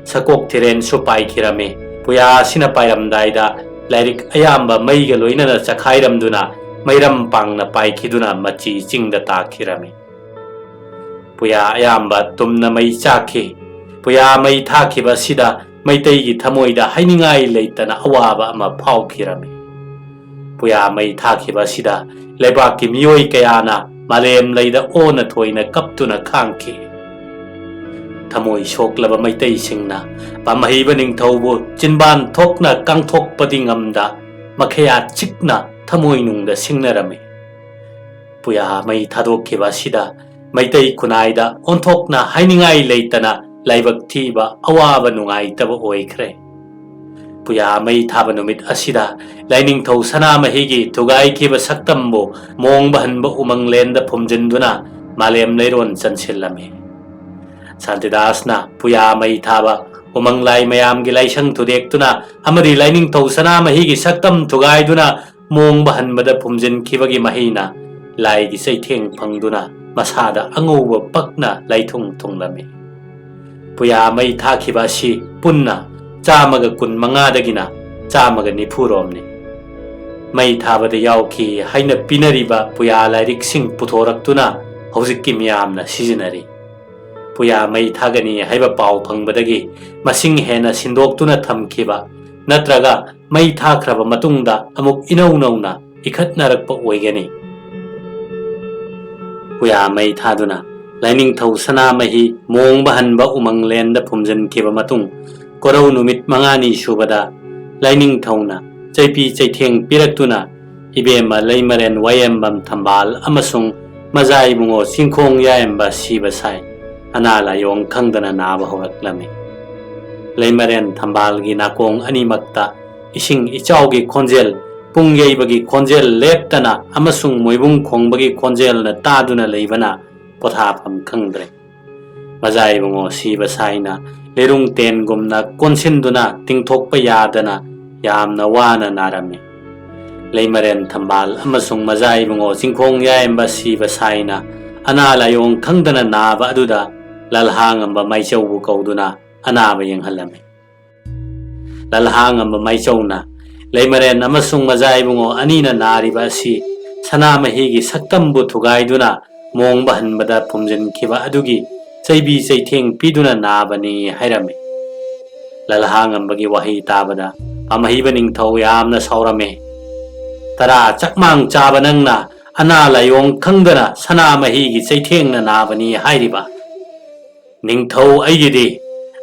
ꯁꯀꯣꯛ ꯊꯤꯔꯦꯟꯁꯨ ꯄꯥꯏꯈꯤꯔꯝꯃꯤ꯫ ꯄꯨꯌꯥ ꯑꯁꯤꯅ ꯄꯥꯏꯔꯝꯗꯥꯏꯗ ꯂꯥꯏꯔꯤꯛ ꯑꯌꯥꯝꯕ ꯃꯩꯒ ꯂꯣꯏꯅꯅ ꯆꯈꯥꯏꯔꯝꯗꯨꯅ ꯃꯩꯔꯝ ꯄꯥꯡꯅ ꯄꯥꯏꯈꯤꯗꯨꯅ ꯃꯆꯤ ꯆꯤꯡꯗ ꯇꯥꯈꯤꯔꯝꯃꯤ꯫ ꯄꯨꯌꯥ ꯑꯌꯥꯝꯕ ꯇꯨꯝꯅ ꯃꯩ ꯆꯥꯛꯈꯤ꯫ ꯄꯨꯌꯥ ꯃꯩ ꯊꯥꯈꯤꯕ ꯑꯁꯤꯗ ꯃꯩꯇꯩꯒꯤ ꯊꯃꯣꯏꯗ ꯍꯥꯏꯅꯤꯡꯉꯥꯏ ꯂꯩꯇꯅ ꯑꯋꯥꯕ ꯑꯃ ꯐꯥꯎꯈꯤꯔꯝꯃꯤ꯫ ꯄꯨꯌꯥ ꯃꯩ ꯊꯥꯈꯤꯕ ꯑꯁꯤꯗ ꯂꯩꯕꯥꯛꯀꯤ ꯃꯤꯑꯣꯏ ꯀꯌꯥꯅ ꯃꯥꯂꯦꯝ ꯂꯩꯗ ꯑꯣꯅ ꯊꯣꯏꯅ ꯀꯞꯇꯨꯅ ꯈꯥꯡꯈꯤ꯫ ꯊꯃꯣꯏ ꯁꯣꯛꯂꯕ ꯃꯩꯇꯩꯁꯤꯡꯅ ꯄꯥꯝꯍꯩꯕ ꯅꯤꯡꯊꯧꯕꯨ ꯆꯤꯟꯕꯥꯟ ꯊꯣꯛꯅ ꯀꯥꯡꯊꯣꯛꯄꯗꯤ ꯉꯝꯗ ꯃꯈꯌꯥ ꯆꯤꯛꯅ ꯊꯃꯣꯏꯅꯨꯡꯗ ꯁꯤꯡꯅꯔꯝꯃꯤ꯫ ꯄꯨꯌꯥ ꯃꯩ ꯊꯥꯗꯣꯛꯈꯤꯕ ꯑꯁꯤꯗ ꯃꯩꯇꯩ ꯈꯨꯟꯅꯥꯏꯗ ꯑꯣꯟꯊꯣꯛꯅ ꯍꯥꯏꯅꯤꯡꯉꯥꯏ ꯂꯩꯇꯅ ꯂꯥꯏꯕꯛ ꯊꯤꯕ ꯑꯋꯥꯕ ꯅꯨꯡꯉꯥꯏꯇꯕ ꯑꯣꯏꯈ꯭ꯔꯦ꯫ ꯄꯨꯌꯥ ꯃꯩ ꯊꯥꯕ ꯅꯨꯃꯤꯠ ꯑꯁꯤꯗ ꯂꯥꯏꯅꯤꯡꯊꯧ ꯁꯅꯥꯃꯍꯤꯒꯤ ꯊꯨꯒꯥꯏꯈꯤꯕ ꯁꯛꯇꯝꯕꯨ ꯃꯣꯡꯕ ꯍꯟꯕ ꯎꯃꯪꯂꯦꯟꯗ ꯐꯨꯝꯖꯤꯟꯗꯨꯅ ꯃꯥꯂꯦꯝ ꯂꯩꯔꯣꯟ ꯆꯟꯁꯤꯜꯂꯝꯃꯤ꯫ ꯁꯥꯟꯇꯤꯗꯥꯁꯅ ꯄꯨꯌꯥ ꯃꯩ ꯊꯥꯕ ꯎꯃꯪ ꯂꯥꯏ ꯃꯌꯥꯝꯒꯤ ꯂꯥꯏꯁꯪ ꯊꯨꯗꯦꯛꯇꯨꯅ ꯑꯃꯗꯤ ꯂꯥꯏꯅꯤꯡꯊꯧ ꯁꯅꯥꯃꯍꯤꯒꯤ ꯁꯛꯇꯝ ꯊꯨꯒꯥꯏꯗꯨꯅ ꯃꯣꯡꯕ ꯍꯟꯕꯗ ꯐꯨꯝꯖꯤꯟꯈꯤꯕꯒꯤ ꯃꯍꯩꯅ ꯂꯥꯏꯒꯤ ꯆꯩꯊꯦꯡ ꯐꯪꯗꯨꯅ ꯃꯁꯥꯗ ꯑꯉꯧꯕ ꯄꯛꯅ ꯂꯥꯏꯊꯨꯡ ꯊꯨꯡꯂꯝꯃꯤ꯫ ꯄꯨꯌꯥ ꯃꯩ ꯊꯥꯈꯤꯕ ꯑꯁꯤ ꯄꯨꯟꯅ ꯆꯥꯝꯃꯒ ꯀꯨꯟ ꯃꯉꯥꯗꯒꯤꯅ ꯆꯥꯝꯃꯒ ꯅꯤꯐꯨ ꯔꯣꯝꯅꯤ꯫ ꯃꯩ ꯊꯥꯕꯗ ꯌꯥꯎꯈꯤ ꯍꯥꯏꯅ ꯄꯤꯅꯔꯤꯕ ꯄꯨꯌꯥ ꯂꯥꯏꯔꯤꯛꯁꯤꯡ ꯄꯨꯊꯣꯔꯛꯇꯨꯅ ꯍꯧꯖꯤꯛꯀꯤ ꯃꯤꯌꯥꯝꯅ ꯁꯤꯖꯤꯟꯅꯔꯤ꯫ ꯄꯨꯌꯥ ꯃꯩ ꯊꯥꯒꯅꯤ ꯍꯥꯏꯕ ꯄꯥꯎ ꯐꯪꯕꯗꯒꯤ ꯃꯁꯤꯡ ꯍꯦꯟꯅ ꯁꯤꯟꯗꯣꯛꯇꯨꯅ ꯊꯝꯈꯤꯕ ꯅꯠꯇ꯭ꯔꯒ ꯃꯩ ꯊꯥꯈ꯭ꯔꯕ ꯃꯇꯨꯡꯗ ꯑꯃꯨꯛ ꯏꯅꯧ ꯅꯧꯅ ꯏꯈꯠꯅꯔꯛꯄ ꯑꯣꯏꯒꯅꯤ꯫ ꯄꯨꯌꯥ ꯃꯩ ꯊꯥꯗꯨꯅ ꯂꯥꯏꯅꯤꯡꯊꯧ ꯁꯅꯥꯃꯍꯤ ꯃꯣꯡꯕ ꯍꯟꯕ ꯎꯃꯪꯂꯦꯟꯗ ꯐꯨꯝꯖꯤꯟꯈꯤꯕ ꯃꯇꯨꯡ, ꯀꯣꯔꯧ ꯅꯨꯃꯤꯠ ꯃꯉꯥꯅꯤ ꯁꯨꯕꯗ ꯂꯥꯏꯅꯤꯡꯊꯧꯅ ꯆꯩꯕꯤ ꯆꯩꯊꯦꯡ ꯄꯤꯔꯛꯇꯨꯅ ꯏꯕꯦꯝꯃ ꯂꯩꯃꯔꯦꯟ ꯋꯥꯌꯦꯝꯕꯝ ꯊꯝꯕꯥꯜ ꯑꯃꯁꯨꯡ ꯃꯖꯥ ꯏꯕꯨꯡꯉꯣ ꯆꯤꯡꯈꯣꯡ ꯌꯥꯏꯌꯦꯝꯕ ꯁꯤꯕ ꯁꯥꯏ ꯑꯅꯥ ꯂꯥꯏꯌꯣꯡ ꯈꯪꯗꯅ ꯅꯥꯕ ꯍꯧꯔꯛꯂꯝꯃꯤ꯫ ꯂꯩꯃꯔꯦꯟ ꯊꯝꯕꯥꯜꯒꯤ ꯅꯥꯀꯣꯡ ꯑꯅꯤꯃꯛꯇ ꯏꯁꯤꯡ ꯏꯆꯥꯎꯒꯤ ꯈꯣꯟꯖꯦꯜ, ꯄꯨꯡ ꯌꯩꯕꯒꯤ ꯈꯣꯟꯖꯦꯜ ꯂꯦꯞꯇꯅ ꯑꯃꯁꯨꯡ ꯃꯣꯏꯕꯨꯡ ꯈꯣꯡꯕꯒꯤ ꯈꯣꯟꯖꯦꯜꯅ ꯇꯥꯗꯨꯅ ꯂꯩꯕꯅ ꯄꯣꯊꯥꯐꯝ ꯈꯪꯗ꯭ꯔꯦ꯫ ꯃꯖꯥ ꯏꯕꯨꯡꯉꯣ ꯁꯤꯕ ꯁꯥꯏꯅ ꯂꯤꯔꯨꯡ ꯇꯦꯟꯒꯨꯝꯅ ꯀꯣꯟꯁꯤꯟꯗꯨꯅ ꯇꯤꯡꯊꯣꯛꯄ ꯌꯥꯗꯅ ꯌꯥꯝꯅ ꯋꯥꯅ ꯅꯥꯔꯝꯃꯤ꯫ ꯂꯩꯃꯔꯦꯟ ꯊꯝꯕꯥꯜ ꯑꯃꯁꯨꯡ ꯃꯖꯥ ꯏꯕꯨꯡꯉꯣ ꯆꯤꯡꯈꯣꯡ ꯌꯥꯏꯌꯦꯝꯕ ꯁꯤꯕ ꯁꯥꯏꯅ ꯑꯅꯥ ꯂꯥꯏꯌꯣꯡ ꯈꯪꯗꯅ ꯅꯥꯕ ꯑꯗꯨꯗ ꯂꯜꯍꯥꯉꯝꯕ ꯃꯥꯏꯆꯧꯕꯨ ꯀꯧꯗꯨꯅ ꯑꯅꯥꯕ ꯌꯦꯡꯍꯜꯂꯝꯃꯤ꯫ ꯂꯜꯍꯥꯉꯝꯕ ꯃꯥꯏꯆꯧꯅ ꯂꯩꯃꯔꯦꯟ ꯑꯃꯁꯨꯡ ꯃꯖꯥ ꯏꯕꯨꯡꯉꯣ ꯑꯅꯤꯅ ꯅꯥꯔꯤꯕ ꯑꯁꯤ ꯁꯅꯥꯃꯍꯤꯒꯤ ꯁꯛꯇꯝꯕꯨ ꯊꯨꯒꯥꯏꯗꯨꯅ ꯃꯣꯡꯕ ꯍꯟꯕꯗ ꯐꯨꯝꯖꯤꯟꯈꯤꯕ ꯑꯗꯨꯒꯤ ꯆꯩꯕꯤ ꯆꯩꯊꯦꯡ ꯄꯤꯗꯨꯅ ꯅꯥꯕꯅꯤ ꯍꯥꯏꯔꯝꯃꯤ꯫ ꯂꯜꯍꯥꯉꯝꯕꯒꯤ ꯋꯥꯍꯩ ꯇꯥꯕꯗ ꯄꯥꯝꯍꯩꯕ ꯅꯤꯡꯊꯧ ꯌꯥꯝꯅ ꯁꯥꯎꯔꯝꯃꯤ꯫ "ꯇꯔꯥ ꯆꯥꯛꯃꯥꯡ ꯆꯥꯕ ꯅꯪꯅ ꯑꯅꯥ ꯂꯥꯏꯌꯣꯡ ꯈꯪꯗꯅ ꯁꯅꯥꯃꯍꯤꯒꯤ ꯆꯩꯊꯦꯡꯅ ꯅꯥꯕꯅꯤ ꯍꯥꯏꯔꯤꯕ? ꯅꯤꯡꯊꯧ ꯑꯩꯒꯤꯗꯤ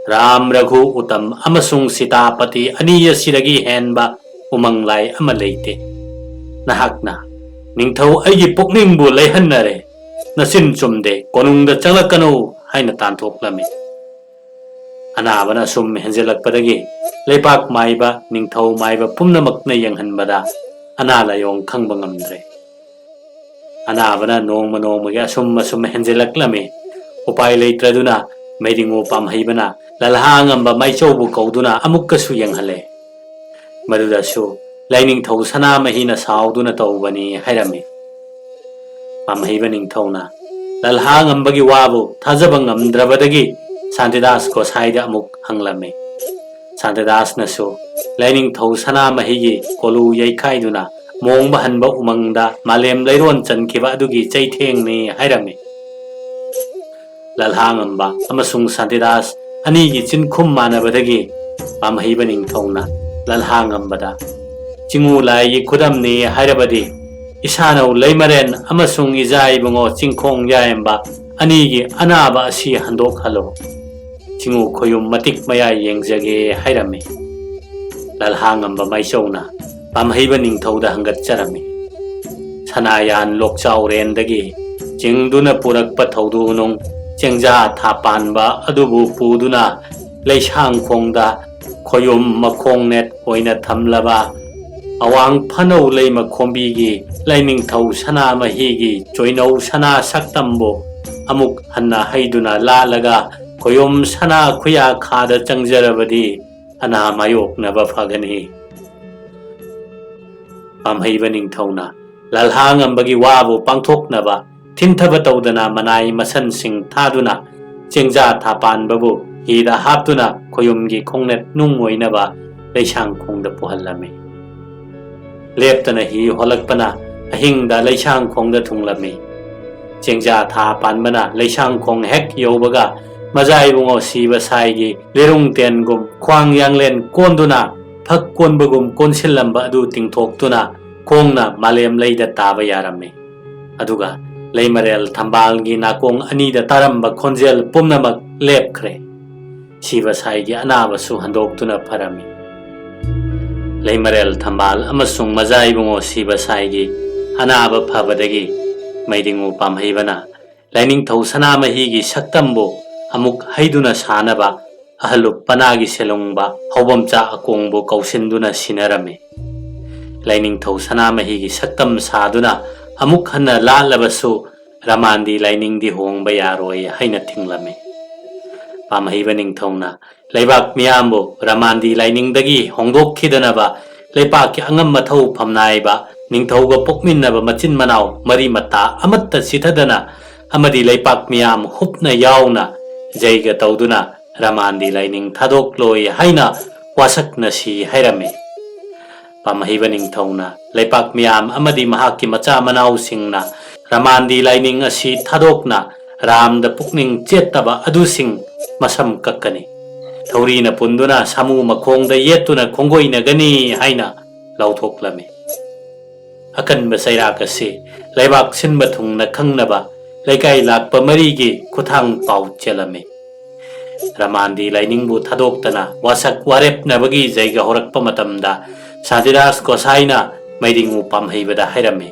ꯔꯥꯝ, ꯔꯘꯨ, ꯎꯇꯝ ꯑꯃꯁꯨꯡ ꯁꯤꯇꯥꯄꯇꯤ ꯑꯅꯤ ꯑꯁꯤꯗꯒꯤ ꯍꯦꯟꯕ ꯎꯃꯪ ꯂꯥꯏ ꯑꯃ ꯂꯩꯇꯦ꯫ ꯅꯍꯥꯛꯅ ꯅꯤꯡꯊꯧ ꯑꯩꯒꯤ ꯄꯨꯛꯅꯤꯡꯕꯨ ꯂꯩꯍꯟꯅꯔꯦ꯫ ꯅꯆꯤꯟ ꯆꯨꯝꯗꯦ, ꯀꯣꯅꯨꯡꯗ ꯆꯪꯂꯛꯀꯅꯨ" ꯍꯥꯏꯅ ꯇꯥꯟꯊꯣꯛꯂꯝꯃꯤ꯫ ꯑꯅꯥꯕꯅ ꯁꯨꯝ ꯍꯦꯟꯖꯤꯜꯂꯛꯄꯗꯒꯤ ꯂꯩꯄꯥꯛ ꯃꯥꯏꯕ, ꯅꯤꯡꯊꯧ ꯃꯥꯏꯕ ꯄꯨꯝꯅꯃꯛꯅ ꯌꯦꯡꯍꯟꯕꯗ ꯑꯅꯥ ꯂꯥꯏꯌꯣꯡ ꯈꯪꯕ ꯉꯝꯗ꯭ꯔꯦ꯫ ꯑꯅꯥꯕꯅ ꯅꯣꯡꯃ ꯅꯣꯡꯃꯒꯤ ꯑꯁꯨꯝ ꯑꯁꯨꯝ ꯍꯦꯟꯖꯤꯜꯂꯛꯂꯝꯃꯤ꯫ ꯎꯄꯥꯏ ꯂꯩꯇ꯭ꯔꯗꯨꯅ ꯃꯩꯔꯤꯉꯨ ꯄꯥꯝꯍꯩꯕꯅ ꯂꯜꯍꯥꯉꯝꯕ ꯃꯥꯏꯆꯧꯕꯨ ꯀꯧꯗꯨꯅ ꯑꯃꯨꯛꯀꯁꯨ ꯌꯦꯡꯍꯜꯂꯦ꯫ ꯃꯗꯨꯗꯁꯨ ꯂꯥꯏꯅꯤꯡꯊꯧ ꯁꯅꯥꯃꯍꯤꯅ ꯁꯥꯎꯗꯨꯅ ꯇꯧꯕꯅꯤ ꯍꯥꯏꯔꯝꯃꯤ꯫ ꯄꯥꯝꯍꯩꯕ ꯅꯤꯡꯊꯧꯅ ꯂꯜꯍꯥꯉꯝꯕꯒꯤ ꯋꯥꯕꯨ ꯊꯥꯖꯕ ꯉꯝꯗ꯭ꯔꯕꯗꯒꯤ ꯁꯥꯟꯇꯤꯗꯥꯁ ꯒꯣꯁꯥꯏꯗ ꯑꯃꯨꯛ ꯍꯪꯂꯝꯃꯤ꯫ ꯁꯥꯟꯇꯤꯗꯥꯁꯅꯁꯨ ꯂꯥꯏꯅꯤꯡꯊꯧ ꯁꯅꯥꯃꯍꯤꯒꯤ ꯀꯣꯂꯨ ꯌꯩꯈꯥꯏꯗꯨꯅ ꯃꯣꯡꯕ ꯍꯟꯕ ꯎꯃꯪꯗ ꯃꯥꯂꯦꯝ ꯂꯩꯔꯣꯟ ꯆꯟꯈꯤꯕ ꯑꯗꯨꯒꯤ ꯆꯩꯊꯦꯡꯅꯤ ꯍꯥꯏꯔꯝꯃꯤ꯫ ꯂꯜꯍꯥꯉꯝꯕ ꯑꯃꯁꯨꯡ ꯁꯥꯟꯇꯤꯗꯥꯁ ꯑꯅꯤꯒꯤ ꯆꯤꯟꯈꯨꯝ ꯃꯥꯟꯅꯕꯗꯒꯤ ꯄꯥꯝꯍꯩꯕ ꯅꯤꯡꯊꯧꯅ ꯂꯜꯍꯥꯉꯝꯕꯗ, "ꯆꯤꯉꯨ ꯂꯥꯏꯒꯤ ꯈꯨꯗꯝꯅꯤ ꯍꯥꯏꯔꯕꯗꯤ ꯏꯁꯥꯅꯧ ꯂꯩꯃꯔꯦꯟ ꯑꯃꯁꯨꯡ ꯏꯖꯥ ꯏꯕꯨꯡꯉꯣ ꯆꯤꯡꯈꯣꯡ ꯌꯥꯏꯝꯕ ꯑꯅꯤꯒꯤ ꯑꯅꯥꯕ ꯑꯁꯤ ꯍꯟꯗꯣꯛꯍꯜꯂꯣ꯫ ꯆꯤꯡꯉꯨ ꯈꯣꯌꯨꯝ ꯃꯇꯤꯛ ꯃꯌꯥꯏ ꯌꯦꯡꯖꯒꯦ ꯍꯥꯏꯔꯝꯃꯤ꯫ ꯂꯜꯍꯥꯉꯝꯕ ꯃꯥꯏꯆꯧꯅ ꯄꯥꯝꯍꯩꯕ ꯅꯤꯡꯊꯧꯗ ꯍꯪꯒꯠꯆꯔꯝꯃꯤ꯫ ꯁꯅꯥꯌꯥꯟ ꯂꯣꯛꯆꯥꯎꯔꯦꯟꯗꯒꯤ ꯆꯤꯡꯗꯨꯅ ꯄꯨꯔꯛꯄ ꯊꯧꯗꯣꯛ ꯅꯨꯡ ꯆꯦꯡꯖꯥ ꯊꯥ ꯄꯥꯟꯕ ꯑꯗꯨꯕꯨ ꯄꯨꯗꯨꯅ ꯂꯩꯁꯥꯡꯈꯣꯡꯗ ꯈꯣꯌꯨꯝ ꯃꯈꯣꯡꯅꯦꯠ ꯑꯣꯏꯅ ꯊꯝꯂꯕ ꯑꯋꯥꯡ ꯐꯅꯧ ꯂꯩꯃ ꯈꯣꯝꯕꯤꯒꯤ ꯂꯥꯏꯅꯤꯡꯊꯧ ꯁꯅꯥꯃꯍꯤꯒꯤ ꯆꯣꯏꯅꯧ ꯁꯅꯥ ꯁꯛꯇꯝꯕꯨ ꯑꯃꯨꯛ ꯍꯟꯅ ꯍꯩꯗꯨꯅ ꯂꯥꯠꯂꯒ ꯈꯣꯌꯨꯝ ꯁꯅꯥ ꯈꯨꯌꯥ ꯈꯥꯗ ꯆꯪꯖꯔꯕꯗꯤ ꯑꯅꯥ ꯃꯥꯌꯣꯛꯅꯕ ꯐꯒꯅꯤ꯫ ꯄꯥꯝꯍꯩꯕ ꯅꯤꯡꯊꯧꯅ ꯂꯜꯍꯥꯉꯝꯕꯒꯤ ꯋꯥꯕꯨ ꯄꯥꯡꯊꯣꯛꯅꯕ ꯊꯤꯟꯊꯕ ꯇꯧꯗꯅ ꯃꯅꯥꯏ ꯃꯁꯟꯁꯤꯡ ꯊꯥꯗꯨꯅ ꯆꯦꯡꯖꯥ ꯊꯥ ꯄꯥꯟꯕꯕꯨ ꯍꯤꯗ ꯍꯥꯞꯇꯨꯅ ꯈꯣꯌꯨꯝꯒꯤ ꯈꯣꯡꯅꯦꯠ ꯅꯨꯡ ꯑꯣꯏꯅꯕ ꯂꯩꯁꯥꯡꯈꯣꯡꯗ ꯄꯨꯍꯜꯂꯝꯃꯤ꯫ ꯂꯦꯞꯇꯅ ꯍꯤ ꯍꯣꯜꯂꯛꯄꯅ ꯑꯍꯤꯡꯗ ꯂꯩꯁꯥꯡꯈꯣꯡꯗ ꯊꯨꯡꯂꯝꯃꯤ꯫ ꯆꯦꯡꯖꯥ ꯊꯥ ꯄꯥꯟꯕꯅ ꯂꯩꯁꯥꯡꯈꯣꯡ ꯍꯦꯛ ꯌꯧꯕꯒ ꯃꯖꯥ ꯏꯕꯨꯡꯉꯣ ꯁꯤꯕ ꯁꯥꯏꯒꯤ ꯂꯤꯔꯨꯡ ꯇꯦꯟꯒꯨꯝ ꯈ꯭ꯋꯥꯡ ꯌꯥꯡꯂꯦꯟ ꯀꯣꯟꯗꯨꯅ ꯐꯛ ꯀꯣꯟꯕꯒꯨꯝ ꯀꯣꯟꯁꯤꯜꯂꯝꯕ ꯑꯗꯨ ꯇꯤꯡꯊꯣꯛꯇꯨꯅ ꯈꯣꯡꯅ ꯃꯥꯂꯦꯝ ꯂꯩꯗ ꯇꯥꯕ ꯌꯥꯔꯝꯃꯤ꯫ ꯑꯗꯨꯒ ꯂꯩꯃꯔꯦꯜ ꯊꯝꯕꯥꯜꯒꯤ ꯅꯥꯀꯣꯡ ꯑꯅꯤꯗ ꯇꯥꯔꯝꯕ ꯈꯣꯟꯖꯦꯜ ꯄꯨꯝꯅꯃꯛ ꯂꯦꯞꯈ꯭ꯔꯦ꯫ ꯁꯤꯕ ꯁꯥꯏꯒꯤ ꯑꯅꯥꯕꯁꯨ ꯍꯟꯗꯣꯛꯇꯨꯅ ꯐꯔꯝꯃꯤ꯫ ꯂꯩꯃꯔꯦꯜ ꯊꯝꯕꯥꯜ ꯑꯃꯁꯨꯡ ꯃꯖꯥ ꯏꯕꯨꯡꯉꯣ ꯁꯤꯕ ꯁꯥꯏꯒꯤ ꯑꯅꯥꯕ ꯐꯕꯗꯒꯤ ꯃꯩꯗꯤꯡꯉꯨ ꯄꯥꯝꯍꯩꯕꯅ ꯂꯥꯏꯅꯤꯡꯊꯧ ꯁꯅꯥꯃꯍꯤꯒꯤ ꯁꯛꯇꯝꯕꯨ ꯑꯃꯨꯛ ꯍꯩꯗꯨꯅ ꯁꯥꯅꯕ ꯑꯍꯜꯂꯨꯞ ꯄꯅꯥꯒꯤ ꯁꯦꯂꯨꯡꯕ ꯍꯧꯕꯝꯆꯥ ꯑꯀꯣꯡꯕꯨ ꯀꯧꯁꯤꯟꯗꯨꯅ ꯁꯤꯟꯅꯔꯝꯃꯤ꯫ ꯂꯥꯏꯅꯤꯡꯊꯧ ꯁꯅꯥꯃꯍꯤꯒꯤ ꯁꯛꯇꯝ ꯁꯥꯗꯨꯅ ꯑꯃꯨꯛ ꯍꯟꯅ ꯂꯥꯠꯂꯕꯁꯨ ꯔꯃꯥꯟꯗꯤ ꯂꯥꯏꯅꯤꯡꯗꯤ ꯍꯣꯡꯕ ꯌꯥꯔꯣꯏ ꯍꯥꯏꯅ ꯊꯤꯡꯂꯝꯃꯤ꯫ ꯄꯥꯝꯍꯩꯕ ꯅꯤꯡꯊꯧꯅ ꯂꯩꯕꯥꯛ ꯃꯤꯌꯥꯝꯕꯨ ꯔꯃꯥꯟꯗꯤ ꯂꯥꯏꯅꯤꯡꯗꯒꯤ ꯍꯣꯡꯗꯣꯛꯈꯤꯗꯅꯕ ꯂꯩꯄꯥꯛꯀꯤ ꯑꯉꯝ ꯑꯊꯧ ꯐꯝꯅꯥꯏꯕ ꯅꯤꯡꯊꯧꯒ ꯄꯣꯛꯃꯤꯟꯅꯕ ꯃꯆꯤꯟ ꯃꯅꯥꯎ ꯃꯔꯤ ꯃꯇꯥ ꯑꯃꯠꯇ ꯆꯤꯊꯗꯅ ꯑꯃꯗꯤ ꯂꯩꯄꯥꯛ ꯃꯤꯌꯥꯝ ꯍꯨꯞꯅ ꯌꯥꯎꯅ ꯖꯩꯒ ꯇꯧꯗꯨꯅ ꯔꯃꯥꯟꯗꯤ ꯂꯥꯏꯅꯤꯡ ꯊꯥꯗꯣꯛꯂꯣꯏ ꯍꯥꯏꯅ ꯋꯥꯁꯛꯅꯁꯤ ꯍꯥꯏꯔꯝꯃꯤ꯫ ꯄꯥꯝꯍꯩꯕ ꯅꯤꯡꯊꯧꯅ ꯂꯩꯄꯥꯛ ꯃꯤꯌꯥꯝ ꯑꯃꯗꯤ ꯃꯍꯥꯛꯀꯤ ꯃꯆꯥ ꯃꯅꯥꯎꯁꯤꯡꯅ ꯔꯃꯥꯟꯗꯤ ꯂꯥꯏꯅꯤꯡ ꯑꯁꯤ ꯊꯥꯗꯣꯛꯅ ꯔꯥꯝꯗ ꯄꯨꯛꯅꯤꯡ ꯆꯦꯠꯇꯕ ꯑꯗꯨꯁꯤꯡ ꯃꯁꯝ ꯀꯛꯀꯅꯤ꯫ ꯊꯧꯔꯤꯅ ꯄꯨꯟꯗꯨꯅ ꯁꯥꯃꯨ ꯃꯈꯣꯡꯗ ꯌꯦꯠꯇꯨꯅ ꯈꯣꯡꯒꯣꯏꯅꯒꯅꯤ ꯍꯥꯏꯅ ꯂꯥꯎꯊꯣꯛꯂꯝꯃꯤ꯫ ꯑꯀꯟꯕ ꯆꯩꯔꯥꯛ ꯑꯁꯤ ꯂꯩꯕꯥꯛ ꯁꯤꯟꯕ ꯊꯨꯡꯅ ꯈꯪꯅꯕ ꯂꯩꯀꯥꯏ ꯂꯥꯛꯄ ꯃꯔꯤꯒꯤ ꯈꯨꯠꯊꯥꯡ ꯄꯥꯎ ꯆꯦꯜꯂꯝꯃꯤ꯫ ꯔꯃꯥꯟꯗꯤ ꯂꯥꯏꯅꯤꯡꯕꯨ ꯊꯥꯗꯣꯛꯇꯅ ꯋꯥꯁꯛ ꯋꯥꯔꯦꯞꯅꯕꯒꯤ ꯖꯩꯒ ꯍꯧꯔꯛꯄ ꯃꯇꯝꯗ ꯁꯥꯟꯇꯤꯗꯥꯁ ꯒꯣꯁꯥꯏꯅ ꯃꯩꯔꯤꯉꯨ ꯄꯥꯝꯍꯩꯕꯗ ꯍꯥꯏꯔꯝꯃꯤ,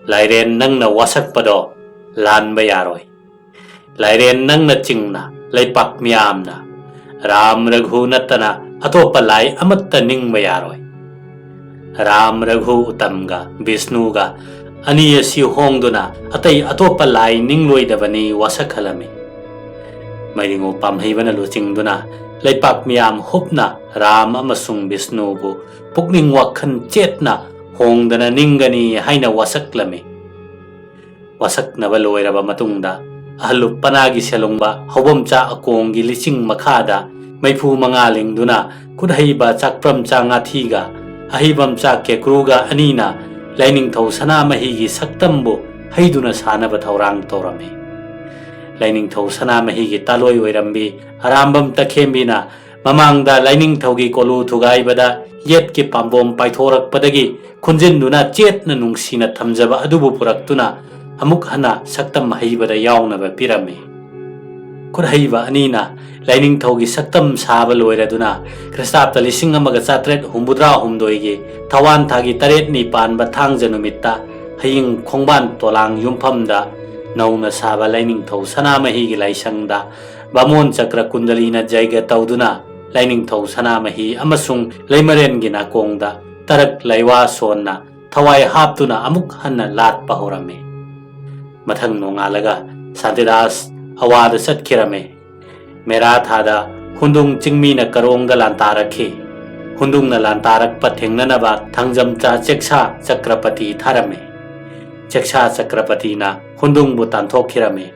"ꯂꯥꯏꯔꯦꯟ, ꯅꯪꯅ ꯋꯥꯁꯛꯄꯗꯣ ꯂꯥꯟꯕ ꯌꯥꯔꯣꯏ꯫ ꯂꯥꯏꯔꯦꯟ, ꯅꯪꯅ ꯆꯤꯡꯅ ꯂꯩꯄꯥꯛ ꯃꯤꯌꯥꯝꯅ ꯔꯥꯝ ꯔꯘꯨ ꯅꯠꯇꯅ ꯑꯇꯣꯞꯄ ꯂꯥꯏ ꯑꯃꯠꯇ ꯅꯤꯡꯕ ꯌꯥꯔꯣꯏ꯫ ꯔꯥꯝ ꯔꯘꯨ ꯎꯇꯝꯒ ꯕꯤꯁꯅꯨꯒ ꯑꯅꯤ ꯑꯁꯤ ꯍꯣꯡꯗꯨꯅ ꯑꯇꯩ ꯑꯇꯣꯞꯄ ꯂꯥꯏ ꯅꯤꯡꯂꯣꯏꯗꯕꯅꯤ" ꯋꯥꯁꯛꯍꯜꯂꯝꯃꯤ꯫ ꯃꯩꯔꯤꯉꯨ ꯄꯥꯝꯍꯩꯕꯅ ꯂꯨꯆꯤꯡꯗꯨꯅ ꯂꯩꯄꯥꯛ ꯃꯤꯌꯥꯝ ꯍꯨꯞꯅ ꯔꯥꯝ ꯑꯃꯁꯨꯡ ꯕꯤꯁꯅꯨꯕꯨ ꯄꯨꯛꯅꯤꯡ ꯋꯥꯈꯜ ꯆꯦꯠꯅ ꯍꯣꯡꯗꯅ ꯅꯤꯡꯒꯅꯤ ꯍꯥꯏꯅ ꯋꯥꯁꯛꯂꯝꯃꯤ꯫ ꯋꯥꯁꯛꯅꯕ ꯂꯣꯏꯔꯕ ꯃꯇꯨꯡꯗ, ꯑꯍꯜꯂꯨꯞ ꯄꯅꯥꯒꯤ ꯁꯦꯂꯨꯡꯕ ꯍꯧꯕꯝꯆꯥ ꯑꯀꯣꯡꯒꯤ ꯂꯤꯆꯤꯡ ꯃꯈꯥꯗ ꯃꯩꯐꯨ ꯃꯉꯥ ꯂꯤꯡꯗꯨꯅ, ꯈꯨꯠꯍꯩꯕ ꯆꯥꯛꯄ꯭ꯔꯝꯆꯥ ꯉꯥꯊꯤꯒ ꯑꯍꯩꯕꯝꯆꯥ ꯀꯦꯀ꯭ꯔꯨꯒ ꯑꯅꯤꯅ ꯂꯥꯏꯅꯤꯡꯊꯧ ꯁꯅꯥꯃꯍꯤꯒꯤ ꯁꯛꯇꯝꯕꯨ ꯍꯩꯗꯨꯅ ꯁꯥꯅꯕ ꯊꯧꯔꯥꯡ ꯇꯧꯔꯝꯃꯤ꯫ ꯂꯥꯏꯅꯤꯡꯊꯧ ꯁꯅꯥꯃꯍꯤꯒꯤ ꯇꯥꯂꯣꯏ ꯑꯣꯏꯔꯝꯕꯤ ꯑꯔꯥꯝꯕꯝ ꯇꯈꯦꯝꯕꯤꯅ ꯃꯃꯥꯡꯗ ꯂꯥꯏꯅꯤꯡꯊꯧꯒꯤ ꯀꯣꯂꯨ ꯊꯨꯒꯥꯏꯕꯗ ꯌꯦꯠꯀꯤ ꯄꯥꯝꯕꯣꯝ ꯄꯥꯏꯊꯣꯔꯛꯄꯗꯒꯤ ꯈꯨꯟꯖꯤꯟꯗꯨꯅ ꯆꯦꯠꯅ ꯅꯨꯡꯁꯤꯅ ꯊꯝꯖꯕ ꯑꯗꯨꯕꯨ ꯄꯨꯔꯛꯇꯨꯅ ꯑꯃꯨꯛ ꯍꯟꯅ ꯁꯛꯇꯝ ꯍꯩꯕꯗ ꯌꯥꯎꯅꯕ ꯄꯤꯔꯝꯃꯤ꯫ ꯈꯨꯠꯍꯩꯕ ꯑꯅꯤꯅ ꯂꯥꯏꯅꯤꯡꯊꯧꯒꯤ ꯁꯛꯇꯝ ꯁꯥꯕ ꯂꯣꯏꯔꯗꯨꯅ, ꯈ꯭ꯔꯤꯁꯇꯥꯕꯇ ꯂꯤꯁꯤꯡ ꯑꯃꯒ ꯆꯥꯇ꯭ꯔꯦꯠ ꯍꯨꯝꯐꯨꯇꯔꯥ ꯍꯨꯝꯗꯣꯏꯒꯤ ꯊꯋꯥꯟ ꯊꯥꯒꯤ ꯇꯔꯦꯠꯅꯤ ꯄꯥꯟꯕ ꯊꯥꯡꯖ ꯅꯨꯃꯤꯠꯇ ꯍꯌꯤꯡ ꯈꯣꯡꯕꯥꯟ ꯇꯣꯂꯥꯡ ꯌꯨꯝꯐꯝꯗ ꯅꯧꯅ ꯁꯥꯕ ꯂꯥꯏꯅꯤꯡꯊꯧ ꯁꯅꯥꯃꯍꯤꯒꯤ ꯂꯥꯏꯁꯪꯗ ꯕꯥꯃꯣꯟ ꯆꯀ꯭ꯔ ꯀꯨꯟꯗꯂꯤꯅ ꯖꯩꯒ ꯇꯧꯗꯨꯅ ꯂꯥꯏꯅꯤꯡꯊꯧ ꯁꯅꯥꯃꯍꯤ ꯑꯃꯁꯨꯡ ꯂꯩꯃꯔꯦꯟꯒꯤ ꯅꯥꯀꯣꯡꯗ ꯇꯔꯛ ꯂꯩꯋꯥ ꯁꯣꯟꯅ ꯊꯋꯥꯏ ꯍꯥꯞꯇꯨꯅ ꯑꯃꯨꯛ ꯍꯟꯅ ꯂꯥꯠꯄ ꯍꯧꯔꯝꯃꯤ꯫ ꯃꯊꯪ ꯅꯣꯡꯉꯥꯜꯂꯒ ꯁꯥꯟꯇꯤꯗꯥꯁ ꯑꯋꯥꯗ ꯆꯠꯈꯤꯔꯝꯃꯤ꯫ ꯃꯦꯔꯥ ꯊꯥꯗ ꯍꯨꯟꯗꯨꯡ ꯆꯤꯡꯃꯤꯅ ꯀꯔꯣꯡꯗ ꯂꯥꯟꯇꯥꯔꯛꯈꯤ꯫ ꯍꯨꯟꯗꯨꯡꯅ ꯂꯥꯟꯇꯥꯔꯛꯄ ꯊꯦꯡꯅꯅꯕ ꯊꯥꯡꯖꯝꯆꯥ ꯆꯦꯛꯁꯥ ꯆꯀ꯭ꯔꯄꯇꯤ ꯊꯥꯔꯝꯃꯤ꯫ ꯆꯦꯛꯁꯥ ꯆꯀ꯭ꯔꯄꯇꯤꯅ ꯍꯨꯟꯗꯨꯡꯕꯨ ꯇꯥꯟꯊꯣꯛꯈꯤꯔꯝꯃꯤ꯫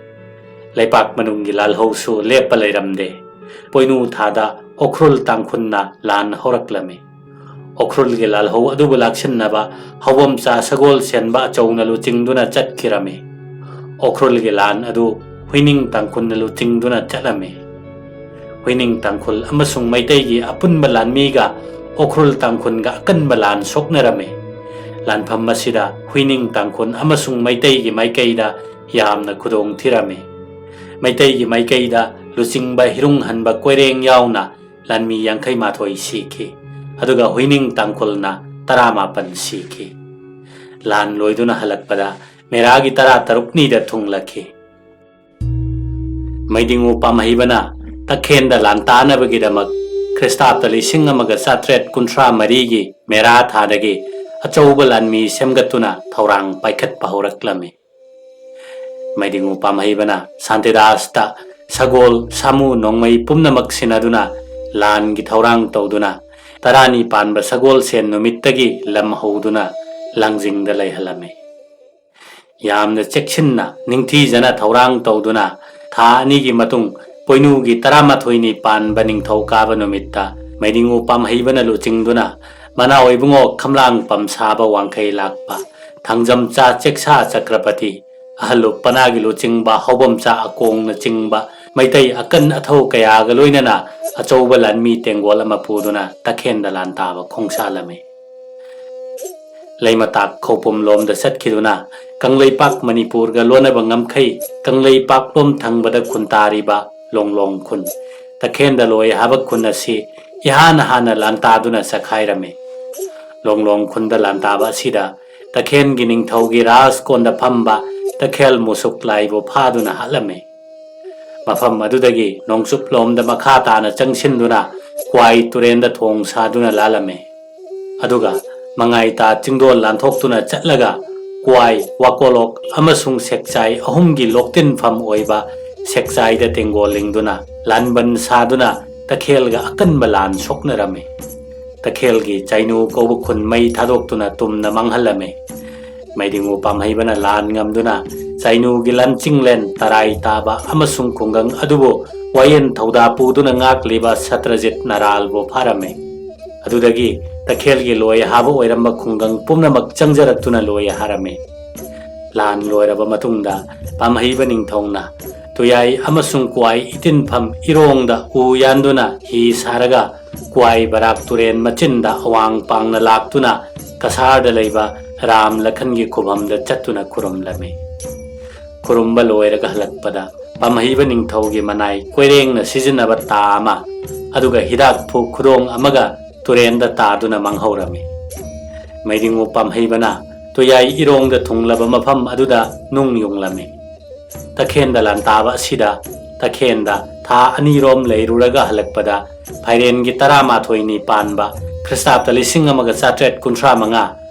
ꯂꯩꯄꯥꯛ ꯃꯅꯨꯡꯒꯤ ꯂꯥꯜꯍꯧꯁꯨ ꯂꯦꯞꯄ ꯂꯩꯔꯝꯗꯦ꯫ ꯄꯣꯏꯅꯨ ꯊꯥꯗ ꯎꯈ꯭ꯔꯨꯜ ꯇꯥꯡꯈꯨꯜꯅ ꯂꯥꯟ ꯍꯧꯔꯛꯂꯝꯃꯤ꯫ ꯎꯈ꯭ꯔꯨꯜꯒꯤ ꯂꯥꯜꯍꯧ ꯑꯗꯨꯕꯨ ꯂꯥꯛꯁꯤꯟꯅꯕ ꯍꯧꯕꯝꯆꯥ ꯁꯒꯣꯜ ꯁꯦꯟꯕ ꯑꯆꯧꯅ ꯂꯨꯆꯤꯡꯗꯨꯅ ꯆꯠꯈꯤꯔꯝꯃꯤ꯫ ꯎꯈ꯭ꯔꯨꯜꯒꯤ ꯂꯥꯟ ꯑꯗꯨ ꯍꯨꯏꯅꯤꯡ ꯇꯥꯡꯈꯨꯜꯅ ꯂꯨꯆꯤꯡꯗꯨꯅ ꯆꯠꯂꯝꯃꯤ꯫ ꯍꯨꯏꯅꯤꯡ ꯇꯥꯡꯈꯨꯜ ꯑꯃꯁꯨꯡ ꯃꯩꯇꯩꯒꯤ ꯑꯄꯨꯟꯕ ꯂꯥꯟꯃꯤꯒ ꯎꯈ꯭ꯔꯨꯜ ꯇꯥꯡꯈꯨꯜꯒ ꯑꯀꯟꯕ ꯂꯥꯟ ꯁꯣꯛꯅꯔꯝꯃꯤ꯫ ꯂꯥꯟꯐꯝ ꯑꯁꯤꯗ ꯍꯨꯏꯅꯤꯡ ꯇꯥꯡꯈꯨꯜ ꯑꯃꯁꯨꯡ ꯃꯩꯇꯩꯒꯤ ꯃꯥꯏꯀꯩꯗ ꯌꯥꯝꯅ ꯈꯨꯗꯣꯡ ꯊꯤꯔꯝꯃꯤ꯫ ꯃꯩꯇꯩꯒꯤ ꯃꯥꯏꯀꯩꯗ ꯂꯨꯆꯤꯡꯕ ꯍꯤꯔꯨꯡ ꯍꯟꯕ ꯀꯣꯏꯔꯦꯡ ꯌꯥꯎꯅ ꯂꯥꯟꯃꯤ ꯌꯥꯡꯈꯩ ꯃꯥꯊꯣꯏ ꯁꯤꯈꯤ, ꯑꯗꯨꯒ ꯍꯨꯏꯅꯤꯡ ꯇꯥꯡꯈꯨꯜꯅ ꯇꯔꯥꯃꯥꯄꯟ ꯁꯤꯈꯤ꯫ ꯂꯥꯟ ꯂꯣꯏꯗꯨꯅ ꯍꯜꯂꯛꯄꯗ ꯃꯦꯔꯥꯒꯤ ꯇꯔꯥ ꯇꯔꯨꯛꯅꯤꯗ ꯊꯨꯡꯂꯛꯈꯤ꯫ ꯃꯩꯗꯤꯡꯉꯨ ꯄꯥꯝꯍꯩꯕꯅ ꯇꯈꯦꯟꯗ ꯂꯥꯟ ꯇꯥꯅꯕꯒꯤꯗꯃꯛ ꯈ꯭ꯔꯤꯁꯇꯥꯕꯇ ꯂꯤꯁꯤꯡ ꯑꯃꯒ ꯆꯥꯇ꯭ꯔꯦꯠ ꯀꯨꯟꯊ꯭ꯔꯥ ꯃꯔꯤꯒꯤ ꯃꯦꯔꯥ ꯊꯥꯗꯒꯤ ꯑꯆꯧꯕ ꯂꯥꯟꯃꯤ ꯁꯦꯝꯒꯠꯇꯨꯅ ꯊꯧꯔꯥꯡ ꯄꯥꯏꯈꯠꯄ ꯍꯧꯔꯛꯂꯝꯃꯤ꯫ ꯃꯩꯗꯤꯡꯉꯨ ꯄꯥꯝꯍꯩꯕꯅ ꯁꯥꯟꯇꯤꯗꯥꯁꯇ ꯁꯒꯣꯜ, ꯁꯥꯃꯨ, ꯅꯣꯡꯃꯩ ꯄꯨꯝꯅꯃꯛ ꯁꯤꯟꯅꯗꯨꯅ ꯂꯥꯟꯒꯤ ꯊꯧꯔꯥꯡ ꯇꯧꯗꯨꯅ ꯇꯔꯥꯅꯤ ꯄꯥꯟꯕ ꯁꯒꯣꯜꯁꯦꯟ ꯅꯨꯃꯤꯠꯇꯒꯤ ꯂꯝ ꯍꯧꯗꯨꯅ ꯂꯥꯡꯖꯤꯡꯗ ꯂꯩꯍꯜꯂꯝꯃꯤ꯫ ꯌꯥꯝꯅ ꯆꯦꯛꯁꯤꯟꯅ ꯅꯤꯡꯊꯤꯖꯅ ꯊꯧꯔꯥꯡ ꯇꯧꯗꯨꯅ ꯊꯥ ꯑꯅꯤꯒꯤ ꯃꯇꯨꯡ ꯄꯣꯏꯅꯨꯒꯤ ꯇꯔꯥꯃꯥꯊꯣꯏꯅꯤ ꯄꯥꯟꯕ ꯅꯤꯡꯊꯧꯀꯥꯕ ꯅꯨꯃꯤꯠꯇ ꯃꯩꯗꯤꯡꯉꯨ ꯄꯥꯝꯍꯩꯕꯅ ꯂꯨꯆꯤꯡꯗꯨꯅ ꯃꯅꯥꯎ ꯏꯕꯨꯡꯉꯣ ꯈꯝꯂꯥꯡ ꯄꯝꯁꯥꯕ ꯋꯥꯡꯈꯩ ꯂꯥꯛꯄ ꯊꯥꯡꯖꯝꯆꯥ ꯆꯦꯛꯁꯥ ꯆꯀ꯭ꯔꯄꯇꯤ, ꯑꯍꯜ ꯂꯨꯞ ꯄꯅꯥꯒꯤ ꯂꯨꯆꯤꯡꯕ ꯍꯥꯎꯕꯝꯆꯥ ꯑꯀꯣꯡꯅꯆꯤꯡꯕ ꯃꯩꯇꯩ ꯑꯀꯟ ꯑꯊꯧ ꯀꯌꯥꯒ ꯂꯣꯏꯅꯅ ꯑꯆꯧꯕ ꯂꯥꯟꯃꯤ ꯇꯦꯡꯒꯣꯜ ꯑꯃ ꯄꯨꯗꯨꯅ ꯇꯈꯦꯟꯗ ꯂꯥꯟ ꯇꯥꯕ ꯈꯣꯡꯁꯥꯜꯂꯝꯃꯤ꯫ ꯂꯩꯃꯇꯥꯛ ꯈꯧꯄꯨꯝ ꯂꯣꯝꯗ ꯆꯠꯈꯤꯗꯨꯅ ꯀꯪꯂꯩꯄꯥꯛ ꯃꯅꯤꯄꯨꯔꯒ ꯂꯣꯟꯅꯕ ꯉꯝꯈꯩ ꯀꯪꯂꯩꯄꯥꯛꯂꯣꯝ ꯊꯪꯕꯗ ꯈꯨꯟꯇꯥꯔꯤꯕ ꯂꯣꯡꯂꯣꯡ ꯈꯨꯟ, ꯇꯈꯦꯟꯗ ꯂꯣꯏ ꯍꯥꯕ ꯈꯨꯟ ꯑꯁꯤ ꯏꯍꯥꯟ ꯍꯥꯟꯅ ꯂꯥꯟꯇꯥꯗꯨꯅ ꯆꯈꯥꯏꯔꯝꯃꯤ꯫ ꯂꯣꯡꯂꯣꯡ ꯈꯨꯟꯗ ꯂꯥꯟꯇꯥꯕ ꯑꯁꯤꯗ ꯇꯈꯦꯟꯒꯤ ꯅꯤꯡꯊꯧꯒꯤ ꯔꯥꯖꯀꯣꯟꯗ ꯐꯝꯕ ꯇꯈꯦꯜ ꯃꯨꯁꯨꯛ ꯂꯥꯏꯕꯨ ꯐꯥꯗꯨꯅ ꯍꯥꯠꯂꯝꯃꯤ꯫ ꯃꯐꯝ ꯑꯗꯨꯗꯒꯤ ꯅꯣꯡꯆꯨꯞꯂꯣꯝꯗ ꯃꯈꯥ ꯇꯥꯅ ꯆꯪꯁꯤꯟꯗꯨꯅ ꯀ꯭ꯋꯥꯏ ꯇꯨꯔꯦꯟꯗ ꯊꯣꯡ ꯁꯥꯗꯨꯅ ꯂꯥꯜꯂꯝꯃꯤ꯫ ꯑꯗꯨꯒ ꯃꯉꯥꯏꯇꯥ ꯆꯤꯡꯗꯣꯜ ꯂꯥꯟꯊꯣꯛꯇꯨꯅ ꯆꯠꯂꯒ ꯀ꯭ꯋꯥꯏ, ꯋꯥꯀꯣꯂꯣꯛ ꯑꯃꯁꯨꯡ ꯁꯦꯛꯆꯥꯏ ꯑꯍꯨꯝꯒꯤ ꯂꯣꯛꯇꯤꯟꯐꯝ ꯑꯣꯏꯕ ꯁꯦꯛꯆꯥꯏꯗ ꯇꯦꯡꯒꯣꯜ ꯂꯤꯡꯗꯨꯅ ꯂꯥꯟꯕꯟ ꯁꯥꯗꯨꯅ ꯇꯈꯦꯜꯒ ꯑꯀꯟꯕ ꯂꯥꯟ ꯁꯣꯛꯅꯔꯝꯃꯤ꯫ ꯇꯈꯦꯜꯒꯤ ꯆꯥꯏꯅꯨ ꯀꯧꯕ ꯈꯨꯟ ꯃꯩ ꯊꯥꯗꯣꯛꯇꯨꯅ ꯇꯨꯝꯅ ꯃꯥꯡꯍꯜꯂꯝꯃꯤ꯫ ꯃꯩꯗꯤꯡꯉꯨ ꯄꯥꯝꯍꯩꯕꯅ ꯂꯥꯟ ꯉꯝꯗꯨꯅ ꯆꯥꯏꯅꯨꯒꯤ ꯂꯥꯟꯆꯤꯡꯂꯦꯟ ꯇꯔꯥꯏ ꯇꯥꯕ ꯑꯃꯁꯨꯡ ꯈꯨꯡꯒꯪ ꯑꯗꯨꯕꯨ ꯋꯥꯌꯦꯜ ꯊꯧꯗꯥ ꯄꯨꯗꯨꯅ ꯉꯥꯛꯂꯤꯕ ꯁꯇ꯭ꯔꯖꯤꯠ ꯅꯔꯥꯜꯕꯨ ꯐꯥꯔꯝꯃꯤ꯫ ꯑꯗꯨꯗꯒꯤ ꯇꯈꯦꯜꯒꯤ ꯂꯣꯏ ꯍꯥꯕ ꯑꯣꯏꯔꯝꯕ ꯈꯨꯡꯒꯪ ꯄꯨꯝꯅꯃꯛ ꯆꯪꯖꯔꯛꯇꯨꯅ ꯂꯣꯏ ꯍꯥꯔꯝꯃꯤ꯫ ꯂꯥꯟ ꯂꯣꯏꯔꯕ ꯃꯇꯨꯡꯗ ꯄꯥꯝꯍꯩꯕ ꯅꯤꯡꯊꯧꯅ ꯇꯨꯌꯥꯏ ꯑꯃꯁꯨꯡ ꯀ꯭ꯋꯥꯏ ꯏꯇꯤꯟꯐꯝ ꯏꯔꯣꯡꯗ ꯎ ꯌꯥꯟꯗꯨꯅ ꯍꯤ ꯁꯥꯔꯒ ꯀ꯭ꯋꯥꯏ ꯕꯔꯥꯛ ꯇꯨꯔꯦꯟ ꯃꯆꯤꯟꯗ ꯑꯋꯥꯡ ꯄꯥꯡꯅ ꯂꯥꯛꯇꯨꯅ ꯀꯁꯥꯔꯗ ꯂꯩꯕ ꯔꯥꯝ ꯂꯈꯟꯒꯤ ꯈꯨꯕꯝꯗ ꯆꯠꯇꯨꯅ ꯈꯨꯔꯨꯝꯂꯝꯃꯤ꯫ ꯈꯨꯔꯨꯝꯕ ꯂꯣꯏꯔꯒ ꯍꯜꯂꯛꯄꯗ ꯄꯥꯝꯍꯩꯕ ꯅꯤꯡꯊꯧꯒꯤ ꯃꯅꯥꯏ ꯀꯣꯏꯔꯦꯡꯅ ꯁꯤꯖꯤꯟꯅꯕ ꯇꯥ ꯑꯃ, ꯑꯗꯨꯒ ꯍꯤꯗꯥꯛꯐꯨ ꯈꯨꯗꯣꯡ ꯑꯃꯒ ꯇꯨꯔꯦꯟꯗ ꯇꯥꯗꯨꯅ ꯃꯥꯡꯍꯧꯔꯝꯃꯤ꯫ ꯃꯩꯗꯤꯡꯉꯨ ꯄꯥꯝꯍꯩꯕꯅ ꯇꯨꯌꯥꯏ ꯏꯔꯣꯡꯗ ꯊꯨꯡꯂꯕ ꯃꯐꯝ ꯑꯗꯨꯗ ꯅꯨꯡ ꯌꯨꯡꯂꯝꯃꯤ꯫ ꯇꯈꯦꯟꯗ ꯂꯥꯟꯇꯥꯕ ꯑꯁꯤꯗ ꯇꯈꯦꯟꯗ ꯊꯥ ꯑꯅꯤꯔꯣꯝ ꯂꯩꯔꯨꯔꯒ ꯍꯜꯂꯛꯄꯗ ꯐꯥꯏꯔꯦꯟꯒꯤ ꯇꯔꯥꯃꯥꯊꯣꯏꯅꯤ ꯄꯥꯟꯕ ꯈ꯭ꯔꯤꯁꯇꯥꯕꯇ ꯂꯤꯁꯤꯡ ꯑꯃꯒ ꯆꯥꯇ꯭ꯔꯦꯠ ꯀꯨꯟꯊ꯭ꯔꯥ ꯃꯉꯥ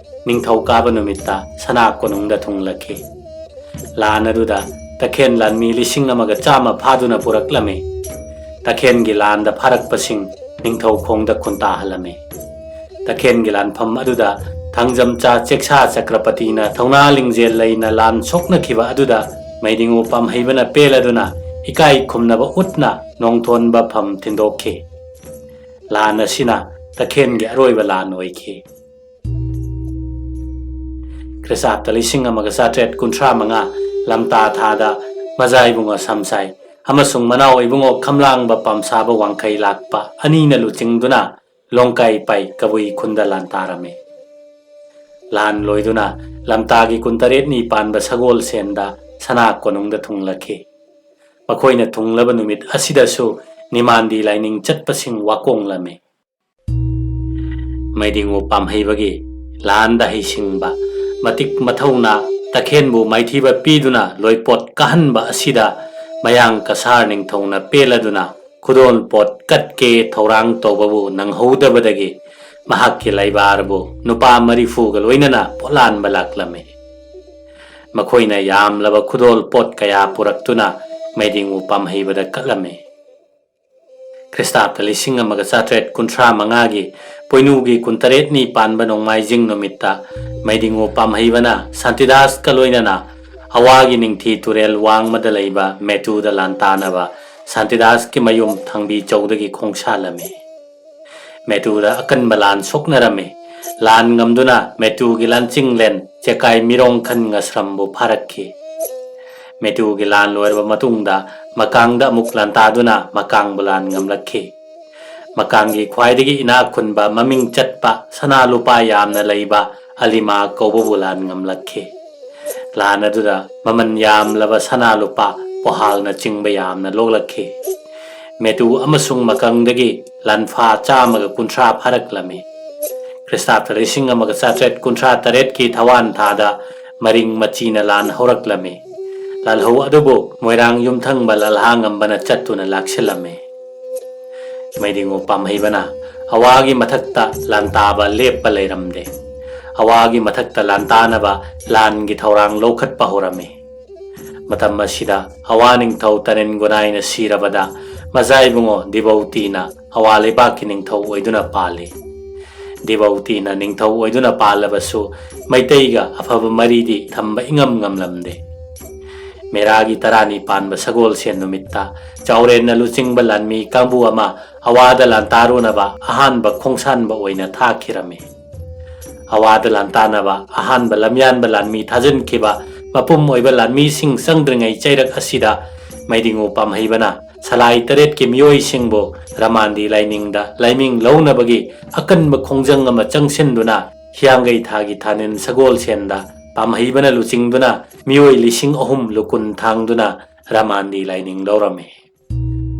ꯅꯤꯡꯊꯧꯀꯥꯕ ꯅꯨꯃꯤꯠꯇ ꯁꯅꯥ ꯀꯣꯅꯨꯡꯗ ꯊꯨꯡꯂꯛꯈꯤ꯫ ꯂꯥꯟ ꯑꯗꯨꯗ ꯇꯈꯦꯟ ꯂꯥꯟꯃꯤ ꯂꯤꯁꯤꯡ ꯑꯃꯒ ꯆꯥꯝꯃ ꯐꯥꯗꯨꯅ ꯄꯨꯔꯛꯂꯝꯃꯤ꯫ ꯇꯈꯦꯟꯒꯤ ꯂꯥꯟꯗ ꯐꯥꯔꯛꯄꯁꯤꯡ ꯅꯤꯡꯊꯧꯈꯣꯡꯗ ꯈꯨꯟꯇꯥꯍꯜꯂꯝꯃꯤ꯫ ꯇꯈꯦꯟꯒꯤ ꯂꯥꯟꯐꯝ ꯑꯗꯨꯗ ꯊꯥꯡꯖꯝꯆꯥ ꯆꯦꯛꯁꯥ ꯆꯀ꯭ꯔꯄꯇꯤꯅ ꯊꯧꯅꯥ ꯂꯤꯡꯖꯦꯜ ꯂꯩꯅ ꯂꯥꯟ ꯁꯣꯛꯅꯈꯤꯕ ꯑꯗꯨꯗ ꯃꯩꯗꯤꯡꯉꯨ ꯄꯥꯝꯍꯩꯕꯅ ꯄꯦꯜꯂꯗꯨꯅ ꯏꯀꯥꯏ ꯈꯨꯝꯅꯕ ꯎꯠꯅ ꯅꯣꯡꯊꯣꯟꯕ ꯐꯝ ꯊꯤꯟꯗꯣꯛꯈꯤ꯫ ꯂꯥꯟ ꯑꯁꯤꯅ ꯇꯈꯦꯟꯒꯤ ꯑꯔꯣꯏꯕ ꯂꯥꯟ ꯑꯣꯏꯈꯤ꯫ ꯈ꯭ꯔꯤꯁꯇꯥꯕꯇ ꯂꯤꯁꯤꯡ ꯑꯃꯒ ꯆꯥꯇ꯭ꯔꯦꯠ ꯀꯨꯟꯊ꯭ꯔꯥ ꯃꯉꯥ ꯂꯝꯇꯥ ꯊꯥꯗ ꯃꯖꯥ ꯏꯕꯨꯡꯉꯣ ꯁꯝꯁꯥꯏ ꯑꯃꯁꯨꯡ ꯃꯅꯥꯎ ꯏꯕꯨꯡꯉꯣ ꯈꯝꯂꯥꯡꯕ ꯄꯥꯝꯁꯥꯕ ꯋꯥꯡꯈꯩ ꯂꯥꯛꯄ ꯑꯅꯤꯅ ꯂꯨꯆꯤꯡꯗꯨꯅ ꯂꯣꯡꯀꯥꯏ ꯄꯥꯏ ꯀꯕꯨꯏ ꯈꯨꯟꯗ ꯂꯥꯟ ꯇꯥꯔꯝꯃꯤ꯫ ꯂꯥꯟ ꯂꯣꯏꯗꯨꯅ ꯂꯝꯇꯥꯒꯤ ꯀꯨꯟꯇꯔꯦꯠꯅꯤ ꯄꯥꯟꯕ ꯁꯒꯣꯜꯁꯦꯟꯗ ꯁꯅꯥ ꯀꯣꯅꯨꯡꯗ ꯊꯨꯡꯂꯛꯈꯤ꯫ ꯃꯈꯣꯏꯅ ꯊꯨꯡꯂꯕ ꯅꯨꯃꯤꯠ ꯑꯁꯤꯗꯁꯨ ꯅꯤꯃꯥꯟꯗꯤ ꯂꯥꯏꯅꯤꯡ ꯆꯠꯄꯁꯤꯡ ꯋꯥꯀꯣꯡꯂꯝꯃꯤ꯫ ꯃꯩꯗꯤꯡꯉꯨ ꯄꯥꯝꯍꯩꯕꯒꯤ ꯂꯥꯟꯗ ꯍꯩꯁꯤꯡꯕ, ꯃꯇꯤꯛ ꯃꯊꯧꯅ ꯇꯈꯦꯟꯕꯨ ꯃꯥꯏꯊꯤꯕ ꯄꯤꯗꯨꯅ ꯂꯣꯏꯄꯣꯠ ꯀꯥꯍꯟꯕ ꯑꯁꯤꯗ ꯃꯌꯥꯡ ꯀꯁꯥꯔ ꯅꯤꯡꯊꯧꯅ ꯄꯦꯜꯂꯗꯨꯅ ꯈꯨꯗꯣꯜ ꯄꯣꯠ ꯀꯠꯀꯦ ꯊꯧꯔꯥꯡ ꯇꯧꯕꯕꯨ ꯅꯪꯍꯧꯗꯕꯗꯒꯤ ꯃꯍꯥꯛꯀꯤ ꯂꯩꯕꯥꯔꯕꯨ ꯅꯨꯄꯥ ꯃꯔꯤꯐꯨꯒ ꯂꯣꯏꯅꯅ ꯄꯣꯠꯂꯥꯟꯕ ꯂꯥꯛꯂꯝꯃꯤ꯫ ꯃꯈꯣꯏꯅ ꯌꯥꯝꯂꯕ ꯈꯨꯗꯣꯜ ꯄꯣꯠ ꯀꯌꯥ ꯄꯨꯔꯛꯇꯨꯅ ꯃꯩꯗꯤꯡꯉꯨ ꯄꯥꯝꯍꯩꯕꯗ ꯀꯠꯂꯝꯃꯤ꯫ ꯈ꯭ꯔꯤꯁꯇꯥꯕꯇ ꯂꯤꯁꯤꯡ ꯑꯃꯒ ꯆꯥꯇ꯭ꯔꯦꯠ ꯀꯨꯟꯊ꯭ꯔꯥ ꯃꯉꯥꯒꯤ ꯄꯣꯏꯅꯨꯒꯤ ꯀꯨꯟꯇꯔꯦꯠꯅꯤ ꯄꯥꯟꯕ ꯅꯣꯡꯃꯥꯏꯖꯤꯡ ꯅꯨꯃꯤꯠꯇ ꯃꯩꯗꯤꯡꯉꯨ ꯄꯥꯝꯍꯩꯕꯅ ꯁꯥꯟꯇꯤꯗꯥꯁꯀ ꯂꯣꯏꯅꯅ ꯑꯋꯥꯒꯤ ꯅꯤꯡꯊꯤ ꯇꯨꯔꯦꯜ ꯋꯥꯡꯃꯗ ꯂꯩꯕ ꯃꯦꯇꯨꯗ ꯂꯥꯟꯇꯥꯅꯕ ꯁꯥꯟꯇꯤꯗꯥꯁꯀꯤ ꯃꯌꯨꯝ ꯊꯥꯡꯕꯤ ꯆꯧꯗꯒꯤ ꯈꯣꯡꯁꯥꯜꯂꯝꯃꯤ꯫ ꯃꯦꯇꯨꯗ ꯑꯀꯟꯕ ꯂꯥꯟ ꯁꯣꯛꯅꯔꯝꯃꯤ꯫ ꯂꯥꯟ ꯉꯝꯗꯨꯅ ꯃꯦꯇꯨꯒꯤ ꯂꯥꯟꯆꯤꯡꯂꯦꯟ ꯆꯦꯀꯥꯏ ꯃꯤꯔꯣꯡꯈꯟ ꯉꯁ꯭ꯔꯝꯕꯨ ꯐꯥꯔꯛꯈꯤ꯫ ꯃꯦꯇꯨꯒꯤ ꯂꯥꯟ ꯂꯣꯏꯔꯕ ꯃꯇꯨꯡꯗ ꯃꯀꯥꯡꯗ ꯑꯃꯨꯛ ꯂꯥꯟꯇꯥꯗꯨꯅ ꯃꯀꯥꯡꯕꯨ ꯂꯥꯟ ꯉꯝꯂꯛꯈꯤ꯫ ꯃꯀꯥꯡꯒꯤ ꯈ꯭ꯋꯥꯏꯗꯒꯤ ꯏꯅꯥꯛ ꯈꯨꯟꯕ, ꯃꯃꯤꯡ ꯆꯠꯄ, ꯁꯅꯥ ꯂꯨꯄꯥ ꯌꯥꯝꯅ ꯂꯩꯕ ꯑꯂꯤꯃꯥ ꯀꯧꯕꯕꯨ ꯂꯥꯟ ꯉꯝꯂꯛꯈꯤ꯫ ꯂꯥꯟ ꯑꯗꯨꯗ ꯃꯃꯜ ꯌꯥꯝꯂꯕ ꯁꯅꯥ ꯂꯨꯄꯥ, ꯄꯣꯍꯥꯜꯅ ꯆꯤꯡꯕ ꯌꯥꯝꯅ ꯂꯣꯛꯂꯛꯈꯤ꯫ ꯃꯦꯇꯨ ꯑꯃꯁꯨꯡ ꯃꯀꯪꯗꯒꯤ ꯂꯥꯟꯐꯥ ꯆꯥꯝꯃꯒ ꯀꯨꯟꯊ꯭ꯔꯥ ꯐꯥꯔꯛꯂꯝꯃꯤ꯫ ꯈ꯭ꯔꯤꯁꯇꯥꯕꯇ ꯂꯤꯁꯤꯡ ꯑꯃꯒ ꯆꯥꯇ꯭ꯔꯦꯠ ꯀꯨꯟꯊ꯭ꯔꯥ ꯇꯔꯦꯠꯀꯤ ꯊꯋꯥꯟ ꯊꯥꯗ ꯃꯔꯤꯡ ꯃꯆꯤꯅ ꯂꯥꯟ ꯍꯧꯔꯛꯂꯝꯃꯤ꯫ ꯂꯥꯜꯍꯧ ꯑꯗꯨꯕꯨ ꯃꯣꯏꯔꯥꯡ ꯌꯨꯝꯊꯪꯕ ꯂꯜꯍꯥꯉꯝꯕꯅ ꯆꯠꯇꯨꯅ ꯂꯥꯛꯁꯤꯜꯂꯝꯃꯤ꯫ ꯃꯩꯗꯤꯡꯉꯨ ꯄꯥꯝꯍꯩꯕꯅ ꯑꯋꯥꯒꯤ ꯃꯊꯛꯇ ꯂꯥꯟꯇꯥꯕ ꯂꯦꯞꯄ ꯂꯩꯔꯝꯗꯦ꯫ ꯑꯋꯥꯒꯤ ꯃꯊꯛꯇ ꯂꯥꯟꯇꯥꯅꯕ ꯂꯥꯟꯒꯤ ꯊꯧꯔꯥꯡ ꯂꯧꯈꯠꯄ ꯍꯧꯔꯝꯃꯤ꯫ ꯃꯇꯝ ꯑꯁꯤꯗ ꯑꯋꯥ ꯅꯤꯡꯊꯧ ꯇꯔꯦꯟ ꯒꯣꯅꯥꯏꯅ ꯁꯤꯔꯕꯗ ꯃꯖꯥꯏꯕꯨꯡꯉꯣ ꯗꯤꯕꯧꯇꯤꯅ ꯑꯋꯥ ꯂꯩꯕꯥꯛꯀꯤ ꯅꯤꯡꯊꯧ ꯑꯣꯏꯗꯨꯅ ꯄꯥꯜꯂꯤ꯫ ꯗꯤꯕꯧꯇꯤꯅ ꯅꯤꯡꯊꯧ ꯑꯣꯏꯗꯨꯅ ꯄꯥꯜꯂꯕꯁꯨ ꯃꯩꯇꯩꯒ ꯑꯐꯕ ꯃꯔꯤꯗꯤ ꯊꯝꯕ ꯏꯉꯝ ꯉꯝꯂꯝꯗꯦ꯫ ꯃꯦꯔꯥꯒꯤ ꯇꯔꯥꯅꯤ ꯄꯥꯟꯕ ꯁꯒꯣꯜꯁꯦꯟ ꯅꯨꯃꯤꯠꯇ ꯆꯥꯎꯔꯦꯟꯅ ꯂꯨꯆꯤꯡꯕ ꯂꯥꯟꯃꯤ ꯀꯥꯡꯕꯨ ꯑꯃ ꯑꯋꯥꯗ ꯂꯥꯟꯇꯥꯔꯨꯅꯕ ꯑꯍꯥꯟꯕ ꯈꯣꯡꯁꯥꯟꯕ ꯑꯣꯏꯅ ꯊꯥꯈꯤꯔꯝꯃꯤ꯫ ꯑꯋꯥꯗ ꯂꯥꯟꯇꯥꯅꯕ ꯑꯍꯥꯟꯕ ꯂꯝꯌꯥꯟꯕ ꯂꯥꯟꯃꯤ ꯊꯥꯖꯤꯟꯈꯤꯕ ꯃꯄꯨꯝ ꯑꯣꯏꯕ ꯂꯥꯟꯃꯤꯁꯤꯡ ꯆꯪꯗ꯭ꯔꯤꯉꯩ ꯆꯩꯔꯛ ꯑꯁꯤꯗ ꯃꯩꯗꯤꯡꯉꯨ ꯄꯥꯝꯍꯩꯕꯅ ꯁꯂꯥꯏ ꯇꯔꯦꯠꯀꯤ ꯃꯤꯑꯣꯏꯁꯤꯡꯕꯨ ꯔꯃꯥꯟꯗꯤ ꯂꯥꯏꯅꯤꯡꯗ ꯂꯥꯏꯃꯤꯡ ꯂꯧꯅꯕꯒꯤ ꯑꯀꯟꯕ ꯈꯣꯡꯖꯪ ꯑꯃ ꯆꯪꯁꯤꯟꯗꯨꯅ ꯍꯤꯌꯥꯡꯒꯩ ꯊꯥꯒꯤ ꯊꯥꯅꯤꯜ ꯁꯒꯣꯜꯁꯦꯟꯗ ꯄꯥꯝꯍꯩꯕꯅ ꯂꯨꯆꯤꯡꯗꯨꯅ ꯃꯤꯑꯣꯏ ꯂꯤꯁꯤꯡ ꯑꯍꯨꯝ ꯂꯨꯀꯨꯟ ꯊꯥꯡꯗꯨꯅ ꯔꯃꯥꯟꯗꯤ ꯂꯥꯏꯅꯤꯡ ꯂꯧꯔꯝꯃꯤ꯫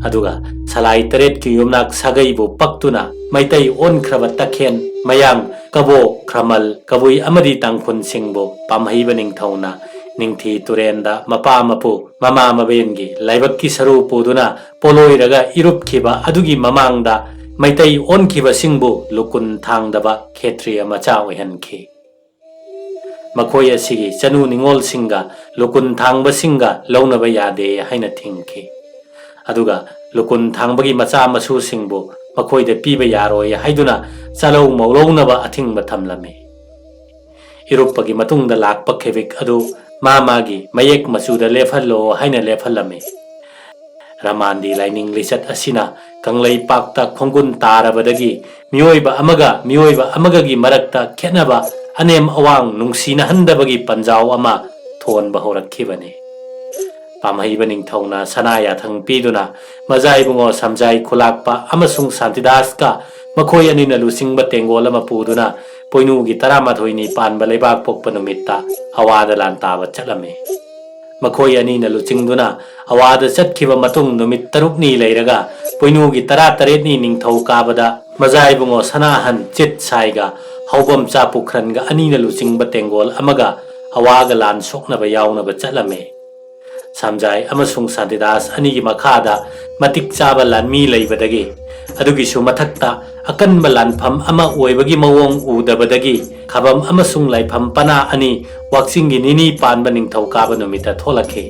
ꯑꯗꯨꯒ ꯁꯂꯥꯏ ꯇꯔꯦꯠꯀꯤ ꯌꯨꯝꯅꯥꯛ ꯁꯥꯒꯩꯕꯨ ꯄꯛꯇꯨꯅ ꯃꯩꯇꯩ ꯑꯣꯟꯈ꯭ꯔꯕ ꯇꯈꯦꯟ, ꯃꯌꯥꯡ, ꯀꯕꯣ, ꯈ꯭ꯔꯃꯜ, ꯀꯕꯨꯏ ꯑꯃꯗꯤ ꯇꯥꯡꯈꯨꯜꯁꯤꯡꯕꯨ ꯄꯥꯝꯍꯩꯕ ꯅꯤꯡꯊꯧꯅ ꯅꯤꯡꯊꯤ ꯇꯨꯔꯦꯟꯗ ꯃꯄꯥ ꯃꯄꯨ, ꯃꯃꯥ ꯃꯕꯦꯟꯒꯤ ꯂꯥꯏꯕꯛꯀꯤ ꯁꯔꯨ ꯄꯨꯗꯨꯅ ꯄꯣꯂꯣꯏꯔꯒ ꯏꯔꯨꯞꯈꯤꯕ ꯑꯗꯨꯒꯤ ꯃꯃꯥꯡꯗ ꯃꯩꯇꯩ ꯑꯣꯟꯈꯤꯕꯁꯤꯡꯕꯨ ꯂꯨꯀꯨꯟ ꯊꯥꯡꯗꯕ ꯈꯦꯇ꯭ꯔꯤꯌ ꯃꯆꯥ ꯑꯣꯏꯍꯟꯈꯤ꯫ ꯃꯈꯣꯏ ꯑꯁꯤꯒꯤ ꯆꯅꯨ ꯅꯤꯉꯣꯜꯁꯤꯡꯒ ꯂꯨꯀꯨꯟ ꯊꯥꯡꯕꯁꯤꯡꯒ ꯂꯧꯅꯕ ꯌꯥꯗꯦ ꯍꯥꯏꯅ ꯊꯤꯡꯈꯤ꯫ ꯑꯗꯨꯒ ꯂꯨꯀꯨꯟ ꯊꯥꯡꯕꯒꯤ ꯃꯆꯥ ꯃꯁꯨꯁꯤꯡꯕꯨ ꯃꯈꯣꯏꯗ ꯄꯤꯕ ꯌꯥꯔꯣꯏ ꯍꯥꯏꯗꯨꯅ ꯆꯥꯂꯧ ꯃꯧꯂꯧꯅꯕ ꯑꯊꯤꯡꯕ ꯊꯝꯂꯝꯃꯤ꯫ ꯏꯔꯨꯞꯄꯒꯤ ꯃꯇꯨꯡꯗ ꯂꯥꯛꯄ ꯈꯦꯕꯤꯛ ꯑꯗꯨ ꯃꯥ ꯃꯥꯒꯤ ꯃꯌꯦꯛ ꯃꯆꯨꯗ ꯂꯦꯞꯍꯜꯂꯣ ꯍꯥꯏꯅ ꯂꯦꯞꯍꯜꯂꯝꯃꯤ꯫ ꯔꯃꯥꯟꯗꯤ ꯂꯥꯏꯅꯤꯡ ꯂꯤꯆꯠ ꯑꯁꯤꯅ ꯀꯪꯂꯩꯄꯥꯛꯇ ꯈꯣꯡꯒꯨꯟ ꯇꯥꯔꯕꯗꯒꯤ ꯃꯤꯑꯣꯏꯕ ꯑꯃꯒ ꯃꯤꯑꯣꯏꯕ ꯑꯃꯒꯒꯤ ꯃꯔꯛꯇ ꯈꯦꯠꯅꯕ, ꯑꯅꯦꯝ ꯑꯋꯥꯡ ꯅꯨꯡꯁꯤꯅꯍꯟꯗꯕꯒꯤ ꯄꯟꯖꯥꯎ ꯑꯃ ꯊꯣꯟꯕ ꯍꯧꯔꯛꯈꯤꯕꯅꯤ꯫ ꯄꯥꯝꯍꯩꯕ ꯅꯤꯡꯊꯧꯅ ꯁꯅꯥ ꯌꯥꯊꯪ ꯄꯤꯗꯨꯅ ꯃꯖꯥ ꯏꯕꯨꯡꯉꯣ ꯁꯝꯖꯥꯏ ꯈꯨꯂꯥꯛꯄ ꯑꯃꯁꯨꯡ ꯁꯥꯟꯇꯤꯗꯥꯁꯀ ꯃꯈꯣꯏ ꯑꯅꯤꯅ ꯂꯨꯆꯤꯡꯕ ꯇꯦꯡꯒꯣꯜ ꯑꯃ ꯄꯨꯗꯨꯅ ꯄꯣꯏꯅꯨꯒꯤ ꯇꯔꯥꯃꯥꯊꯣꯏꯅꯤ ꯄꯥꯟꯕ ꯂꯩꯕꯥꯛ ꯄꯣꯛꯄ ꯅꯨꯃꯤꯠꯇ ꯑꯋꯥꯗ ꯂꯥꯟ ꯇꯥꯕ ꯆꯠꯂꯝꯃꯤ꯫ ꯃꯈꯣꯏ ꯑꯅꯤꯅ ꯂꯨꯆꯤꯡꯗꯨꯅ ꯑꯋꯥꯗ ꯆꯠꯈꯤꯕ ꯃꯇꯨꯡ ꯅꯨꯃꯤꯠ ꯇꯔꯨꯛꯅꯤ ꯂꯩꯔꯒ ꯄꯣꯏꯅꯨꯒꯤ ꯇꯔꯥꯇꯔꯦꯠꯅꯤ ꯅꯤꯡꯊꯧ ꯀꯥꯕꯗ ꯃꯖꯥ ꯏꯕꯨꯡꯉꯣ ꯁꯅꯥꯍꯟ ꯆꯤꯠ ꯁꯥꯏꯒ ꯍꯧꯕꯝ ꯆꯥ ꯄꯨꯈ꯭ꯔꯟꯒ ꯑꯅꯤꯅ ꯂꯨꯆꯤꯡꯕ ꯇꯦꯡꯒꯣꯜ ꯑꯃꯒ ꯑꯋꯥꯒ ꯂꯥꯟ ꯁꯣꯛꯅꯕ ꯌꯥꯎꯅꯕ ꯆꯠꯂꯝꯃꯤ꯫ ꯁꯝꯖꯥꯏ ꯑꯃꯁꯨꯡ ꯁꯥꯟꯇꯤꯗꯥꯁ ꯑꯅꯤꯒꯤ ꯃꯈꯥꯗ ꯃꯇꯤꯛ ꯆꯥꯕ ꯂꯥꯟꯃꯤ ꯂꯩꯕꯗꯒꯤ, ꯑꯗꯨꯒꯤꯁꯨ ꯃꯊꯛꯇ ꯑꯀꯟꯕ ꯂꯥꯟꯐꯝ ꯑꯃ ꯑꯣꯏꯕꯒꯤ ꯃꯑꯣꯡ ꯎꯗꯕꯗꯒꯤ, ꯈꯥꯕꯝ ꯑꯃꯁꯨꯡ ꯂꯥꯏꯐꯝ ꯄꯅꯥ ꯑꯅꯤ ꯋꯥꯛꯆꯤꯡꯒꯤ ꯅꯤꯅꯤ ꯄꯥꯟꯕ ꯅꯤꯡꯊꯧ ꯀꯥꯕ ꯅꯨꯃꯤꯠꯇ ꯊꯣꯛꯂꯛꯈꯤ꯫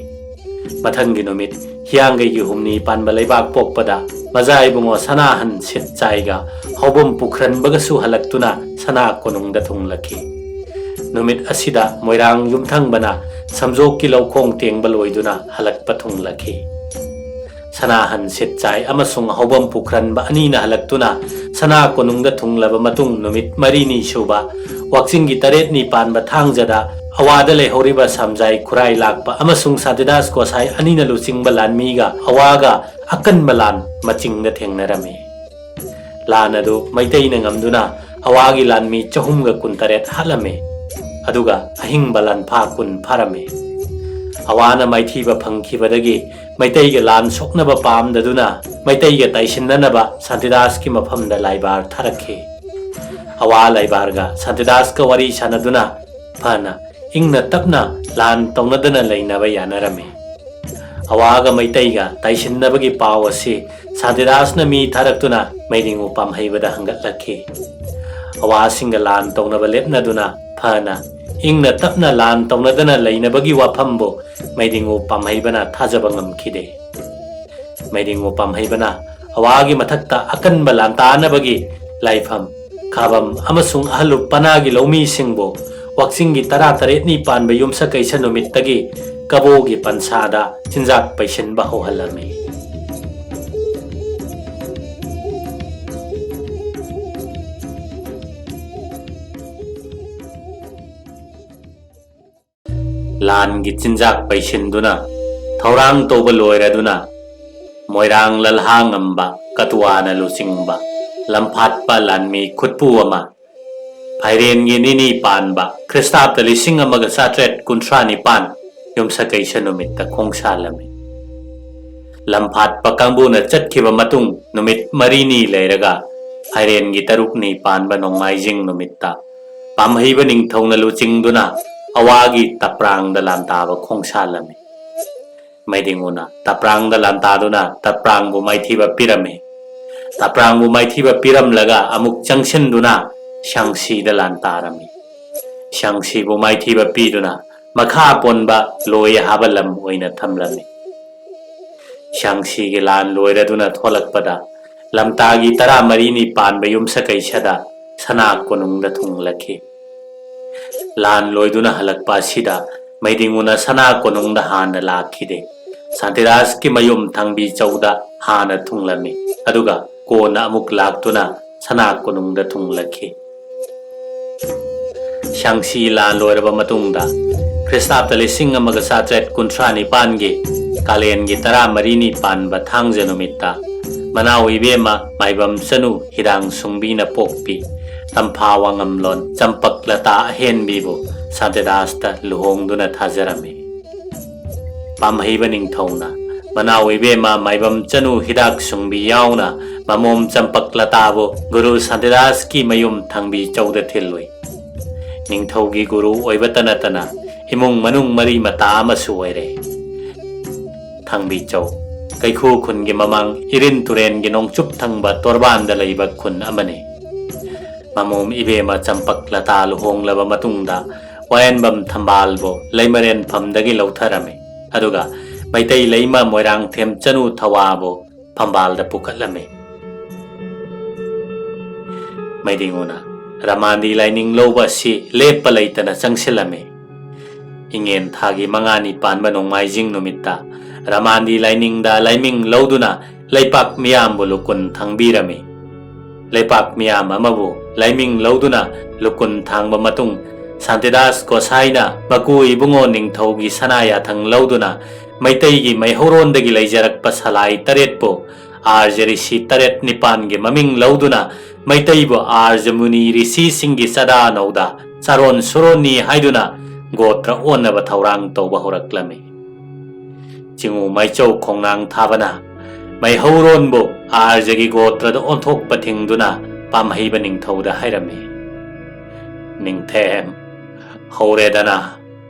ꯃꯊꯪꯒꯤ ꯅꯨꯃꯤꯠ ꯍꯤꯌꯥꯡꯒꯩꯒꯤ ꯍꯨꯝꯅꯤ ꯄꯥꯟꯕ ꯂꯩꯕꯥꯛ ꯄꯣꯛꯄꯗ ꯃꯖꯥ ꯏꯕꯨꯡꯉꯣ ꯁꯅꯥꯍꯟ ꯁꯤꯠꯆꯥꯏꯒ ꯍꯧꯕꯝ ꯄꯨꯈ꯭ꯔꯟꯕꯒꯁꯨ ꯍꯜꯂꯛꯇꯨꯅ ꯁꯅꯥ ꯀꯣꯅꯨꯡꯗ ꯊꯨꯡꯂꯛꯈꯤ꯫ ꯅꯨꯃꯤꯠ ꯑꯁꯤꯗ ꯃꯣꯏꯔꯥꯡ ꯌꯨꯝꯊꯪꯕꯅ ꯁꯝꯖꯣꯛꯀꯤ ꯂꯧꯈꯣꯡ ꯇꯦꯡꯕ ꯂꯣꯏꯗꯨꯅ ꯍꯜꯂꯛꯄ ꯊꯨꯡꯂꯈꯤ꯫ ꯁꯅꯥꯍꯟ ꯁꯤꯠꯆꯥꯏ ꯑꯃꯁꯨꯡ ꯍꯧꯕꯝ ꯄꯨꯈ꯭ꯔꯟꯕ ꯑꯅꯤꯅ ꯍꯜꯂꯛꯇꯨꯅ ꯁꯅꯥ ꯀꯣꯅꯨꯡꯗ ꯊꯨꯡꯂꯕ ꯃꯇꯨꯡ ꯅꯨꯃꯤꯠ ꯃꯔꯤꯅꯤ ꯁꯨꯕ ꯋꯥꯛꯆꯤꯡꯒꯤ ꯇꯔꯦꯠꯅꯤ ꯄꯥꯟꯕ ꯊꯥꯡꯖꯗ ꯑꯋꯥꯗ ꯂꯩꯍꯧꯔꯤꯕ ꯁꯝꯖꯥꯏ ꯈꯨꯔꯥꯏ ꯂꯥꯛꯄ ꯑꯃꯁꯨꯡ ꯁꯥꯟꯇꯤꯗꯥꯁ ꯒꯣꯁꯥꯏ ꯑꯅꯤꯅ ꯂꯨꯆꯤꯡꯕ ꯂꯥꯟꯃꯤꯒ ꯑꯋꯥꯒ ꯑꯀꯟꯕ ꯂꯥꯟ ꯃꯆꯤꯡꯗ ꯊꯦꯡꯅꯔꯝꯃꯤ꯫ ꯂꯥꯟ ꯑꯗꯨ ꯃꯩꯇꯩꯅ ꯉꯝꯗꯨꯅ ꯑꯋꯥꯒꯤ ꯂꯥꯟꯃꯤ ꯆꯍꯨꯝꯒ ꯀꯨꯟꯇꯔꯦꯠ ꯍꯥꯠꯂꯝꯃꯤ, ꯑꯗꯨꯒ ꯑꯍꯤꯡꯕ ꯂꯥꯟꯐꯥ ꯀꯨꯟ ꯐꯥꯔꯝꯃꯤ꯫ ꯑꯋꯥꯅ ꯃꯥꯏꯊꯤꯕ ꯐꯪꯈꯤꯕꯗꯒꯤ ꯃꯩꯇꯩꯒ ꯂꯥꯟ ꯁꯣꯛꯅꯕ ꯄꯥꯝꯗꯗꯨꯅ ꯃꯩꯇꯩꯒ ꯇꯥꯏꯁꯤꯟꯅꯅꯕ ꯁꯥꯟꯇꯤꯗꯥꯁꯀꯤ ꯃꯐꯝꯗ ꯂꯥꯏꯕꯥꯔ ꯊꯥꯔꯛꯈꯤ꯫ ꯑꯋꯥ ꯂꯥꯏꯕꯥꯔꯒ ꯁꯥꯟꯇꯤꯗꯥꯁꯀ ꯋꯥꯔꯤ ꯁꯥꯟꯅꯗꯨꯅ ꯐꯅ ꯏꯪꯅ ꯇꯞꯅ ꯂꯥꯟ ꯇꯧꯅꯗꯅ ꯂꯩꯅꯕ ꯌꯥꯅꯔꯝꯃꯤ꯫ ꯑꯋꯥꯒ ꯃꯩꯇꯩꯒ ꯇꯥꯏꯁꯤꯟꯅꯕꯒꯤ ꯄꯥꯎ ꯑꯁꯤ ꯁꯥꯟꯇꯤꯗꯥꯁꯅ ꯃꯤ ꯊꯥꯔꯛꯇꯨꯅ ꯃꯩꯗꯤꯡꯉꯨ ꯄꯥꯝꯍꯩꯕꯗ ꯍꯪꯒꯠꯂꯛꯈꯤ꯫ ꯑꯋꯥꯁꯤꯡꯒ ꯂꯥꯟ ꯇꯧꯅꯕ ꯂꯦꯞꯅꯗꯨꯅ ꯐꯅ ꯏꯪꯅ ꯇꯞꯅ ꯂꯥꯟ ꯇꯧꯅꯗꯅ ꯂꯩꯅꯕꯒꯤ ꯋꯥꯐꯝꯕꯨ ꯃꯩꯗꯤꯡꯉꯨ ꯄꯥꯝꯍꯩꯕꯅ ꯊꯥꯖꯕ ꯉꯝꯈꯤꯗꯦ꯫ ꯃꯩꯗꯤꯡꯉꯨ ꯄꯥꯝꯍꯩꯕꯅ ꯑꯋꯥꯒꯤ ꯃꯊꯛꯇ ꯑꯀꯟꯕ ꯂꯥꯟꯇꯥꯅꯕꯒꯤ ꯂꯥꯏꯐꯝ, ꯈꯥꯕꯝ ꯑꯃꯁꯨꯡ ꯑꯍꯜꯂꯨꯞ ꯄꯅꯥꯒꯤ ꯂꯧꯃꯤꯁꯤꯡꯕꯨ ꯋꯥꯛꯆꯤꯡꯒꯤ ꯇꯔꯥꯇꯔꯦꯠꯅꯤ ꯄꯥꯟꯕ ꯌꯨꯝꯁꯀꯩꯁ ꯅꯨꯃꯤꯠꯇꯒꯤ ꯀꯕꯣꯒꯤ ꯄꯟꯁꯥꯗ ꯆꯤꯟꯖꯥꯛ ꯄꯩꯁꯤꯟꯕ ꯍꯧꯍꯜꯂꯝꯃꯤ꯫ ꯂꯥꯟꯒꯤ ꯆꯤꯟꯖꯥꯛ ꯄꯩꯁꯤꯟꯗꯨꯅ ꯊꯧꯔꯥꯡ ꯇꯧꯕ ꯂꯣꯏꯔꯗꯨꯅ ꯃꯣꯏꯔꯥꯡ ꯂꯜꯍꯥꯉꯝꯕ ꯀꯇꯨꯋꯥꯅ ꯂꯨꯆꯤꯡꯕ ꯂꯝꯐꯥꯠꯄ ꯂꯥꯟꯃꯤ ꯈꯨꯠꯄꯨ ꯑꯃ ꯐꯥꯏꯔꯦꯟꯒꯤ ꯅꯤꯅꯤ ꯄꯥꯟꯕ ꯈ꯭ꯔꯤꯁꯇꯥꯕꯇ ꯂꯤꯁꯤꯡ ꯑꯃꯒ ꯆꯥꯇ꯭ꯔꯦꯠ ꯀꯨꯟꯊ꯭ꯔꯥ ꯅꯤꯄꯥꯟ ꯌꯨꯝꯁꯀꯩꯁ ꯅꯨꯃꯤꯠꯇ ꯈꯣꯡꯁꯥꯜꯂꯝꯃꯤ꯫ ꯂꯝꯐꯥꯠꯄ ꯀꯥꯡꯕꯨꯅ ꯆꯠꯈꯤꯕ ꯃꯇꯨꯡ ꯅꯨꯃꯤꯠ ꯃꯔꯤꯅꯤ ꯂꯩꯔꯒ ꯐꯥꯏꯔꯦꯟꯒꯤ ꯇꯔꯨꯛꯅꯤ ꯄꯥꯟꯕ ꯅꯣꯡꯃꯥꯏꯖꯤꯡ ꯅꯨꯃꯤꯠꯇ ꯄꯥꯝꯍꯩꯕ ꯅꯤꯡꯊꯧꯅ ꯂꯨꯆꯤꯡꯗꯨꯅ ꯑꯋꯥꯒꯤ ꯇꯄ꯭ꯔꯥꯡꯗ ꯂꯥꯟꯇꯥꯕ ꯈꯣꯡꯁꯥꯜꯂꯝꯃꯤ꯫ ꯃꯩꯗꯤꯡꯉꯨꯅ ꯇꯄ꯭ꯔꯥꯡꯗ ꯂꯥꯟꯇꯥꯗꯨꯅ ꯇꯄ꯭ꯔꯥꯡꯕꯨ ꯃꯥꯏꯊꯤꯕ ꯄꯤꯔꯝꯃꯤ꯫ ꯇꯄ꯭ꯔꯥꯡꯕꯨ ꯃꯥꯏꯊꯤꯕ ꯄꯤꯔꯝꯂꯒ ꯑꯃꯨꯛ ꯆꯪꯁꯤꯟꯗꯨꯅ ꯁꯥꯡꯁꯤꯗ ꯂꯥꯟꯇꯥꯔꯝꯃꯤ꯫ ꯁꯥꯡꯁꯤꯕꯨ ꯃꯥꯏꯊꯤꯕ ꯄꯤꯗꯨꯅ ꯃꯈꯥ ꯄꯣꯟꯕ ꯂꯣꯏ ꯍꯥꯕ ꯂꯝ ꯑꯣꯏꯅ ꯊꯝꯂꯝꯃꯤ꯫ ꯁꯥꯡꯁꯤꯒꯤ ꯂꯥꯟ ꯂꯣꯏꯔꯗꯨꯅ ꯊꯣꯛꯂꯛꯄꯗ ꯂꯝꯇꯥꯒꯤ ꯇꯔꯥꯃꯔꯤꯅꯤ ꯄꯥꯟꯕ ꯌꯨꯝꯁꯀꯩꯁꯗ ꯁꯅꯥ ꯀꯣꯅꯨꯡꯗ ꯊꯨꯡꯂꯛꯈꯤ꯫ ꯂꯥꯟ ꯂꯣꯏꯗꯨꯅ ꯍꯜꯂꯛꯄ ꯑꯁꯤꯗ ꯃꯩꯗꯤꯡꯉꯨꯅ ꯁꯅꯥ ꯀꯣꯅꯨꯡꯗ ꯍꯥꯟꯅ ꯂꯥꯛꯈꯤꯗꯦ꯫ ꯁꯥꯟꯇꯤꯗꯥꯁꯀꯤ ꯃꯌꯨꯝ ꯊꯥꯡꯕꯤ ꯆꯧꯗ ꯍꯥꯟꯅ ꯊꯨꯡꯂꯝꯃꯤ, ꯑꯗꯨꯒ ꯀꯣꯟꯅ ꯑꯃꯨꯛ ꯂꯥꯛꯇꯨꯅ ꯁꯅꯥ ꯀꯣꯅꯨꯡꯗ ꯊꯨꯡꯂꯛꯈꯤ꯫ ꯁꯥꯡꯁꯤ ꯂꯥꯟ ꯂꯣꯏꯔꯕ ꯃꯇꯨꯡꯗ ꯈ꯭ꯔꯤꯁꯇꯥꯕꯇ ꯂꯤꯁꯤꯡ ꯑꯃꯒ ꯆꯥꯇ꯭ꯔꯦꯠ ꯀꯨꯟꯊ꯭ꯔꯥ ꯅꯤꯄꯥꯟꯒꯤ ꯀꯥꯂꯦꯟꯒꯤ ꯇꯔꯥꯃꯔꯤꯅꯤ ꯄꯥꯟꯕ ꯊꯥꯡꯖ ꯅꯨꯃꯤꯠꯇ ꯃꯅꯥꯎ ꯏꯕꯦꯝꯃ ꯃꯥꯏꯕꯝ ꯆꯅꯨ ꯍꯤꯗꯥꯡ ꯁꯨꯡꯕꯤꯅ ꯄꯣꯛꯄꯤ ꯇꯝꯐꯥ ꯋꯥꯉꯝꯂꯣꯟ ꯆꯝꯄꯛ ꯂꯇꯥ ꯑꯍꯦꯟꯕꯤꯕꯨ ꯁꯥꯟꯇꯤꯗꯥꯁꯇ ꯂꯨꯍꯣꯡꯗꯨꯅ ꯊꯥꯖꯔꯝꯃꯤ꯫ ꯄꯥꯝꯍꯩꯕ ꯅꯤꯡꯊꯧꯅ ꯃꯅꯥꯎ ꯏꯕꯦꯝꯃ ꯃꯥꯏꯕꯝ ꯆꯅꯨ ꯍꯤꯗꯥꯛ ꯁꯨꯡꯕꯤ ꯌꯥꯎꯅ ꯃꯃꯣꯝ ꯆꯝꯄꯛ ꯂꯇꯥꯕꯨ ꯒꯨꯔꯨ ꯁꯥꯟꯇꯤꯗꯥꯁꯀꯤ ꯃꯌꯨꯝ ꯊꯥꯡꯕꯤ ꯆꯧꯗ ꯊꯤꯜꯂꯨꯏ꯫ ꯅꯤꯡꯊꯧꯒꯤ ꯒꯨꯔꯨ ꯑꯣꯏꯕꯇ ꯅꯠꯇꯅ ꯏꯃꯨꯡ ꯃꯅꯨꯡ ꯃꯔꯤ ꯃꯇꯥ ꯑꯃꯁꯨ ꯑꯣꯏꯔꯦ꯫ ꯊꯥꯡꯕꯤ ꯆꯧ, ꯀꯩꯈꯨ ꯈꯨꯟꯒꯤ ꯃꯃꯥꯡ ꯏꯔꯤꯟ ꯇꯨꯔꯦꯟꯒꯤ ꯅꯣꯡꯆꯨꯞ ꯊꯪꯕ ꯇꯣꯔꯕꯥꯟꯗ ꯂꯩꯕ ꯈꯨꯟ ꯑꯃꯅꯤ꯫ ꯃꯃꯣꯝ ꯏꯕꯦꯝꯃ ꯆꯝꯄꯛ ꯂꯇꯥ ꯂꯨꯍꯣꯡꯂꯕ ꯃꯇꯨꯡꯗ ꯋꯥꯌꯦꯟꯕꯝ ꯊꯝꯕꯥꯜꯕꯨ ꯂꯩꯃꯔꯦꯟꯐꯝꯗꯒꯤ ꯂꯧꯊꯔꯝꯃꯤ, ꯑꯗꯨꯒ ꯃꯩꯇꯩ ꯂꯩꯃ ꯃꯣꯏꯔꯥꯡꯊꯦꯝ ꯆꯅꯨ ꯊꯋꯥꯕꯨ ꯐꯝꯕꯥꯜꯗ ꯄꯨꯈꯠꯂꯝꯃꯤ꯫ ꯃꯩꯗꯤꯡꯉꯨꯅ ꯔꯃꯥꯟꯗꯤ ꯂꯥꯏꯅꯤꯡ ꯂꯧꯕ ꯑꯁꯤ ꯂꯦꯞꯄ ꯂꯩꯇꯅ ꯆꯪꯁꯤꯜꯂꯝꯃꯤ꯫ ꯏꯉꯦꯟ ꯊꯥꯒꯤ ꯃꯉꯥꯅꯤ ꯄꯥꯟꯕ ꯅꯣꯡꯃꯥꯏꯖꯤꯡ ꯅꯨꯃꯤꯠꯇ ꯔꯃꯥꯟꯗꯤ ꯂꯥꯏꯅꯤꯡꯗ ꯂꯥꯏꯃꯤꯡ ꯂꯧꯗꯨꯅ ꯂꯩꯄꯥꯛ ꯃꯤꯌꯥꯝꯕꯨ ꯂꯨꯀꯨꯟ ꯊꯥꯡꯕꯤꯔꯝꯃꯤ꯫ ꯂꯩꯄꯥꯛ ꯃꯤꯌꯥꯝ ꯑꯃꯕꯨ ꯂꯥꯏꯃꯤꯡ ꯂꯧꯗꯨꯅ ꯂꯨꯀꯨꯟ ꯊꯥꯡꯕ ꯃꯇꯨꯡ, ꯁꯥꯟꯇꯤꯗꯥꯁ ꯒꯣꯁꯥꯏꯅ ꯃꯀꯨ ꯏꯕꯨꯡꯉꯣ ꯅꯤꯡꯊꯧꯒꯤ ꯁꯅꯥ ꯌꯥꯊꯪ ꯂꯧꯗꯨꯅ ꯃꯩꯇꯩꯒꯤ ꯃꯩꯍꯧꯔꯣꯟꯗꯒꯤ ꯂꯩꯖꯔꯛꯄ ꯁꯂꯥꯏ ꯇꯔꯦꯠꯄꯨ ꯑꯥꯔꯖ ꯔꯤꯁꯤ ꯇꯔꯦꯠ ꯅꯤꯄꯥꯟꯒꯤ ꯃꯃꯤꯡ ꯂꯧꯗꯨꯅ ꯃꯩꯇꯩꯕꯨ ꯑꯥꯔꯖ ꯃꯨꯅꯤ ꯔꯤꯁꯤꯁꯤꯡꯒꯤ ꯆꯥꯗꯥ ꯅꯧꯗꯥ ꯆꯥꯔꯣꯟ ꯁꯨꯔꯣꯟꯅꯤ ꯍꯥꯏꯗꯨꯅ ꯒꯣꯇ꯭ꯔ ꯑꯣꯟꯅꯕ ꯊꯧꯔꯥꯡ ꯇꯧꯕ ꯍꯧꯔꯛꯂꯝꯃꯤ꯫ ꯆꯤꯉꯨ ꯃꯩꯆꯧ ꯈꯣꯡꯅꯥꯡ ꯊꯥꯕꯅ ꯃꯩꯍꯧꯔꯣꯟꯕꯨ ꯑꯥꯔꯖꯒꯤ ꯒꯣꯇ꯭ꯔꯗ ꯑꯣꯟꯊꯣꯛꯄ ꯊꯤꯡꯗꯨꯅ ꯄꯥꯝꯍꯩꯕ ꯅꯤꯡꯊꯧꯗ ꯍꯥꯏꯔꯝꯃꯤ, "ꯅꯤꯡꯊꯦꯝ, ꯍꯧꯔꯦꯗꯅ,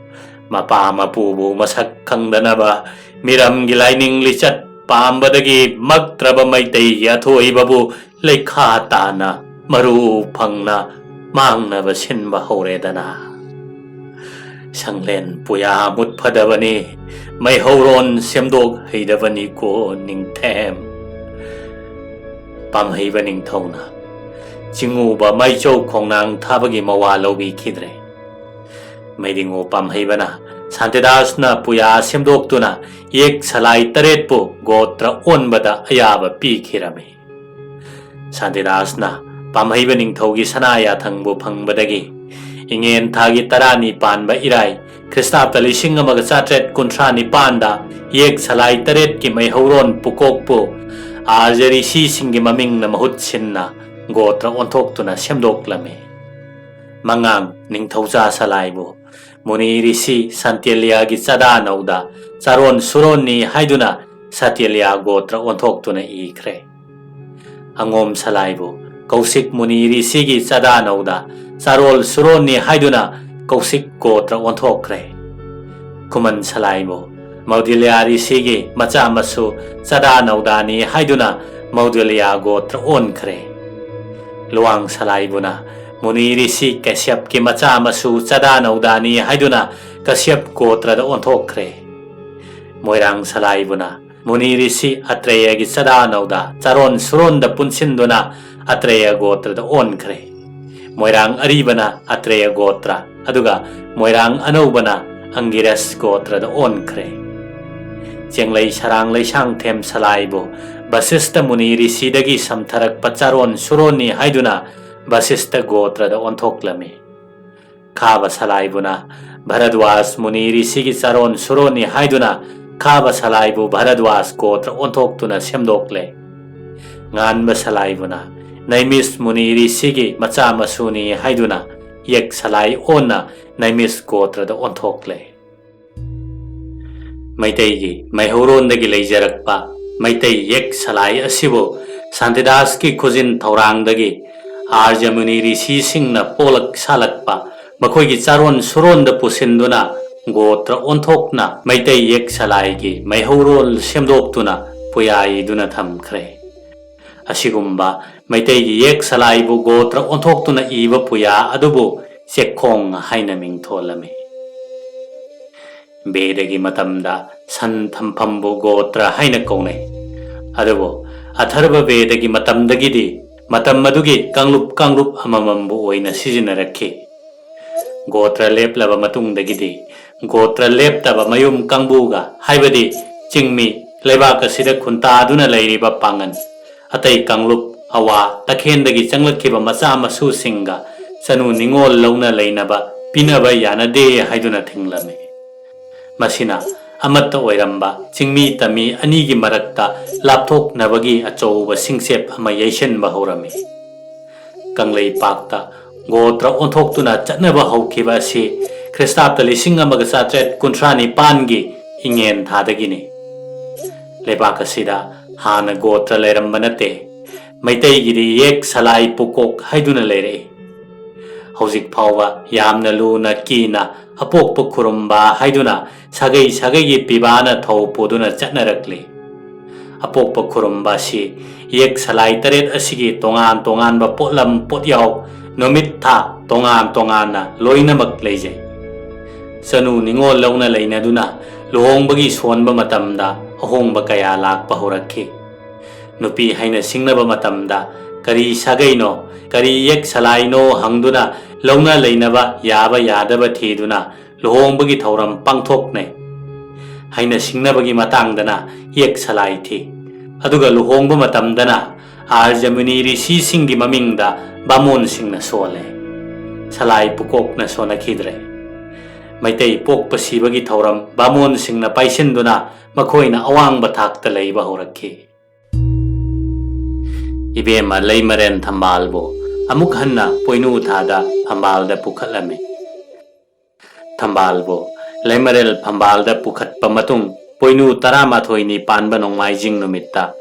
ꯃꯄꯥ ꯃꯄꯨꯕꯨ ꯃꯁꯛ ꯈꯪꯗꯅꯕ ꯃꯤꯔꯝꯒꯤ ꯂꯥꯏꯅꯤꯡ ꯂꯤꯆꯠ ꯄꯥꯝꯕꯗꯒꯤ ꯃꯛꯇ꯭ꯔꯕ ꯃꯩꯇꯩꯒꯤ ꯑꯊꯣꯏꯕꯕꯨ ꯂꯩꯈꯥ ꯇꯥꯅ ꯃꯔꯨ ꯐꯪꯅ ꯃꯥꯡꯅꯕ ꯁꯤꯟꯕ ꯍꯧꯔꯦꯗꯅ꯫ ꯁꯪꯂꯦꯟ ꯄꯨꯌꯥ ꯃꯨꯠꯐꯗꯕꯅꯤ, ꯃꯩꯍꯧꯔꯣꯟ ꯁꯦꯝꯗꯣꯛ ꯍꯩꯗꯕꯅꯤꯀꯣ ꯅꯤꯡꯊꯦꯝ꯫" ꯄꯥꯝꯍꯩꯕ ꯅꯤꯡꯊꯧꯅ ꯆꯤꯉꯨꯕ ꯃꯩꯆꯧ ꯈꯣꯡꯅꯥꯡ ꯊꯥꯕꯒꯤ ꯃꯋꯥ ꯂꯧꯕꯤꯈꯤꯗ꯭ꯔꯦ꯫ ꯃꯩꯗꯤꯉꯨ ꯄꯥꯝꯍꯩꯕꯅ ꯁꯥꯟꯇꯤꯗꯥꯁꯅ ꯄꯨꯌꯥ ꯁꯦꯝꯗꯣꯛꯇꯨꯅ ꯌꯦꯛ ꯁꯂꯥꯏ ꯇꯔꯦꯠꯄꯨ ꯒꯣꯇ꯭ꯔ ꯑꯣꯟꯕꯗ ꯑꯌꯥꯕ ꯄꯤꯈꯤꯔꯝꯃꯤ꯫ ꯁꯥꯟꯇꯤꯗꯥꯁꯅ ꯄꯥꯝꯍꯩꯕ ꯅꯤꯡꯊꯧꯒꯤ ꯁꯅꯥ ꯌꯥꯊꯪꯕꯨ ꯐꯪꯕꯗꯒꯤ ꯏꯉꯦꯟ ꯊꯥꯒꯤ ꯇꯔꯥꯅꯤ ꯄꯥꯟꯕ ꯏꯔꯥꯏ, ꯈ꯭ꯔꯤꯁꯇꯥꯕꯇ ꯂꯤꯁꯤꯡ ꯑꯃꯒ ꯆꯥꯇ꯭ꯔꯦꯠ ꯀꯨꯟꯊ꯭ꯔꯥ ꯅꯤꯄꯥꯟꯗ ꯌꯦꯛ ꯁꯂꯥꯏ ꯇꯔꯦꯠꯀꯤ ꯃꯩꯍꯧꯔꯣꯟ ꯄꯨꯀꯣꯛꯄꯨ ꯑꯥꯔꯖ ꯔꯤꯁꯤꯁꯤꯡꯒꯤ ꯃꯃꯤꯡꯅ ꯃꯍꯨꯠ ꯁꯤꯟꯅ ꯒꯣꯇ꯭ꯔ ꯑꯣꯟꯊꯣꯛꯇꯨꯅ ꯁꯦꯝꯗꯣꯛꯂꯝꯃꯤ꯫ ꯃꯉꯥꯡ ꯅꯤꯡꯊꯧꯖꯥ ꯁꯂꯥꯏꯕꯨ ꯃꯨꯅꯤ ꯔꯤꯁꯤ ꯁꯥꯟꯇꯦꯂꯤꯌꯥꯒꯤ ꯆꯥꯗꯥ ꯅꯧꯗꯥ ꯆꯥꯔꯣꯟ ꯁꯨꯔꯣꯟꯅꯤ ꯍꯥꯏꯗꯨꯅ ꯁꯥꯇꯦꯂꯤꯌꯥ ꯒꯣꯇ꯭ꯔ ꯑꯣꯟꯊꯣꯛꯇꯨꯅ ꯏꯈ꯭ꯔꯦ꯫ ꯑꯉꯣꯝ ꯁꯂꯥꯏꯕꯨ ꯀꯧꯁꯤꯛ ꯃꯨꯅꯤ ꯔꯤꯁꯤꯒꯤ ꯆꯥꯗꯥ ꯅꯧꯗꯥ ꯆꯥꯔꯣꯜ ꯁꯨꯔꯣꯟꯅꯤ ꯍꯥꯏꯗꯨꯅ ꯀꯧꯁꯤꯛ ꯒꯣꯇ꯭ꯔ ꯑꯣꯟꯊꯣꯛꯈ꯭ꯔꯦ꯫ ꯈꯨꯃꯟ ꯁꯂꯥꯏꯕꯨ ꯃꯧꯗꯤꯂꯤꯌꯥ ꯔꯤꯁꯤꯒꯤ ꯃꯆꯥ ꯃꯁꯨ ꯆꯥꯗꯥ ꯅꯧꯗꯥꯅꯤ ꯍꯥꯏꯗꯨꯅ ꯃꯧꯗꯤꯂꯤꯌꯥ ꯒꯣꯇ꯭ꯔ ꯑꯣꯟꯈ꯭ꯔꯦ꯫ ꯂꯨꯋꯥꯡ ꯁꯂꯥꯏꯕꯨꯅ ꯃꯨꯅꯤ ꯔꯤꯁꯤ ꯀꯩꯁ꯭ꯌꯞꯀꯤ ꯃꯆꯥ ꯃꯁꯨ ꯆꯥꯗꯥ ꯅꯧꯗꯥꯅꯤ ꯍꯥꯏꯗꯨꯅ ꯀꯩꯁ꯭ꯌꯞ ꯒꯣꯇ꯭ꯔꯗ ꯑꯣꯟꯊꯣꯛꯈ꯭ꯔꯦ꯫ ꯃꯣꯏꯔꯥꯡ ꯁꯂꯥꯏꯕꯨꯅ ꯃꯨꯅꯤ ꯔꯤꯁꯤ ꯑꯇ꯭ꯔꯦꯌꯒꯤ ꯆꯥꯗꯥ ꯅꯧꯗꯥ ꯆꯥꯔꯣꯟ ꯁꯨꯔꯣꯟꯗ ꯄꯨꯟꯁꯤꯟꯗꯨꯅ ꯑꯇ꯭ꯔꯦꯌ ꯒꯣꯇ꯭ꯔꯗ ꯑꯣꯟꯈ꯭ꯔꯦ꯫ ꯃꯣꯏꯔꯥꯡ ꯑꯔꯤꯕꯅ ꯑꯇ꯭ꯔꯦꯌ ꯒꯣꯇ꯭ꯔ, ꯑꯗꯨꯒ ꯃꯣꯏꯔꯥꯡ ꯑꯅꯧꯕꯅ ꯑꯪꯒꯤꯔꯁ ꯒꯣꯇ꯭ꯔꯗ ꯑꯣꯟꯈ꯭ꯔꯦ꯫ ꯆꯦꯡꯂꯩ ꯁꯔꯥꯡ ꯂꯩꯁꯥꯡꯊꯦꯝ ꯁꯂꯥꯏꯕꯨ ꯕꯁꯤꯁ꯭ꯇ ꯃꯨꯅꯤ ꯔꯤꯁꯤꯗꯒꯤ ꯁꯝꯊꯔꯛꯄ ꯆꯥꯔꯣꯟ ꯁꯨꯔꯣꯟꯅꯤ ꯍꯥꯏꯗꯨꯅ ꯕꯁꯤꯁ꯭ꯇ ꯒꯣꯇ꯭ꯔꯗ ꯑꯣꯟꯊꯣꯛꯂꯝꯃꯤ꯫ ꯈꯥꯕ ꯁꯂꯥꯏꯕꯨꯅ ꯚꯔꯗ꯭ꯋꯥꯖ ꯃꯨꯅꯤ ꯔꯤꯁꯤꯒꯤ ꯆꯥꯔꯣꯟ ꯁꯨꯔꯣꯟꯅꯤ ꯍꯥꯏꯗꯨꯅ ꯈꯥꯕ ꯁꯂꯥꯏꯕꯨ ꯚꯥꯔꯗ꯭ꯋꯥꯖ ꯒꯣꯇ꯭ꯔ ꯑꯣꯟꯊꯣꯛꯇꯨꯅ ꯁꯦꯝꯗꯣꯛꯂꯦ꯫ ꯉꯥꯟꯕ ꯁꯂꯥꯏꯕꯨꯅ ꯅꯩꯃꯤꯁ ꯃꯨꯅꯤ ꯔꯤꯁꯤꯒꯤ ꯃꯆꯥ ꯃꯁꯨꯅꯤ ꯍꯥꯏꯗꯨꯅ ꯌꯦꯛ ꯁꯂꯥꯏ ꯑꯣꯟꯅ ꯅꯩꯃꯤꯁ ꯒꯣꯇ꯭ꯔꯗ ꯑꯣꯟꯊꯣꯛꯂꯦ꯫ ꯃꯩꯇꯩꯒꯤ ꯃꯩꯍꯧꯔꯣꯟꯗꯒꯤ ꯂꯩꯖꯔꯛꯄ ꯃꯩꯇꯩ ꯌꯦꯛ ꯁꯂꯥꯏ ꯑꯁꯤꯕꯨ ꯁꯥꯟꯇꯤꯗꯥꯁꯀꯤ ꯈꯨꯖꯤꯟ ꯊꯧꯔꯥꯡꯗꯒꯤ ꯑꯥꯔꯖꯃꯨꯅꯤ ꯔꯤꯁꯤꯁꯤꯡꯅ ꯄꯣꯛꯂꯛ ꯁꯥꯂꯛꯄ ꯃꯈꯣꯏꯒꯤ ꯆꯥꯔꯣꯟ ꯁꯨꯔꯣꯟꯗ ꯄꯨꯁꯤꯟꯗꯨꯅ ꯒꯣꯇ꯭ꯔ ꯑꯣꯟꯊꯣꯛꯅ ꯃꯩꯇꯩ ꯌꯦꯛ ꯁꯂꯥꯏꯒꯤ ꯃꯩꯍꯧꯔꯣꯜ ꯁꯦꯝꯗꯣꯛꯇꯨꯅ ꯄꯨꯌꯥꯏꯗꯨꯅ ꯊꯝꯈ꯭ꯔꯦ꯫ ꯑꯁꯤꯒꯨꯝꯕ ꯃꯩꯇꯩꯒꯤ ꯌꯦꯛ ꯁꯂꯥꯏꯕꯨ ꯒꯣꯇ꯭ꯔ ꯑꯣꯟꯊꯣꯛꯇꯨꯅ ꯏꯕ ꯄꯨꯌꯥ ꯑꯗꯨꯕꯨ ꯆꯦꯛꯈꯣꯡ ꯍꯥꯏꯅ ꯃꯤꯡꯊꯣꯜꯂꯝꯃꯤ꯫ ꯕꯦꯗꯒꯤ ꯃꯇꯝꯗ ꯁꯟ ꯊꯝꯐꯝꯕꯨ ꯒꯣꯇ꯭ꯔ ꯍꯥꯏꯅ ꯀꯧꯅꯩ꯫ ꯑꯗꯨꯕꯨ ꯑꯊꯔꯕ ꯕꯦꯗꯒꯤ ꯃꯇꯝꯗꯒꯤꯗꯤ ꯃꯇꯝ ꯑꯗꯨꯒꯤ ꯀꯥꯡꯂꯨꯞ ꯀꯥꯡꯂꯨꯞ ꯑꯃꯃꯝꯕꯨ ꯑꯣꯏꯅ ꯁꯤꯖꯤꯟꯅꯔꯛꯈꯤ꯫ ꯒꯣꯇ꯭ꯔ ꯂꯦꯞꯂꯕ ꯃꯇꯨꯡꯗꯒꯤꯗꯤ ꯒꯣꯇ꯭ꯔ ꯂꯦꯞꯇꯕ ꯃꯌꯨꯝ ꯀꯥꯡꯕꯨꯒ, ꯍꯥꯏꯕꯗꯤ ꯆꯤꯡꯃꯤ, ꯂꯩꯕꯥꯛ ꯑꯁꯤꯗ ꯈꯨꯟꯇꯥꯗꯨꯅ ꯂꯩꯔꯤꯕ ꯄꯥꯡꯒꯟ, ꯑꯇꯩ ꯀꯥꯡꯂꯨꯞ, ꯑꯋꯥ ꯇꯈꯦꯟꯗꯒꯤ ꯆꯪꯂꯛꯈꯤꯕ ꯃꯆꯥ ꯃꯁꯨꯁꯤꯡꯒ ꯆꯅꯨ ꯅꯤꯉꯣꯜ ꯂꯧꯅ ꯂꯩꯅꯕ ꯄꯤꯅꯕ ꯌꯥꯅꯗꯦ ꯍꯥꯏꯗꯨꯅ ꯊꯤꯡꯂꯝꯃꯤ꯫ ꯃꯁꯤꯅ ꯑꯃꯠꯇ ꯑꯣꯏꯔꯝꯕ ꯆꯤꯡꯃꯤ ꯇꯝꯃꯤ ꯑꯅꯤꯒꯤ ꯃꯔꯛꯇ ꯂꯥꯞꯊꯣꯛꯅꯕꯒꯤ ꯑꯆꯧꯕ ꯁꯤꯡꯆꯦꯞ ꯑꯃ ꯌꯩꯁꯤꯟꯕ ꯍꯧꯔꯝꯃꯤ꯫ ꯀꯪꯂꯩꯄꯥꯛꯇ ꯒꯣꯇ꯭ꯔ ꯑꯣꯟꯊꯣꯛꯇꯨꯅ ꯆꯠꯅꯕ ꯍꯧꯈꯤꯕ ꯑꯁꯤ ꯈ꯭ꯔꯤꯁꯇꯥꯕꯇ ꯂꯤꯁꯤꯡ ꯑꯃꯒ ꯆꯥꯇ꯭ꯔꯦꯠ ꯀꯨꯟꯊ꯭ꯔꯥ ꯅꯤꯄꯥꯟꯒꯤ ꯏꯉꯦꯟ ꯊꯥꯗꯒꯤꯅꯤ꯫ ꯂꯩꯕꯥꯛ ꯑꯁꯤꯗ ꯍꯥꯟꯅ ꯒꯣꯇ꯭ꯔ ꯂꯩꯔꯝꯕ ꯅꯠꯇꯦ꯫ ꯃꯩꯇꯩꯒꯤꯗꯤ ꯌꯦꯛ ꯁꯂꯥꯏ ꯄꯨꯀꯣꯛ ꯍꯥꯏꯗꯨꯅ ꯂꯩꯔꯛꯏ꯫ ꯍꯧꯖꯤꯛ ꯐꯥꯎꯕ ꯌꯥꯝꯅ ꯂꯨꯅ ꯀꯤꯅ ꯑꯄꯣꯛꯄ ꯈꯨꯔꯨꯝꯕ ꯍꯥꯏꯗꯨꯅ ꯁꯥꯒꯩ ꯁꯥꯒꯩꯒꯤ ꯄꯤꯕꯥꯅ ꯊꯧ ꯄꯨꯗꯨꯅ ꯆꯠꯅꯔꯛꯂꯤ꯫ ꯑꯄꯣꯛꯄ ꯈꯨꯔꯨꯝꯕ ꯑꯁꯤ ꯌꯦꯛ ꯁꯂꯥꯏ ꯇꯔꯦꯠ ꯑꯁꯤꯒꯤ ꯇꯣꯉꯥꯟ ꯇꯣꯉꯥꯟꯕ ꯄꯣꯠꯂꯝ ꯄꯣꯠꯌꯥꯎ, ꯅꯨꯃꯤꯠ ꯊꯥ ꯇꯣꯉꯥꯟ ꯇꯣꯉꯥꯟꯅ ꯂꯣꯏꯅꯃꯛ ꯂꯩꯖꯩ꯫ ꯆꯅꯨ ꯅꯤꯉꯣꯜ ꯂꯧꯅ ꯂꯩꯅꯗꯨꯅ ꯂꯨꯍꯣꯡꯕꯒꯤ ꯁꯣꯟꯕ ꯃꯇꯝꯗ ꯑꯍꯣꯡꯕ ꯀꯌꯥ ꯂꯥꯛꯄ ꯍꯧꯔꯛꯈꯤ꯫ ꯅꯨꯄꯤ ꯍꯥꯏꯅ ꯁꯤꯡꯅꯕ ꯃꯇꯝꯗ ꯀꯔꯤ ꯁꯥꯒꯩꯅꯣ, ꯀꯔꯤ ꯌꯦꯛ ꯁꯂꯥꯏꯅꯣ ꯍꯪꯗꯨꯅ ꯂꯧꯅ ꯂꯩꯅꯕ ꯌꯥꯕ ꯌꯥꯗꯕ ꯊꯤꯗꯨꯅ ꯂꯨꯍꯣꯡꯕꯒꯤ ꯊꯧꯔꯝ ꯄꯥꯡꯊꯣꯛꯅꯩ꯫ ꯍꯥꯏꯅ ꯁꯤꯡꯅꯕꯒꯤ ꯃꯇꯥꯡꯗꯅ ꯌꯦꯛ ꯁꯂꯥꯏ ꯊꯤ꯫ ꯑꯗꯨꯒ ꯂꯨꯍꯣꯡꯕ ꯃꯇꯝꯗꯅ ꯑꯥꯔꯖꯃꯨꯅꯤ ꯔꯤꯁꯤꯁꯤꯡꯒꯤ ꯃꯃꯤꯡꯗ ꯕꯥꯃꯣꯟꯁꯤꯡꯅ ꯁꯣꯜꯂꯦ꯫ ꯁꯂꯥꯏ ꯄꯨꯀꯣꯛꯅ ꯁꯣꯟꯅꯈꯤꯗ꯭ꯔꯦ꯫ ꯃꯩꯇꯩ ꯄꯣꯛꯄ ꯁꯤꯕꯒꯤ ꯊꯧꯔꯝ ꯕꯥꯃꯣꯟꯁꯤꯡꯅ ꯄꯥꯏꯁꯤꯟꯗꯨꯅ ꯃꯈꯣꯏꯅ ꯑꯋꯥꯡꯕ ꯊꯥꯛꯇ ꯂꯩꯕ ꯍꯧꯔꯛꯈꯤ꯫ ꯏꯕꯦꯝꯃ ꯂꯩꯃꯔꯦꯟ ꯊꯝꯕꯥꯜꯕꯨ ꯑꯃꯨꯛ ꯍꯟꯅ ꯄꯣꯏꯅꯨ ꯊꯥꯗ ꯐꯝꯕꯥꯜꯗ ꯄꯨꯈꯠꯂꯝꯃꯤ꯫ ꯊꯝꯕꯥꯜꯕꯨ ꯂꯩꯃꯔꯦꯜ ꯐꯝꯕꯥꯜꯗ ꯄꯨꯈꯠꯄ ꯃꯇꯨꯡ, ꯄꯣꯏꯅꯨ ꯇꯔꯥꯃꯥꯊꯣꯏꯅꯤ ꯄꯥꯟꯕ ꯅꯣꯡꯃꯥꯏꯖꯤꯡ ꯅꯨꯃꯤꯠꯇ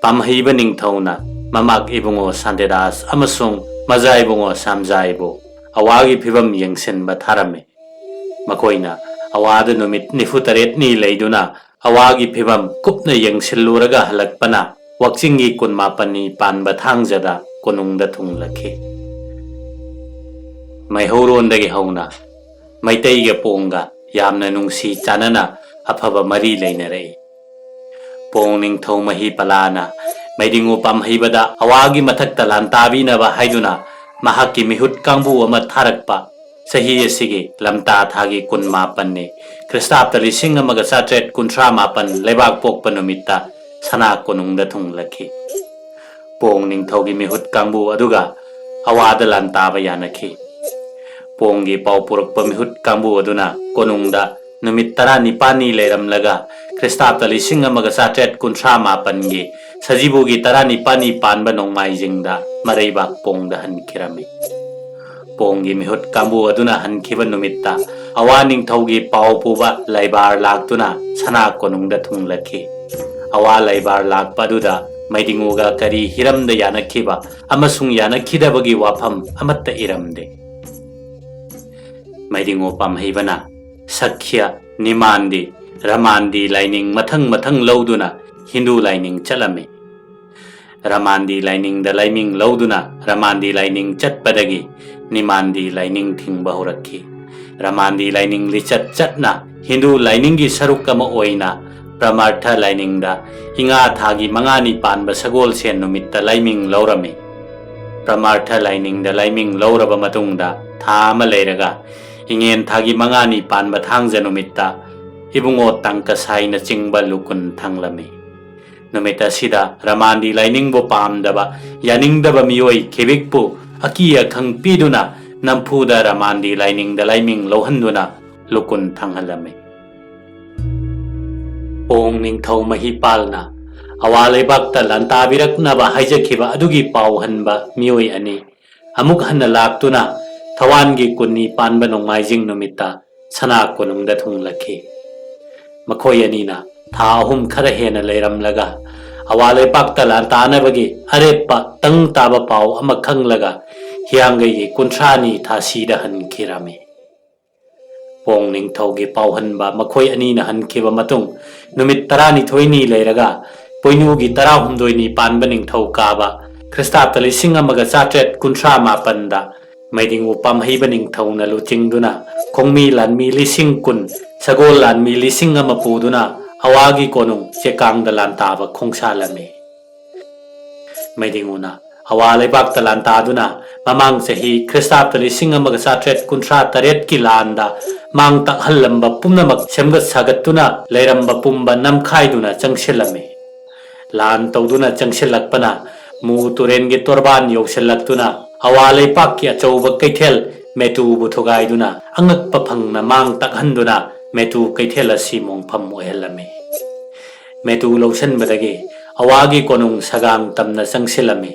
ꯄꯥꯝꯍꯩꯕ ꯅꯤꯡꯊꯧꯅ ꯃꯃꯥꯛ ꯏꯕꯨꯡꯉꯣ ꯁꯥꯟꯇꯤꯗꯥꯁ ꯑꯃꯁꯨꯡ ꯃꯖꯥ ꯏꯕꯨꯡꯉꯣ ꯁꯥꯝꯖꯥꯏꯕꯨ ꯑꯋꯥꯒꯤ ꯐꯤꯕꯝ ꯌꯦꯡꯁꯤꯟꯕ ꯊꯥꯔꯝꯃꯤ꯫ ꯃꯈꯣꯏꯅ ꯑꯋꯥꯗ ꯅꯨꯃꯤꯠ ꯅꯤꯐꯨ ꯇꯔꯦꯠꯅꯤ ꯂꯩꯗꯨꯅ ꯑꯋꯥꯒꯤ ꯐꯤꯕꯝ ꯀꯨꯞꯅ ꯌꯦꯡꯁꯤꯜꯂꯨꯔꯒ ꯍꯜꯂꯛꯄꯅ ꯋꯥꯛꯆꯤꯡꯒꯤ ꯀꯨꯟꯃꯥꯄꯟꯅꯤ ꯄꯥꯟꯕ ꯊꯥꯡꯖꯗ ꯀꯣꯅꯨꯡꯗ ꯊꯨꯡꯂꯛꯈꯤ꯫ ꯃꯩꯍꯧꯔꯣꯟꯗꯒꯤ ꯍꯧꯅ ꯃꯩꯇꯩꯒ ꯄꯣꯡꯒ ꯌꯥꯝꯅ ꯅꯨꯡꯁꯤ ꯆꯥꯟꯅꯅ ꯑꯐꯕ ꯃꯔꯤ ꯂꯩꯅꯔꯛꯏ꯫ ꯄꯣꯡ ꯅꯤꯡꯊꯧ ꯃꯍꯤ ꯄꯂꯥꯅ ꯃꯩꯗꯤꯡꯉꯨ ꯄꯥꯝꯍꯩꯕꯗ ꯑꯋꯥꯒꯤ ꯃꯊꯛꯇ ꯂꯥꯟꯇꯥꯕꯤꯅꯕ ꯍꯥꯏꯗꯨꯅ ꯃꯍꯥꯛꯀꯤ ꯃꯤꯍꯨꯠ ꯀꯥꯡꯕꯨ ꯑꯃ ꯊꯥꯔꯛꯄ ꯆꯍꯤ ꯑꯁꯤꯒꯤ ꯂꯝꯇꯥ ꯊꯥꯒꯤ ꯀꯨꯟꯃꯥꯄꯟꯅꯤ, ꯈ꯭ꯔꯤꯁꯇꯥꯕꯇ ꯂꯤꯁꯤꯡ ꯑꯃꯒ ꯆꯥꯇ꯭ꯔꯦꯠ ꯀꯨꯟꯊ꯭ꯔꯥ ꯃꯥꯄꯟ ꯂꯩꯕꯥꯛ ꯄꯣꯛꯄ ꯅꯨꯃꯤꯠꯇ ꯁꯅꯥ ꯀꯣꯅꯨꯡꯗ ꯊꯨꯡꯂꯛꯈꯤ꯫ ꯄꯣꯡ ꯅꯤꯡꯊꯧꯒꯤ ꯃꯤꯍꯨꯠ ꯀꯥꯡꯕꯨ ꯑꯗꯨꯒ ꯑꯋꯥꯗ ꯂꯥꯟꯇꯥꯕ ꯌꯥꯅꯈꯤ꯫ ꯄꯣꯡꯒꯤ ꯄꯥꯎ ꯄꯨꯔꯛꯄ ꯃꯤꯍꯨꯠ ꯀꯥꯡꯕꯨ ꯑꯗꯨꯅ ꯀꯣꯅꯨꯡꯗ ꯅꯨꯃꯤꯠ ꯇꯔꯥꯅꯤꯄꯥꯜꯅꯤ ꯂꯩꯔꯝꯂꯒ ꯈ꯭ꯔꯤꯁꯇꯥꯕꯇ ꯂꯤꯁꯤꯡ ꯑꯃꯒ ꯆꯥꯇ꯭ꯔꯦꯠ ꯀꯨꯟꯊ꯭ꯔꯥ ꯃꯥꯄꯟꯒꯤ ꯁꯖꯤꯕꯨꯒꯤ ꯇꯔꯥꯅꯤꯄꯥꯜꯅꯤ ꯄꯥꯟꯕ ꯅꯣꯡꯃꯥꯏꯖꯤꯡꯗ ꯃꯔꯩꯕꯥꯛ ꯄꯣꯡꯗ ꯍꯟꯈꯤꯔꯝꯃꯤ꯫ ꯄꯣꯡꯒꯤ ꯃꯤꯍꯨꯠ ꯀꯥꯡꯕꯨ ꯑꯗꯨꯅ ꯍꯟꯈꯤꯕ ꯅꯨꯃꯤꯠꯇ ꯑꯋꯥ ꯅꯤꯡꯊꯧꯒꯤ ꯄꯥꯎ ꯄꯨꯕ ꯂꯩꯕꯥꯔ ꯂꯥꯛꯇꯨꯅ ꯁꯅꯥ ꯀꯣꯅꯨꯡꯗ ꯊꯨꯡꯂꯛꯈꯤ꯫ ꯑꯋꯥ ꯂꯩꯕꯥꯔ ꯂꯥꯛꯄ ꯑꯗꯨꯗ ꯃꯩꯗꯤꯡꯉꯨꯒ ꯀꯔꯤ ꯍꯤꯔꯝꯗ ꯌꯥꯅꯈꯤꯕ ꯑꯃꯁꯨꯡ ꯌꯥꯅꯈꯤꯗꯕꯒꯤ ꯋꯥꯐꯝ ꯑꯃꯠꯇ ꯏꯔꯝꯗꯦ꯫ ꯃꯩꯗꯤꯡꯉꯨ ꯄꯥꯝꯍꯩꯕꯅ ꯁꯛꯈ꯭ꯌ, ꯅꯤꯃꯥꯟꯗꯤ, ꯔꯃꯥꯟꯗꯤ ꯂꯥꯏꯅꯤꯡ ꯃꯊꯪ ꯃꯊꯪ ꯂꯧꯗꯨꯅ ꯍꯤꯟꯗꯨ ꯂꯥꯏꯅꯤꯡ ꯆꯠꯂꯝꯃꯤ꯫ ꯔꯃꯥꯟꯗꯤ ꯂꯥꯏꯅꯤꯡꯗ ꯂꯥꯏꯃꯤꯡ ꯂꯧꯗꯨꯅ ꯔꯃꯥꯟꯗꯤ ꯂꯥꯏꯅꯤꯡ ꯆꯠꯄꯗꯒꯤ ꯅꯤꯃꯥꯟꯗꯤ ꯂꯥꯏꯅꯤꯡ ꯊꯤꯡꯕ ꯍꯧꯔꯛꯈꯤ꯫ ꯔꯃꯥꯟꯗꯤ ꯂꯥꯏꯅꯤꯡ ꯂꯤꯆꯠ ꯆꯠꯅ ꯍꯤꯟꯗꯨ ꯂꯥꯏꯅꯤꯡꯒꯤ ꯁꯔꯨꯛ ꯑꯃ ꯑꯣꯏꯅ ꯄ꯭ꯔꯃꯥꯔꯊ ꯂꯥꯏꯅꯤꯡꯗ ꯏꯉꯥ ꯊꯥꯒꯤ ꯃꯉꯥꯅꯤ ꯄꯥꯟꯕ ꯁꯒꯣꯜꯁꯦꯟ ꯅꯨꯃꯤꯠꯇ ꯂꯥꯏꯃꯤꯡ ꯂꯧꯔꯝꯃꯤ꯫ ꯄ꯭ꯔꯃꯥꯔꯊ ꯂꯥꯏꯅꯤꯡꯗ ꯂꯥꯏꯃꯤꯡ ꯂꯧꯔꯕ ꯃꯇꯨꯡꯗ ꯊꯥ ꯑꯃ ꯂꯩꯔꯒ ꯏꯉꯦꯟ ꯊꯥꯒꯤ ꯃꯉꯥꯅꯤ ꯄꯥꯟꯕ ꯊꯥꯡꯖ ꯅꯨꯃꯤꯠꯇ ꯏꯕꯨꯡꯉꯣ ꯇꯥꯡꯀꯁꯥꯏꯅꯆꯤꯡꯕ ꯂꯨꯀꯨꯟ ꯊꯥꯡꯂꯝꯃꯤ꯫ ꯅꯨꯃꯤꯠ ꯑꯁꯤꯗ ꯔꯃꯥꯟꯗꯤ ꯂꯥꯏꯅꯤꯡꯕꯨ ꯄꯥꯝꯗꯕ, ꯌꯥꯅꯤꯡꯗꯕ ꯃꯤꯑꯣꯏ ꯈꯤꯕꯤꯛꯄꯨ ꯑꯀꯤ ꯑꯈꯪ ꯄꯤꯗꯨꯅ ꯅꯝꯐꯨꯗ ꯔꯃꯥꯟꯗꯤ ꯂꯥꯏꯅꯤꯡꯗ ꯂꯥꯏꯃꯤꯡ ꯂꯧꯍꯟꯗꯨꯅ ꯂꯨꯀꯨꯟ ꯊꯥꯡꯍꯜꯂꯝꯃꯤ꯫ ꯄꯣꯡ ꯅꯤꯡꯊꯧ ꯃꯍꯤꯄꯥꯜꯅ ꯑꯋꯥ ꯂꯩꯕꯥꯛꯇ ꯂꯥꯟꯇꯥꯕꯤꯔꯛꯅꯕ ꯍꯥꯏꯖꯈꯤꯕ ꯑꯗꯨꯒꯤ ꯄꯥꯎ ꯍꯟꯕ ꯃꯤꯑꯣꯏ ꯑꯅꯤ ꯑꯃꯨꯛ ꯍꯟꯅ ꯂꯥꯛꯇꯨꯅ ꯊꯋꯥꯟꯒꯤ ꯀꯨꯟꯅꯤ ꯄꯥꯟꯕ ꯅꯣꯡꯃꯥꯏꯖꯤꯡ ꯅꯨꯃꯤꯠꯇ ꯁꯅꯥ ꯀꯣꯅꯨꯡꯗ ꯊꯨꯡꯂꯛꯈꯤ꯫ ꯃꯈꯣꯏ ꯑꯅꯤꯅ ꯊꯥ ꯑꯍꯨꯝ ꯈꯔ ꯍꯦꯟꯅ ꯂꯩꯔꯝꯂꯒ ꯑꯋꯥ ꯂꯩꯄꯥꯛꯇ ꯂꯥꯟꯇꯥꯅꯕꯒꯤ ꯑꯔꯦꯞꯄ ꯇꯪ ꯇꯥꯕ ꯄꯥꯎ ꯑꯃ ꯈꯪꯂꯒ ꯍꯤꯌꯥꯡꯒꯩꯒꯤ ꯀꯨꯟꯊ꯭ꯔꯥꯅꯤ ꯊꯥꯁꯤꯗ ꯍꯟꯈꯤꯔꯝꯃꯤ꯫ ꯄꯣꯡ ꯅꯤꯡꯊꯧꯒꯤ ꯄꯥꯎꯍꯟꯕ ꯃꯈꯣꯏ ꯑꯅꯤꯅ ꯍꯟꯈꯤꯕ ꯃꯇꯨꯡ ꯅꯨꯃꯤꯠ ꯇꯔꯥꯅꯤꯊꯣꯏꯅꯤ ꯂꯩꯔꯒ ꯄꯣꯏꯅꯨꯒꯤ ꯇꯔꯥꯍꯨꯝꯗꯣꯏꯅꯤ ꯄꯥꯟꯕ ꯅꯤꯡꯊꯧ ꯀꯥꯕ ꯈ꯭ꯔꯤꯁꯇꯥꯕꯇ ꯂꯤꯁꯤꯡ ꯑꯃꯒ ꯆꯥꯇ꯭ꯔꯦꯠ ꯀꯨꯟꯊ꯭ꯔꯥ ꯃꯥꯄꯟꯗ ꯃꯩꯗꯤꯡꯉꯨ ꯄꯥꯝꯍꯩꯕ ꯅꯤꯡꯊꯧꯅ ꯂꯨꯆꯤꯡꯗꯨꯅ ꯈꯣꯡꯃꯤ ꯂꯥꯟꯃꯤ ꯂꯤꯁꯤꯡ ꯀꯨꯟ, ꯁꯒꯣꯜ ꯂꯥꯟꯃꯤ ꯂꯤꯁꯤꯡ ꯑꯃ ꯄꯨꯗꯨꯅ ꯑꯋꯥꯒꯤ ꯀꯣꯅꯨꯡ ꯆꯦꯀꯥꯡꯗ ꯂꯥꯟꯇꯥꯕ ꯈꯣꯡꯁꯥꯜꯂꯝꯃꯤ꯫ ꯃꯩꯗꯤꯡꯉꯨꯅ ꯑꯋꯥ ꯂꯩꯕꯥꯛꯇ ꯂꯥꯟꯇꯥꯗꯨꯅ ꯃꯃꯥꯡ ꯆꯍꯤ ꯈ꯭ꯔꯤꯁꯇꯥꯕꯇ ꯂꯤꯁꯤꯡ ꯑꯃꯒ ꯆꯥꯇ꯭ꯔꯦꯠ ꯀꯨꯟꯊ꯭ꯔꯥ ꯇꯔꯦꯠꯀꯤ ꯂꯥꯟꯗ ꯃꯥꯡ ꯇꯥꯛꯍꯜꯂꯝꯕ ꯄꯨꯝꯅꯃꯛ ꯁꯦꯝꯒꯠ ꯁꯥꯒꯠꯇꯨꯅ ꯂꯩꯔꯝꯕ ꯄꯨꯝꯕ ꯅꯝꯈꯥꯏꯗꯨꯅ ꯆꯪꯁꯤꯜꯂꯝꯃꯤ꯫ ꯂꯥꯟ ꯇꯧꯗꯨꯅ ꯆꯪꯁꯤꯜꯂꯛꯄꯅ ꯃꯨ ꯇꯨꯔꯦꯟꯒꯤ ꯇꯣꯔꯕꯥꯟ ꯌꯧꯁꯤꯜꯂꯛꯇꯨꯅ ꯑꯋꯥ ꯂꯩꯄꯥꯛꯀꯤ ꯑꯆꯧꯕ ꯀꯩꯊꯦꯜ ꯃꯦꯇꯨꯕꯨ ꯊꯨꯒꯥꯏꯗꯨꯅ ꯑꯉꯛꯄ ꯐꯪꯅ ꯃꯥꯡ ꯇꯥꯛꯍꯟꯗꯨꯅ ꯃꯦꯇꯨ ꯀꯩꯊꯦꯜ ꯑꯁꯤ ꯃꯣꯡꯐꯝ ꯑꯣꯏꯍꯜꯂꯝꯃꯤ꯫ ꯃꯦꯇꯨ ꯂꯧꯁꯤꯟꯕꯗꯒꯤ ꯑꯋꯥꯒꯤ ꯀꯣꯅꯨꯡ ꯁꯒꯥꯡ ꯇꯝꯅ ꯆꯪꯁꯤꯜꯂꯝꯃꯤ꯫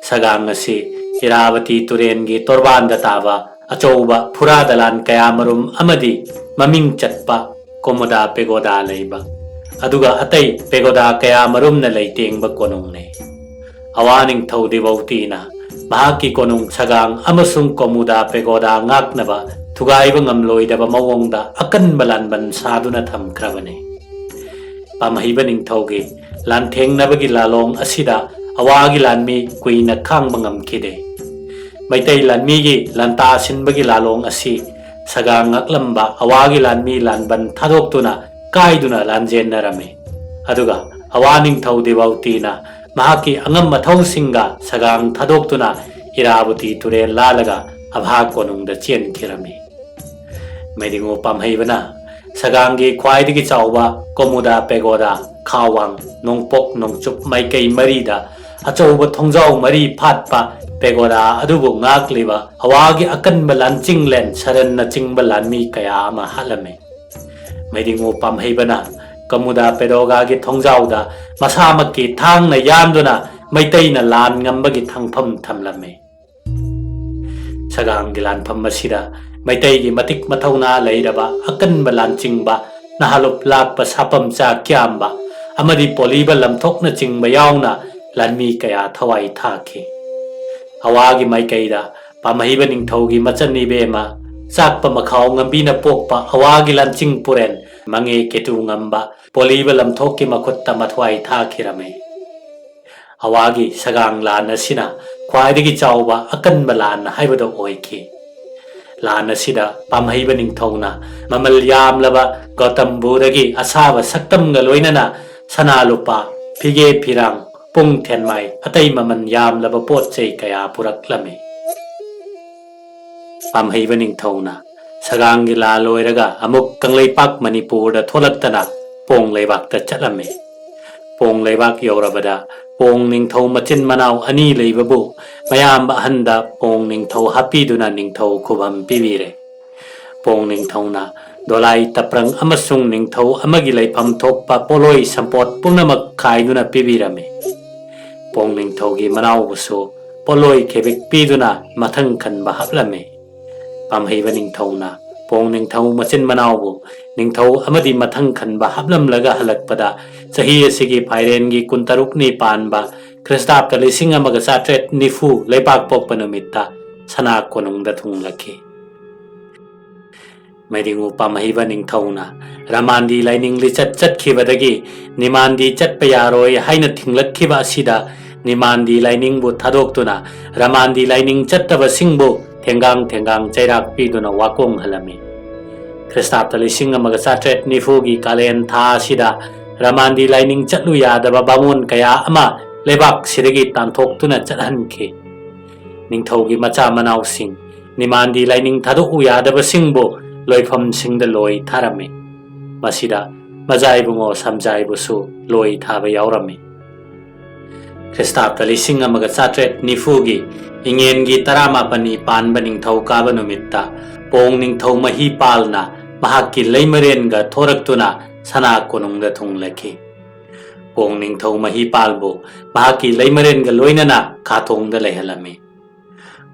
ꯁꯒꯥꯡ ꯑꯁꯤ ꯏꯔꯥꯕꯇꯤ ꯇꯨꯔꯦꯟꯒꯤ ꯇꯣꯔꯕꯥꯟꯗ ꯇꯥꯕ ꯑꯆꯧꯕ ꯐꯨꯔꯥ ꯗꯂꯥꯟ ꯀꯌꯥꯃꯔꯨꯝ ꯑꯃꯗꯤ ꯃꯃꯤꯡ ꯆꯠꯄ ꯀꯣꯃꯣꯗꯥ ꯄꯦꯒꯣꯗꯥ ꯂꯩꯕ, ꯑꯗꯨꯒ ꯑꯇꯩ ꯄꯦꯒꯣꯗꯥ ꯀꯌꯥꯃꯔꯨꯝꯅ ꯂꯩꯇꯦꯡꯕ ꯀꯣꯅꯨꯡꯅꯤ꯫ ꯑꯋꯥ ꯅꯤꯡꯊꯧ ꯗꯤꯕꯧꯇꯤꯅ ꯃꯍꯥꯛꯀꯤ ꯀꯣꯅꯨꯡ ꯁꯒꯥꯡ ꯑꯃꯁꯨꯡ ꯀꯣꯃꯨꯗꯥ ꯄꯦꯒꯣꯗꯥ ꯉꯥꯛꯅꯕ ꯊꯨꯒꯥꯏꯕ ꯉꯝꯂꯣꯏꯗꯕ ꯃꯑꯣꯡꯗ ꯑꯀꯟꯕ ꯂꯥꯟꯕꯟ ꯁꯥꯗꯨꯅ ꯊꯝꯈ꯭ꯔꯕꯅꯤ꯫ ꯄꯥꯝꯍꯩꯕ ꯅꯤꯡꯊꯧꯒꯤ ꯂꯥꯟꯊꯦꯡꯅꯕꯒꯤ ꯂꯥꯂꯣꯡ ꯑꯁꯤꯗ ꯑꯋꯥꯒꯤ ꯂꯥꯟꯃꯤ ꯀꯨꯏꯅ ꯈꯥꯡꯕ ꯉꯝꯈꯤꯗꯦ꯫ ꯃꯩꯇꯩ ꯂꯥꯟꯃꯤꯒꯤ ꯂꯥꯟꯇꯥ ꯁꯤꯟꯕꯒꯤ ꯂꯥꯂꯣꯡ ꯑꯁꯤ ꯁꯒꯥꯡ ꯉꯥꯛꯂꯝꯕ ꯑꯋꯥꯒꯤ ꯂꯥꯟꯃꯤ ꯂꯥꯟꯕꯟ ꯊꯥꯗꯣꯛꯇꯨꯅ ꯀꯥꯏꯗꯨꯅ ꯂꯥꯟꯖꯦꯟꯅꯔꯝꯃꯤ꯫ ꯑꯗꯨꯒ ꯑꯋꯥ ꯅꯤꯡꯊꯧ ꯗꯤꯕꯧꯇꯤꯅ ꯃꯍꯥꯛꯀꯤ ꯑꯉꯝ ꯑꯊꯧꯁꯤꯡꯒ ꯁꯒꯥꯡ ꯊꯥꯗꯣꯛꯇꯨꯅ ꯏꯔꯥꯕꯇꯤ ꯇꯨꯔꯦꯜ ꯂꯥꯜꯂꯒ ꯑꯚꯥ ꯀꯣꯅꯨꯡꯗ ꯆꯦꯟꯈꯤꯔꯝꯃꯤ꯫ ꯃꯩꯗꯤꯡꯉꯨ ꯄꯥꯝꯍꯩꯕꯅ ꯁꯒꯥꯡꯒꯤ ꯈ꯭ꯋꯥꯏꯗꯒꯤ ꯆꯥꯎꯕ ꯀꯣꯃꯨꯗꯥ ꯄꯦꯒꯣꯗꯥ, ꯈꯥꯋꯥꯡ, ꯅꯣꯡꯄꯣꯛ ꯅꯣꯡꯆꯨꯞ ꯃꯥꯏꯀꯩ ꯃꯔꯤꯗ ꯑꯆꯧꯕ ꯊꯣꯡꯖꯥꯎ ꯃꯔꯤ ꯐꯥꯠꯄ ꯄꯦꯒꯣꯗꯥ ꯑꯗꯨꯕꯨ ꯉꯥꯛꯂꯤꯕ ꯑꯋꯥꯒꯤ ꯑꯀꯟꯕ ꯂꯥꯟꯆꯤꯡꯂꯦꯟ ꯁꯔꯟꯅꯆꯤꯡꯕ ꯂꯥꯟꯃꯤ ꯀꯌꯥ ꯑꯃ ꯍꯥꯠꯂꯝꯃꯤ꯫ ꯃꯩꯗꯤꯡꯉꯨ ꯄꯥꯝꯍꯩꯕꯅ ꯀꯃꯨꯗꯥ ꯄꯦꯗꯣꯒꯥꯒꯤ ꯊꯣꯡꯖꯥꯎꯗ ꯃꯁꯥꯃꯛꯀꯤ ꯊꯥꯡꯅ ꯌꯥꯟꯗꯨꯅ ꯃꯩꯇꯩꯅ ꯂꯥꯟ ꯉꯝꯕꯒꯤ ꯊꯥꯡꯐꯝ ꯊꯝꯂꯝꯃꯤ꯫ ꯁꯒꯥꯡꯒꯤ ꯂꯥꯟꯐꯝ ꯑꯁꯤꯗ ꯃꯩꯇꯩꯒꯤ ꯃꯇꯤꯛ ꯃꯊꯧꯅꯥ ꯂꯩꯔꯕ ꯑꯀꯟꯕ ꯂꯥꯟꯆꯤꯡꯕ ꯅꯍꯥꯂꯨꯞ ꯂꯥꯛꯄ ꯁꯥꯄꯝꯆꯥ ꯀ꯭ꯌꯥꯝꯕ ꯑꯃꯗꯤ ꯄꯣꯂꯤꯕ ꯂꯝꯊꯣꯛꯅꯆꯤꯡꯕ ꯌꯥꯎꯅ ꯂꯥꯟꯃꯤ ꯀꯌꯥ ꯊꯋꯥꯏ ꯊꯥꯈꯤ꯫ ꯑꯋꯥꯒꯤ ꯃꯥꯏꯀꯩꯗ ꯄꯥꯝꯍꯩꯕ ꯅꯤꯡꯊꯧꯒꯤ ꯃꯆꯟ ꯏꯕꯦꯝꯃ ꯆꯥꯛꯄ ꯃꯈꯥꯎ ꯉꯝꯕꯤꯅ ꯄꯣꯛꯄ ꯑꯋꯥꯒꯤ ꯂꯥꯟꯆꯤꯡ ꯄꯨꯔꯦꯟ ꯃꯉꯦ ꯀꯦꯇꯨ ꯉꯝꯕ ꯄꯣꯂꯤꯕ ꯂꯝꯊꯣꯛꯀꯤ ꯃꯈꯨꯠꯇ ꯃꯊ꯭ꯋꯥꯏ ꯊꯥꯈꯤꯔꯝꯃꯤ꯫ ꯑꯋꯥꯒꯤ ꯁꯒꯥꯡ ꯂꯥꯟ ꯑꯁꯤꯅ ꯈ꯭ꯋꯥꯏꯗꯒꯤ ꯆꯥꯎꯕ ꯑꯀꯟꯕ ꯂꯥꯟ ꯍꯥꯏꯕꯗꯨ ꯑꯣꯏꯈꯤ꯫ ꯂꯥꯟ ꯑꯁꯤꯗ ꯄꯥꯝꯍꯩꯕ ꯅꯤꯡꯊꯧꯅ ꯃꯃꯜ ꯌꯥꯝꯂꯕ ꯒꯧꯇꯝ ꯕꯨꯙꯒꯤ ꯑꯁꯥꯕ ꯁꯛꯇꯝꯒ ꯂꯣꯏꯅꯅ ꯁꯅꯥ ꯂꯨꯄꯥ, ꯐꯤꯒꯦ ꯐꯤꯔꯥꯡ, ꯄꯨꯡ ꯊꯦꯟꯃꯥꯏ, ꯑꯇꯩ ꯃꯃꯜ ꯌꯥꯝꯂꯕ ꯄꯣꯠ ꯆꯩ ꯀꯌꯥ ꯄꯨꯔꯛꯂꯝꯃꯤ꯫ ꯄꯥꯝꯍꯩꯕ ꯅꯤꯡꯊꯧꯅ ꯁꯒꯥꯡꯒꯤ ꯂꯥ ꯂꯣꯏꯔꯒ ꯑꯃꯨꯛ ꯀꯪꯂꯩꯄꯥꯛ ꯃꯅꯤꯄꯨꯔꯗ ꯊꯣꯛꯂꯛꯇꯅ ꯄꯣꯡ ꯂꯩꯕꯥꯛꯇ ꯆꯠꯂꯝꯃꯤ꯫ ꯄꯣꯡ ꯂꯩꯕꯥꯛ ꯌꯧꯔꯕꯗ ꯄꯣꯡ ꯅꯤꯡꯊꯧ ꯃꯆꯤꯟ ꯃꯅꯥꯎ ꯑꯅꯤ ꯂꯩꯕꯕꯨ ꯃꯌꯥꯝꯕ ꯑꯍꯟꯗ ꯄꯣꯡ ꯅꯤꯡꯊꯧ ꯍꯥꯞꯄꯤꯗꯨꯅ ꯅꯤꯡꯊꯧ ꯈꯨꯕꯝ ꯄꯤꯕꯤꯔꯦ꯫ ꯄꯣꯡ ꯅꯤꯡꯊꯧꯅ ꯗꯣꯂꯥꯏ ꯇꯄ꯭ꯔꯪ ꯑꯃꯁꯨꯡ ꯅꯤꯡꯊꯧ ꯑꯃꯒꯤ ꯂꯩꯐꯝ ꯊꯣꯛꯄ ꯄꯣꯠꯂꯣꯏ ꯁꯝꯄꯣꯠ ꯄꯨꯝꯅꯃꯛ ꯈꯥꯏꯗꯨꯅ ꯄꯤꯕꯤꯔꯝꯃꯤ꯫ ꯄꯣꯡ ꯅꯤꯡꯊꯧꯒꯤ ꯃꯅꯥꯎꯕꯨꯁꯨ ꯄꯣꯠꯂꯣꯏ ꯈꯦꯕꯤꯛ ꯄꯤꯗꯨꯅ ꯃꯊꯪ ꯈꯟꯕ ꯍꯥꯞꯂꯝꯃꯤ꯫ ꯄꯥꯝꯍꯩꯕ ꯅꯤꯡꯊꯧꯅ ꯄꯣꯡ ꯅꯤꯡꯊꯧ ꯃꯆꯤꯟ ꯃꯅꯥꯎꯕꯨ ꯅꯤꯡꯊꯧ ꯑꯃꯗꯤ ꯃꯊꯪ ꯈꯟꯕ ꯍꯥꯞꯂꯝꯂꯒ ꯍꯜꯂꯛꯄꯗ ꯆꯍꯤ ꯑꯁꯤꯒꯤ ꯐꯥꯏꯔꯦꯟꯒꯤ ꯀꯨꯟꯇꯔꯨꯛꯅꯤ ꯄꯥꯟꯕ ꯈ꯭ꯔꯤꯁꯇꯥꯕꯇ ꯂꯤꯁꯤꯡ ꯑꯃꯒ ꯆꯥꯇ꯭ꯔꯦꯠ ꯅꯤꯐꯨ ꯂꯩꯕꯥꯛ ꯄꯣꯛꯄ ꯅꯨꯃꯤꯠꯇ ꯁꯅꯥ ꯀꯣꯅꯨꯡꯗ ꯊꯨꯡꯂꯛꯈꯤ꯫ ꯃꯩꯗꯤꯡꯉꯨ ꯄꯥꯝꯍꯩꯕ ꯅꯤꯡꯊꯧꯅ ꯔꯃꯥꯟꯗꯤ ꯂꯥꯏꯅꯤꯡ ꯂꯤꯆꯠ ꯆꯠꯈꯤꯕꯗꯒꯤ ꯅꯤꯃꯥꯟꯗꯤ ꯆꯠꯄ ꯌꯥꯔꯣꯏ ꯍꯥꯏꯅ ꯊꯤꯡꯂꯛꯈꯤꯕ ꯑꯁꯤꯗ ꯅꯤꯃꯥꯟꯗꯤ ꯂꯥꯏꯅꯤꯡꯕꯨ ꯊꯥꯗꯣꯛꯇꯨꯅ ꯔꯃꯥꯟꯗꯤ ꯂꯥꯏꯅꯤꯡ ꯆꯠꯇꯕꯁꯤꯡꯕꯨ ꯊꯦꯡꯒꯥꯡ ꯊꯦꯡꯒꯥꯡ ꯆꯩꯔꯥꯛ ꯄꯤꯗꯨꯅ ꯋꯥꯀꯣꯡꯍꯜꯂꯝꯃꯤ꯫ ꯈ꯭ꯔꯤꯁꯇꯥꯕꯇ ꯂꯤꯁꯤꯡ ꯑꯃꯒ ꯆꯥꯇ꯭ꯔꯦꯠ ꯅꯤꯐꯨꯒꯤ ꯀꯥꯂꯦꯟ ꯊꯥ ꯑꯁꯤꯗ ꯔꯃꯥꯟꯗꯤ ꯂꯥꯏꯅꯤꯡ ꯆꯠꯂꯨ ꯌꯥꯗꯕ ꯕꯥꯃꯣꯟ ꯀꯌꯥ ꯑꯃ ꯂꯩꯕꯥꯛꯁꯤꯗꯒꯤ ꯇꯥꯟꯊꯣꯛꯇꯨꯅ ꯆꯠꯍꯟꯈꯤ꯫ ꯅꯤꯡꯊꯧꯒꯤ ꯃꯆꯥ ꯃꯅꯥꯎꯁꯤꯡ ꯅꯤꯃꯥꯟꯗꯤ ꯂꯥꯏꯅꯤꯡ ꯊꯥꯗꯣꯛꯎ ꯌꯥꯗꯕꯁꯤꯡꯕꯨ ꯂꯣꯏꯐꯝꯁꯤꯡꯗ ꯂꯣꯏ ꯊꯥꯔꯝꯃꯤ꯫ ꯃꯁꯤꯗ ꯃꯖꯥꯏꯕꯨꯡꯉꯣ ꯁꯝꯖꯥꯏꯕꯨꯁꯨ ꯂꯣꯏ ꯊꯥꯕ ꯌꯥꯎꯔꯝꯃꯤ꯫ ꯈ꯭ꯔꯤꯁꯇꯥꯕꯇ ꯂꯤꯁꯤꯡ ꯑꯃꯒ ꯆꯥꯇ꯭ꯔꯦꯠ ꯅꯤꯐꯨꯒꯤ ꯏꯉꯦꯟꯒꯤ ꯇꯔꯥꯃꯥꯄꯟꯅꯤ ꯄꯥꯟꯕ ꯅꯤꯡꯊꯧꯀꯥꯕ ꯅꯨꯃꯤꯠꯇ ꯄꯣꯡ ꯅꯤꯡꯊꯧ ꯃꯍꯤꯄꯥꯜꯅ ꯃꯍꯥꯛꯀꯤ ꯂꯩꯃꯔꯦꯟꯒ ꯊꯣꯔꯛꯇꯨꯅ ꯁꯅꯥ ꯀꯣꯅꯨꯡꯗ ꯊꯨꯡꯂꯈꯤ꯫ ꯄꯣꯡ ꯅꯤꯡꯊꯧ ꯃꯍꯤꯄꯥꯜꯕꯨ ꯃꯍꯥꯛꯀꯤ ꯂꯩꯃꯔꯦꯟꯒ ꯂꯣꯏꯅꯅ ꯈꯥꯊꯣꯡꯗ ꯂꯩꯍꯜꯂꯝꯃꯤ꯫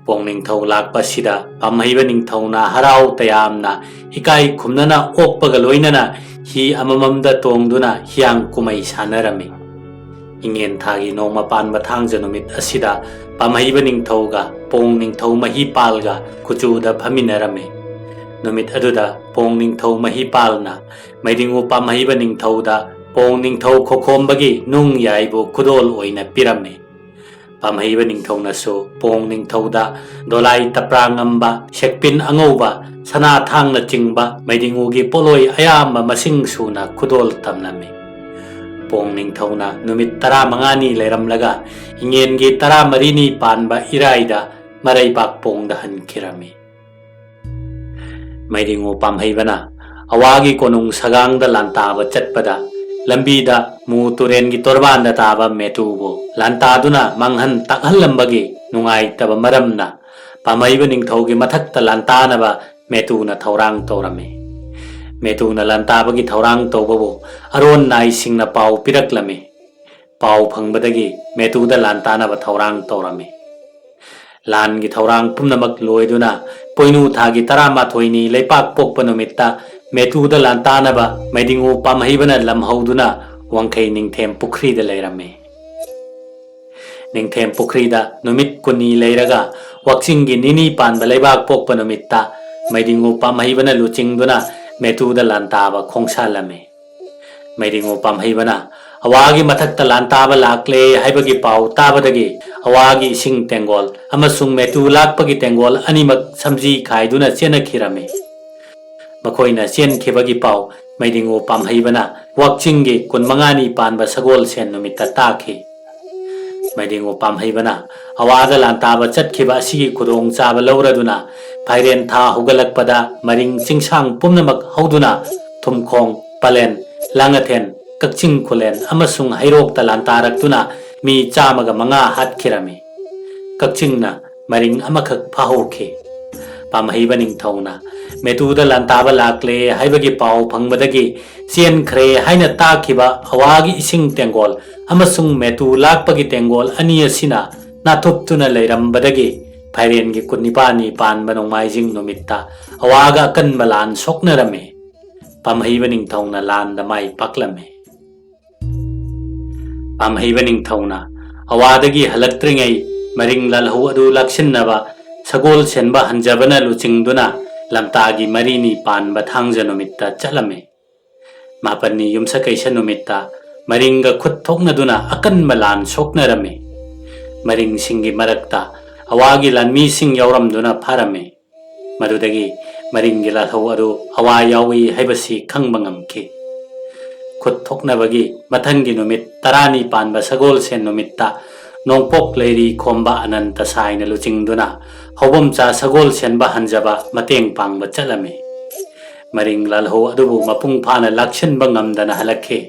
ꯄꯣꯡ ꯅꯤꯡꯊꯧ ꯂꯥꯛꯄ ꯑꯁꯤꯗ ꯄꯥꯝꯍꯩꯕ ꯅꯤꯡꯊꯧꯅ ꯍꯔꯥꯎ ꯇꯌꯥꯝꯅ ꯏꯀꯥꯏ ꯈꯨꯝꯅꯅ ꯑꯣꯛꯄꯒ ꯂꯣꯏꯅꯅ ꯍꯤ ꯑꯃꯃꯝꯗ ꯇꯣꯡꯗꯨꯅ ꯍꯤꯌꯥꯡ ꯀꯨꯝꯍꯩ ꯁꯥꯟꯅꯔꯝꯃꯤ꯫ ꯏꯉꯦꯟ ꯊꯥꯒꯤ ꯅꯣꯡꯃ ꯄꯥꯟꯕ ꯊꯥꯡꯖ ꯅꯨꯃꯤꯠ ꯑꯁꯤꯗ ꯄꯥꯝꯍꯩꯕ ꯅꯤꯡꯊꯧꯒ ꯄꯣꯡ ꯅꯤꯡꯊꯧ ꯃꯍꯤꯄꯥꯜꯒ ꯀꯨꯆꯨꯗ ꯐꯝꯃꯤꯟꯅꯔꯝꯃꯤ꯫ ꯅꯨꯃꯤꯠ ꯑꯗꯨꯗ ꯄꯣꯡ ꯅꯤꯡꯊꯧ ꯃꯍꯤꯄꯥꯜꯅ ꯃꯩꯗꯤꯡꯉꯨ ꯄꯥꯝꯍꯩꯕ ꯅꯤꯡꯊꯧꯗ ꯄꯣꯡ ꯅꯤꯡꯊꯧ ꯈꯣꯈꯣꯝꯕꯒꯤ ꯅꯨꯡ ꯌꯥꯏꯕꯨ ꯈꯨꯗꯣꯜ ꯑꯣꯏꯅ ꯄꯤꯔꯝꯃꯤ꯫ ꯄꯥꯝꯍꯩꯕ ꯅꯤꯡꯊꯧꯅꯁꯨ ꯄꯣꯡ ꯅꯤꯡꯊꯧꯗ ꯗꯣꯂꯥꯏ ꯇꯄ꯭ꯔꯥ ꯉꯝꯕ, ꯁꯦꯛꯄꯤꯟ ꯑꯉꯧꯕ, ꯁꯅꯥ ꯊꯥꯡꯅꯆꯤꯡꯕ ꯃꯩꯗꯤꯡꯉꯨꯒꯤ ꯄꯣꯠꯂꯣꯏ ꯑꯌꯥꯝꯕ ꯃꯁꯤꯡ ꯁꯨꯅ ꯈꯨꯗꯣꯜ ꯇꯝꯂꯝꯃꯤ꯫ ꯄꯣꯡ ꯅꯤꯡꯊꯧꯅ ꯅꯨꯃꯤꯠ ꯇꯔꯥꯃꯉꯥꯅꯤ ꯂꯩꯔꯝꯂꯒ ꯏꯉꯦꯟꯒꯤ ꯇꯔꯥꯃꯔꯤꯅꯤ ꯄꯥꯟꯕ ꯏꯔꯥꯏꯗ ꯃꯔꯩꯕꯥꯛ ꯄꯣꯡꯗ ꯍꯟꯈꯤꯔꯝꯃꯤ꯫ ꯃꯩꯗꯤꯡꯉꯨ ꯄꯥꯝꯍꯩꯕꯅ ꯑꯋꯥꯒꯤ ꯀꯣꯅꯨꯡ ꯁꯒꯥꯡꯗ ꯂꯥꯟꯇꯥꯕ ꯆꯠꯄꯗ ꯂꯝꯕꯤꯗ ꯃꯨ ꯇꯨꯔꯦꯟꯒꯤ ꯇꯣꯔꯕꯥꯟꯗ ꯇꯥꯕ ꯃꯦꯇꯨꯕꯨ ꯂꯥꯟꯇꯥꯗꯨꯅ ꯃꯥꯡꯍꯟ ꯇꯥꯛꯍꯜꯂꯝꯕꯒꯤ ꯅꯨꯡꯉꯥꯏꯇꯕ ꯃꯔꯝꯅ ꯄꯥꯝꯍꯩꯕ ꯅꯤꯡꯊꯧꯒꯤ ꯃꯊꯛꯇ ꯂꯥꯟꯇꯥꯅꯕ ꯃꯦꯇꯨꯅ ꯊꯧꯔꯥꯡ ꯇꯧꯔꯝꯃꯤ꯫ ꯃꯦꯇꯨꯅ ꯂꯥꯟꯇꯥꯕꯒꯤ ꯊꯧꯔꯥꯡ ꯇꯧꯕꯕꯨ ꯑꯔꯣꯟ ꯅꯥꯏꯁꯤꯡꯅ ꯄꯥꯎ ꯄꯤꯔꯛꯂꯝꯃꯤ꯫ ꯄꯥꯎ ꯐꯪꯕꯗꯒꯤ ꯃꯦꯇꯨꯗ ꯂꯥꯟꯇꯥꯅꯕ ꯊꯧꯔꯥꯡ ꯇꯧꯔꯝꯃꯤ꯫ ꯂꯥꯟꯒꯤ ꯊꯧꯔꯥꯡ ꯄꯨꯝꯅꯃꯛ ꯂꯣꯏꯗꯨꯅ ꯄꯣꯏꯅꯨ ꯊꯥꯒꯤ ꯇꯔꯥꯃꯥꯊꯣꯏꯅꯤ ꯂꯩꯄꯥꯛ ꯄꯣꯛꯄ ꯅꯨꯃꯤꯠꯇ ꯃꯦꯇꯨꯗ ꯂꯥꯟꯇꯥꯅꯕ ꯃꯩꯗꯤꯡꯉꯨ ꯄꯥꯝꯍꯩꯕꯅ ꯂꯝꯍꯧꯗꯨꯅ ꯋꯥꯡꯈꯩ ꯅꯤꯡꯊꯦꯝ ꯄꯨꯈ꯭ꯔꯤꯗ ꯂꯩꯔꯝꯃꯤ꯫ ꯅꯤꯡꯊꯦꯝ ꯄꯨꯈ꯭ꯔꯤꯗ ꯅꯨꯃꯤꯠ ꯀꯨꯟꯅꯤ ꯂꯩꯔꯒ ꯋꯥꯛꯆꯤꯡꯒꯤ ꯅꯤꯅꯤ ꯄꯥꯟꯕ ꯂꯩꯕꯥꯛ ꯄꯣꯛꯄ ꯅꯨꯃꯤꯠꯇ ꯃꯩꯗꯤꯡꯉꯨ ꯄꯥꯝꯍꯩꯕꯅ ꯂꯨꯆꯤꯡꯗꯨꯅ ꯃꯦꯇꯨꯗ ꯂꯥꯟꯇꯥꯕ ꯈꯣꯡꯁꯥꯜꯂꯝꯃꯤ꯫ ꯃꯩꯗꯤꯡꯉꯨ ꯄꯥꯝꯍꯩꯕꯅ ꯑꯋꯥꯒꯤ ꯃꯊꯛꯇ ꯂꯥꯟꯇꯥꯕ ꯂꯥꯛꯂꯦ ꯍꯥꯏꯕꯒꯤ ꯄꯥꯎ ꯇꯥꯕꯗꯒꯤ ꯑꯋꯥꯒꯤ ꯏꯁꯤꯡ ꯇꯦꯡꯒꯣꯜ ꯑꯃꯁꯨꯡ ꯃꯦꯇꯨ ꯂꯥꯛꯄꯒꯤ ꯇꯦꯡꯒꯣꯜ ꯑꯅꯤꯃꯛ ꯁꯝꯖꯤ ꯈꯥꯏꯗꯨꯅ ꯆꯦꯟꯅꯈꯤꯔꯝꯃꯤ꯫ ꯃꯈꯣꯏꯅ ꯆꯦꯟꯈꯤꯕꯒꯤ ꯄꯥꯎ ꯃꯩꯗꯤꯡꯉꯨ ꯄꯥꯝꯍꯩꯕꯅ ꯋꯥꯛꯆꯤꯡꯒꯤ ꯀꯨꯟꯃꯉꯥꯅꯤ ꯄꯥꯟꯕ ꯁꯒꯣꯜꯁꯦꯟ ꯅꯨꯃꯤꯠꯇ ꯇꯥꯈꯤ꯫ ꯃꯩꯗꯤꯡꯉꯨ ꯄꯥꯝꯍꯩꯕꯅ ꯑꯋꯥꯗ ꯂꯥꯟꯇꯥꯕ ꯆꯠꯈꯤꯕ ꯑꯁꯤꯒꯤ ꯈꯨꯗꯣꯡꯆꯥꯕ ꯂꯧꯔꯗꯨꯅ ꯐꯥꯏꯔꯦꯟ ꯊꯥ ꯍꯧꯒꯠꯂꯛꯄꯗ ꯃꯔꯤꯡ ꯆꯤꯡꯁꯥꯡ ꯄꯨꯝꯅꯃꯛ ꯍꯧꯗꯨꯅ ꯊꯨꯝꯈꯣꯡ, ꯄꯂꯦꯟ, ꯂꯥꯡꯉꯊꯦꯟ, ꯀꯛꯆꯤꯡ ꯈꯨꯂꯦꯟ ꯑꯃꯁꯨꯡ ꯍꯩꯔꯣꯛꯇ ꯂꯥꯟꯇꯥꯔꯛꯇꯨꯅ ꯃꯤ ꯆꯥꯝꯃꯒ ꯃꯉꯥ ꯍꯥꯠꯈꯤꯔꯝꯃꯤ꯫ ꯀꯛꯆꯤꯡꯅ ꯃꯔꯤꯡ ꯑꯃꯈꯛ ꯐꯥꯍꯧꯈꯤ꯫ ꯄꯥꯝꯍꯩꯕ ꯅꯤꯡꯊꯧꯅ ꯃꯦꯇꯨꯗ ꯂꯥꯟꯇꯥꯕ ꯂꯥꯛꯂꯦ ꯍꯥꯏꯕꯒꯤ ꯄꯥꯎ ꯐꯪꯕꯗꯒꯤ ꯆꯦꯟꯈ꯭ꯔꯦ ꯍꯥꯏꯅ ꯇꯥꯈꯤꯕ ꯑꯋꯥꯒꯤ ꯏꯁꯤꯡ ꯇꯦꯡꯒꯣꯜ ꯑꯃꯁꯨꯡ ꯃꯦꯇꯨ ꯂꯥꯛꯄꯒꯤ ꯇꯦꯡꯒꯣꯜ ꯑꯅꯤ ꯑꯁꯤꯅ ꯅꯥꯊꯨꯞꯇꯨꯅ ꯂꯩꯔꯝꯕꯗꯒꯤ ꯐꯥꯏꯔꯦꯟꯒꯤ ꯀꯨꯟꯅꯤꯄꯥꯜꯅꯤ ꯄꯥꯟꯕ ꯅꯣꯡꯃꯥꯏꯖꯤꯡ ꯅꯨꯃꯤꯠꯇ ꯑꯋꯥꯒ ꯑꯀꯟꯕ ꯂꯥꯟ ꯁꯣꯛꯅꯔꯝꯃꯤ꯫ ꯄꯥꯝꯍꯩꯕ ꯅꯤꯡꯊꯧꯅ ꯂꯥꯟꯗ ꯃꯥꯏ ꯄꯥꯛꯂꯝꯃꯤ꯫ ꯄꯥꯝꯍꯩꯕ ꯅꯤꯡꯊꯧꯅ ꯑꯋꯥꯗꯒꯤ ꯍꯜꯂꯛꯇ꯭ꯔꯤꯉꯩ ꯃꯔꯤꯡ ꯂꯥꯜꯍꯧ ꯑꯗꯨ ꯂꯥꯛꯁꯤꯟꯅꯕ ꯁꯒꯣꯜ ꯁꯦꯟꯕ ꯍꯟꯖꯕꯅ ꯂꯨꯆꯤꯡꯗꯨꯅ ꯂꯝꯇꯥꯒꯤ ꯃꯔꯤꯅꯤ ꯄꯥꯟꯕ ꯊꯥꯡꯖ ꯅꯨꯃꯤꯠꯇ ꯆꯠꯂꯝꯃꯤ꯫ ꯃꯥꯄꯟꯅꯤ ꯌꯨꯝꯁꯀꯩꯁ ꯅꯨꯃꯤꯠꯇ ꯃꯔꯤꯡꯒ ꯈꯨꯠ ꯊꯣꯛꯅꯗꯨꯅ ꯑꯀꯟꯕ ꯂꯥꯟ ꯁꯣꯛꯅꯔꯝꯃꯤ꯫ ꯃꯔꯤꯡꯁꯤꯡꯒꯤ ꯃꯔꯛꯇ ꯑꯋꯥꯒꯤ ꯂꯥꯟꯃꯤꯁꯤꯡ ꯌꯥꯎꯔꯝꯗꯨꯅ ꯐꯥꯔꯝꯃꯤ꯫ ꯃꯗꯨꯗꯒꯤ ꯃꯔꯤꯡꯒꯤ ꯂꯥꯜꯍꯧ ꯑꯗꯨ ꯑꯋꯥ ꯌꯥꯎꯏ ꯍꯥꯏꯕꯁꯤ ꯈꯪꯕ ꯉꯝꯈꯤ꯫ ꯈꯨꯠ ꯊꯣꯛꯅꯕꯒꯤ ꯃꯊꯪꯒꯤ ꯅꯨꯃꯤꯠ ꯇꯔꯥꯅꯤ ꯄꯥꯟꯕ ꯁꯒꯣꯜꯁꯦꯟ ꯅꯨꯃꯤꯠꯇ ꯅꯣꯡꯄꯣꯛ ꯂꯩꯔꯤ ꯈꯣꯝꯕ ꯑꯅꯟꯇ ꯁꯥꯏꯅ ꯂꯨꯆꯤꯡꯗꯨꯅ ꯍꯧꯕꯝꯆꯥ ꯁꯒꯣꯜ ꯁꯦꯟꯕ ꯍꯟꯖꯕ ꯃꯇꯦꯡ ꯄꯥꯡꯕ ꯆꯠꯂꯝꯃꯤ꯫ ꯃꯔꯤꯡ ꯂꯥꯜꯍꯧ ꯑꯗꯨꯕꯨ ꯃꯄꯨꯡ ꯐꯥꯅ ꯂꯥꯛꯁꯤꯟꯕ ꯉꯝꯗꯅ ꯍꯜꯂꯛꯈꯤ꯫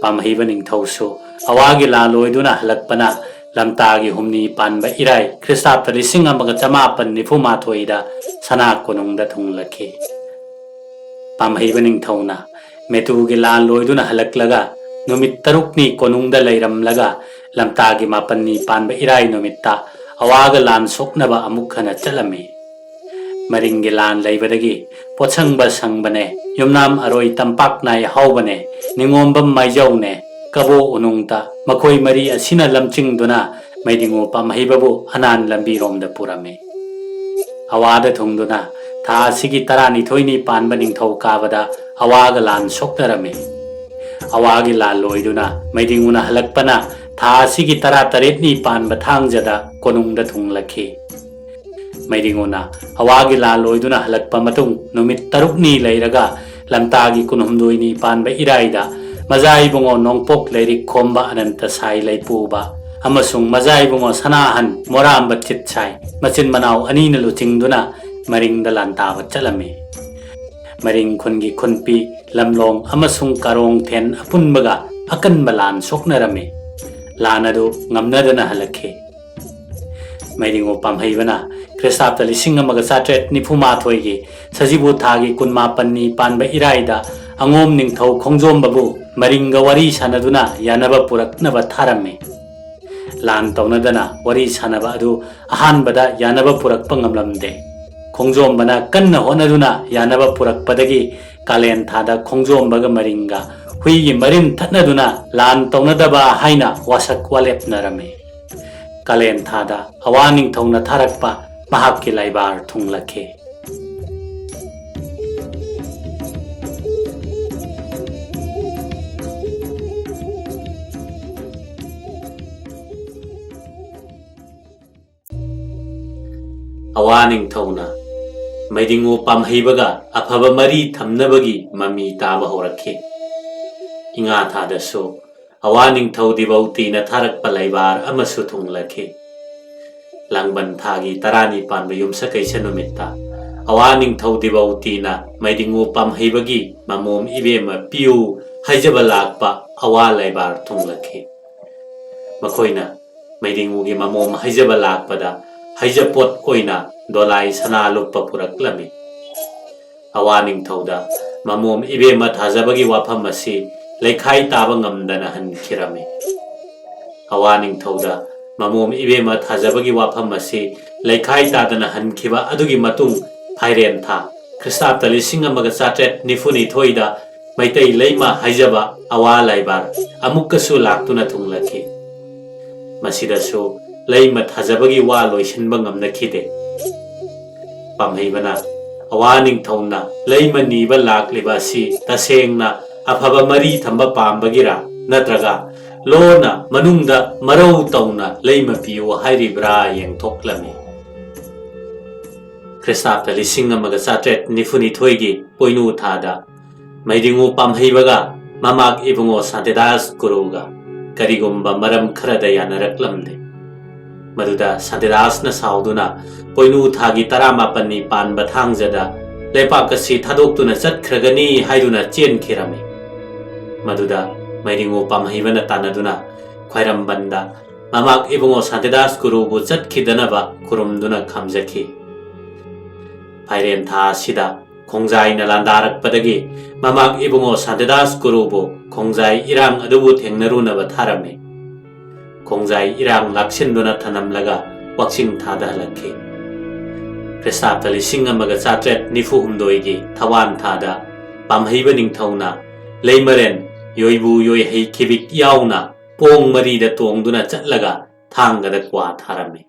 ꯄꯥꯝꯍꯩꯕ ꯅꯤꯡꯊꯧꯁꯨ ꯑꯋꯥꯒꯤ ꯂꯥꯜ ꯑꯣꯏꯗꯨꯅ ꯍꯜꯂꯛꯄꯅ ꯂꯝꯇꯥꯒꯤ ꯍꯨꯝꯅꯤ ꯄꯥꯟꯕ ꯏꯔꯥꯏ ꯈ꯭ꯔꯤꯁꯇꯥꯕꯇ ꯂꯤꯁꯤꯡ ꯑꯃꯒ ꯆꯃꯥꯄꯟ ꯅꯤꯐꯨ ꯃꯥꯊꯣꯏꯗ ꯁꯅꯥ ꯀꯣꯅꯨꯡꯗ ꯊꯨꯡꯂꯛꯈꯤ꯫ ꯄꯥꯝꯍꯩꯕ ꯅꯤꯡꯊꯧꯅ ꯃꯦꯇꯨꯒꯤ ꯂꯥꯟ ꯂꯣꯏꯗꯨꯅ ꯍꯜꯂꯛꯂꯒ ꯅꯨꯃꯤꯠ ꯇꯔꯨꯛꯅꯤ ꯀꯣꯅꯨꯡꯗ ꯂꯩꯔꯝꯂꯒ ꯂꯝꯇꯥꯒꯤ ꯃꯥꯄꯟꯅꯤ ꯄꯥꯟꯕ ꯏꯔꯥꯏ ꯅꯨꯃꯤꯠꯇ ꯑꯋꯥꯒ ꯂꯥꯟ ꯁꯣꯛꯅꯕ ꯑꯃꯨꯛ ꯍꯟꯅ ꯆꯠꯂꯝꯃꯤ꯫ ꯃꯔꯤꯡꯒꯤ ꯂꯥꯟ ꯂꯩꯕꯗꯒꯤ ꯄꯣꯠꯁꯪꯕ ꯁꯪꯕꯅꯦ, ꯌꯨꯝꯅꯥꯝ ꯑꯔꯣꯏ ꯇꯝꯄꯥꯛ ꯅꯥꯏ ꯍꯥꯎꯕꯅꯦ, ꯅꯤꯉꯣꯝꯕꯝ ꯃꯥꯏꯖꯧꯅꯦ, ꯀꯕꯣ ꯎꯅꯨꯡꯇ ꯃꯈꯣꯏ ꯃꯔꯤ ꯑꯁꯤꯅ ꯂꯝꯆꯤꯡꯗꯨꯅ ꯃꯩꯗꯤꯡꯉꯨ ꯄꯥꯝꯍꯩꯕꯕꯨ ꯑꯅꯥꯟ ꯂꯝꯕꯤꯔꯣꯝꯗ ꯄꯨꯔꯝꯃꯤ꯫ ꯑꯋꯥꯗ ꯊꯨꯡꯗꯨꯅ ꯊꯥ ꯑꯁꯤꯒꯤ ꯇꯔꯥꯅꯤꯊꯣꯏꯅꯤ ꯄꯥꯟꯕ ꯅꯤꯡꯊꯧꯀꯥꯕꯗ ꯑꯋꯥꯒ ꯂꯥꯟ ꯁꯣꯛꯅꯔꯝꯃꯤ꯫ ꯑꯋꯥꯒꯤ ꯂꯥꯟ ꯂꯣꯏꯗꯨꯅ ꯃꯩꯗꯤꯡꯉꯨꯅ ꯍꯜꯂꯛꯄꯅ ꯊꯥ ꯑꯁꯤꯒꯤ ꯇꯔꯥꯇꯔꯦꯠꯅꯤ ꯄꯥꯟꯕ ꯊꯥꯡꯖꯗ ꯀꯣꯅꯨꯡꯗ ꯊꯨꯡꯂꯛꯈꯤ꯫ ꯃꯩꯗꯤꯡꯉꯨꯅ ꯑꯋꯥꯒꯤ ꯂꯥꯟ ꯂꯣꯏꯗꯨꯅ ꯍꯜꯂꯛꯄ ꯃꯇꯨꯡ ꯅꯨꯃꯤꯠ ꯇꯔꯨꯛꯅꯤ ꯂꯩꯔꯒ ꯂꯝꯇꯥꯒꯤ ꯀꯨꯟꯍꯨꯝꯗꯣꯏꯅꯤ ꯄꯥꯟꯕ ꯏꯔꯥꯏꯗ ꯃꯖꯥ ꯏꯕꯨꯡꯉꯣ ꯅꯣꯡꯄꯣꯛ ꯂꯩꯔꯤꯛ ꯈꯣꯝꯕ ꯑꯅꯟꯇ ꯁꯥꯏ ꯂꯩꯄꯨꯕ ꯑꯃꯁꯨꯡ ꯃꯖꯥ ꯏꯕꯨꯡꯉꯣ ꯁꯅꯥꯍꯟ ꯃꯣꯔꯥꯝꯕ ꯆꯤꯠꯁꯥꯏ ꯃꯆꯤꯟ ꯃꯅꯥꯎ ꯑꯅꯤꯅ ꯂꯨꯆꯤꯡꯗꯨꯅ ꯃꯔꯤꯡꯗ ꯂꯥꯟꯇꯥꯕ ꯆꯠꯂꯝꯃꯤ꯫ ꯃꯔꯤꯡ ꯈꯨꯟꯒꯤ ꯈꯨꯟꯄꯤ, ꯂꯝꯂꯣꯡ ꯑꯃꯁꯨꯡ ꯀꯥꯔꯣꯡꯊꯦꯟ ꯑꯄꯨꯟꯕꯒ ꯑꯀꯟꯕ ꯂꯥꯟ ꯁꯣꯛꯅꯔꯝꯃꯤ꯫ ꯂꯥꯟ ꯑꯗꯨ ꯉꯝꯅꯗꯅ ꯍꯜꯂꯛꯈꯤ꯫ ꯃꯩꯗꯤꯡꯉꯨ ꯄꯥꯝꯍꯩꯕꯅ ꯈ꯭ꯔꯤꯁꯇꯥꯕꯇ ꯂꯤꯁꯤꯡ ꯑꯃꯒ ꯆꯥꯇ꯭ꯔꯦꯠ ꯅꯤꯐꯨ ꯃꯥꯊꯣꯏꯒꯤ ꯁꯖꯤꯕꯨ ꯊꯥꯒꯤ ꯀꯨꯟꯃꯥꯄꯟꯅꯤ ꯄꯥꯟꯕ ꯏꯔꯥꯏꯗ ꯑꯉꯣꯝ ꯅꯤꯡꯊꯧ ꯈꯣꯡꯖꯣꯝꯕꯕꯨ ꯃꯔꯤꯡꯒ ꯋꯥꯔꯤ ꯁꯥꯟꯅꯗꯨꯅ ꯌꯥꯅꯕ ꯄꯨꯔꯛꯅꯕ ꯊꯥꯔꯝꯃꯤ꯫ ꯂꯥꯟ ꯇꯧꯅꯗꯅ ꯋꯥꯔꯤ ꯁꯥꯟꯅꯕ ꯑꯗꯨ ꯑꯍꯥꯟꯕꯗ ꯌꯥꯅꯕ ꯄꯨꯔꯛꯄ ꯉꯝꯂꯝꯗꯦ꯫ ꯈꯣꯡꯖꯣꯝꯕꯅ ꯀꯟꯅ ꯍꯣꯠꯅꯗꯨꯅ ꯌꯥꯅꯕ ꯄꯨꯔꯛꯄꯗꯒꯤ ꯀꯥꯂꯦꯟ ꯊꯥꯗ ꯈꯣꯡꯖꯣꯝꯕꯒ ꯃꯔꯤꯡꯒ ꯍꯨꯏꯒꯤ ꯃꯔꯤꯟ ꯊꯠꯅꯗꯨꯅ ꯂꯥꯟ ꯇꯧꯅꯗꯕ ꯍꯥꯏꯅ ꯋꯥꯁꯛ ꯋꯥꯂꯦꯞꯅꯔꯝꯃꯤ꯫ ꯀꯥꯂꯦꯟ ꯊꯥꯗ ꯑꯋꯥ ꯅꯤꯡꯊꯧꯅ ꯊꯥꯔꯛꯄ ꯃꯍꯥꯛꯀꯤ ꯂꯥꯏꯕꯥꯔ ꯊꯨꯡꯂꯛꯈꯤ꯫ ꯑꯋꯥ ꯅꯤꯡꯊꯧꯅ ꯃꯩꯗꯤꯡꯉꯨ ꯄꯥꯝꯍꯩꯕꯒ ꯑꯐꯕ ꯃꯔꯤ ꯊꯝꯅꯕꯒꯤ ꯃꯃꯤ ꯇꯥꯕ ꯍꯧꯔꯛꯈꯤ꯫ ꯏꯉꯥ ꯊꯥꯗꯁꯨ ꯑꯋꯥ ꯅꯤꯡꯊꯧ ꯗꯤꯕꯧꯇꯤꯅ ꯊꯥꯔꯛꯄ ꯂꯩꯕꯥꯔ ꯑꯃꯁꯨ ꯊꯨꯡꯂꯈꯤ꯫ ꯂꯥꯡꯕꯟ ꯊꯥꯒꯤ ꯇꯔꯥꯅꯤ ꯄꯥꯟꯕ ꯌꯨꯝꯁꯀꯩꯁ ꯅꯨꯃꯤꯠꯇ ꯑꯋꯥ ꯅꯤꯡꯊꯧ ꯗꯤꯕꯧꯇꯤꯅ ꯃꯩꯗꯤꯡꯉꯨ ꯄꯥꯝꯍꯩꯕꯒꯤ ꯃꯃꯣꯝ ꯏꯕꯦꯝꯃ ꯄꯤꯌꯨ ꯍꯥꯏꯖꯕ ꯂꯥꯛꯄ ꯑꯋꯥ ꯂꯩꯕꯥꯔ ꯊꯨꯡꯂꯈꯤ꯫ ꯃꯈꯣꯏꯅ ꯃꯩꯗꯤꯡꯉꯨꯒꯤ ꯃꯃꯣꯝ ꯍꯩꯖꯕ ꯂꯥꯛꯄꯗ ꯍꯩꯖꯄꯣꯠ ꯑꯣꯏꯅ ꯗꯣꯂꯥꯏ ꯁꯅꯥ ꯂꯨꯞꯄ ꯄꯨꯔꯛꯂꯝꯃꯤ꯫ ꯑꯋꯥ ꯅꯤꯡꯊꯧꯗ ꯃꯃꯣꯝ ꯏꯕꯦꯝꯃ ꯊꯥꯖꯕꯒꯤ ꯋꯥꯐꯝ ꯑꯁꯤ ꯂꯩꯈꯥꯏ ꯇꯥꯕ ꯉꯝꯗꯅ ꯍꯟꯈꯤꯔꯝꯃꯤ꯫ ꯑꯋꯥ ꯅꯤꯡꯊꯧꯗ ꯃꯃꯣꯝ ꯏꯕꯦꯝꯃ ꯊꯥꯖꯕꯒꯤ ꯋꯥꯐꯝ ꯑꯁꯤ ꯂꯩꯈꯥꯏ ꯇꯥꯗꯅ ꯍꯟꯈꯤꯕ ꯑꯗꯨꯒꯤ ꯃꯇꯨꯡ ꯐꯥꯏꯔꯦꯟ ꯊꯥ ꯈ꯭ꯔꯤꯁꯇꯥꯕꯇ ꯂꯤꯁꯤꯡ ꯑꯃꯒ ꯆꯥꯇ꯭ꯔꯦꯠ ꯅꯤꯐꯨꯅꯤꯊꯣꯏꯗ ꯃꯩꯇꯩ ꯂꯩꯃ ꯍꯥꯏꯖꯕ ꯑꯋꯥ ꯂꯥꯏꯕꯥꯔ ꯑꯃꯨꯛꯀꯁꯨ ꯂꯥꯛꯇꯨꯅ ꯊꯨꯡꯂꯈꯤ꯫ ꯃꯁꯤꯗꯁꯨ ꯂꯩꯃ ꯊꯥꯖꯕꯒꯤ ꯋꯥ ꯂꯣꯏꯁꯤꯟꯕ ꯉꯝꯅꯈꯤꯗꯦ꯫ ꯄꯥꯝꯍꯩꯕꯅ ꯑꯋꯥ ꯅꯤꯡꯊꯧꯅ ꯂꯩꯃ ꯅꯤꯕ ꯂꯥꯛꯂꯤꯕ ꯑꯁꯤ ꯇꯁꯦꯡꯅ ꯑꯐꯕ ꯃꯔꯤ ꯊꯝꯕ ꯄꯥꯝꯕꯒꯤꯔꯥ ꯅꯠꯇ꯭ꯔꯒ ꯂꯣꯟꯅ ꯃꯅꯨꯡꯗ ꯃꯔꯧ ꯇꯧꯅ ꯂꯩꯃ ꯄꯤꯌꯨ ꯍꯥꯏꯔꯤꯕ꯭ꯔꯥ ꯌꯦꯡꯊꯣꯛꯂꯝꯃꯤ꯫ ꯈ꯭ꯔꯤꯁꯇꯥꯕꯇ ꯂꯤꯁꯤꯡ ꯑꯃꯒ ꯆꯥꯇ꯭ꯔꯦꯠ ꯅꯤꯐꯨꯅꯤꯊꯣꯏꯒꯤ ꯄꯣꯏꯅꯨ ꯊꯥꯗ ꯃꯩꯗꯤꯡꯉꯨ ꯄꯥꯝꯍꯩꯕꯒ ꯃꯃꯥꯛ ꯏꯕꯨꯡꯉꯣ ꯁꯥꯟꯇꯤꯗꯥꯁ ꯒꯨꯔꯨꯒ ꯀꯔꯤꯒꯨꯝꯕ ꯃꯔꯝ ꯈꯔꯗ ꯌꯥꯅꯔꯛꯂꯝꯗꯦ꯫ ꯃꯗꯨꯗ ꯁꯥꯟꯇꯤꯗꯥꯁꯅ ꯁꯥꯎꯗꯨꯅ ꯄꯣꯏꯅꯨ ꯊꯥꯒꯤ ꯇꯔꯥꯃꯥꯄꯟꯅꯤ ꯄꯥꯟꯕ ꯊꯥꯡꯖꯗ ꯂꯩꯄꯥꯛ ꯑꯁꯤ ꯊꯥꯗꯣꯛꯇꯨꯅ ꯆꯠꯈ꯭ꯔꯒꯅꯤ ꯍꯥꯏꯗꯨꯅ ꯆꯦꯟꯈꯤꯔꯝꯃꯤ꯫ ꯃꯗꯨꯗ ꯃꯩꯗꯤꯡꯉꯨ ꯄꯥꯝꯍꯩꯕꯅ ꯇꯥꯟꯅꯗꯨꯅ ꯈ꯭ꯋꯥꯏꯔꯝꯕꯟꯗ ꯃꯃꯥꯛ ꯏꯕꯨꯡꯉꯣ ꯁꯥꯟꯇꯤꯗꯥꯁ ꯒꯨꯔꯨꯕꯨ ꯆꯠꯈꯤꯗꯅꯕ ꯈꯨꯔꯨꯝꯗꯨꯅ ꯈꯥꯝꯖꯈꯤ꯫ ꯐꯥꯏꯔꯦꯟ ꯊꯥ ꯑꯁꯤꯗ ꯈꯣꯡꯖꯥꯏꯅ ꯂꯥꯟꯗꯥꯔꯛꯄꯗꯒꯤ ꯃꯃꯥꯛ ꯏꯕꯨꯡꯉꯣ ꯁꯥꯟꯇꯤꯗꯥꯁ ꯒꯨꯔꯨꯕꯨ ꯈꯣꯡꯖꯥꯏ ꯏꯔꯥꯡ ꯑꯗꯨꯕꯨ ꯊꯦꯡꯅꯔꯨꯅꯕ ꯊꯥꯔꯝꯃꯤ꯫ ꯈꯣꯡꯖꯥꯏ ꯏꯔꯥꯡ ꯂꯥꯛꯁꯤꯟꯗꯨꯅ ꯊꯅꯝꯂꯒ ꯋꯥꯛꯆꯤꯡ ꯊꯥꯗ ꯍꯜꯂꯛꯈꯤ꯫ ꯈ꯭ꯔꯤꯁꯇꯥꯕꯇ ꯂꯤꯁꯤꯡ ꯑꯃꯒ ꯆꯥꯇ꯭ꯔꯦꯠ ꯅꯤꯐꯨ ꯍꯨꯝꯗꯣꯏꯒꯤ ꯊꯋꯥꯟ ꯊꯥꯗ ꯄꯥꯝꯍꯩꯕ ꯅꯤꯡꯊꯧꯅ ꯂꯩꯃꯔꯦꯟ ꯌꯣꯏꯕꯨ ꯌꯣꯏꯍꯩ ꯈꯤꯕꯤꯛ ꯌꯥꯎꯅ ꯄꯣꯡ ꯃꯔꯤꯗ ꯇꯣꯡꯗꯨꯅ ꯆꯠꯂꯒ ꯊꯥꯡꯒꯗ ꯀ꯭ꯋꯥ ꯊꯥꯔꯝꯃꯤ꯫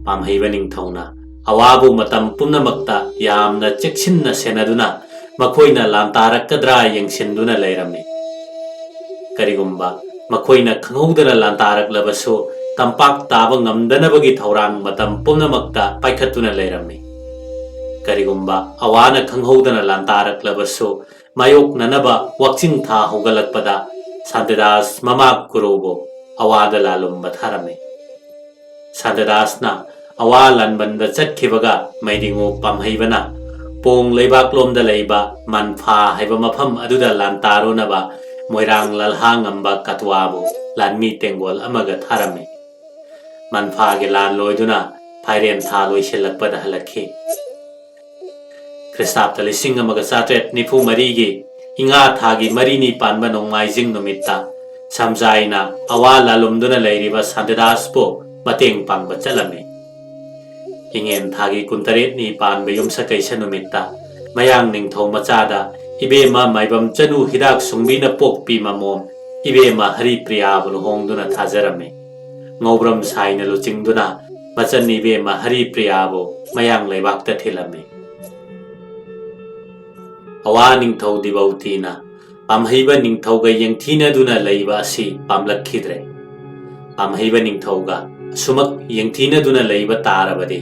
ꯄꯥꯝꯍꯩꯕ ꯅꯤꯡꯊꯧꯅ ꯑꯋꯥꯕꯨ ꯃꯇꯝ ꯄꯨꯝꯅꯃꯛꯇ ꯌꯥꯝꯅ ꯆꯦꯛꯁꯤꯟꯅ ꯁꯦꯟꯅꯗꯨꯅ ꯃꯈꯣꯏꯅ ꯂꯥꯟꯇꯥꯔꯛꯀꯗ꯭ꯔꯥ ꯌꯦꯡꯁꯤꯟꯗꯨꯅ ꯂꯩꯔꯝꯃꯤ꯫ ꯀꯔꯤꯒꯨꯝꯕ ꯃꯈꯣꯏꯅ ꯈꯪꯍꯧꯗꯅ ꯂꯥꯟꯇꯥꯔꯛꯂꯕꯁꯨ, ꯇꯝꯄꯥꯛ ꯇꯥꯕ ꯉꯝꯗꯅꯕꯒꯤ ꯊꯧꯔꯥꯡ ꯃꯇꯝ ꯄꯨꯝꯅꯃꯛꯇ ꯄꯥꯏꯈꯠꯇꯨꯅ ꯂꯩꯔꯝꯃꯤ꯫ ꯀꯔꯤꯒꯨꯝꯕ ꯑꯋꯥꯅ ꯈꯪꯍꯧꯗꯅ ꯂꯥꯟꯇꯥꯔꯛꯂꯕꯁꯨ, ꯃꯥꯌꯣꯛꯅꯅꯕ ꯋꯥꯛꯆꯤꯡ ꯊꯥ ꯍꯧꯒꯠꯂꯛꯄꯗ ꯁꯥꯟꯇꯤꯗꯥꯁ ꯃꯃꯥꯛ ꯒꯨꯔꯨꯕꯨ ꯑꯋꯥꯗ ꯂꯥꯜꯂꯨꯝꯕ ꯊꯥꯔꯝꯃꯤ꯫ ꯁꯥꯟꯇꯤꯗꯥꯁꯅ ꯑꯋꯥ ꯂꯥꯟꯕꯟꯗ ꯆꯠꯈꯤꯕꯒ ꯃꯩꯗꯤꯉꯨ ꯄꯥꯝꯍꯩꯕꯅ ꯄꯣꯡ ꯂꯩꯕꯥꯛꯂꯣꯝꯗ ꯂꯩꯕ ꯃꯟꯐꯥ ꯍꯥꯏꯕ ꯃꯐꯝ ꯑꯗꯨꯗ ꯂꯥꯟꯇꯥꯔꯨꯅꯕ ꯃꯣꯏꯔꯥꯡ ꯂꯜꯍꯥ ꯉꯝꯕ ꯀꯇ꯭ꯋꯥꯕꯨ ꯂꯥꯟꯃꯤ ꯇꯦꯡꯒꯣꯜ ꯑꯃꯒ ꯊꯥꯔꯝꯃꯤ꯫ ꯃꯟꯐꯥꯒꯤ ꯂꯥꯟ ꯂꯣꯏꯗꯨꯅ ꯐꯥꯏꯔꯦꯟ ꯊꯥ ꯂꯣꯏꯁꯤꯜꯂꯛꯄꯗ ꯍꯜꯂꯛꯈꯤ꯫ ꯈ꯭ꯔꯤꯁꯇꯥꯕꯇ ꯂꯤꯁꯤꯡ ꯑꯃꯒ ꯆꯥꯇ꯭ꯔꯦꯠ ꯅꯤꯐꯨ ꯃꯔꯤꯒꯤ ꯏꯉꯥ ꯊꯥꯒꯤ ꯃꯔꯤꯅꯤ ꯄꯥꯟꯕ ꯅꯣꯡꯃꯥꯏꯖꯤꯡ ꯅꯨꯃꯤꯠꯇ ꯁꯝꯖꯥꯏꯅ ꯑꯋꯥ ꯂꯥꯂꯨꯝꯗꯨꯅ ꯂꯩꯔꯤꯕ ꯁꯥꯟꯇꯤꯗꯥꯁꯄꯨ ꯃꯇꯦꯡ ꯄꯥꯡꯕ ꯆꯠꯂꯝꯃꯤ꯫ ꯏꯉꯦꯟ ꯊꯥꯒꯤ ꯀꯨꯟꯇꯔꯦꯠꯅꯤ ꯄꯥꯟꯕ ꯌꯨꯝꯁꯀꯩꯁ ꯅꯨꯃꯤꯠꯇ ꯃꯌꯥꯡ ꯅꯤꯡꯊꯧ ꯃꯆꯥꯗ ꯏꯕꯦꯝꯃ ꯃꯥꯏꯕꯝ ꯆꯅꯨ ꯍꯤꯗꯥꯛ ꯁꯨꯡꯕꯤꯅ ꯄꯣꯛꯄꯤ ꯃꯃꯣꯝ ꯏꯕꯦꯝꯃ ꯍꯔꯤꯄ꯭ꯔꯤꯌꯥꯕꯨ ꯂꯨꯍꯣꯡꯗꯨꯅ ꯊꯥꯖꯔꯝꯃꯤ꯫ ꯉꯧꯕ꯭ꯔꯝ ꯁꯥꯏꯅ ꯂꯨꯆꯤꯡꯗꯨꯅ ꯃꯆꯟ ꯏꯕꯦꯝꯃ ꯍꯔꯤꯄ꯭ꯔꯤꯌꯥꯕꯨ ꯃꯌꯥꯡ ꯂꯩꯕꯥꯛꯇ ꯊꯤꯜꯂꯝꯃꯤ꯫ ꯑꯋꯥ ꯅꯤꯡꯊꯧ ꯗꯤꯕꯧꯇꯤꯅ ꯄꯥꯝꯍꯩꯕ ꯅꯤꯡꯊꯧꯒ ꯌꯦꯡꯊꯤꯅꯗꯨꯅ ꯂꯩꯕ ꯑꯁꯤ ꯄꯥꯝꯂꯛꯈꯤꯗ꯭ꯔꯦ꯫ ꯄꯥꯝꯍꯩꯕ ꯅꯤꯡꯊꯧꯒ ꯑꯁꯨꯃꯛ ꯌꯦꯡꯊꯤꯅꯗꯨꯅ ꯂꯩꯕ ꯇꯥꯔꯕꯗꯤ,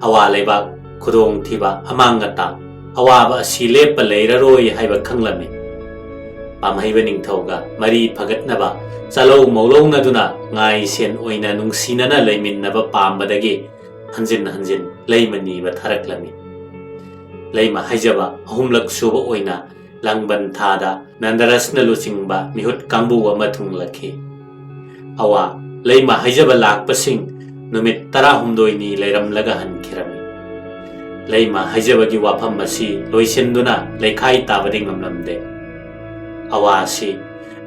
ꯑꯋꯥ ꯂꯩꯕꯥꯛ ꯈꯨꯗꯣꯡꯊꯤꯕ ꯑꯃꯥꯡ ꯑꯇꯥ ꯑꯋꯥꯕ ꯑꯁꯤ ꯂꯦꯞꯄ ꯂꯩꯔꯔꯣꯏ ꯍꯥꯏꯕ ꯈꯪꯂꯝꯃꯤ꯫ ꯄꯥꯝꯍꯩꯕ ꯅꯤꯡꯊꯧꯒ ꯃꯔꯤ ꯐꯒꯠꯅꯕ ꯆꯥꯂꯧ ꯃꯧꯂꯧꯅꯗꯨꯅ ꯉꯥꯏ ꯁꯦꯟ ꯑꯣꯏꯅ ꯅꯨꯡꯁꯤꯅꯅ ꯂꯩꯃꯤꯟꯅꯕ ꯄꯥꯝꯕꯗꯒꯤ ꯍꯟꯖꯤꯟ ꯍꯟꯖꯤꯟ ꯂꯩꯃ ꯅꯤꯕ ꯊꯥꯔꯛꯂꯝꯃꯤ꯫ ꯂꯩꯃ ꯍꯥꯏꯖꯕ ꯑꯍꯨꯝꯂꯛ ꯁꯨꯕ ꯑꯣꯏꯅ ꯂꯥꯡꯕꯟ ꯊꯥꯗ ꯅꯟꯗꯔꯁꯅ ꯂꯨꯆꯤꯡꯕ ꯃꯤꯍꯨꯠ ꯀꯥꯡꯕꯨ ꯑꯃ ꯊꯨꯡꯂꯛꯈꯤ꯫ ꯑꯋꯥ, ꯂꯩꯃ ꯍꯥꯏꯖꯕ ꯂꯥꯛꯄꯁꯤꯡ ꯅꯨꯃꯤꯠ ꯇꯔꯥꯍꯨꯝꯗꯣꯏꯅꯤ ꯂꯩꯔꯝꯂꯒ ꯍꯟꯈꯤꯔꯝꯃꯤ꯫ ꯂꯩꯃ ꯍꯥꯏꯖꯕꯒꯤ ꯋꯥꯐꯝ ꯑꯁꯤ ꯂꯣꯏꯁꯤꯟꯗꯨꯅ ꯂꯩꯈꯥꯏ ꯇꯥꯕꯗꯤ ꯉꯝꯂꯝꯗꯦ꯫ ꯑꯋꯥ ꯑꯁꯤ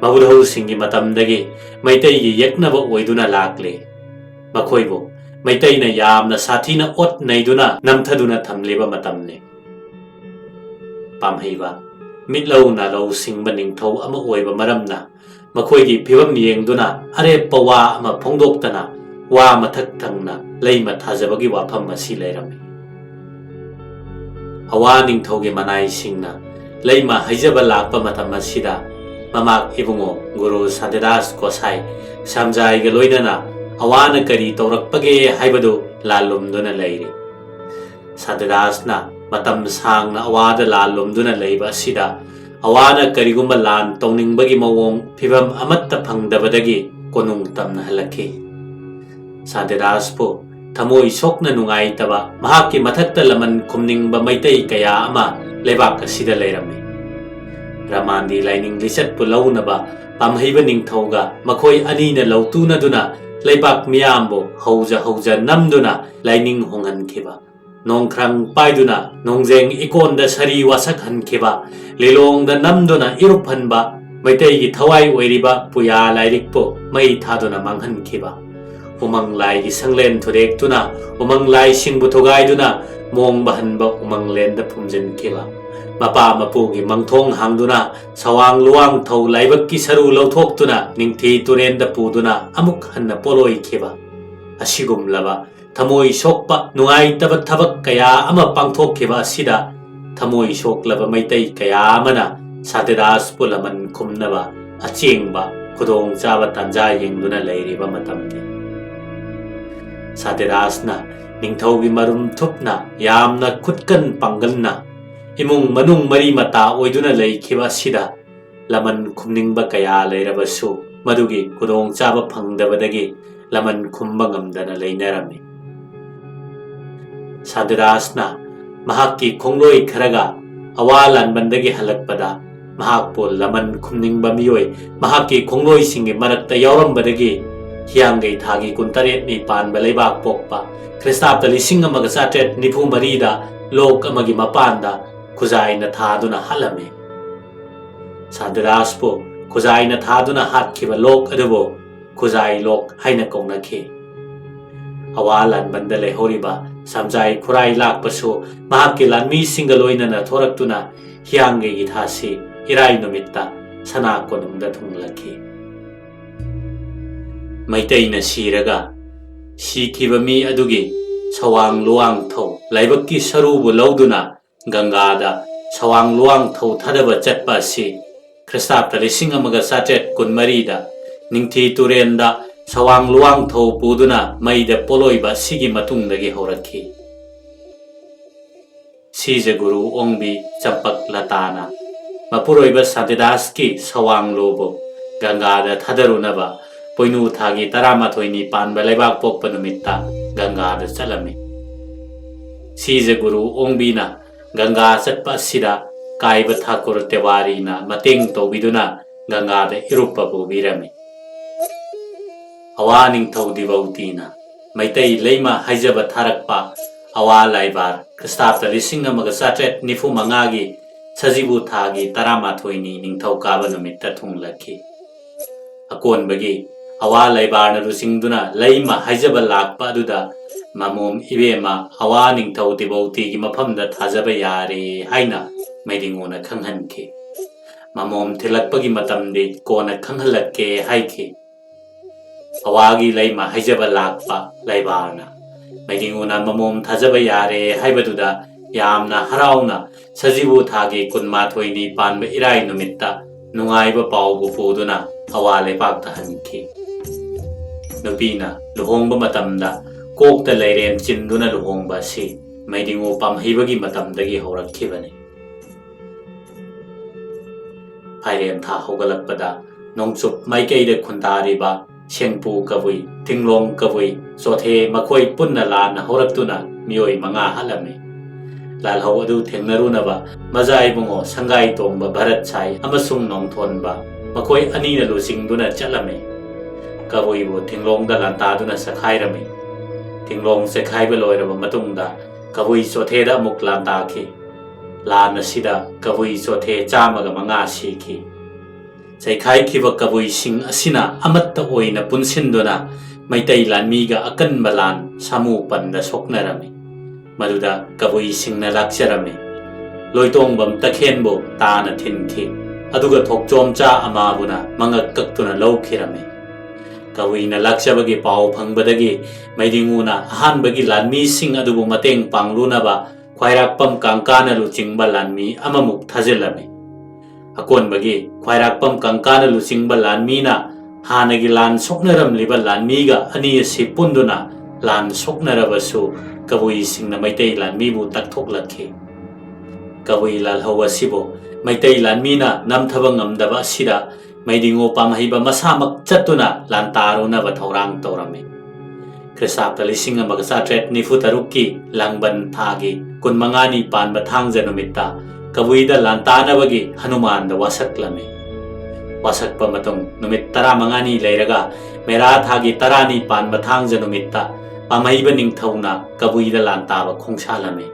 ꯃꯕꯨꯙꯧꯁꯤꯡꯒꯤ ꯃꯇꯝꯗꯒꯤ ꯃꯩꯇꯩꯒꯤ ꯌꯦꯛꯅꯕ ꯑꯣꯏꯗꯨꯅ ꯂꯥꯛꯂꯤ꯫ ꯃꯈꯣꯏꯕꯨ ꯃꯩꯇꯩꯅ ꯌꯥꯝꯅ ꯁꯥꯊꯤꯅ ꯑꯣꯠ ꯅꯩꯗꯨꯅ ꯅꯝꯊꯗꯨꯅ ꯊꯝꯂꯤꯕ ꯃꯇꯝꯅꯤ꯫ ꯄꯥꯝꯍꯩꯕ, ꯃꯤꯠꯂꯧ ꯅꯥꯂꯧ ꯁꯤꯡꯕ ꯅꯤꯡꯊꯧ ꯑꯃ ꯑꯣꯏꯕ ꯃꯔꯝꯅ, ꯃꯈꯣꯏꯒꯤ ꯐꯤꯕꯝ ꯌꯦꯡꯗꯨꯅ ꯑꯔꯦꯞꯄ ꯋꯥ ꯑꯃ ꯐꯣꯡꯗꯣꯛꯇꯅ ꯋꯥ ꯃꯊꯛ ꯊꯪꯅ ꯂꯩꯃ ꯊꯥꯖꯕꯒꯤ ꯋꯥꯐꯝ ꯑꯁꯤ ꯂꯩꯔꯝꯃꯤ꯫ ꯑꯋꯥ ꯅꯤꯡꯊꯧꯒꯤ ꯃꯅꯥꯏꯁꯤꯡꯅ ꯂꯩꯃ ꯍꯩꯖꯕ ꯂꯥꯛꯄ ꯃꯇꯝ ꯑꯁꯤꯗ ꯃꯃꯥꯛ ꯏꯕꯨꯡꯉꯣ ꯒꯨꯔꯨ ꯁꯥꯟꯇꯤꯗꯥꯁ ꯒꯣꯁꯥꯏ ꯁꯥꯝꯖꯥꯏꯒ ꯂꯣꯏꯅꯅ ꯑꯋꯥꯅ ꯀꯔꯤ ꯇꯧꯔꯛꯄꯒꯦ ꯍꯥꯏꯕꯗꯨ ꯂꯥꯜꯂꯨꯝꯗꯨꯅ ꯂꯩꯔꯤ꯫ ꯁꯥꯟꯇꯤꯗꯥꯁꯅ ꯃꯇꯝ ꯁꯥꯡꯅ ꯑꯋꯥꯗ ꯂꯥꯜꯂꯨꯝꯗꯨꯅ ꯂꯩꯕ ꯑꯁꯤꯗ ꯑꯋꯥꯅ ꯀꯔꯤꯒꯨꯝꯕ ꯂꯥꯟ ꯇꯧꯅꯤꯡꯕꯒꯤ ꯃꯑꯣꯡ ꯐꯤꯚꯝ ꯑꯃꯠꯇ ꯐꯪꯗꯕꯗꯒꯤ ꯀꯣꯅꯨꯡ ꯇꯝꯅ ꯍꯜꯂꯛꯈꯤ꯫ ꯁꯥꯟꯇꯤꯗꯥꯁꯄꯨ ꯊꯃꯣꯏ ꯁꯣꯛꯅ ꯅꯨꯡꯉꯥꯏꯇꯕ ꯃꯍꯥꯛꯀꯤ ꯃꯊꯛꯇ ꯂꯃꯟ ꯈꯨꯝꯅꯤꯡꯕ ꯃꯩꯇꯩ ꯀꯌꯥ ꯑꯃ ꯂꯩꯕꯥꯛ ꯑꯁꯤꯗ ꯂꯩꯔꯝꯃꯤ꯫ ꯔꯃꯥꯟꯗꯤ ꯂꯥꯏꯅꯤꯡ ꯂꯤꯆꯠꯄꯨ ꯂꯧꯅꯕ ꯄꯥꯝꯍꯩꯕ ꯅꯤꯡꯊꯧꯒ ꯃꯈꯣꯏ ꯑꯅꯤꯅ ꯂꯧꯇꯨꯅꯗꯨꯅ ꯂꯩꯕꯥꯛ ꯃꯤꯌꯥꯝꯕꯨ ꯍꯧꯖ ꯍꯧꯖ ꯅꯝꯗꯨꯅ ꯂꯥꯏꯅꯤꯡ ꯍꯣꯡꯍꯟꯈꯤꯕ, ꯅꯣꯡꯈ꯭ꯔꯪ ꯄꯥꯏꯗꯨꯅ ꯅꯣꯡꯖꯦꯡ ꯏꯀꯣꯟꯗ ꯁꯥꯔꯤ ꯋꯥꯁꯛꯍꯟꯈꯤꯕ, ꯂꯤꯂꯣꯡꯗ ꯅꯝꯗꯨꯅ ꯏꯔꯨꯞꯍꯟꯕ, ꯃꯩꯇꯩꯒꯤ ꯊꯋꯥꯏ ꯑꯣꯏꯔꯤꯕ ꯄꯨꯌꯥ ꯂꯥꯏꯔꯤꯛꯄꯨ ꯃꯩ ꯊꯥꯗꯨꯅ ꯃꯥꯡꯍꯟꯈꯤꯕ, ꯎꯃꯪ ꯂꯥꯏꯒꯤ ꯁꯪꯂꯦꯟ ꯊꯨꯗꯦꯛꯇꯨꯅ ꯎꯃꯪ ꯂꯥꯏꯁꯤꯡꯕꯨ ꯊꯨꯒꯥꯏꯗꯨꯅ ꯃꯣꯡꯕ ꯍꯟꯕ ꯎꯃꯪꯂꯦꯟꯗ ꯐꯨꯝꯖꯤꯟꯈꯤꯕ, ꯃꯄꯥ ꯃꯄꯨꯒꯤ ꯃꯪꯊꯣꯡ ꯍꯥꯡꯗꯨꯅ ꯁꯋꯥꯡ ꯂꯨꯋꯥꯡꯊꯧ ꯂꯥꯏꯕꯛꯀꯤ ꯁꯔꯨ ꯂꯧꯊꯣꯛꯇꯨꯅ ꯅꯤꯡꯊꯤ ꯇꯨꯔꯦꯟꯗ ꯄꯨꯗꯨꯅ ꯑꯃꯨꯛ ꯍꯟꯅ ꯄꯣꯠꯂꯣꯏꯈꯤꯕ, ꯑꯁꯤꯒꯨꯝꯂꯕ ꯊꯃꯣꯏ ꯁꯣꯛꯄ ꯅꯨꯡꯉꯥꯏꯇꯕ ꯊꯕꯛ ꯀꯌꯥ ꯑꯃ ꯄꯥꯡꯊꯣꯛꯈꯤꯕ ꯑꯁꯤꯗ ꯊꯃꯣꯏ ꯁꯣꯛꯂꯕ ꯃꯩꯇꯩ ꯀꯌꯥ ꯑꯃꯅ ꯁꯥꯟꯇꯤꯗꯥꯁꯄꯨ ꯂꯃꯟ ꯈꯨꯝꯅꯕ ꯑꯆꯦꯡꯕ ꯈꯨꯗꯣꯡꯆꯥꯕ ꯇꯥꯟꯖꯥ ꯌꯦꯡꯗꯨꯅ ꯂꯩꯔꯤꯕ ꯃꯇꯝꯅꯤ꯫ ꯁꯥꯟꯇꯤꯗꯥꯁꯅ ꯅꯤꯡꯊꯧꯒꯤ ꯃꯔꯨꯝ ꯊꯨꯞꯅ ꯌꯥꯝꯅ ꯈꯨꯠꯀꯟ ꯄꯥꯡꯒꯜꯅ ꯏꯃꯨꯡ ꯃꯅꯨꯡ ꯃꯔꯤ ꯃꯇꯥ ꯑꯣꯏꯗꯨꯅ ꯂꯩꯈꯤꯕ ꯑꯁꯤꯗ ꯂꯃꯟ ꯈꯨꯝꯅꯤꯡꯕ ꯀꯌꯥ ꯂꯩꯔꯕꯁꯨ ꯃꯗꯨꯒꯤ ꯈꯨꯗꯣꯡꯆꯥꯕ ꯐꯪꯗꯕꯗꯒꯤ ꯂꯃꯟ ꯈꯨꯝꯕ ꯉꯝꯗꯅ ꯂꯩꯅꯔꯝꯃꯤ꯫ ꯁꯥꯟꯇꯤꯗꯥꯁꯅ ꯃꯍꯥꯛꯀꯤ ꯈꯣꯡꯂꯣꯏ ꯈꯔꯒ ꯑꯋꯥ ꯂꯥꯟꯕꯟꯗꯒꯤ ꯍꯜꯂꯛꯄꯗ ꯃꯍꯥꯛꯄꯨ ꯂꯃꯟ ꯈꯨꯝꯅꯤꯡꯕ ꯃꯤꯑꯣꯏ ꯃꯍꯥꯛꯀꯤ ꯈꯣꯡꯂꯣꯏꯁꯤꯡꯒꯤ ꯃꯔꯛꯇ ꯌꯥꯎꯔꯝꯕꯗꯒꯤ ꯍꯤꯌꯥꯡꯒꯩ ꯊꯥꯒꯤ ꯀꯨꯟꯇꯔꯦꯠꯅꯤ ꯄꯥꯟꯕ ꯂꯩꯕꯥꯛ ꯄꯣꯛꯄ ꯈ꯭ꯔꯤꯁꯇꯥꯕꯇ ꯂꯤꯁꯤꯡ ꯑꯃꯒ ꯆꯥꯇ꯭ꯔꯦꯠ ꯅꯤꯐꯨ ꯃꯔꯤꯗ ꯂꯣꯛ ꯑꯃꯒꯤ ꯃꯄꯥꯟꯗ ꯈꯨꯖꯥꯏꯅ ꯊꯥꯗꯨꯅ ꯍꯥꯠꯂꯝꯃꯤ꯫ ꯁꯥꯟꯇꯤꯗꯥꯁꯄꯨ ꯈꯨꯖꯥꯏꯅ ꯊꯥꯗꯨꯅ ꯍꯥꯠꯈꯤꯕ ꯂꯣꯛ ꯑꯗꯨꯕꯨ ꯈꯨꯖꯥꯏ ꯂꯣꯛ ꯍꯥꯏꯅ ꯀꯧꯅꯈꯤ꯫ ꯑꯋꯥ ꯂꯥꯟꯕꯟꯗ ꯂꯩꯍꯧꯔꯤꯕ ꯁꯝꯖꯥꯏ ꯈꯨꯔꯥꯏ ꯂꯥꯛꯄꯁꯨ ꯃꯍꯥꯛꯀꯤ ꯂꯥꯟꯃꯤꯁꯤꯡꯒ ꯂꯣꯏꯅꯅ ꯊꯣꯔꯛꯇꯨꯅ ꯍꯤꯌꯥꯡꯒꯩꯒꯤ ꯊꯥꯁꯤ ꯏꯔꯥꯏ ꯅꯨꯃꯤꯠꯇ ꯁꯅꯥ ꯀꯣꯅꯨꯡꯗ ꯊꯨꯡꯂꯈꯤ꯫ ꯃꯩꯇꯩꯅ ꯁꯤꯔꯒ ꯁꯤꯈꯤꯕ ꯃꯤ ꯑꯗꯨꯒꯤ ꯁꯋꯥꯡ ꯂꯨꯋꯥꯡ ꯊꯧ ꯂꯥꯏꯕꯛꯀꯤ ꯁꯔꯨꯕꯨ ꯂꯧꯗꯨꯅ ꯒꯪꯒꯥꯗ ꯁꯋꯥꯡ ꯂꯨꯋꯥꯡ ꯊꯧ ꯊꯥꯗꯕ ꯆꯠꯄ ꯑꯁꯤ ꯈ꯭ꯔꯤꯁꯇꯥꯕꯇ ꯂꯤꯁꯤꯡ ꯑꯃꯒ ꯆꯥꯇ꯭ꯔꯦꯠ ꯀꯨꯟꯃꯔꯤꯗ ꯅꯤꯡꯊꯤ ꯇꯨꯔꯦꯟꯗ ꯁꯋꯥꯡ ꯂꯨꯋꯥꯡ ꯊꯧ ꯄꯨꯗꯨꯅ ꯃꯩꯗ ꯄꯣꯂꯣꯏꯕ ꯑꯁꯤꯒꯤ ꯃꯇꯨꯡꯗꯒꯤ ꯍꯧꯔꯛꯈꯤ꯫ ꯁꯤꯖ ꯒꯨꯔꯨ ꯑꯣꯡꯕꯤ ꯆꯝꯄꯛ ꯂꯇꯥꯅ ꯃꯄꯨꯔꯣꯏꯕ ꯁꯥꯟꯇꯤꯗꯥꯁꯀꯤ ꯁꯋꯥꯡ ꯂꯨꯕꯨ ꯒꯪꯒꯥꯗ ꯊꯥꯗꯔꯨꯅꯕ ꯄꯣꯏꯅꯨ ꯊꯥꯒꯤ ꯇꯔꯥꯃꯥꯊꯣꯏꯅꯤ ꯄꯥꯟꯕ ꯂꯩꯕꯥꯛ ꯄꯣꯛꯄ ꯅꯨꯃꯤꯠꯇ ꯒꯪꯒꯥꯗ ꯆꯠꯂꯝꯃꯤ꯫ ꯁꯤꯖ ꯒꯨꯔꯨ ꯑꯣꯡꯕꯤꯅ ꯒꯪꯒꯥ ꯆꯠꯄ ꯑꯁꯤꯗ ꯀꯥꯏꯕ ꯊꯥꯀꯨꯔ ꯇꯦꯋꯥꯔꯤꯅ ꯃꯇꯦꯡ ꯇꯧꯕꯤꯗꯨꯅ ꯒꯪꯒꯥꯗ ꯏꯔꯨꯞꯄ ꯄꯨꯕꯤꯔꯝꯃꯤ꯫ ꯑꯋꯥ ꯅꯤꯡꯊꯧ ꯗꯤꯕꯧꯇꯤꯅ ꯃꯩꯇꯩ ꯂꯩꯃ ꯍꯥꯏꯖꯕ ꯊꯥꯔꯛꯄ ꯑꯋꯥ ꯂꯥꯏꯕꯥꯔ ꯈ꯭ꯔꯤꯁꯇꯥꯕꯇ ꯂꯤꯁꯤꯡ ꯑꯃꯒ ꯆꯥꯇ꯭ꯔꯦꯠ ꯅꯤꯐꯨ ꯃꯉꯥꯒꯤ ꯁꯖꯤꯕꯨ ꯊꯥꯒꯤ ꯇꯔꯥꯃꯥꯊꯣꯏꯅꯤ ꯅꯤꯡꯊꯧꯀꯥꯕ ꯅꯨꯃꯤꯠꯇ ꯊꯨꯡꯂꯛꯈꯤ꯫ ꯑꯀꯣꯟꯕꯒꯤ ꯑꯋꯥ ꯂꯩꯕꯥꯔꯅ ꯂꯨꯆꯤꯡꯗꯨꯅ ꯂꯩꯃ ꯍꯥꯏꯖꯕ ꯂꯥꯛꯄ ꯑꯗꯨꯗ ꯃꯃꯣꯝ ꯏꯕꯦꯝꯃ ꯑꯋꯥ ꯅꯤꯡꯊꯧ ꯗꯤꯕꯧꯇꯤꯒꯤ ꯃꯐꯝꯗ ꯊꯥꯖꯕ ꯌꯥꯔꯦ ꯍꯥꯏꯅ ꯃꯩꯗꯤꯡꯉꯨꯅ ꯈꯪꯍꯟꯈꯤ꯫ ꯃꯃꯣꯝ ꯊꯤꯜꯂꯛꯄꯒꯤ ꯃꯇꯝꯗꯤ ꯀꯣꯟꯅ ꯈꯪꯍꯜꯂꯛꯀꯦ ꯍꯥꯏꯈꯤ꯫ ꯑꯋꯥꯒꯤ ꯂꯩꯃ ꯍꯥꯏꯖꯕ ꯂꯥꯛꯄ ꯂꯩꯕꯥꯔꯅ ꯃꯩꯗꯤꯡꯉꯨꯅ ꯃꯃꯣꯝ ꯊꯥꯖꯕ ꯌꯥꯔꯦ ꯍꯥꯏꯕꯗꯨꯗ ꯌꯥꯝꯅ ꯍꯔꯥꯎꯅ ꯁꯖꯤꯕꯨ ꯊꯥꯒꯤ ꯀꯨꯟꯃꯥꯊꯣꯏꯅꯤ ꯄꯥꯟꯕ ꯏꯔꯥꯏ ꯅꯨꯃꯤꯠꯇ ꯅꯨꯡꯉꯥꯏꯕ ꯄꯥꯎꯕꯨ ꯄꯨꯗꯨꯅ ꯑꯋꯥ ꯂꯩꯄꯥꯛꯇ ꯍꯟꯈꯤ꯫ ꯅꯨꯄꯤꯅ ꯂꯨꯍꯣꯡꯕ ꯃꯇꯝꯗ ꯀꯣꯛꯇ ꯂꯩꯔꯦꯝ ꯆꯤꯟꯗꯨꯅ ꯂꯨꯍꯣꯡꯕ ꯑꯁꯤ ꯃꯩꯗꯤꯡꯉꯨ ꯄꯥꯝꯍꯩꯕꯒꯤ ꯃꯇꯝꯗꯒꯤ ꯍꯧꯔꯛꯈꯤꯕꯅꯤ꯫ ꯐꯥꯏꯔꯦꯟ ꯊꯥ ꯍꯧꯒꯠꯂꯛꯄꯗ ꯅꯣꯡꯆꯨꯞ ꯃꯥꯏꯀꯩꯗ ꯈꯨꯟꯗꯥꯔꯤꯕ ꯁꯦꯡꯄꯨ ꯀꯕꯨꯏ, ꯇꯤꯡꯂꯣꯡ ꯀꯕꯨꯏ, ꯆꯣꯊꯦ ꯃꯈꯣꯏ ꯄꯨꯟꯅ ꯂꯥꯟꯅ ꯍꯧꯔꯛꯇꯨꯅ ꯃꯤꯑꯣꯏ ꯃꯉꯥ ꯍꯥꯠꯂꯝꯃꯤ꯫ ꯂꯥꯜꯍꯧ ꯑꯗꯨ ꯊꯦꯡꯅꯔꯨꯅꯕ ꯃꯖꯥ ꯏꯕꯨꯡꯉꯣ ꯁꯪꯒꯥꯏ ꯇꯣꯡꯕ ꯚꯔꯠ ꯁꯥꯏ ꯑꯃꯁꯨꯡ ꯅꯣꯡꯊꯣꯟꯕ ꯃꯈꯣꯏ ꯑꯅꯤꯅ ꯂꯨꯆꯤꯡꯗꯨꯅ ꯆꯠꯂꯝꯃꯤ꯫ ꯀꯕꯨꯏꯕꯨ ꯊꯤꯡꯂꯣꯡꯗ ꯂꯥꯟꯇꯥꯗꯨꯅ ꯆꯈꯥꯏꯔꯝꯃꯤ꯫ ꯊꯤꯡꯂꯣꯡ ꯆꯈꯥꯏꯕ ꯂꯣꯏꯔꯕ ꯃꯇꯨꯡꯗ ꯀꯕꯨꯏ ꯆꯣꯊꯦꯗ ꯑꯃꯨꯛ ꯂꯥꯟꯇꯥꯈꯤ꯫ ꯂꯥꯟ ꯑꯁꯤꯗ ꯀꯕꯨꯏ ꯆꯣꯊꯦ ꯆꯥꯝꯃꯒ ꯃꯉꯥ ꯁꯤꯈꯤ꯫ ꯆꯩꯈꯥꯏꯈꯤꯕ ꯀꯕꯨꯏꯁꯤꯡ ꯑꯁꯤꯅ ꯑꯃꯠꯇ ꯑꯣꯏꯅ ꯄꯨꯟꯁꯤꯟꯗꯨꯅ ꯃꯩꯇꯩ ꯂꯥꯟꯃꯤꯒ ꯑꯀꯟꯕ ꯂꯥꯟ ꯁꯥꯃꯨ ꯄꯟꯗ ꯁꯣꯛꯅꯔꯝꯃꯤ꯫ ꯃꯗꯨꯗ ꯀꯕꯨꯏꯁꯤꯡꯅ ꯂꯥꯛꯆꯔꯝꯃꯤ꯫ ꯂꯣꯏꯇꯣꯡꯕꯝ ꯇꯈꯦꯟꯕꯨ ꯇꯥꯅ ꯊꯤꯟꯈꯤ꯫ ꯑꯗꯨꯒ ꯊꯣꯛꯆꯣꯝꯆꯥ ꯑꯃꯥꯕꯨꯅ ꯃꯉꯛ ꯀꯛꯇꯨꯅ ꯂꯧꯈꯤꯔꯝꯃꯤ꯫ ꯀꯕꯨꯏꯅ ꯂꯥꯛꯆꯕꯒꯤ ꯄꯥꯎ ꯐꯪꯕꯗꯒꯤ ꯃꯩꯗꯤꯡꯉꯨꯅ ꯑꯍꯥꯟꯕꯒꯤ ꯂꯥꯟꯃꯤꯁꯤꯡ ꯑꯗꯨꯕꯨ ꯃꯇꯦꯡ ꯄꯥꯡꯂꯨꯅꯕ ꯈ꯭ꯋꯥꯏꯔꯥꯛꯄꯝ ꯀꯥꯡꯀꯥꯅ ꯂꯨꯆꯤꯡꯕ ꯂꯥꯟꯃꯤ ꯑꯃꯃꯨꯛ ꯊꯥꯖꯤꯜꯂꯝꯃꯤ꯫ ꯑꯀꯣꯟꯕꯒꯤ ꯈ꯭ꯋꯥꯏꯔꯥꯛꯄꯝ ꯀꯥꯡꯀꯥꯅ ꯂꯨꯆꯤꯡꯕ ꯂꯥꯟꯃꯤꯅ ꯍꯥꯟꯅꯒꯤ ꯂꯥꯟ ꯁꯣꯛꯅꯔꯝꯂꯤꯕ ꯂꯥꯟꯃꯤꯒ ꯑꯅꯤ ꯑꯁꯤ ꯄꯨꯟꯗꯨꯅ ꯂꯥꯟ ꯁꯣꯛꯅꯔꯕꯁꯨ ꯀꯕꯨꯏꯁꯤꯡꯅ ꯃꯩꯇꯩ ꯂꯥꯟꯃꯤꯕꯨ ꯇꯛꯊꯣꯛꯂꯛꯈꯤ꯫ ꯀꯕꯨꯏ ꯂꯥꯜꯍꯧ ꯑꯁꯤꯕꯨ ꯃꯩꯇꯩ ꯂꯥꯟꯃꯤꯅ ꯅꯝꯊꯕ ꯉꯝꯗꯕ ꯑꯁꯤꯗ ꯃꯩꯗꯤꯡꯉꯨ ꯄꯥꯝꯍꯩꯕ ꯃꯁꯥꯃꯛ ꯆꯠꯇꯨꯅ ꯂꯥꯟꯇꯥꯔꯨꯅꯕ ꯊꯧꯔꯥꯡ ꯇꯧꯔꯝꯃꯤ꯫ ꯈ꯭ꯔꯤꯁꯇꯥꯕꯇ ꯂꯤꯁꯤꯡ ꯑꯃꯒ ꯆꯥꯇ꯭ꯔꯦꯠ ꯅꯤꯐꯨ ꯇꯔꯨꯛꯀꯤ ꯂꯥꯡꯕꯟ ꯊꯥꯒꯤ ꯀꯨꯟꯃꯉꯥꯅꯤ ꯄꯥꯟꯕ ꯊꯥꯡꯖ ꯅꯨꯃꯤꯠꯇ ꯀꯕꯨꯏꯗ ꯂꯥꯟꯇꯥꯅꯕꯒꯤ ꯍꯅꯨꯃꯥꯟꯗ ꯋꯥꯁꯛꯂꯝꯃꯤ꯫ ꯋꯥꯁꯛꯄ ꯃꯇꯨꯡ ꯅꯨꯃꯤꯠ ꯇꯔꯥꯃꯉꯥꯅꯤ ꯂꯩꯔꯒ ꯃꯦꯔꯥ ꯊꯥꯒꯤ ꯇꯔꯥꯅꯤ ꯄꯥꯟꯕ ꯊꯥꯡꯖ ꯅꯨꯃꯤꯠꯇ ꯄꯥꯝꯍꯩꯕ ꯅꯤꯡꯊꯧꯅ ꯀꯕꯨꯏꯗ ꯂꯥꯟꯇꯥꯕ ꯈꯣꯡꯁꯥꯜꯂꯝꯃꯤ꯫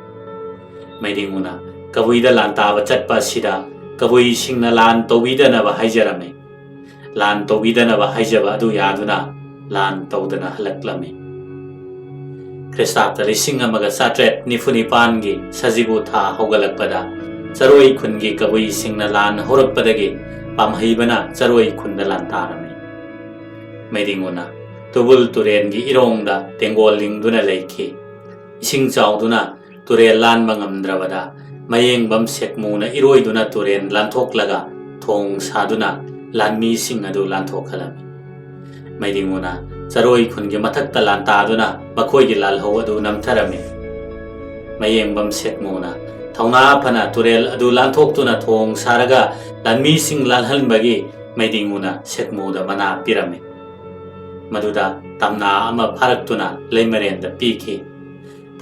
ꯃꯩꯗꯤꯡꯉꯨꯅ ꯀꯕꯨꯏꯗ ꯂꯥꯟꯇꯥꯕ ꯆꯠꯄ ꯑꯁꯤꯗ ꯀꯕꯨꯏꯁꯤꯡꯅ ꯂꯥꯟ ꯇꯧꯕꯤꯗꯅꯕ ꯍꯥꯏꯖꯔꯝꯃꯤ꯫ ꯂꯥꯟ ꯇꯧꯕꯤꯗꯅꯕ ꯍꯥꯏꯖꯕ ꯑꯗꯨ ꯌꯥꯗꯨꯅ ꯂꯥꯟ ꯇꯧꯗꯅ ꯍꯜꯂꯛꯂꯝꯃꯤ꯫ ꯈ꯭ꯔꯤꯁꯇꯥꯕꯇ ꯂꯤꯁꯤꯡ ꯑꯃꯒ ꯆꯥꯇ꯭ꯔꯦꯠ ꯅꯤꯐꯨ ꯅꯤꯄꯥꯟꯒꯤ ꯁꯖꯤꯕꯨ ꯊꯥ ꯍꯧꯒꯠꯂꯛꯄꯗ ꯆꯔꯣꯏ ꯈꯨꯟꯒꯤ ꯀꯕꯨꯏꯁꯤꯡꯅ ꯂꯥꯟ ꯍꯧꯔꯛꯄꯗꯒꯤ ꯄꯥꯝꯍꯩꯕꯅ ꯆꯔꯣꯏ ꯈꯨꯟꯗ ꯂꯥꯟꯇꯥꯔꯝꯃꯤ꯫ ꯃꯩꯗꯤꯡꯉꯨꯅ ꯇꯨꯕꯨꯜ ꯇꯨꯔꯦꯟꯒꯤ ꯏꯔꯣꯡꯗ ꯇꯦꯡꯒꯣꯜ ꯂꯤꯡꯗꯨꯅ ꯂꯩꯈꯤ꯫ ꯏꯁꯤꯡ ꯆꯥꯎꯗꯨꯅ ꯇꯨꯔꯦꯜ ꯂꯥꯟꯕ ꯉꯝꯗ꯭ꯔꯕꯗ ꯃꯌꯦꯡꯕꯝ ꯁꯦꯛꯃꯨꯅ ꯏꯔꯣꯏꯗꯨꯅ ꯇꯨꯔꯦꯜ ꯂꯥꯟꯊꯣꯛꯂꯒ ꯊꯣꯡ ꯁꯥꯗꯨꯅ ꯂꯥꯟꯃꯤꯁꯤꯡ ꯑꯗꯨ ꯂꯥꯟꯊꯣꯛꯍꯜꯂꯝꯃꯤ꯫ ꯃꯩꯗꯤꯡꯉꯨꯅ ꯆꯔꯣꯏ ꯈꯨꯟꯒꯤ ꯃꯊꯛꯇ ꯂꯥꯟꯇꯥꯗꯨꯅ ꯃꯈꯣꯏꯒꯤ ꯂꯥꯜꯍꯧ ꯑꯗꯨ ꯅꯝꯊꯔꯝꯃꯤ꯫ ꯃꯌꯦꯡꯕꯝ ꯁꯦꯛꯃꯨꯅ ꯊꯧꯅꯥ ꯐꯅ ꯇꯨꯔꯦꯜ ꯑꯗꯨ ꯂꯥꯟꯊꯣꯛꯇꯨꯅ ꯊꯣꯡ ꯁꯥꯔꯒ ꯂꯥꯟꯃꯤꯁꯤꯡ ꯂꯥꯜꯍꯟꯕꯒꯤ ꯃꯩꯗꯤꯡꯉꯨꯅ ꯁꯦꯛꯃꯨꯗ ꯃꯅꯥ ꯄꯤꯔꯝꯃꯤ꯫ ꯃꯗꯨꯗ ꯇꯝꯅꯥ ꯑꯃ ꯐꯥꯔꯛꯇꯨꯅ ꯂꯩꯃꯔꯦꯟꯗ ꯄꯤꯈꯤ꯫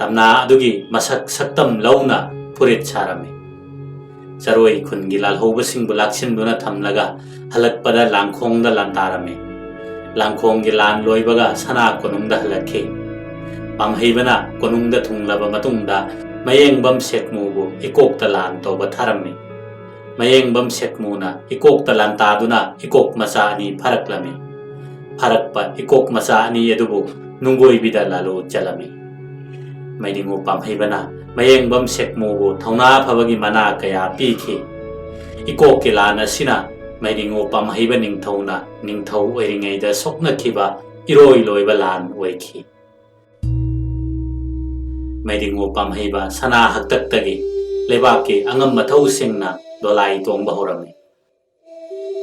ꯂꯝꯅꯥ ꯑꯗꯨꯒꯤ ꯃꯁꯛ ꯁꯛꯇꯝ ꯂꯧꯅ ꯐꯨꯔꯤꯠ ꯁꯥꯔꯝꯃꯤ꯫ ꯆꯔꯣꯏ ꯈꯨꯟꯒꯤ ꯂꯥꯜꯍꯧꯕꯁꯤꯡꯕꯨ ꯂꯥꯛꯁꯤꯟꯗꯨꯅ ꯊꯝꯂꯒ ꯍꯜꯂꯛꯄꯗ ꯂꯥꯡꯈꯣꯡꯗ ꯂꯥꯟꯗꯥꯔꯝꯃꯤ꯫ ꯂꯥꯡꯈꯣꯡꯒꯤ ꯂꯥꯟ ꯂꯣꯏꯕꯒ ꯁꯅꯥ ꯀꯣꯅꯨꯡꯗ ꯍꯜꯂꯛꯈꯤ꯫ ꯄꯥꯝꯍꯩꯕꯅ ꯀꯣꯅꯨꯡꯗ ꯊꯨꯡꯂꯕ ꯃꯇꯨꯡꯗ ꯃꯌꯦꯡꯕꯝ ꯁꯦꯛꯃꯨꯕꯨ ꯏꯀꯣꯛꯇ ꯂꯥꯟ ꯇꯧꯕ ꯊꯥꯔꯝꯃꯤ꯫ ꯃꯌꯦꯡꯕꯝ ꯁꯦꯛꯃꯨꯅ ꯏꯀꯣꯛꯇ ꯂꯥꯟꯇꯥꯗꯨꯅ ꯏꯀꯣꯛ ꯃꯆꯥ ꯑꯅꯤ ꯐꯥꯔꯛꯂꯝꯃꯤ꯫ ꯐꯥꯔꯛꯄ ꯏꯀꯣꯛ ꯃꯆꯥ ꯑꯅꯤ ꯑꯗꯨꯕꯨ ꯅꯨꯡꯒꯣꯏꯕꯤꯗ ꯂꯥꯂꯨ ꯆꯠꯂꯝꯃꯤ꯫ ꯃꯩꯗꯤꯡꯉꯨ ꯄꯥꯝꯍꯩꯕꯅ ꯃꯌꯦꯡꯕꯝ ꯁꯦꯛꯃꯨꯕꯨ ꯊꯧꯅꯥ ꯐꯕꯒꯤ ꯃꯅꯥ ꯀꯌꯥ ꯄꯤꯈꯤ꯫ ꯏꯀꯣꯛꯀꯤ ꯂꯥꯟ ꯑꯁꯤꯅ ꯃꯩꯗꯤꯡꯉꯨ ꯄꯥꯝꯍꯩꯕ ꯅꯤꯡꯊꯧꯅ ꯅꯤꯡꯊꯧ ꯑꯣꯏꯔꯤꯉꯩꯗ ꯁꯣꯛꯅꯈꯤꯕ ꯏꯔꯣꯏ ꯂꯣꯏꯕ ꯂꯥꯟ ꯑꯣꯏꯈꯤ꯫ ꯃꯩꯗꯤꯡꯉꯨ ꯄꯥꯝꯍꯩꯕ ꯁꯅꯥ ꯍꯛꯇꯛꯇꯒꯤ ꯂꯩꯕꯥꯛꯀꯤ ꯑꯉꯝ ꯑꯊꯧꯁꯤꯡꯅ ꯗꯣꯂꯥꯏ ꯇꯣꯡꯕ ꯍꯧꯔꯝꯃꯤ꯫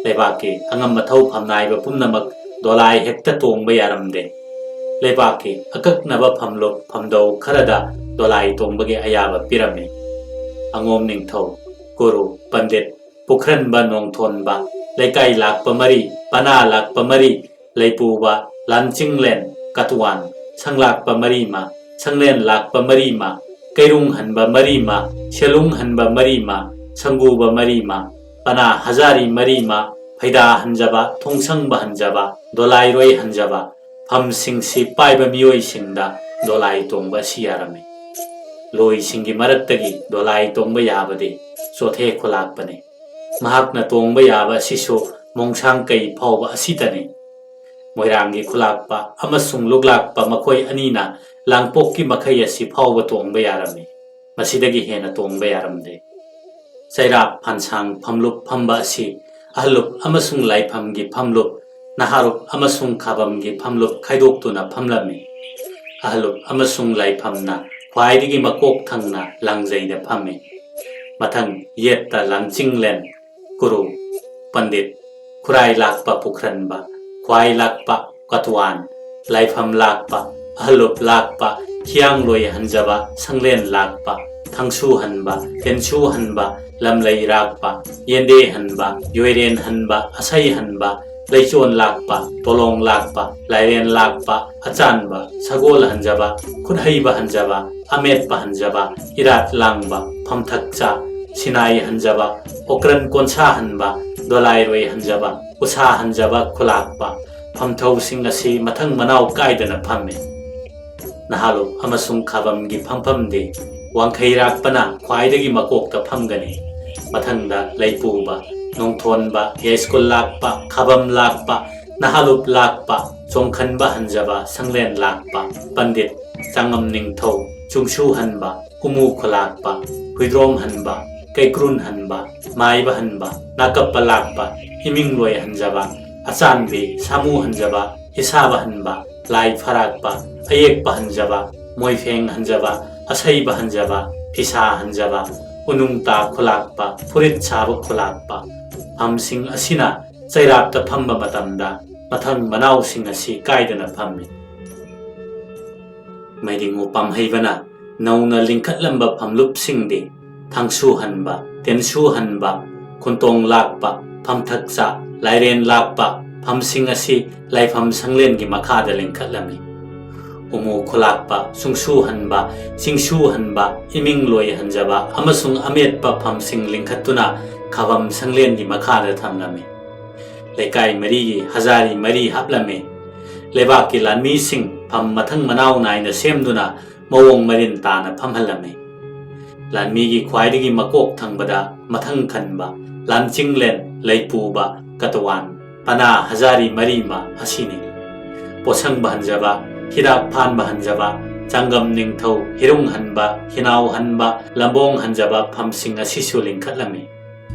ꯂꯩꯕꯥꯛꯀꯤ ꯑꯉꯝ ꯑꯊꯧ ꯐꯝꯅꯥꯏꯕ ꯄꯨꯝꯅꯃꯛ ꯗꯣꯂꯥꯏ ꯍꯦꯛꯇ ꯇꯣꯡꯕ ꯌꯥꯔꯝꯗꯦ꯫ ꯂꯩꯕꯥꯛꯀꯤ ꯑꯀꯛꯅꯕ ꯐꯝꯂꯨꯞ ꯐꯝꯗꯧ ꯈꯔꯗ ꯗꯣꯂꯥꯏ ꯇꯣꯡꯕꯒꯤ ꯑꯌꯥꯕ ꯄꯤꯔꯝꯃꯤ꯫ ꯑꯉꯣꯝ ꯅꯤꯡꯊꯧ, ꯒꯨꯔꯨ, ꯄꯟꯗꯤꯠ, ꯄꯨꯈ꯭ꯔꯟꯕ, ꯅꯣꯡꯊꯣꯟꯕ, ꯂꯩꯀꯥꯏ ꯂꯥꯛꯄ ꯃꯔꯤ, ꯄꯅꯥ ꯂꯥꯛꯄ ꯃꯔꯤ, ꯂꯩꯄꯨꯕ, ꯂꯥꯟꯆꯤꯡꯂꯦꯟ, ꯀꯇꯨꯋꯥꯟ, ꯁꯪꯂꯥꯛꯄ ꯃꯔꯤꯃ, ꯁꯪꯂꯦꯟ ꯂꯥꯛꯄ ꯃꯔꯤꯃ, ꯀꯩꯔꯨꯡ ꯍꯟꯕ ꯃꯔꯤꯃ, ꯁꯦꯂꯨꯡ ꯍꯟꯕ ꯃꯔꯤꯃ, ꯁꯪꯒꯨꯕ ꯃꯔꯤꯃ, ꯄꯅꯥ ꯍꯖꯥꯔꯤ ꯃꯔꯤꯃ, ꯐꯩꯗꯥ ꯍꯟꯖꯕ, ꯊꯣꯡꯁꯪꯕ ꯍꯟꯖꯕ, ꯗꯣꯂꯥꯏꯔꯣꯏ ꯍꯟꯖꯕ, ꯐꯝꯁꯤꯡꯁꯤ ꯄꯥꯏꯕ ꯃꯤꯑꯣꯏꯁꯤꯡꯗ ꯗꯣꯂꯥꯏ ꯇꯣꯡꯕ ꯑꯁꯤ ꯌꯥꯔꯝꯃꯤ꯫ ꯂꯣꯏꯁꯤꯡꯒꯤ ꯃꯔꯛꯇꯒꯤ ꯗꯣꯂꯥꯏ ꯇꯣꯡꯕ ꯌꯥꯕꯗꯤ ꯆꯣꯊꯦ ꯈꯨꯂꯥꯛꯄꯅꯤ꯫ ꯃꯍꯥꯛꯅ ꯇꯣꯡꯕ ꯌꯥꯕ ꯑꯁꯤꯁꯨ ꯃꯣꯡꯁꯥꯡ ꯀꯩ ꯐꯥꯎꯕ ꯑꯁꯤꯇꯅꯤ꯫ ꯃꯣꯏꯔꯥꯡꯒꯤ ꯈꯨꯂꯥꯛꯄ ꯑꯃꯁꯨꯡ ꯂꯨꯛꯂꯥꯛꯄ ꯃꯈꯣꯏ ꯑꯅꯤꯅ ꯂꯥꯡꯄꯣꯛꯀꯤ ꯃꯈꯩ ꯑꯁꯤ ꯐꯥꯎꯕ ꯇꯣꯡꯕ ꯌꯥꯔꯝꯃꯤ꯫ ꯃꯁꯤꯗꯒꯤ ꯍꯦꯟꯅ ꯇꯣꯡꯕ ꯌꯥꯔꯝꯗꯦ꯫ ꯆꯩꯔꯥꯛ ꯐꯥꯟꯁꯥꯡ ꯐꯝꯂꯨꯞ ꯐꯝꯕ ꯑꯁꯤ ꯑꯍꯜꯂꯨꯞ ꯑꯃꯁꯨꯡ ꯂꯥꯏꯐꯝꯒꯤ ꯐꯝꯂꯨꯞ, ꯅꯍꯥꯔꯨꯞ ꯑꯃꯁꯨꯡ ꯈꯥꯕꯝꯒꯤ ꯐꯝꯂꯨꯞ ꯈꯥꯏꯗꯣꯛꯇꯨꯅ ꯐꯝꯂꯝꯃꯤ꯫ ꯑꯍꯜꯂꯨꯞ ꯑꯃꯁꯨꯡ ꯂꯥꯏꯐꯝꯅ ꯈ꯭ꯋꯥꯏꯗꯒꯤ ꯃꯀꯣꯛ ꯊꯪꯅ ꯂꯥꯡꯖꯩꯗ ꯐꯝꯃꯤ꯫ ꯃꯊꯪ ꯌꯦꯠꯇ ꯂꯥꯡꯆꯤꯡꯂꯦꯟ, ꯀꯨꯔꯨ, ꯄꯟꯗꯤꯠ, ꯈꯨꯔꯥꯏ ꯂꯥꯛꯄ ꯄꯨꯈ꯭ꯔꯟꯕ, ꯈ꯭ꯋꯥꯏ ꯂꯥꯛꯄ ꯀꯇꯨꯋꯥꯟ, ꯂꯥꯏꯐꯝ ꯂꯥꯛꯄ, ꯑꯍꯜꯂꯨꯞ ꯂꯥꯛꯄ, ꯈꯤꯌꯥꯡꯂꯣꯏ ꯍꯟꯖꯕ, ꯁꯪꯂꯦꯟ ꯂꯥꯛꯄ, ꯊꯪꯁꯨ ꯍꯟꯕ, ꯇꯦꯟꯁꯨ ꯍꯟꯕ, ꯂꯝꯂꯩ ꯂꯥꯛꯄ, ꯌꯦꯟꯗꯦ ꯍꯟꯕ, ꯌꯣꯏꯔꯦꯟ ꯍꯟꯕ, ꯑꯁꯩ ꯍꯟꯕ, ꯂꯩꯆꯣꯟ ꯂꯥꯛꯄ, ꯇꯣꯂꯣꯡ ꯂꯥꯛꯄ, ꯂꯥꯏꯔꯦꯟ ꯂꯥꯛꯄ, ꯑꯆꯥꯟꯕ, ꯁꯒꯣꯜ ꯍꯟꯖꯕ, ꯈꯨꯠꯍꯩꯕ ꯍꯟꯖꯕ, ꯑꯃꯦꯠꯄ ꯍꯟꯖꯕ, ꯏꯔꯥꯠ ꯂꯥꯡꯕ, ꯐꯝꯊꯛ ꯆꯥ, ꯁꯤꯅꯥꯏ ꯍꯟꯖꯕ, ꯑꯣꯀ꯭ꯔꯟ ꯀꯣꯟꯁꯥ ꯍꯟꯕ, ꯗꯣꯂꯥꯏꯔꯣꯏ ꯍꯟꯖꯕ, ꯎꯁꯥ ꯍꯟꯖꯕ ꯈꯨꯂꯥꯛꯄ, ꯐꯝꯊꯧꯁꯤꯡ ꯑꯁꯤ ꯃꯊꯪ ꯃꯅꯥꯎ ꯀꯥꯏꯗꯅ ꯐꯝꯃꯤ꯫ ꯅꯍꯥꯂꯨꯞ ꯑꯃꯁꯨꯡ ꯈꯥꯕꯝꯒꯤ ꯐꯝꯐꯝꯗꯤ ꯋꯥꯡꯈꯩꯔꯥꯛꯄꯅ ꯈ꯭ꯋꯥꯏꯗꯒꯤ ꯃꯀꯣꯛꯇ ꯐꯝꯒꯅꯤ꯫ ꯃꯊꯪꯗ ꯂꯩꯄꯨꯕ, ꯅꯣꯡꯊꯣꯟꯕ, ꯌꯥꯏꯁ꯭ꯀꯨꯜ ꯂꯥꯛꯄ, ꯈꯥꯕꯝ ꯂꯥꯛꯄ, ꯅꯍꯥꯂꯨꯞ ꯂꯥꯛꯄ, ꯆꯣꯡꯈꯟꯕ ꯍꯟꯖꯕ, ꯁꯪꯂꯦꯟ ꯂꯥꯛꯄ, ꯄꯟꯗꯤꯠ, ꯆꯥꯉꯝ ꯅꯤꯡꯊꯧ, ꯆꯨꯡꯁꯨ ꯍꯟꯕ, ꯎꯃꯨ ꯈꯨꯂꯥꯛꯄ, ꯍꯨꯏꯗ꯭ꯔꯣꯝ ꯍꯟꯕ, ꯀꯩꯀ꯭ꯔꯨꯟ ꯍꯟꯕ, ꯃꯥꯏꯕ ꯍꯟꯕ, ꯅꯥꯀꯞꯄ ꯂꯥꯛꯄ, ꯏꯃꯤꯡꯂꯣꯏ ꯍꯟꯖꯕ, ꯑꯆꯥꯟꯕꯤ, ꯁꯥꯃꯨ ꯍꯟꯖꯕ, ꯏꯁꯥꯕ ꯍꯟꯕ, ꯂꯥꯏ ꯐꯔꯥꯛꯄ, ꯑꯌꯦꯛꯄ ꯍꯟꯖꯕ, ꯃꯣꯏꯐꯦꯡ ꯍꯟꯖꯕ, ꯑꯁꯩꯕ ꯍꯟꯖꯕ, ꯐꯤꯁꯥ ꯍꯟꯖꯕ, ꯎꯅꯨꯡꯇꯥ ꯈꯨꯂꯥꯛꯄ, ꯐꯨꯔꯤꯠ ꯁꯥꯕ ꯈꯨꯂꯥꯛꯄ, ꯐꯝꯁꯤꯡ ꯑꯁꯤꯅ ꯆꯩꯔꯥꯛꯇ ꯐꯝꯕ ꯃꯇꯝꯗ ꯃꯊꯪ ꯃꯅꯥꯎꯁꯤꯡ ꯑꯁꯤ ꯀꯥꯏꯗꯅ ꯐꯝꯃꯤ꯫ ꯃꯩꯔꯤꯉꯨ ꯄꯥꯝꯍꯩꯕꯅ ꯅꯧꯅ ꯂꯤꯡꯈꯠꯂꯝꯕ ꯐꯝꯂꯨꯞꯁꯤꯡꯗꯤ ꯊꯥꯡꯁꯨ ꯍꯟꯕ, ꯇꯦꯟꯁꯨ ꯍꯟꯕ, ꯈꯨꯟꯇꯣꯡ ꯂꯥꯛꯄ, ꯐꯝꯊꯛꯆꯥ, ꯂꯥꯏꯔꯦꯟ ꯂꯥꯛꯄ, ꯐꯝꯁꯤꯡ ꯑꯁꯤ ꯂꯥꯏꯐꯝ ꯁꯪꯂꯦꯟꯒꯤ ꯃꯈꯥꯗ ꯂꯤꯡꯈꯠꯂꯝꯃꯤ꯫ ꯎꯃꯨ ꯈꯨꯂꯥꯛꯄ, ꯁꯨꯡꯁꯨ ꯍꯟꯕ, ꯆꯤꯡꯁꯨ ꯍꯟꯕ, ꯏꯃꯤꯡ ꯂꯣꯏ ꯍꯟꯖꯕ ꯑꯃꯁꯨꯡ ꯑꯃꯦꯠꯄ ꯐꯝꯁꯤꯡ ꯂꯤꯡꯈꯠꯇꯨꯅ ꯈꯥꯕꯝ ꯁꯪꯂꯦꯟꯒꯤ ꯃꯈꯥꯗ ꯊꯝꯂꯝꯃꯤ꯫ ꯂꯩꯀꯥꯏ ꯃꯔꯤꯒꯤ ꯍꯖꯥꯔꯤ ꯃꯔꯤ ꯍꯥꯞꯂꯝꯃꯤ꯫ ꯂꯩꯕꯥꯛꯀꯤ ꯂꯥꯟꯃꯤꯁꯤꯡ ꯐꯝ ꯃꯊꯪ ꯃꯅꯥꯎ ꯅꯥꯏꯅ ꯁꯦꯝꯗꯨꯅ ꯃꯑꯣꯡ ꯃꯔꯤꯟ ꯇꯥꯅ ꯐꯝꯍꯜꯂꯝꯃꯤ꯫ ꯂꯥꯟꯃꯤꯒꯤ ꯈ꯭ꯋꯥꯏꯗꯒꯤ ꯃꯀꯣꯛ ꯊꯪꯕꯗ ꯃꯊꯪ ꯈꯟꯕ, ꯂꯥꯟꯆꯤꯡꯂꯦꯟ, ꯂꯩꯄꯨꯕ, ꯀꯇꯋꯥꯟ, ꯄꯅꯥ ꯍꯖꯥꯔꯤ ꯃꯔꯤꯃ ꯑꯁꯤꯅꯤ꯫ ꯄꯣꯠꯁꯪꯕ ꯍꯟꯖꯕ, ꯍꯤꯗꯥꯛ ꯐꯥꯟꯕ ꯍꯟꯖꯕ, ꯆꯥꯡꯒꯝ ꯅꯤꯡꯊꯧ, ꯍꯤꯔꯨꯡ ꯍꯟꯕ, ꯍꯤꯅꯥꯎ ꯍꯟꯕ, ꯂꯝꯕꯣꯡ ꯍꯟꯖꯕ ꯐꯝꯁꯤꯡ ꯑꯁꯤꯁꯨ ꯂꯤꯡꯈꯠꯂꯝꯃꯤ꯫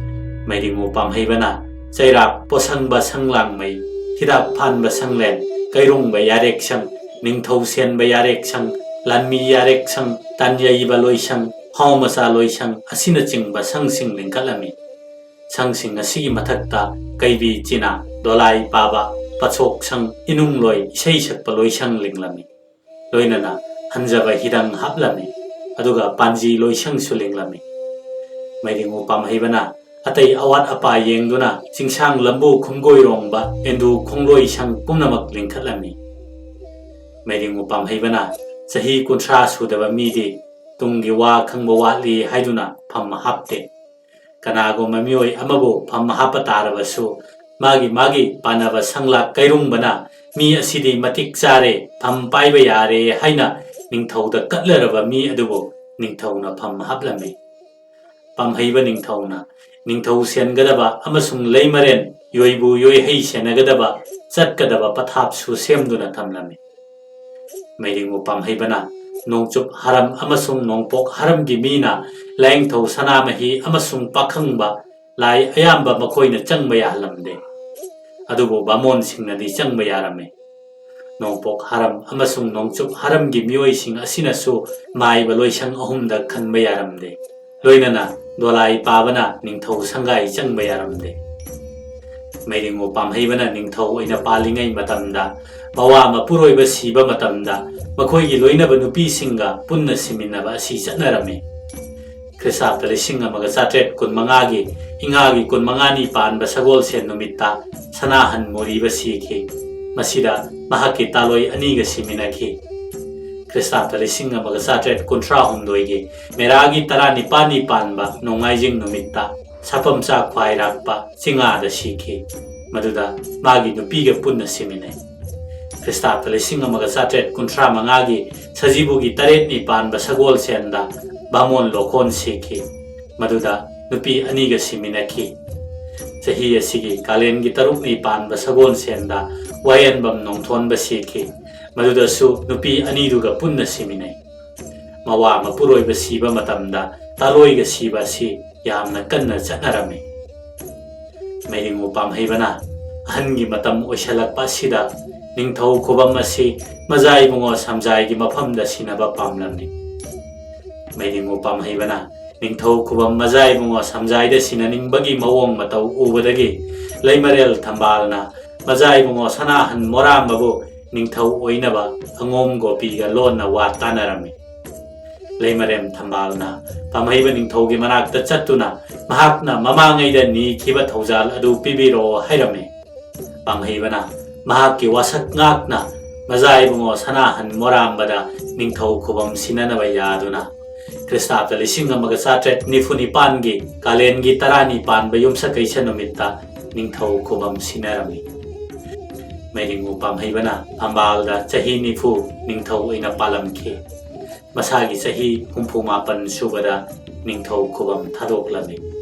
ꯃꯩꯔꯤꯉꯨ ꯄꯥꯝꯍꯩꯕꯅ ꯆꯩꯔꯥꯛ, ꯄꯣꯠꯁꯪꯕ ꯁꯪꯂꯥꯡꯃꯩ, ꯍꯤꯗꯥꯛ ꯐꯥꯟꯕ ꯁꯪꯂꯦꯟ, ꯀꯩꯔꯨꯡꯕ ꯌꯥꯔꯦꯛꯁꯪ, ꯅꯤꯡꯊꯧ ꯁꯦꯟꯕ ꯌꯥꯔꯦꯛꯁꯪ, ꯂꯥꯟꯃꯤ ꯌꯥꯔꯦꯛꯁꯪ, ꯇꯥꯟꯌꯩꯕ ꯂꯣꯏꯁꯪ, ꯍꯥꯎ ꯃꯆꯥ ꯂꯣꯏꯁꯪ ꯑꯁꯤꯅꯆꯤꯡꯕ ꯁꯪꯁꯤꯡ ꯂꯤꯡꯈꯠꯂꯝꯃꯤ꯫ ꯁꯪꯁꯤꯡ ꯑꯁꯤꯒꯤ ꯃꯊꯛꯇ ꯀꯩꯕꯤ ꯆꯤꯅꯥ, ꯗꯣꯂꯥꯏ ꯄꯥꯕ, ꯄꯠꯁꯣꯛ ꯁꯪ, ꯏꯅꯨꯡ ꯂꯣꯏ, ꯏꯁꯩ ꯁꯛꯄ ꯂꯣꯏꯁꯪ ꯂꯤꯡꯂꯝꯃꯤ꯫ ꯂꯣꯏꯅꯅ ꯍꯟꯖꯕ ꯍꯤꯗꯪ ꯍꯥꯞꯂꯝꯃꯤ꯫ ꯑꯗꯨꯒ ꯄꯥꯟꯖꯤ ꯂꯣꯏꯁꯪꯁꯨ ꯂꯤꯡꯂꯝꯃꯤ꯫ ꯃꯩꯔꯤꯉꯨ ꯄꯥꯝꯍꯩꯕꯅ ꯑꯇꯩ ꯑꯋꯥꯠ ꯑꯄꯥ ꯌꯦꯡꯗꯨꯅ ꯆꯤꯡꯁꯥꯡ ꯂꯝꯕꯨ ꯈꯨꯝꯒꯣꯏꯔꯣꯡꯕ ꯑꯦꯟꯗꯨ ꯈꯣꯡꯂꯣꯏ ꯁꯪ ꯄꯨꯝꯅꯃꯛ ꯂꯤꯡꯈꯠꯂꯝꯃꯤ꯫ ꯃꯩꯔꯤꯉꯨ ꯄꯥꯝꯍꯩꯕꯅ ꯆꯍꯤ ꯀꯨꯟꯊ꯭ꯔꯥ ꯁꯨꯗꯕ ꯃꯤꯗꯤ ꯇꯨꯡꯒꯤ ꯋꯥ ꯈꯪꯕ ꯋꯥꯠꯂꯤ ꯍꯥꯏꯗꯨꯅ ꯐꯝ ꯍꯥꯞꯇꯦ꯫ ꯀꯅꯥꯒꯨꯝꯕ ꯃꯤꯑꯣꯏ ꯑꯃꯕꯨ ꯐꯝ ꯍꯥꯞꯄ ꯇꯥꯔꯕꯁꯨ, ꯃꯥꯒꯤ ꯃꯥꯒꯤ ꯄꯥꯟꯅꯕ ꯁꯪꯂꯥꯛ ꯀꯩꯔꯨꯡꯕꯅ ꯃꯤ ꯑꯁꯤꯗꯤ ꯃꯇꯤꯛ ꯆꯥꯔꯦ, ꯐꯝ ꯄꯥꯏꯕ ꯌꯥꯔꯦ ꯍꯥꯏꯅ ꯅꯤꯡꯊꯧꯗ ꯀꯠꯂꯔꯕ ꯃꯤ ꯑꯗꯨꯕꯨ ꯅꯤꯡꯊꯧꯅ ꯐꯝ ꯍꯥꯞꯂꯝꯃꯤ꯫ ꯄꯥꯝꯍꯩꯕ ꯅꯤꯡꯊꯧꯅ ꯅꯤꯡꯊꯧ ꯁꯦꯟꯒꯗꯕ ꯑꯃꯁꯨꯡ ꯂꯩꯃꯔꯦꯟ, ꯌꯣꯏꯕꯨ ꯌꯣꯏꯍꯩ ꯁꯦꯟꯅꯒꯗꯕ ꯆꯠꯀꯗꯕ ꯄꯊꯥꯞꯁꯨ ꯁꯦꯝꯗꯨꯅ ꯊꯝꯂꯝꯃꯤ꯫ ꯃꯩꯔꯤꯡꯉꯨ ꯄꯥꯝꯍꯩꯕꯅ ꯅꯣꯡꯆꯨꯞ ꯍꯔꯝ ꯑꯃꯁꯨꯡ ꯅꯣꯡꯄꯣꯛ ꯍꯔꯝꯒꯤ ꯃꯤꯅ ꯂꯥꯏꯅꯤꯡꯊꯧ ꯁꯅꯥꯃꯍꯤ ꯑꯃꯁꯨꯡ ꯄꯥꯈꯪꯕ ꯂꯥꯏ ꯑꯌꯥꯝꯕ ꯃꯈꯣꯏꯅ ꯆꯪꯕ ꯌꯥꯍꯜꯂꯝꯗꯦ꯫ ꯑꯗꯨꯕꯨ ꯕꯥꯃꯣꯟꯁꯤꯡꯅꯗꯤ ꯆꯪꯕ ꯌꯥꯔꯝꯃꯤ꯫ ꯅꯣꯡꯄꯣꯛ ꯍꯔꯝ ꯑꯃꯁꯨꯡ ꯅꯣꯡꯆꯨꯞ ꯍꯔꯝꯒꯤ ꯃꯤꯑꯣꯏꯁꯤꯡ ꯑꯁꯤꯅꯁꯨ ꯃꯥꯏꯕ ꯂꯣꯏꯁꯪ ꯑꯍꯨꯝꯗ ꯈꯟꯕ ꯌꯥꯔꯝꯗꯦ꯫ ꯂꯣꯏꯅꯅ ꯗꯣꯂꯥꯏ ꯄꯥꯕꯅ ꯅꯤꯡꯊꯧ ꯁꯪꯒꯥꯏ ꯆꯪꯕ ꯌꯥꯔꯝꯗꯦ꯫ ꯃꯩꯔꯤꯡꯉꯨ ꯄꯥꯝꯍꯩꯕꯅ ꯅꯤꯡꯊꯧ ꯑꯣꯏꯅ ꯄꯥꯜꯂꯤꯉꯩ ꯃꯇꯝꯗ, ꯃꯋꯥ ꯃꯄꯨꯔꯣꯏꯕ ꯁꯤꯕ ꯃꯇꯝꯗ ꯃꯈꯣꯏꯒꯤ ꯂꯣꯏꯅꯕ ꯅꯨꯄꯤꯁꯤꯡꯒ ꯄꯨꯟꯅ ꯁꯤꯃꯤꯟꯅꯕ ꯑꯁꯤ ꯆꯠꯅꯔꯝꯃꯤ꯫ ꯈ꯭ꯔꯤꯁꯇꯥꯕꯗ ꯂꯤꯁꯤꯡ ꯑꯃꯒ ꯆꯥꯇ꯭ꯔꯦꯠ ꯀꯨꯟꯃꯉꯥꯒꯤ ꯏꯉꯥꯒꯤ ꯀꯨꯟꯃꯉꯥꯅꯤ ꯄꯥꯟꯕ ꯁꯒꯣꯜꯁꯦꯟ ꯅꯨꯃꯤꯠꯇ ꯁꯅꯥꯍꯟ ꯃꯣꯔꯤꯕ ꯁꯤꯈꯤ꯫ ꯃꯁꯤꯗ ꯃꯍꯥꯛꯀꯤ ꯇꯥꯂꯣꯏ ꯑꯅꯤꯒ ꯁꯤꯃꯤꯟꯅꯈꯤ꯫ ꯈ꯭ꯔꯤꯁꯇꯥꯕꯗ ꯂꯤꯁꯤꯡ ꯑꯃꯒ ꯆꯥꯇ꯭ꯔꯦꯠ ꯀꯨꯟꯊ꯭ꯔꯥ ꯍꯨꯝꯗꯣꯏꯒꯤ ꯃꯦꯔꯥꯒꯤ ꯇꯔꯥꯅꯤꯄꯥꯜꯅꯤ ꯄꯥꯟꯕ ꯅꯣꯡꯃꯥꯏꯖꯤꯡ ꯅꯨꯃꯤꯠꯇ ꯁꯥꯐꯝꯆꯥ ꯈ꯭ꯋꯥꯏꯔꯥꯛꯄ ꯆꯤꯉꯥꯗ ꯁꯤꯈꯤ꯫ ꯃꯗꯨꯗ ꯃꯥꯒꯤ ꯅꯨꯄꯤꯒ ꯄꯨꯟꯅ ꯁꯤꯃꯤꯟꯅꯩ꯫ ꯈ꯭ꯔꯤꯁꯇꯥꯕꯗ ꯂꯤꯁꯤꯡ ꯑꯃꯒ ꯆꯥꯇ꯭ꯔꯦꯠ ꯀꯨꯟꯊ꯭ꯔꯥ ꯃꯉꯥꯒꯤ ꯁꯖꯤꯕꯨꯒꯤ ꯇꯔꯦꯠꯅꯤ ꯄꯥꯟꯕ ꯁꯒꯣꯜꯁꯦꯟꯗ ꯕꯥꯃꯣꯟ ꯂꯣꯀꯣꯟ ꯁꯤꯈꯤ꯫ ꯃꯗꯨꯗ ꯅꯨꯄꯤ ꯑꯅꯤꯒ ꯁꯤꯃꯤꯟꯅꯈꯤ꯫ ꯆꯍꯤ ꯑꯁꯤꯒꯤ ꯀꯥꯂꯦꯟꯒꯤ ꯇꯔꯨꯛꯅꯤ ꯄꯥꯟꯕ ꯁꯒꯣꯜꯁꯦꯟꯗ ꯋꯥꯌꯦꯟꯕꯝ ꯅꯣꯡꯊꯣꯟꯕ ꯁꯤꯈꯤ꯫ ꯃꯗꯨꯗꯁꯨ ꯅꯨꯄꯤ ꯑꯅꯤꯗꯨꯒ ꯄꯨꯟꯅ ꯁꯤꯃꯤꯟꯅꯩ꯫ ꯃꯋꯥ ꯃꯄꯨꯔꯣꯏꯕ ꯁꯤꯕ ꯃꯇꯝꯗ ꯇꯥꯂꯣꯏꯒ ꯁꯤꯕ ꯑꯁꯤ ꯌꯥꯝꯅ ꯀꯟꯅ ꯆꯠꯅꯔꯝꯃꯤ꯫ ꯃꯩꯔꯤꯡꯉꯨ ꯄꯥꯝꯍꯩꯕꯅ ꯑꯍꯟꯒꯤ ꯃꯇꯝ ꯑꯣꯏꯁꯜꯂꯛꯄ ꯑꯁꯤꯗ ꯅꯤꯡꯊꯧ ꯈꯨꯕꯝ ꯑꯁꯤ ꯃꯖꯥ ꯏꯕꯨꯡꯉꯣ ꯁꯝꯖꯥꯏꯒꯤ ꯃꯐꯝꯗ ꯁꯤꯟꯅꯕ ꯄꯥꯝꯂꯝꯃꯤ꯫ ꯃꯩꯔꯤꯡꯉꯨ ꯄꯥꯝꯍꯩꯕꯅ ꯅꯤꯡꯊꯧ ꯈꯨꯕꯝ ꯃꯖꯥ ꯏꯕꯨꯡꯉꯣ ꯁꯝꯖꯥꯏꯗ ꯁꯤꯟꯅꯅꯤꯡꯕꯒꯤ ꯃꯑꯣꯡ ꯃꯇꯧ ꯎꯕꯗꯒꯤ ꯂꯩꯃꯔꯦꯜ ꯊꯝꯕꯥꯜꯅ ꯃꯖꯥ ꯏꯕꯨꯡꯉꯣ ꯁꯅꯥꯍꯟ ꯃꯣꯔꯥꯝꯕꯕꯨ ꯅꯤꯡꯊꯧ ꯑꯣꯏꯅꯕ ꯑꯉꯣꯝ ꯒꯣꯄꯤꯒ ꯂꯣꯟꯅ ꯋꯥ ꯇꯥꯅꯔꯝꯃꯤ꯫ ꯂꯩꯃꯔꯦꯝ ꯊꯝꯕꯥꯜꯅ ꯄꯥꯝꯍꯩꯕ ꯅꯤꯡꯊꯧꯒꯤ ꯃꯅꯥꯛꯇ ꯆꯠꯇꯨꯅ ꯃꯍꯥꯛꯅ ꯃꯃꯥꯡꯉꯩꯗ ꯅꯤꯈꯤꯕ ꯊꯧꯖꯥꯜ ꯑꯗꯨ ꯄꯤꯕꯤꯔꯛꯑꯣ ꯍꯥꯏꯔꯝꯃꯤ꯫ ꯄꯥꯝꯍꯩꯕꯅ ꯃꯍꯥꯛꯀꯤ ꯋꯥꯁꯛ ꯉꯥꯛꯅ ꯃꯖꯥ ꯏꯕꯨꯡꯉꯣ ꯁꯅꯥꯍꯟ ꯃꯣꯔꯥꯝꯕꯗ ꯅꯤꯡꯊꯧ ꯈꯨꯕꯝ ꯁꯤꯟꯅꯅꯕ ꯌꯥꯗꯨꯅ, ꯈ꯭ꯔꯤꯁꯇꯥꯕꯗ ꯂꯤꯁꯤꯡ ꯑꯃꯒ ꯆꯥꯇ꯭ꯔꯦꯠ ꯅꯤꯐꯨ ꯅꯤꯄꯥꯟꯒꯤ ꯀꯥꯂꯦꯟꯒꯤ ꯇꯔꯥꯅꯤ ꯄꯥꯟꯕ ꯌꯨꯝꯁꯀꯩꯁ ꯅꯨꯃꯤꯠꯇ ꯅꯤꯡꯊꯧ ꯈꯨꯕꯝ ꯁꯤꯟꯅꯔꯝꯃꯤ꯫ ꯃꯩꯔꯤꯡꯉꯨ ꯄꯥꯝꯍꯩꯕꯅ ꯐꯝꯕꯥꯜꯗ ꯆꯍꯤ ꯅꯤꯐꯨ ꯅꯤꯡꯊꯧ ꯑꯣꯏꯅ ꯄꯥꯜꯂꯝꯈꯤ꯫ ꯃꯁꯥꯒꯤ ꯆꯍꯤ ꯍꯨꯝꯐꯨ ꯃꯥꯄꯟ ꯁꯨꯕꯗ ꯅꯤꯡꯊꯧ ꯈꯨꯕꯝ ꯊꯥꯗꯣꯛꯂꯝꯃꯤ꯫